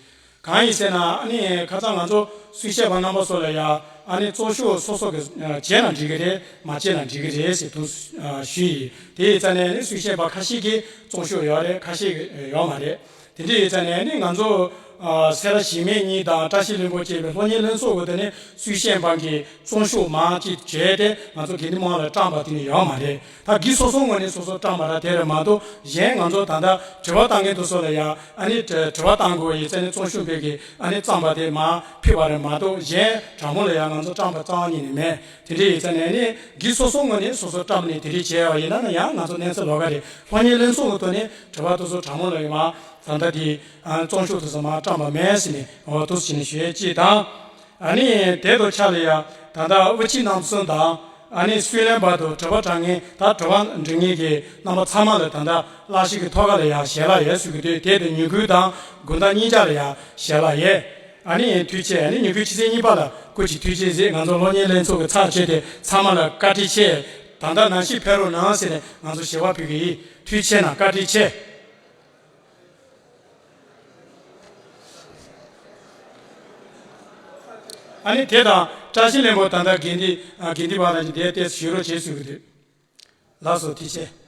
གང་ཡིན་ཟེར་ན་ཨ་ནི་ཁ་སང་ང་ཚོ་གསུང་བཤད་པ་རྣམ་པ་ཚོ་ལ་ཡང་ཨ་ནི་གཙང་ཤོག་སོ་སོ་གི་བྱས་ན་འགྲིག་གི་རེད། མ་བྱས་ན་འགྲིག་གི་རེད་ཟེར་དུ་ཞུས་ཡིན། དེ་ཡིན་ཙང་ནས་ཨ་ནི་གསུང་བཤད་པ་ཁ་ཤས་ཀྱིས་གཙང་ཤོག་ཡོད་རེད། ཁ་ཤས་ཀྱིས་ཡོད་མ་རེད། དེ་འདྲ་ཡིན་ཙང་ནས་ཨ་ནི་ང་ཚོ་ ཨ་སེ་ར་གཞི་མེད་གཉིས་དང་བཀྲ་ཤིས་ལྷུན་པོ་བཅས་པའི་སློབ་གཉེར་ལྷན་ཚོགས་ཀྱི་དེ་ནི་སུས་ཤེས་པང་གི་བཙོང་ཤུགས་མང་ཅིག་བྱས་ཏེ་ང་ཚོ་དགེ་འདུན་དམངས་ལ་སྤྲང་པ་དེ་ནི་ཡོད་མ་རེད། ད་གི་སོ་སོ་ངོས་ནས་སོ་སོ་སྤྲང་པ་ར་དེ་རེད་མ་གཏོགས། གཞན་ང་ཚོ་ད་ལྟ་དྲི་བ་བཏང་མཁན་དེ་ཚོ་ལ་ཡང་ཨ་ནི་དྲི་དྲི་བ་བཏང་དགོས་ཡིན་ཟེར་ནས་བཙོང་ཤུགས་སྤེལ་གི་ཨ་ནི་བརྩམས་པ་དེ་མར་ཕུད་པ་རེད་མ་གཏོགས། གཞན་དྲང་མོ་ལ་ཡང་ང་ཚོ་སྤྲང་པ་རྩ་བ་ཉིད་ནས་མེད། དེ་འདྲ་ཡིན་ཙང་ནས་ནི་གི་སོ་སོ་ངོས་ནས་སོ་སོ་སྤྲང་པ་ནས་དེ་འདྲ་བྱས་པ་ཡིན་ན་ན་ཡང་ང་ཚོ་གནས་ཚུལ་ལོགས་ཀ་རེད། སློབ་གཉེར་ལྷན་ཚོགས་ཀྱི་ཐོག་ནས་དྲི་བ་དེ་ཚོ་དྲང་མོ་ལ་ཡང་མར་ད་ལྟ་དེ་ཨ་བཙོང་ཤུགས་དེ་ཚོ་མར་སྤྲང་པ་མེད་ཟེར་ནས་འོ་འདུག་སེ་བྱས་ནས་ཞུ་ཡས་གཅིག་དང་། ཨ་ནི་དེ་དང་ཆ་ལ་ཡ་ད་ལྟ་དབུ་ཁྲིད་རྣམ་གསུམ་དང་ཨ་ནི་སུའི་ལན་བར་དུ་དྲི་བ་དྲང་མཁན་ད་དྲི་བ་འདྲི་མཁན་གྱི་རྣམ་པ་ཚང་མ་ལ་ད་ལྟ་བསླབ་གཞི་གི་ཐོག་ཁ་ལ་ཡ་ཞལ་ལག་ཡོད་ཟེར་གི་འདུག་དེ་དང་ཉིན་གུང་དང་དགོང་དག་གཉིས་ཆ་ལ་ཡ་ཞལ་ལག་ཡོད། ཨ་ནི་ཐུགས་རྗེ་ཆེ། ཨ་ནི་ཉིན་གུང་ཕྱི་ཚེས་གཉིས་པ་ལ་སྐུ་མཁྱེན་ཐུགས་རྗེ་གཟིགས། ང་ཚོ་སློབ་གཉེར་ལྷན་ཚོགས་ཀྱི་ཚབ་བྱས་ཏེ་ཚང་མ་ལ་བཀའ་དྲིན་ཆེ། ད་ལྟ་ནང་བཞིན་ཕེབས་རོགས་གནང་ཟེར་ནས་ང་ཚོ་ཞལ་པར་ཕུལ་གི་ཡིན། ཐུགས་རྗེ་ཆེ་གནང་། བཀའ་དྲིན་ཆེ། ཨ་ནི་དེ་དང་བཀྲ་ཤིས་ལྷུན་པོ་ད་ལྟ་དགེ་འདུན་ཨ་དགེ་འདུན་པ་རང་གི་དེ་ཏོག་ཙམ་ཞུ་རོགས་བྱེད་ཟེར་གི་འདུག་ལགས་སོ། ཐུགས་རྗེ་ཆེ།